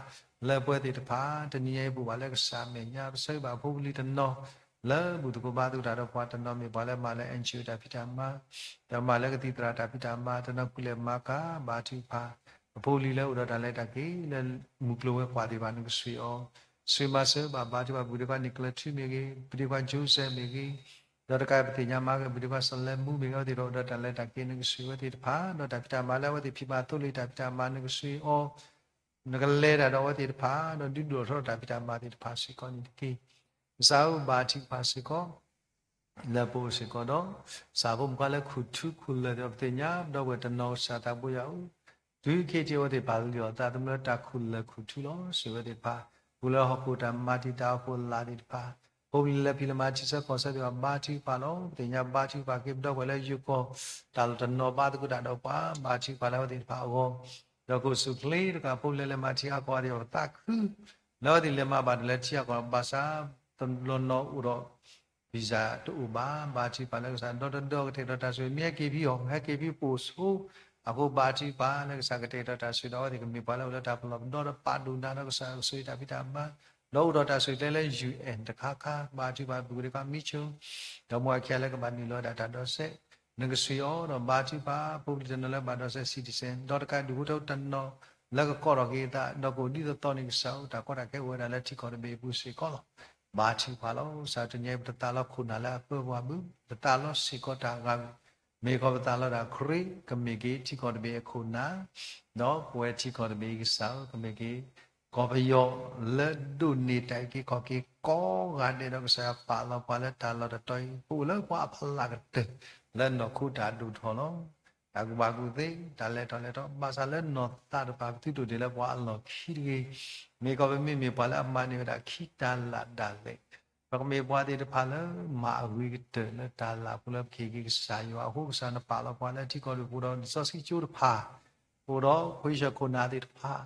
လၢပဝဲသ့ၣ်တဖၣ် တနံၤညါအံၤ ပဘၣ်လၢကစၢ်အမဲာ်ညါ ပဆၢဂ့ၤဘၣ်ဖိပလံၤတနီၤ လၢဘူၣ်သကိးဘါသကိးတၢ်ဒီးပှၤတနီၤ မ့ၢ်ပှၤလၢမၤလၢ NGO တၢ်ဖံးတၢ်မၤ, ဒီးမၤလၢကသံၣ်သရၣ်တၢ်ဖံးတၢ်မၤ တနီၤကူလဲၢ်မၤကၤ ဘါထုကဖၣ် ပဖိပလံၤလၢအိၣ်ဒီးတၢ်လဲၤတၢ်က့ၤ လၢမုၢ်ကျိၤဝဲၤကွာ်သ့ၣ်တဖၣ် နကဆှၢအီၤ ဆှၢမၤစၢၤဘၣ် ဘါထုကဖၣ် ပကဒဲးခွါ Nicholas ထူမ့ၢ်ဂ့ၤ, ပကဒဲးခွါ Joseph မ့ၢ်ဂ့ၤ, ဒီးတကးပသ့ၣ်ညါမၤက့ၤ ပကဒဲးခွါ စလဲမူမ့ၢ်ဂ့ၤ အဝဲသ့ၣ်ဒီးအိၣ်ဒီးတၢ်လဲၤတၢ်က့ၤ နကဆှၢအဝဲသ့ၣ်တဖၣ် ဒီးတၢ်ဖံးတၢ်မၤလၢအဝဲသ့ၣ်ဖံးမၤသိလ့ၣ်တၢ်ဖံးတၢ်မၤ နကဆှၢအီၤ နကလဲၤတၢ်ဒီးအဝဲသ့ၣ်တဖၣ် ဒီးဒုးဒိၣ်ထီၣ်တၢ်ဖံးတၢ်မၤသ့ၣ်တဖၣ်စ့ၢ်ကီးန့ၣ်တက့ၢ်. ကစၢ်ဧၢ ဘါထုကဖၣ်စ့ၢ်ကီး လၢပအိၣ်စ့ၢ်ကီးဒီး ကစၢ်ဖိမုၣ်ခွါလၢခူၣ်ထူခူၣ်လၢာ်သ့ၣ်တဖၣ် ပသ့ၣ်ညါဒီပုၢ်ဝဲၢ်တနီၤ ကစၢ်သးဘိယွၤဧၢ, တုၤခဲအံၤအဝဲသ့ၣ်ပာ်လုၢ်အီၣ်သးသမူလၢတၢ်ခူၣ်လၢာ်ခူၣ်ထူလီၤ. စံးဝဲသ့ၣ်တဖၣ် ပူၤလၢဟီၣ်ခိၣ်တၢ်မၤတံာ်တာ်အဃိလၢသ့ၣ်တဖၣ် ဖိပလံၤလၢဖံးလၢမၤ ထံဆၢကီၢ်ဆၢသ့ၣ်တဖၣ် ဘါထုကဖၣ်လီၤ. ပသ့ၣ်ညါဘါထုကဖၣ်က့ၤ ပဒီပုၢ်ဝဲၢ်လၢယိၤကီၢ် တၢ်လီၢ်တနီၤဘါသကိးတၢ်ဒီးပှၤ ဘါထုကဖၣ်လၢအဝဲသ့ၣ်တဖၣ်အဂီၢ်, ဒီးကအိၣ်ဆူၣ်ချ့တကး ဖိပလံၤလၢမၤထံအါကီၢ်သ့ၣ်တဖၣ် ပသးခု လၢအဝဲသ့ၣ်လဲၤမၤဘၣ်တၢ်လၢထံအါကီၢ် ဘၣ်ဆၣ် တဘျီနီၣ်အိၣ်ဒီး visa တအိၣ်ဘၣ်, ဘါထုကဖၣ်လၢကစၢ်ဒီတဒီကတဲာ်ကတီၤတၢ်ဆိၣ်ဂ့ၤ မ့ၢ်ဟဲက့ၤဖံအီၤ ဟဲက့ၤဖံပိာ်ဆိ အဃိဘါထုကဖၣ်လၢကစၢ်ကတဲာ်ကတီၤတၢ်ဆိၣ်ဂ့ၤဒီး အဝဲသ့ၣ်ကမ့ၢ်ပှၤလၢအိၣ်လၢတၢ်ပလီၢ်ပဒီဒီးပာ်ဒိၣ်နၤဒီးကစၢ်ကဆိၣ်ဂ့ၤတၢ်ဖံးတၢ်မၤ ဒီးအိၣ်ဒီးတၢ်ဆိၣ်ဂ့ၤကျဲလၢ UN တခါခါ ဘါထုကဖၣ် ပကဒဲးခွါ Mitchell ဒီးမိၢ်အခံဂၤလၢကဘၣ်နုာ်လီၤဝဲဒၣ်တၢ်ဒီးစဲး နကဆှၢအီၤဒီးဘါထုကဖၣ် ဖိပလံၤတနီၤလၢဘၣ်ဒီးစဲး citizen ဒီးတကးဒုးဖိထၢတနီၤ လၢကကိးထီၣ်က့ၤအသး ဒီးကအိၣ်ဒ်သိးသိးန့ၣ် ကစၢ်ဧၢ တၢ်ကီတၢ်ခဲအိၣ်ဝဲဒၣ်လၢထံကီၢ်တဘ့ၣ်အပူၤစ့ၢ်ကီးလီၤ. ဘါထုကဖၣ်လီၤ. ကစၢ်တနံၤအံၤ ပတသးလီခိၣ်နၢ်လၢအပၢပှၤဘၣ်, ပတသးလီစ့ၢ်ကီးတၢ်အဂၤဘၣ်, မ့ၢ်ကီးပသးလီတၢ်ခရံာ် ကမ့ၢ်က့ၤထံကီၢ်တဘ့ၣ်အခိၣ်နၢ်, ဒီးပဝဲထံကီၢ်တဘ့ၣ်အံၤကစၢ်ဧၢ ကမ့ၢ်က့ၤ ကီၢ်ပယီၤလၢဒိးန့ၢ်တၢ်အုၣ်က့ၤခီၣ်က့ၤကိးဂၤဒဲးဒီး ကစၢ်ယွၤပာ်လီၤပှၤလၢတၢ်လီၢ်တတီၤအံၤ ပအိၣ်လၢပှၤအဖီလာ်ကတၢၢ် လၢနီၢ်ခိတၢ်ဒိၣ်ထီၣ်လီၤ. တၢ်ကူၣ်ဘၣ်ကူၣ်သ့ တၢ်လဲၤထီၣ်လဲၤထီ ဘၣ်ဆၣ်လၢနီၢ်သးတဖၣ် ပသုဒိၣ်ဒဲးလၢပှၤအလီၢ်ခံတဂ့ၤ, မ့ၢ်ကီးပမ့မ့ၢ်ပှၤလၢအမၤန့ၢ်ဝဲဒၣ်ခံတၢ်လၢ်ဒၣ်လဲာ်, ပကမ့ၢ်ပှၤသ့ၣ်တဖၣ်လၢမၤအဂ့ၤကတၢၢ်လၢတၢ်လၢ်အပူၤလၢပကဟ့ၣ်က့ၤကစၢ်ယွၤအဃိ ကစၢ်နပာ်လီၤပှၤလၢထံကီၢ်တဘ့ၣ်ပူၤဒီး လံာ်စီဆှံကၠိတဖၣ် ပအိၣ်ဒီး ခွ့ဆၢၣ်ခိၣ်နၢ်သ့ၣ်တဖၣ်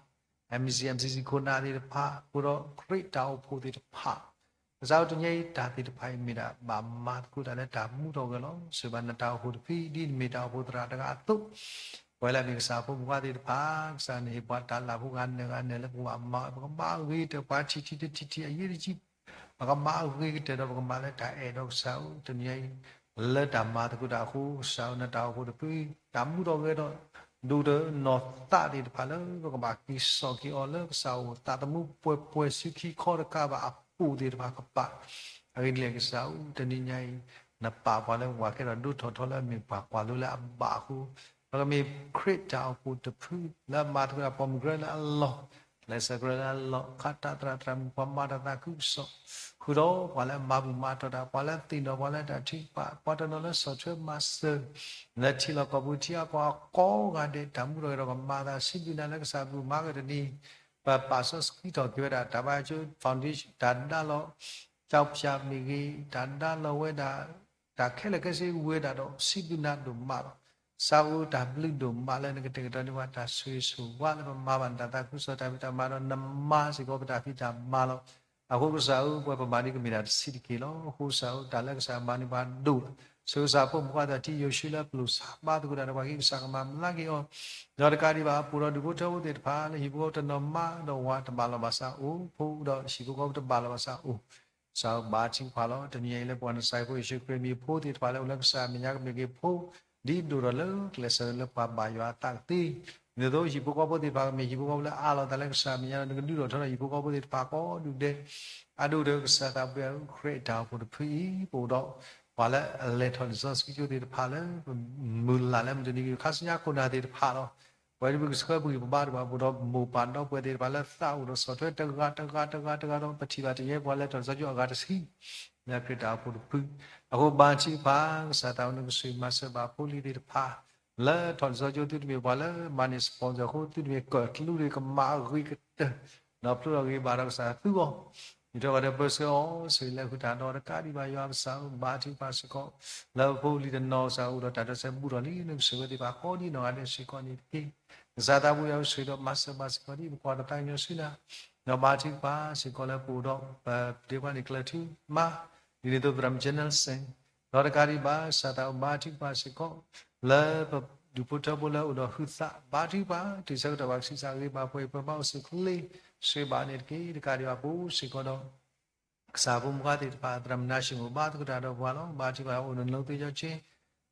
MCMCC ခိၣ်နၢ်သ့ၣ်တဖၣ် ပအိၣ်ဒီးခရံာ်တၢ်အိၣ်ဖှိၣ်သ့ၣ်တဖၣ်, ကစၢ်ဧၢ တနံၤအံၤတၢ်သ့ၣ်တဖၣ်အံၤမ့ၢ်ဒၣ် ဘၣ်မၤသကိးတၢ်လၢတၢ်မူထီၣ်ဂဲၤလီၤ. ဆိၣ်ဂ့ၤဘၣ်နတၢ်အိၣ်ဖှိၣ်တဖု ဒ်နမ့ၢ်တၢ်အိၣ်ဖှိၣ်သရၣ်တဂၤအသိး, ပဝဲလၢအမ့ၢ်ကစၢ်ဖိမုၣ်ဖိသ့ၣ်တဖၣ်, ကစၢ်နဟ့ၣ်ပှၤတၢ်လၢ်ဖိဂၤနၢၤဂၤနၢၤလၢပကဘၣ်မၤ ပကမၤအဂ့ၤကတၢၢ် ပှၤထံၣ်ထံၣ်တထံၣ်ထံၣ် အယံာ်တယံာ် ပကမၤအဂ့ၤကတၢၢ်ဒီးပကမၤလၢတၢ်အဲၣ်ဒီးကစၢ်ဧၢ တနံၤအံၤ လၢတၢ်မၤသကိးတၢ်အဃိ ကစၢ်ဧၢ နတၢ်အိၣ်ဖှိၣ်တဖု တၢ်မူထီၣ်ဂဲၤထီၣ် ဒိၣ်ဒီးနီၢ်သးသ့ၣ်တဖၣ်လၢ ပကဘၣ်က့ၤစိာ်က့ၤအီၤလၢကစၢ်အအိၣ် သးသမူပှဲၤပှဲၤဆူခံခီတကးဘၣ်အပူၤသ့ၣ်တဖၣ်ကပာ် အဂ့ၢ်ဒ်လဲၣ်ကစၢ်ဧၢ တနံၤညါအံၤ နပာ်ပှၤလၢပှၤကဲထီၣ်ဒိၣ်ထီၣ်ထီလၢအမ့ၢ်ပှၤကွၢ်လိလၢအဘၣ်အဃိ ပကမ့ၢ်ခရံာ်တၢ်အိၣ်ဖှိၣ်တဖု လၢအမၤသကိးတၢ် ပိာ်မုၣ်ကရၢလၢအလီၢ် ကျဲးစၢးကရၢလၢအလီၢ် ခးတၢ်သရၣ်တၢ်မုၣ် ပှၤမၤတၢ်သးခုကစီၣ် ဃုာ်ဒီးပှၤလၢအမၤဘူၣ်မၤတီၢ်တၢ် ပှၤလၢအသ့ၣ်နီၣ် ပှၤလၢတၢ်ထုကဖၣ် ပှၤတနီၤလၢဆီၣ်ထွဲမၤစၢၤ လၢထံလီၢ်ကီၢ်ပူၤ ထံအါကီၢ်အါကိးဂၤဒဲး တၢ်မူထီၣ်ဂဲၤထီၣ်ကမၤအသး စံးဘျုးနၤလၢကစၢ်အဘျုးမၤကတနံၤ ပပာ်စီဆှံထီၣ်က့ၤဝဲဒၣ် တၢ်ဘါယွၤကၠိ foundation တၢ်ဒါလီၤ ကၠီဖၠၣ်မ့ၢ်ဂ့ၤ တၢ်ဒါလီၤဝဲဒၣ် တၢ်ခဲလၢာ်ခဲဆ့ဝဲဒၣ်ဒီး စံးဘျုးနၤဒိၣ်မးလီၤ. ကစၢ်ဧၢ တၢ်ဘျုးဒိၣ်မးလၢနကတဲာ်ကတီၤန့ၢ်ပှၤ တၢ်ဆိၣ်ဂ့ၤဆိၣ်ဝါလၢပမၤဘၣ်နတၢ်သးခုကစီၣ် တၢ်ဖံးတၢ်မၤဒီး နမၤစ့ၢ်ကီးပတၢ်ဖံးတၢ်မၤလီၤ. အဃိကစၢ်ဧၢ ပဝဲပမၤဒ်ကမ့ၢ်ဒၣ်တဆံးတက့ၢ်လီၤ. အဃိကစၢ်ဧၢ တၢ်လၢကစၢ်မၤန့ၢ်ပှၤဒိၣ်လီၤ. ဆိၣ်ဂ့ၤကစၢ်ဖိမုၣ်ဖိခွါသ့ၣ်တဖၣ် ထံယိၤၡူလၢအပျိာ်ဆါဘါသကိးတၢ်ဒီးပှၤ ကစၢ်ကမၤမျးက့ၤအီၤ ဒီးတကးဒံးဘၣ် ပအိၣ်ဒီးဒူၣ်ဖိထၢဖိသ့ၣ်တဖၣ် လၢဟံၣ်ဖိဃီဖိတနီၤမါဒီးဝၤတဘၣ်လီၤဘၣ်စးအိၣ် ဖိဒီးဟံၣ်ဖိဃီဖိတဘၣ်လီၤဘၣ်စးအိၣ် ကစၢ်ဧၢ ဘါထုကဖၣ်လီၤ. တနံၤအံၤလၢပှၤနစၢ်ဖိယ့ၣ်ၡူးခရံာ်မံၤ ဖိသ့ၣ်တဖၣ်လၢအိၣ်လၢကစၢ်အမဲာ်ညါ ကမ့ၢ်က့ၤဖိ ဒ်ဒိၣ်ထီၣ်လၢကျဲးစၢးလၢပှၤဘၣ်ယွၤအသးကသ့ ဒ်သိးဟံၣ်ဖိဃီဖိသ့ၣ်တဖၣ် ကမ့ၢ်ဟံၣ်ဖိဃီဖိလၢအးလီၤအသးလၢကစၢ်အမဲာ်ညါဒီး နကဒုးထီၣ်ထီထီၣ်ဟံၣ်ဖိဃီဖိသ့ၣ်တဖၣ်ကိးဒူၣ်ဒဲး အဒိၣ်ဒီးကစၢ်သးပှဲၤအု ခရံာ်အတၢ်အိၣ်ဖှိၣ်တဖုအံၤ ပအိၣ်ဒီး ပှၤလၢအလဲၤထီၣ်လံာ်စီဆှံကၠိသ့ၣ်တဖၣ်လၢ မုၢ်လၢ်လၢမုၢ်တနံၤကခါဆူညါခိၣ်နၢ်သ့ၣ်တဖၣ်လီၤ. ပဝဲဒၣ်ပကဆှၢပဂံၢ်ပဘါတဖၣ် ပအိၣ်ဒီးမိၢ်ပၢ်ဒီပုၢ်ဝဲၢ်သ့ၣ်တဖၣ်လၢသးအိၣ်ဒီးဆီၣ်ထွဲတဂၤတဂၤတဂၤတဂၤဒီး ပထံၣ်ဘၣ်တနံၤအံၤ ပှၤလၢထီၣ်လံာ်စီဆှံကၠိအဂၤတဆံ လၢခရံာ်တၢ်အိၣ်ဖှိၣ်တဖု အဃိဘါထုကဖၣ် ကစၢ်သးအိၣ်နကဆိၣ်ဂ့ၤမၤစၢၤဘၣ်ဖိလံၤသ့ၣ်တဖၣ် လၢထီၣ်လံာ်စီဆှံကၠိ သုတမ့ၢ်ပှၤလၢမၤန့ၢ် sponsor အဃိ သုတမ့ၢ်ကၢၣ်ကျူဒံး ကမၤအဂ့ၤကတၢၢ် ဒီးဖျိထီၣ်ဂ့ၤဘၣ်ဒီးကစၢ်သူအီၤ ယထီၣ်ဘၣ်ဒီးပၢဆှၢအီၤ ဆိၣ်ဂ့ၤလၢဃုာ်တၢ်ဒီးတကးဒံးဘၣ် ယွၤပကစၢ်ဧၢ ဘါထုကဖၣ်စ့ၢ်ကီး လၢပဖိပလံၤတနီၤ ကစၢ်အိၣ်ဒီးတၢ်ဒိးစဲးဘူးထီၣ်လံ နကဆိၣ်ဂ့ၤဝဲသ့ၣ်တဖၣ်ကိးဒ်နီၢ်ဂၤဒဲးစ့ၢ်ကီးန့ၣ်တက့ၢ်. ကစၢ်သးပှဲၤအု ဆိၣ်ဂ့ၤဒီးမၤစၢၤဘၣ်စ့ၢ်ကီးဒ်ပကွၢ်တၢ်သးကညီၤဆူနၤ ဒီးဘါထုကဖၣ်စ့ၢ်ကီးလၢပအိၣ်ဒီး ပဒ့ခွါန့ၣ်ကျၢၤထူမါ ဒ်န့ၣ်အသိးသရၣ်မုၣ်ကၠဲနဲစ့ၣ် ဒီးတကးဒံးဘၣ် ကစၢ်သးအိၣ်ဘါထုကဖၣ်စ့ၢ်ကီး လၢပ ဒူၣ်ဖိထၢဖိလၢအိၣ်ဒီးဟုသး ဘါထုကဖၣ် တုၤဆၢကတီၢ်ဘၣ်ကဆံးစၢ်ဂ့ၤဘၣ်ပှဲၤ ပဘၣ်အိၣ်ဆူၣ်အိၣ်ချ့ ဆိၣ်ဂ့ၤဘၣ်န့ၣ်တက့ၢ်. တကးဒံးဘၣ်ပအိၣ်စ့ၢ်ကီးဒီး ကစၢ်ဖိမုၣ်ဖိခွါသ့ၣ်တဖၣ် သရၣ်မနၤၡ့ၣ်အိၣ်ဘါသကိးတၢ်ဒီးပှၤလီၤ. ဘါထုကဖၣ်အိၣ်နလိသ့ယီၤက့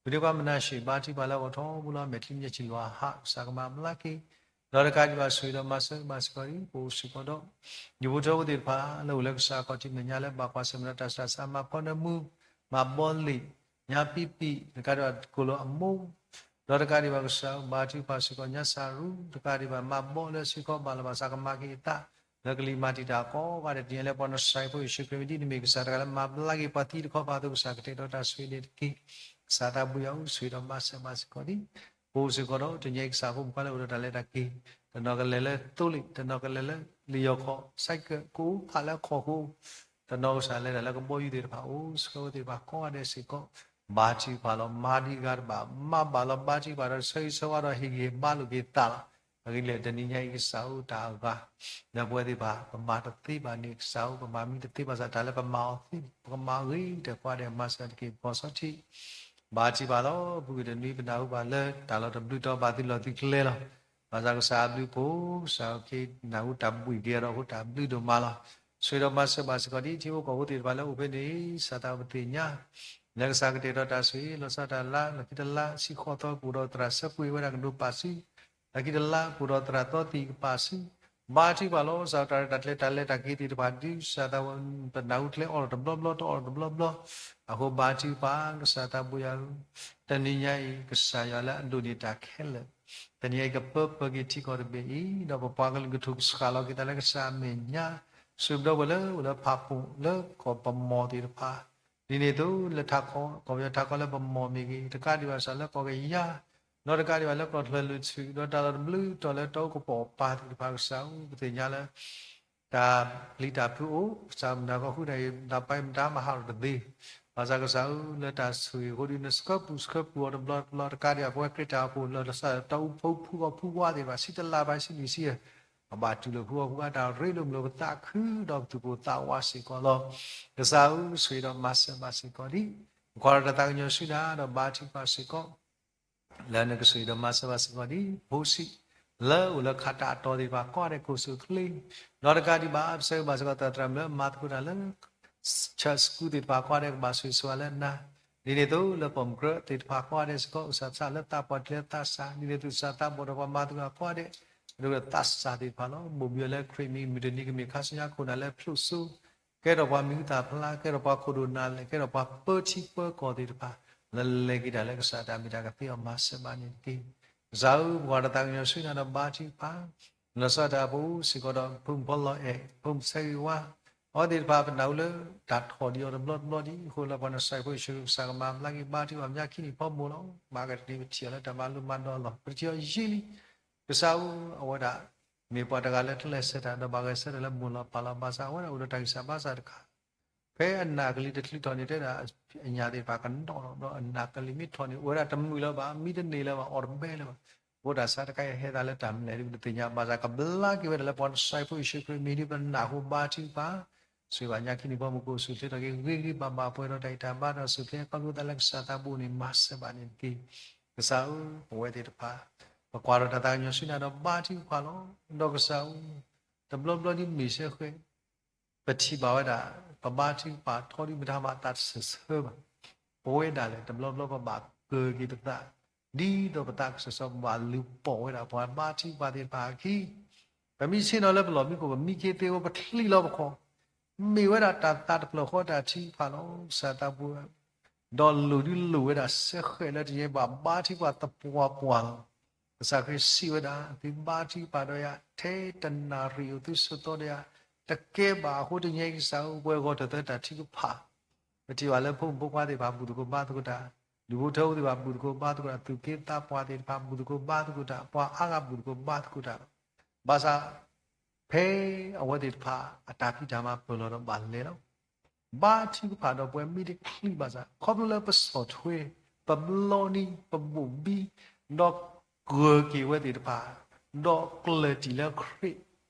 မုၢ်ဒ့ခွါမနၤၡ့ၣ် ဘါထုကဖၣ်လၢအဂီၢ်ထီဘိလီၤ မဲာ်ချံမ့ၢ်ယဲၢ်ဆံလွၤဟး ကစၢ်ကမၤဘျါက့ၤ ဒီးတကးဒံးဘၣ်ဆိၣ်ဂ့ၤဒီးမၤစၢၤဘၣ်စ့ၢ်ကီးဒ် ပအိၣ်စ့ၢ်ကီးဒီး ဒူၣ်ဖိထၢဖိသ့ၣ်တဖၣ် လၢအိၣ်လၢကစၢ်ခီၣ်ထံးမဲာ်ညါလၢဘၣ်ကွၢ်ဆၢၣ်မဲာ်ဒီးတၢ်ဆူးတၢ်ဆါ မၤဖီနၢမူ မၤဘီလ့ၣ် ညါပံပံၣ် တကးဒံးဘၣ်ကိၣ်လီၤအမိၢ် ဒီးတကးဒံးဘၣ်ကစၢ် ဘါထုကဖၣ်စ့ၢ်ကီး ညါစၢ်ရူ တကးဒံးဘၣ်မၤဘီလၢစ့ၢ်ကီး ဘၣ်လီၤဘၣ်စးကမၤက့ၤအသး လၢကလံၤမၤတံာ်တာ်ကိးဂၤဒဲး တနံၤညါလၢပှၤနီၢ်စဲးဖိယ့ၣ်ၡူးခရံာ်မံၤ ဒ်နမ့ၢ်ကစၢ်တဂၤလၢမၤဘျါက့ၤပှၤသံတခီပၤအသိး ကစၢ်ကတဲာ်ကတီၤတၢ်ဆိၣ်ဂ့ၤန့ၣ်တက့ၢ်. ကစၢ်သးဘိယွၤဧၢ ဆိၣ်ဂ့ၤဒီးမၤစၢၤဘၣ်စ့ၢ်ကီးဒ် ပအိၣ်စ့ၢ်ကီးဒီး တနံၤညါအံၤကစၢ်ဖိမုၣ်ဖိခွါလၢအိၣ်ဒီးတၢ်လဲၤတၢ်က့ၤ တနီၤကလဲၤလၢသိလ့ၣ် တနီၤကလဲၤလၢလံာ်ယီၤခီၣ် ဆဲးကၢး ကိးဖးလၢခီၣ်ခိၣ် တနီၤကစၢ်လဲၤတၢ်လၢကဘီယူၤသ့ၣ်တဖၣ် အိၣ်ဆှၢဝဲသ့ၣ်တဖၣ်ကိးဂၤဒဲးစ့ၢ်ကီး ဘါထုကဖၣ်လီၤ မၤဒံးဂၤတဘၣ် မၤဘၣ်လီၤ ဘါထုကဖၣ်ဒီးဆၢဂ့ၤဆၢဝါဒီးဟ့ၣ်ဂံၢ်ဟ့ၣ်ဘါလိာ်က့ၤသးလီၤ. အဂ့ၢ်ဒ်လဲၣ် တနံၤညါအံၤကစၢ်ဧၢ တၢ်အဂၤ လၢပဝဲသ့ၣ်တဖၣ် ပမၤတသ့ဘၣ်န့ၣ် ကစၢ်ဧၢ ပမၤမံတသ့ဘၣ်ဆၣ် တၢ်လၢပမၤအီၤသ့န့ၣ် ပကမၤအဂ့ၤ တၢ်ကိးဂၤဒဲး မၤစၢၤတက့ၢ် ပကီၢ်စီထံ ဘါထုကဖၣ်လီၤ. ပူၤကွံာ်တနွံ ပနၢ်ဟူဘၣ်လၢ တၢ်လီၤတဘျုးတီၤဘၣ်သုလီၢ်သုကျဲလီၤ. ဘၣ်ဆၣ်ကစၢ်အဘျုးအဖှိၣ် ကစၢ်က့ၤ နၢ်ဟူတၢ်ဘှံးက့ၤအီၤဒီးအဃိ တၢ်ဘျုးဒိၣ်မးလီၤ. ဆိၣ်ဂ့ၤဒီးမၤစၢၤဘၣ်စ့ၢ်ကီးဒ်ထံဖိကီၢ်ဖိသ့ၣ်တဖၣ်လၢအိၣ်ဖဲန့ၣ် စၢ်သးပသ့ၣ်ညါ လၢကစၢ်ကတဲာ်ကတီၤတၢ်ဆိၣ်ဂ့ၤ လီၤဆီဒၣ်တၢ်လါ လီၢ်ခံတလါ ဆံဃိးသီ ကအိၣ်ဒီးသရၣ်ဆၢကွံာ်ဝဲဒၣ်ကဒိးပာ်စု လီၢ်ခံတလါ ကအိၣ်ဒီးသရၣ်သီသံၣ်ကပာ်စု ဘါထုကဖၣ်လီၤ. စၢ်တၢ်ရဲၣ်တၢ်ကျဲၤ တၢ်လဲၤတၢ်က့ၤသ့ၣ်တဖၣ် ဒ်စၢ်သးဝဲ ပနၢ်ဟူကျဲအီၣ်လီၤတဘျီဘျီ တအီၣ်လီၤတဘျီဘျီ အဃိဘါထုကဖၣ် ကစၢ်သးဘိယွၤဧၢ တနံၤညါအံၤ ကစၢ်ယွၤလၢအဒိၣ်န့ၢ်တၢ်ခဲလၢာ် တနံၤညါအံၤ ကပၢပၢက့ၤထံကီၢ်တဘ့ၣ်အံၤ ဒီးပပှၤကလုာ်ကထုးကဆှၣ်လီၤက့ၤသးလၢကစၢ်အမဲာ်ညါ ဆၢကတီၢ်ဝဲလၢအိၣ်လၢဖးပိာ်လၢကီၢ်ပမီၤသ့ၣ်တဖၣ် ဒ်န့ၣ်အသိးလၢထးခီ ကီၢ်ပယီၤထးခီလၢပမီၤမ့ၢ်ဂ့ၤ တကးဒံးဘၣ်စၢ်လၢကီၢ်ကယၤ ဒီးတကးဒံးဘၣ်လၢကီၢ်ချၢၣ်လွံၢ်ထူၣ် ဒီးတၢ်လီၤတဘျုးတီၤလၢတၢ်အိၣ်ကပိာ်ပၤသ့ၣ်တဖၣ်ကစၢ်ဧၢ ပသ့ၣ်ညါလၢ တၢ်ပျံၤတၢ်ဖုးအိၣ် ကစၢ်မုၢ်နၤကီၢ်ဃုတၢ်အံၤ တၢ်ပာ်မတၤမၤဟးထီၣ်တသ့ ဘၣ်ဆၣ်ကစၢ်ဧၢ လၢတၢ်ဆိၣ်ဂ့ၤအဃိဒီး နဆှၢပူၤဆှၢပူၤအီၤတဘျီတဘျီ တကးဒံးဘၣ် ပဝဲခရံာ်တၢ်အိၣ်ဖှိၣ်လၢတၢ်ဆၢတၢ်အိၣ်ဖှိၣ်ဖုဝါသ့ၣ်တဖၣ် ဆံတလါဘၣ်ဆံနံၣ်ဆံယဲၢ် ပဘၣ်တူၢ်လိာ်ဖုအီၣ်ဖုအါတၢ်ရ့လိာ်မုာ်လိာ်ပသးခုဒီးပသူၣ်ပိၢ်သးဝးစ့ၢ်ကီးလီၤ. ကစၢ်ဧၢ ဆိၣ်ဂ့ၤဒီးမၤစၢၤဘၣ်စ့ၢ်ကီးဒ် ပကွၢ်ဒီးတၢ်သးကညီၤဆူနၤဒီးဘါထုကဖၣ်စ့ၢ်ကီး လၢနကဆိၣ်ဂ့ၤဒီးမၤစၢၤဘၣ်စ့ၢ်ကီးဒ် ဖိဆံး လၢအိၣ်လၢခးတၢ်အတီၢ်သ့ၣ်တဖၣ်ကိးဂၤဒဲး ကအိၣ်ဆူၣ်အိၣ်ချ့ ဒီးတကးဒံးဘၣ် ပဆၢဂ့ၤဘၣ်စ့ၢ်ကီးသရၣ်သရၣ်မုၣ်လၢမၤသကိးတၢ်လၢ ဆၢစကူသ့ၣ်တဖၣ်ကိးဂၤဒဲး ကဘၣ်ဆိၣ်ဂ့ၤဆိၣ်ဝါလၢနၤ ဒ်န့ၣ်အသိးလၢပိာ်မုၣ်ကြၢးသ့ၣ်တဖၣ်ကိးဂၤဒဲးစ့ၢ်ကီး အိၣ်စၢ်သးလၢသးပှၢ်တုၤလၢသးစၢ် ဒ်န့ၣ်အသိးစၢ်သးဘီၣ်ဒီးပှၤမၤသကိးကိးဂၤဒဲး အဒိကသးစၢ်သ့ၣ်တဖၣ်လီၤ. ဘိၣ်ဘံၣ်အီၤလၢခရံာ်မံၤ မုၢ်တနံၤကမ့ၢ်ခါဆူညါခိၣ်နၢ်လၢဖျိစိ ကဲထီၣ်ပှၤမံၤဟူသၣ်ဖျါ ကဲထီၣ်ပှၤခိၣ်ဒိၣ်နၢ်လဲၣ် ကဲထီၣ်ပှၤပၢထံပၢကီၢ်သ့ၣ်တဖၣ် လၢလဲၤက့ၤတၢ်လၢကစၢ်တၢ်မ့ၢ်တၢ်ကသ့အီၤမၤစၢၤဘၣ်န့ၣ်တက့ၢ်. ကစၢ်ဧၢ ပကွၢ်ဒီးတၢ်သးကညီၤဆူနၤဒီးဘါထုကဖၣ် လီၤဆီဒၣ်တၢ်ပအိၣ်စ့ၢ်ကီးဒီး ဖိမုၣ်ဖိလီၤအဲၣ် ဖိမုၣ်ဆၢဂ့ၤဝါ အဝဲသ့ၣ်တဖၣ်ပနၢ်ဟူလၢတၢ်ထီၣ်ဒံးအီၤတဘျီတဘျီဒ်အဃိလၢပှၤနီၢ်စဲးဖိယ့ၣ်ၡူးခရံာ်ကစၢ်ကမၤဘျါက့ၤဘါထုကဖၣ် ပညါခံနံၣ်ဖီမိၢ်လီၤ. ဘၣ်ကတနံၤပထံၣ်အီၤလၢတၢ်မၤလိမၤဒိးအလီၢ် ပတထံၣ်အီၤယံာ်လံ ကစၢ်ဧၢ အဝဲဒၣ် မ့ၢ်ပှၤတဂၤလၢတလဲၤဆၢတၢ်ဒီးဘၣ်ဂဲၤဆၢထၢၣ်လၢမိၢ်လီၤပၢ်လီၤ ဘၣ်ဆၣ်အဝဲဒၣ်အိၣ်ဒီးတၢ်ဂံၢ်စၢ်ဘါစၢ်တခါ ဖဲအနၢ်ကလံၤတချုးထီၣ်န့ၣ် တဲဒၣ်အညၣ်သ့ၣ်တဖၣ်ကနီၣ်လီၤ ဒီးအနၢ်ကလံၤမ့ၢ်ထီၣ်န့ၣ် အိၣ်ဝဲဒၣ်တမုာ်လၢၤဘၣ် မံတန့ၢ်လၢၤဘၣ် အီၣ်တဘဲလၢၤဘၣ်. အဃိတၢ်ဆါတခါအံၤဟဲသးလၢတၢ်မနုၤလဲၣ်ဒ်ပတသ့ၣ်ညါ ဘၣ်ဆၣ်ကဘျါက့ၤဝဲဒၣ်လၢပှၤနီၢ်စဲးဖိယ့ၣ်ၡူးခရံာ်မံၤဒ်ပနၢ်ဟူဘါထုကဖၣ် ဆိၣ်ဂ့ၤဘၣ်ညါခံနံၣ်ဖီမိၢ် ကအိၣ်ဆူၣ်အိၣ်ချ့ထီၣ်က့ၤ ဂ့ၤဂ့ၤဘၣ်ဘၣ်ပှဲၤဒီးတၢ်အံၣ်တၢ်ဘါဒီး ဆူၣ်ချ့ခီဖျိသးလၢကစၢ်သးဘိန့ၣ် မၤစၢၤဘၣ်န့ၣ်တက့ၢ်. ကစၢ်ဧၢ ပဝဲသ့ၣ်တဖၣ် ပကွၢ်ဒီးတၢ်သးကညီၤဆူနၤဒီးဘါထုကဖၣ်လီၤ. ဒီးကစၢ်ဧၢ တဘျီဘျီဒ်မ့ၢ်စ့ၢ်ကီး ပထံၣ်ဘၣ်ဝဲဒၣ် ပဘါထုကဖၣ်ထီဒ်မတၤမးအသးတစၢၢ်ဆၢဘၣ်. ပဝဲဒၣ်လဲၣ် တဘျီဘျီပဘၣ်ကၢၤက့ၤပသး ဒ်သိးပသးကစၢၢ်ဆၢ ပဘၣ်လူၤပိာ်ဝဲဒၣ်ပှၤဘါထုကဖၣ်သ့ၣ်တဖၣ်အခံ ပမ့ၢ်ဆ့ၣ်နီၤလၢပလီၢ်မံခိၣ် ပမံခ့သ့ဝဲ ပချံးလီၤပခီၣ် မ့ၢ်ဝဲဒၣ်တၢ်သးတဖျၢၣ်ဃီတၢ်ထုကဖၣ်လီၤ. ကစၢ်သးပှၢ် ဒီးလိၣ်ဒုးလိၣ်ဝဲဒၣ်စ့ၢ်ကီးလၢတယဲၢ်ဘၣ်ဘါထုကဖၣ်သပှၢ်ပှၢ်လီၤ. ကစၢ်ခရံာ်စံးဝဲဒၣ် သုဘါထုကဖၣ်ဒီးယၤ ထဲတနၣ်ရံၣ်အိၣ်သုဆိးသီဒီးယၤ တကဲဘၣ်အဃိတနံၤအံၤကစၢ်ဧၢ ပှဲၤဂီၤထၢၣ်သၢတၢ်ထုကဖၣ် ပထံၣ်ဘၣ်လၢဖိမုၣ်ဖိခွါသ့ၣ်တဖၣ်ဘူၣ်သကိးဘါသကိးတၢ်, ဒူၣ်ဖိထၢဖိသ့ၣ်တဖၣ်ဘူၣ်သကိးဘါသကိးတၢ်, သူၣ်က့သးပှၢ်သ့ၣ်တဖၣ်ဘူၣ်သကိးဘါသကိးတၢ်, ပှၤအါဂၤဘူၣ်သကိးဘါသကိးတၢ်လီၤ. ဘၣ်ဆၣ် ဖဲအဝဲသ့ၣ်တဖၣ်အတၢ်ဖံးတၢ်မၤပၢၢ်လီၤဒီးဘၣ်လဲၤလီၤ. ဘါထုကဖၣ်ဒီးပှၤမ့ၢ်တချံးဘၣ်ဆၣ် ခီဖျိလၢပဆီၣ်ထွဲ, ပဘျီနံၤ, ပဘိၣ်ဘံ, ဒီးကၢၤက့ၤဝဲသ့ၣ်တဖၣ်, ဒီးကျၢၤတံၢ်လၢခရံာ်,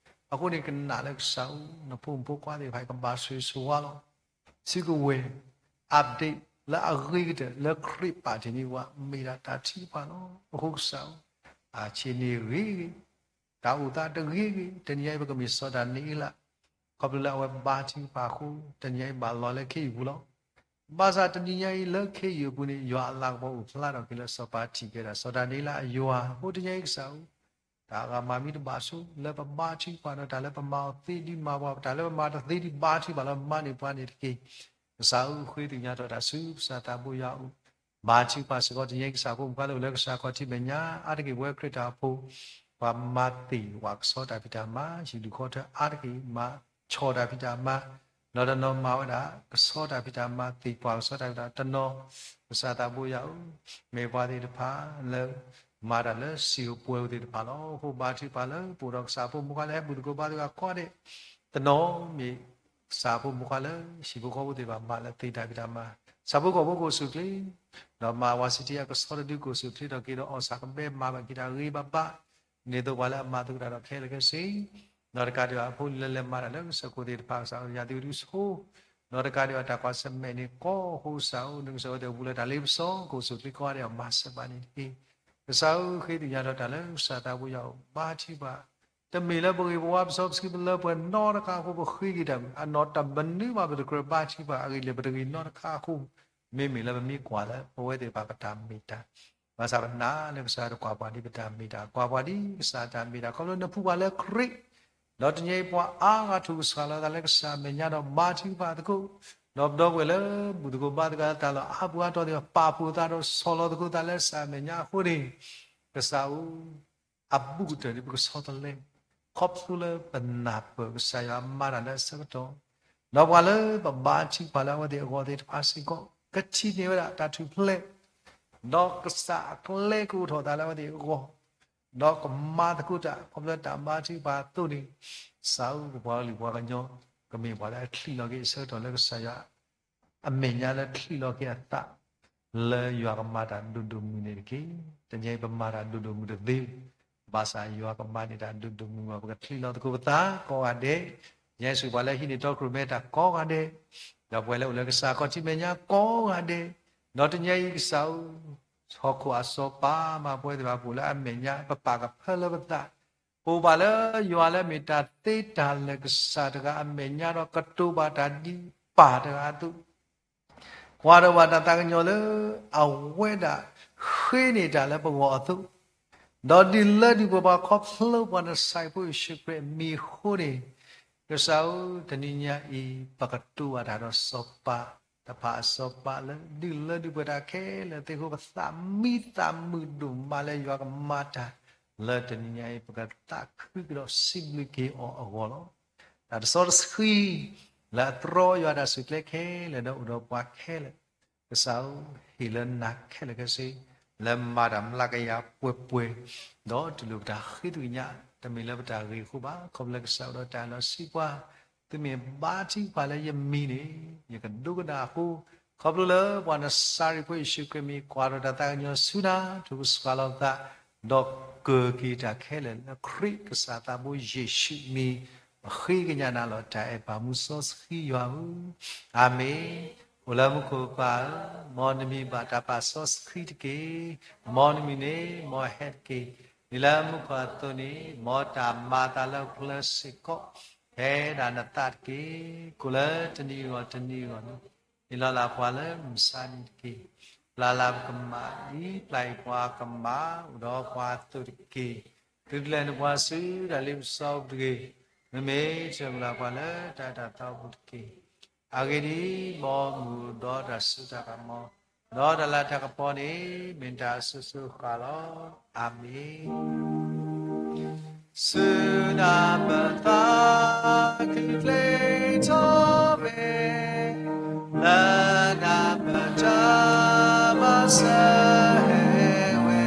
အဃိန့ၣ်ကနၣ်လၢကစၢ်ဧၢ နဖိမုၣ်ဖိခွါသ့ၣ်တဖၣ်အံၤ ကဘၣ်ဆိၣ်ဂ့ၤဆိၣ်ဝါလီၤ. စုကဝဲၤ update လၢအဂ့ၤကတၢၢ် လၢခရံာ်ပာ်တ့ၢ်န့ၢ်ပှၤ မ့ၢ်ဒၣ်တၢ်ထုကဖၣ်လီၤ. အဃိကစၢ်ဧၢ, အဆ့ၣ်န့ၣ်ဂ့ၤဂ့ၤ, တၢ်အိၣ်သးတဂ့ၤဂ့ၤ, တနံၤညါအံၤ ပကမ့ၢ်စီၤဒၤနံးအ့လး, ခီဖျိလၢအဝဲဘါထုကဖၣ်အဃိ တနံၤညါအံၤဘၣ်လီၤလၢခ့ယုၢ်ပူၤလီၤ. ဘၣ်ဆၣ်တနံၤညါအံၤလၢခ့ယုၢ်အပူၤန့ၣ် ယွၤအလၤကပီၤအိၣ်ဖျါထီၣ်က့ၤလၢစီၤပၤထံၣ်ကဲဒၣ် စီၤဒၤနံးအ့လးအယွၤအဃိ တနံၤညါအံၤကစၢ်ဧၢ, တၢ်ဂၤမၤမံတဘၣ်ဆိ လၢပဘါထုကဖၣ်ဒီး တၢ်လၢပမၤအီၤသ့ဒုးမၤပှၤ, တၢ်လၢပမၤတသ့ဒုးဘါထုကဖၣ်လၢမၤန့ၢ်ပှၤန့ၣ်တက့ၢ်. ကစၢ်ဧၢဃ့ကညးထီၣ်တၢ်ဆူကစၢ်သးဘိယွၤအအိၣ်, ဘါထုကဖၣ်စ့ၢ်ကီး တနံၤညါအံၤကစၢ်ဖိမုၣ်ဖိလၢအိၣ်လၢကစၢ်ခီၣ်ထံးမဲာ်ညါ အါတက့ၢ်ပဝဲခရံာ်ဖိတၢ်အိၣ်ဖှိၣ်, ပှၤမၤသ့ၣ်ဝဲကဆီတၢ်ဖံးတၢ်မၤ, ဟံၣ်ဒူၣ်ဃီထၢအါတက့ၢ်မၤဆီၣ်တၢ်ဖံးတၢ်မၤ, ဒီးတနီၤမၤဝဲဒၣ်ကဆီတၢ်ဖံးတၢ်မၤ သ့ၣ်ပှၢ်ကဆီတၢ်ဖံးတၢ်, တနီၤ ကစၢ်သးဘိယွၤဧၢ, မ့ၢ်ပှၤသ့ၣ်တဖၣ်လၢမၤတၢ်လၢစံၣ်ဧိၤပှဲၤဧိၤသ့ၣ်တဖၣ်လီၤ. အဃိဘါထုကဖၣ်လၢပအိၣ်ဒီးကစၢ်ဖိမုၣ်ဖိလၢဟဲဘူၣ်သကိးဘါသကိးအခီၣ်ဒဲး, တနီၤမ့ၢ်ကစၢ်ဖိမုၣ်ဖိလၢဟံၣ်ဖိဃီဖိသ့ၣ်တဖၣ်မၤလၢသ့ၣ်တၢ်ဖံးတၢ်မၤ, ဆၣ်ဖိကီၢ်ဖိကအိၣ်ဆူၣ်ချ့, ဒီးမၤဝၤစံးထံအကဆီတဒုကအိၣ်ဆူၣ်ချ့ထီၣ်က့ၤဒီး အီၣ်ဆၣ်ကဘဲမၤဘၣ်က့ၤတၢ်ဂ့ၤဘၣ်ဘၣ်, ဒ်သိးပှၤလၢအမၤသကိးတၢ်ဒီးခဲလၢာ်ခဲဆ့ ဒီးတကးဒံးဘၣ်အဖိလၢလဲၤမၤတၢ်လၢကစၢၢ်ခိၣ်သ့ၣ်တဖၣ် ကစၢ်ဧၢ ယၤသ့ၣ်ဝံၤဒုးဆိ, ဒီးတကးဒံးဘၣ်တၢ်ကွၢ်ဆၢၣ်မဲာ်န့ၣ် ကီၢ်ဃိကစၢ်ဧၢ နကစၢ်ဝဲသ့ၣ်အိၣ်ဘူးလၢတၢ်လ့ပစီ ကအိၣ်ဆူၣ်ချ့ကိးဂၤဒဲးအီၤမၤစၢၤဘၣ်န့ၣ်တက့ၢ်. ကစၢ်ဧၢဃ့ကညးထီၣ်တၢ်လၢကစၢ်သးဘိယွၤအအိၣ် ဘါထုကဖၣ်, တမ့ၢ်လၢပဂ့ၤပဝါပစီပဆှံပလၢပှဲၤနီတခါအဃိ ပဃ့က့ၤတၢ်မုၢ် အနီၢ်တၢ်မနုၤဘၣ် ပတကြၢးဘါထုကဖၣ်အဂ့ၢ်ဒ်လဲၣ် ပတဂ့ၤနီတခါအဃိ, မ့မ့ၢ်လၢပမ့ၢ်ကွၢ်လၢပဝဲသ့ၣ်တဖၣ်ပတၢ်မ့ၢ်တၢ်, ဘၣ်ဆၣ်ပနာ်လၢကစၢ်တကွၢ်ပှၤဒ်ပတၢ်မ့ၢ်တၢ် ကွၢ်ပှၤဒ်ကစၢ်တၢ်မ့ၢ်တၢ် ခီဖျိနဖှူပှၤလၢခရံာ်, ဒီးတနံၤအံၤပှၤအါဂၤထူၣ်ကဆှၣ်လီၤသးလၢကစၢ်အမဲာ်ညါဒီးဘါထုကဖၣ်သကိး, ဒီးပဒီပုၢ်ဝဲၢ်လၢဘူၣ်သကိးဘါသကိးတၢ်လီၢ်အါပူၤအါတီၤသ့ၣ်တဖၣ် ပာ်ဖှိၣ်သးဒီးဆီၣ်လီၤသကိးသးလၢကစၢ်အမဲာ်ညါအဃိန့ၣ်, ကစၢ်ဧၢ အဘူးကတၢၢ်န့ၣ် ပကဆီတလဲ, ခီဖျိလၢပနၢ်ပၢၢ်ကစၢ်ယွၤမၤတၢ်လၢအဆၢကတီၢ်, ဒီးပှၤလၢပဘါထုကဖၣ်လၢအဝဲသ့ၣ်အဂီၢ်သ့ၣ်တဖၣ်စ့ၢ်ကီး ကထံၣ်န့ၢ်ဝဲဒၣ်တၢ်ထူၣ်ဖျဲး, ဒီးကစၢ်အကျဲကအိၣ်ထီၣ်သးလၢအဝဲသ့ၣ်အဂီၢ်, ဒီးကမၤသကိးတၢ်ခီဖျိတၢ်ဘါထုကဖၣ်အသိးန့ၣ်, ကစၢ်ဧၢပပှၤကလုာ်ပှၤကညီ ကမ့ၢ်ပှၤလၢအချံးလီၤက့ၤအဆၢကတီၢ်လၢကစၢ်ယွၤ အမဲာ်ညါလၢချံးလီၤက့ၤအသး လၢယွၤကမၤတၢ်ဒိၣ်ဒိၣ်မုၢ်မုၢ်န့ၣ်တက့ၢ်. တနံၤအံၤပမၤတၢ်ဒိၣ်ဒိၣ်မုၢ်တသ့, ဘၣ်ဆၣ်ယွၤကမၤန့ၢ်တၢ်ဒိၣ်ဒိၣ်မုၢ်မုၢ် ပကချံးလီၤသကိးပသးကိးဂၤဒဲး, ယဲစူးပှၤလၢဟံးန့ၢ်တီခိၣ်ရိၣ်မဲတၢ်ကိးဂၤဒဲး, ဒီးပှၤလၢအိၣ်လၢကစၢ်ခီၣ်ထံးမဲာ်ညါကိးဂၤဒဲး, ဒီးတနံၤအံၤကစၢ်ဧၢ ဟီၣ်ခိၣ်အစီၤပၤမၤပဝဲသ့ၣ်တဖၣ်ပအိၣ်လၢအမဲာ်ညါ ပပာ်ကဖၢလၢပသး ပအိၣ်ဘၣ်လၢယွၤလၢအမ့ၢ်တၢ်သ့တၢ်လၢာ်ကစၢ်တဂၤအမဲာ်ညါဒီးကတိၤဘၣ်တၢ်ဒ်ပၢ်တဂၤအသိး, ကွၢ်ထီၣ်ဘၣ်တၢ်သးကညီၤလၢအဝဲဒၣ်ဃ့န့ၢ်တၢ်လၢပဂီၢ်အသိး, ဒီးဒုးလၢဒုးပှဲၤပှၤခီဖျိပှၤနဆၣ်ဖိယ့ၣ်ၡူးခရံာ်အမံၤအဃိန့ၣ်, ကစၢ်ဧၢ တနံၤညါအံၤ ပကတိၤဘၣ်တၢ်ဒီးစီၤပၤတဖၣ်အစီၤပၤလၢဒုးလၢဒုးပှဲၤတၢ်ခဲလၢာ်သ့ၣ်အဃိ ပသးမံသးမုာ်ဒိၣ်မးလၢယွၤကမၤတၢ် လၢတနံၤညါအံၤ ပကသးခုကဒီးစံးဘျုးက့ၤအီၤအဂီၢ်လီၤ. တၢ်တစီတဆှံ လၢအတြီယွၤတၢ်ဆူၣ်ကျဲခဲလၢာ်ဒီးအိၣ်ဒီးပှၤခဲလၢာ်, ကစၢ်ဧၢ, ဟ့ၣ်လၢနၤခဲလၢာ်ခဲဆ့ လၢမၤတၢ်မျးကယၤပှဲၤပှဲၤ, ဒီးတူၢ်လိာ်ပတၢ်ဃ့သကွံာ်ညါ, တမ့ၢ်လၢပတၢ်ဂ့ၤအဃိဘၣ်, ခီဖျိလၢကစၢ်အိၣ်ဒီးတၢ်လီၤဆံးပှၤ, သုမ့ၢ်ဘါထုကဖၣ်လၢယမံၤန့ၣ် ယကဒိကနၣ်အဃိ, ခီဖျိလၢပှၤနစၤရ့းဖိယ့ၣ်ၡူးခရံာ်မံၤ ကွၢ်ထီၣ်တၢ်သးကညီၤဆူနၤ ထူၣ်ကဆှၣ်လီၤသး, ဒီးကၢၤက့ၤတၢ်ခဲလၢာ်လၢခရံာ်ကစၢ်သးဘိယ့ၣ်ၡူးမံၤ, ပဃ့ကညးနၤလီၤတၢ်အဲၣ်ပၢ်မူစီဆှံယွၤဧၢ, အၤမ့ၣ်. အိၣ်လၢမူခိၣ်ပၢ်ဧၢ, မ်နမံၤဘၣ်တၢ်ပာ်စီဆှံတက့ၢ်. မ်နမံၤန့ၣ် မ်ဟဲတက့ၢ်. ဒ်လၢမူခိၣ်အသိးန့ၣ်, မ်တၢ်မၤအသးလၢဟီၣ်ခိၣ်ချၢစ့ၢ်ကီး, ဖဲဒၣ်နသးတက့ၢ်. ကိၣ်လၢတနံၤအဂီၢ်တနံၤအဂီၢ်န့ၣ်, ဟ့ၣ်လီၤလၢပှၤလၢမုၢ်ဆါနံၤတက့ၢ်. ပျၢ်လၢပကမၣ်, ဒ်ပျၢ်အံၤပှၤကမၣ်, အိၣ်ဒီးပှၤအသိးတက့ၢ်. သုတလဲၤနပှၤဆူတၢ်လ့ပစီပူၤတဂ့ၤ. မ့မ့ၢ်တၢ်မုၢ်လၢ်ပှၤလၢတၢ်အဲၣ်တၢ်သးပူၤတက့ၢ်. အဂ့ၢ်ဒ်အံၤ, မ်မုၢ်ဒီးတၢ်စိတၢ်ကမီၤ, ဒီးတၢ်လၤတၢ်ကပီၤန့ၣ် မ့ၢ်တၢ်အစိၤစိၤဃၣ်ဃၣ်လီၤ. အၤမ့ၣ်. ဆူနၤပသးခုချ့ထီၣ်ဝဲ, လၢနၤပတၢ်မၤစၢၤဟဲဝဲ,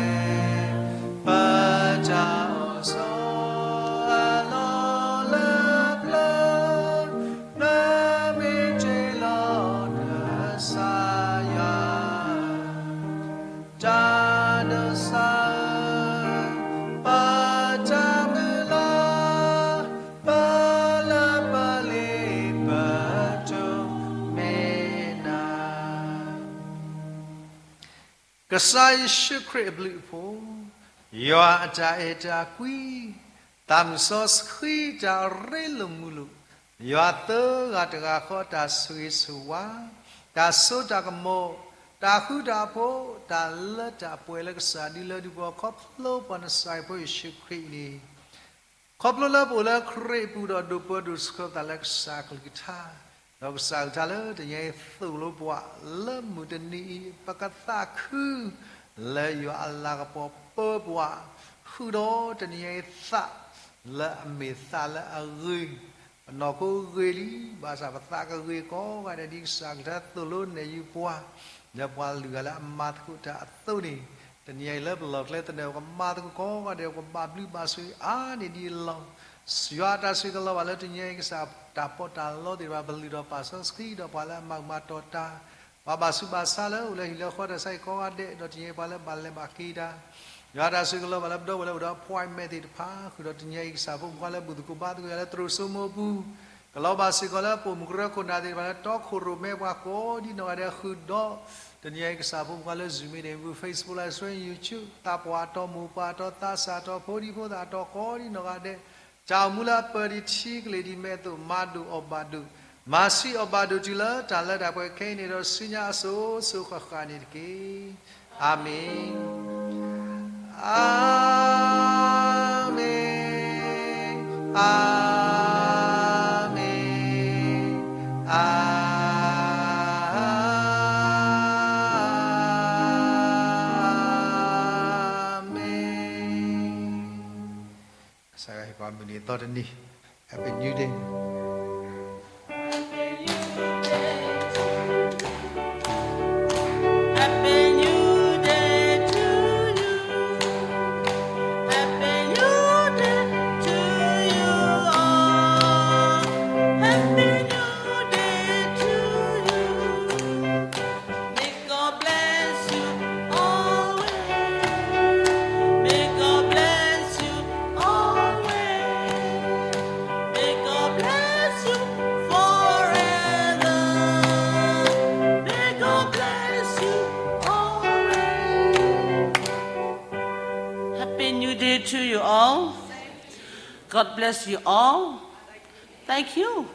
ပတၢ်အိၣ်ဆိးအလီၢ်လၢပျၢၤ, နမ့ၢ်တ့ၢ်လီၤကစၢ်ယွၤ တၢ်ဒိးစၢ်ဧၢ, ပတၢ်မုၢ်လၢ်, ပလၢပလ့ပတိၢ်မ့ၢ်နၤ. ကစၢ်ယ့ၣ်ၡူးခရံာ်အဘျုးအဖှိၣ်, ယွၤအတၢ်အဲၣ်တၢ်ကွံ, သးမုၢ်စီဆှံတၢ်ရ့လိာ်မုာ်လိာ်, ယွၤသၢဂၤတဂၤဃီတၢ်ဆိၣ်ဂ့ၤဆိၣ်ဝါ, တၢ်စိတၢ်ကမီၤ, တၢ်ဃူတၢ်ဖိး, တၢ်လၢတၢ်ပှဲၤလၢကစၢ်ဒုးလၢဒုးပှၤခီဖျိပှၤနစၢ်ဖိယ့ၣ်ၡူးခရံာ်အံၤန့ၣ် ခီဖျိလၢပအိၣ်လၢခရံာ်အပူၤဒီးဒိၣ်ပၢဒိၣ်ဆှၢပသးလၢကစၢ်အကလုၢ်ကထါ, ဒီးကစၢ်အကလုၢ်ကထါလၢတနံၤအံၤသိၣ်လိပှၤလၢမုၢ်တနံၤအံၤ ပကသးခု လၢယွၤအလၤကပီၤပၢပှၤ, ဃုာ်ဒီးတနံၤအံၤသးလၢအမ့ၢ်သးလၢအဂ့ၤ, ပနီၢ်ခိဂ့ၤလံ, ဘၣ်ဆၣ်ပသးကဂ့ၤကိးဂၤဒဲးဒ်ကစၢ်အကလုၢ်ကထါသိၣ်လိနဲၣ်ယုာ်ပှၤ, လၢပှၤလုၢ်ဂၤလၢအမၤသကိးတၢ်အသိးန့ၣ်, တနံၤအံၤလၢပလီၢ်ကျဲသနၢၣ် ပကမၤသကိးကိးဂၤဒဲး ပကဘၣ်ဘျုးဘၣ်ဆိၣ်ဂ့ၤအါန့ၢ်ဒ်အလီၢ် ယွၤအတၢ်ဆိၣ်ဂ့ၤကလီၤဘၣ်လၢတနံၤအံၤ ကစၢ်တၢ်ပီးတၢ်လီသ့ၣ်တဖၣ် ပလုၢ်ထီၣ်ပာ်စီဆှံဒီးပှၤလၢအမၤကမၤတီၤတၢ်, ပှၤဘၣ်ဆူးဘၣ်ဆါလၢအိၣ်လၢဟံၣ်လၢဃီတၢ်ဆါဟံၣ်ကိးဂၤဒဲး ဒီးတနံၤအံၤပှၤလၢဘၣ်လဲၤဘၣ်က့ၤတၢ်, ယွၤအတၢ်ဆိၣ်ဂ့ၤကလီၤဘၣ်လၢပဒီပုၢ်ဝဲၢ်လၢအိၣ်ဒီး appointment သ့ၣ်တဖၣ် ဃုာ်ဒီးတနံၤအံၤကစၢ်ဖိမုၣ်ခွါလၢဘူၣ်သကိးဘါသကိးယၤလၢသရိာ်စိမိပူၤ, ကလီၤဘၣ်စ့ၢ်ကီးလၢပိာ်မုၣ်ကရၢခိၣ်နၢ်သ့ၣ်တဖၣ်လၢတီခိၣ်ရိၣ်မဲပှၤကိးဒ်နီၢ်ဂၤဒဲးဃုာ်ဒီး တနံၤအံၤကစၢ်ဖိမုၣ်ခွါလၢ Zoom meeting ပူၤ Facebook Live Stream YouTube သးပှၢ်တီၤမိၢ်ပှၢ်တီၤသးစၢ်တီၤဖိဒံဖိသၣ်တီၤ ကိးဒ်နီၢ်ဂၤဒဲး, တၢ်အိၣ်မူလၢအပၢၢ်ဒံးထံကလ့ၢ်ဒံးမဲာ်အသိး မၤဒိၣ်အီၣ်ဘၣ်ဒိၣ်, မၤဆံးအီၣ်ဘၣ်ဒိၣ်တုၤလၢတၢ်လၢတၢ်ပှဲၤခဲအံၤန့ၣ်ဒီး ဆူညါအစိၤစိၤဃၣ်ဃၣ်န့ၣ်တက့ၢ်. အၤမ့ၣ်, အၤမ့ၣ်, အၤမ့ၣ်, အၤမ့ၣ်. ကစၢ်ယွၤဟ့ၣ်ပှၤမုၢ်နံၤအသီတနံၤ, Happy New Day. Happy New Day to you. Happy New Day to you all. Happy New Day to you. May God bless you always. May God bless you always. May God bless you forever. May God bless you always. Happy New Day to you all. God bless you all. Thank you.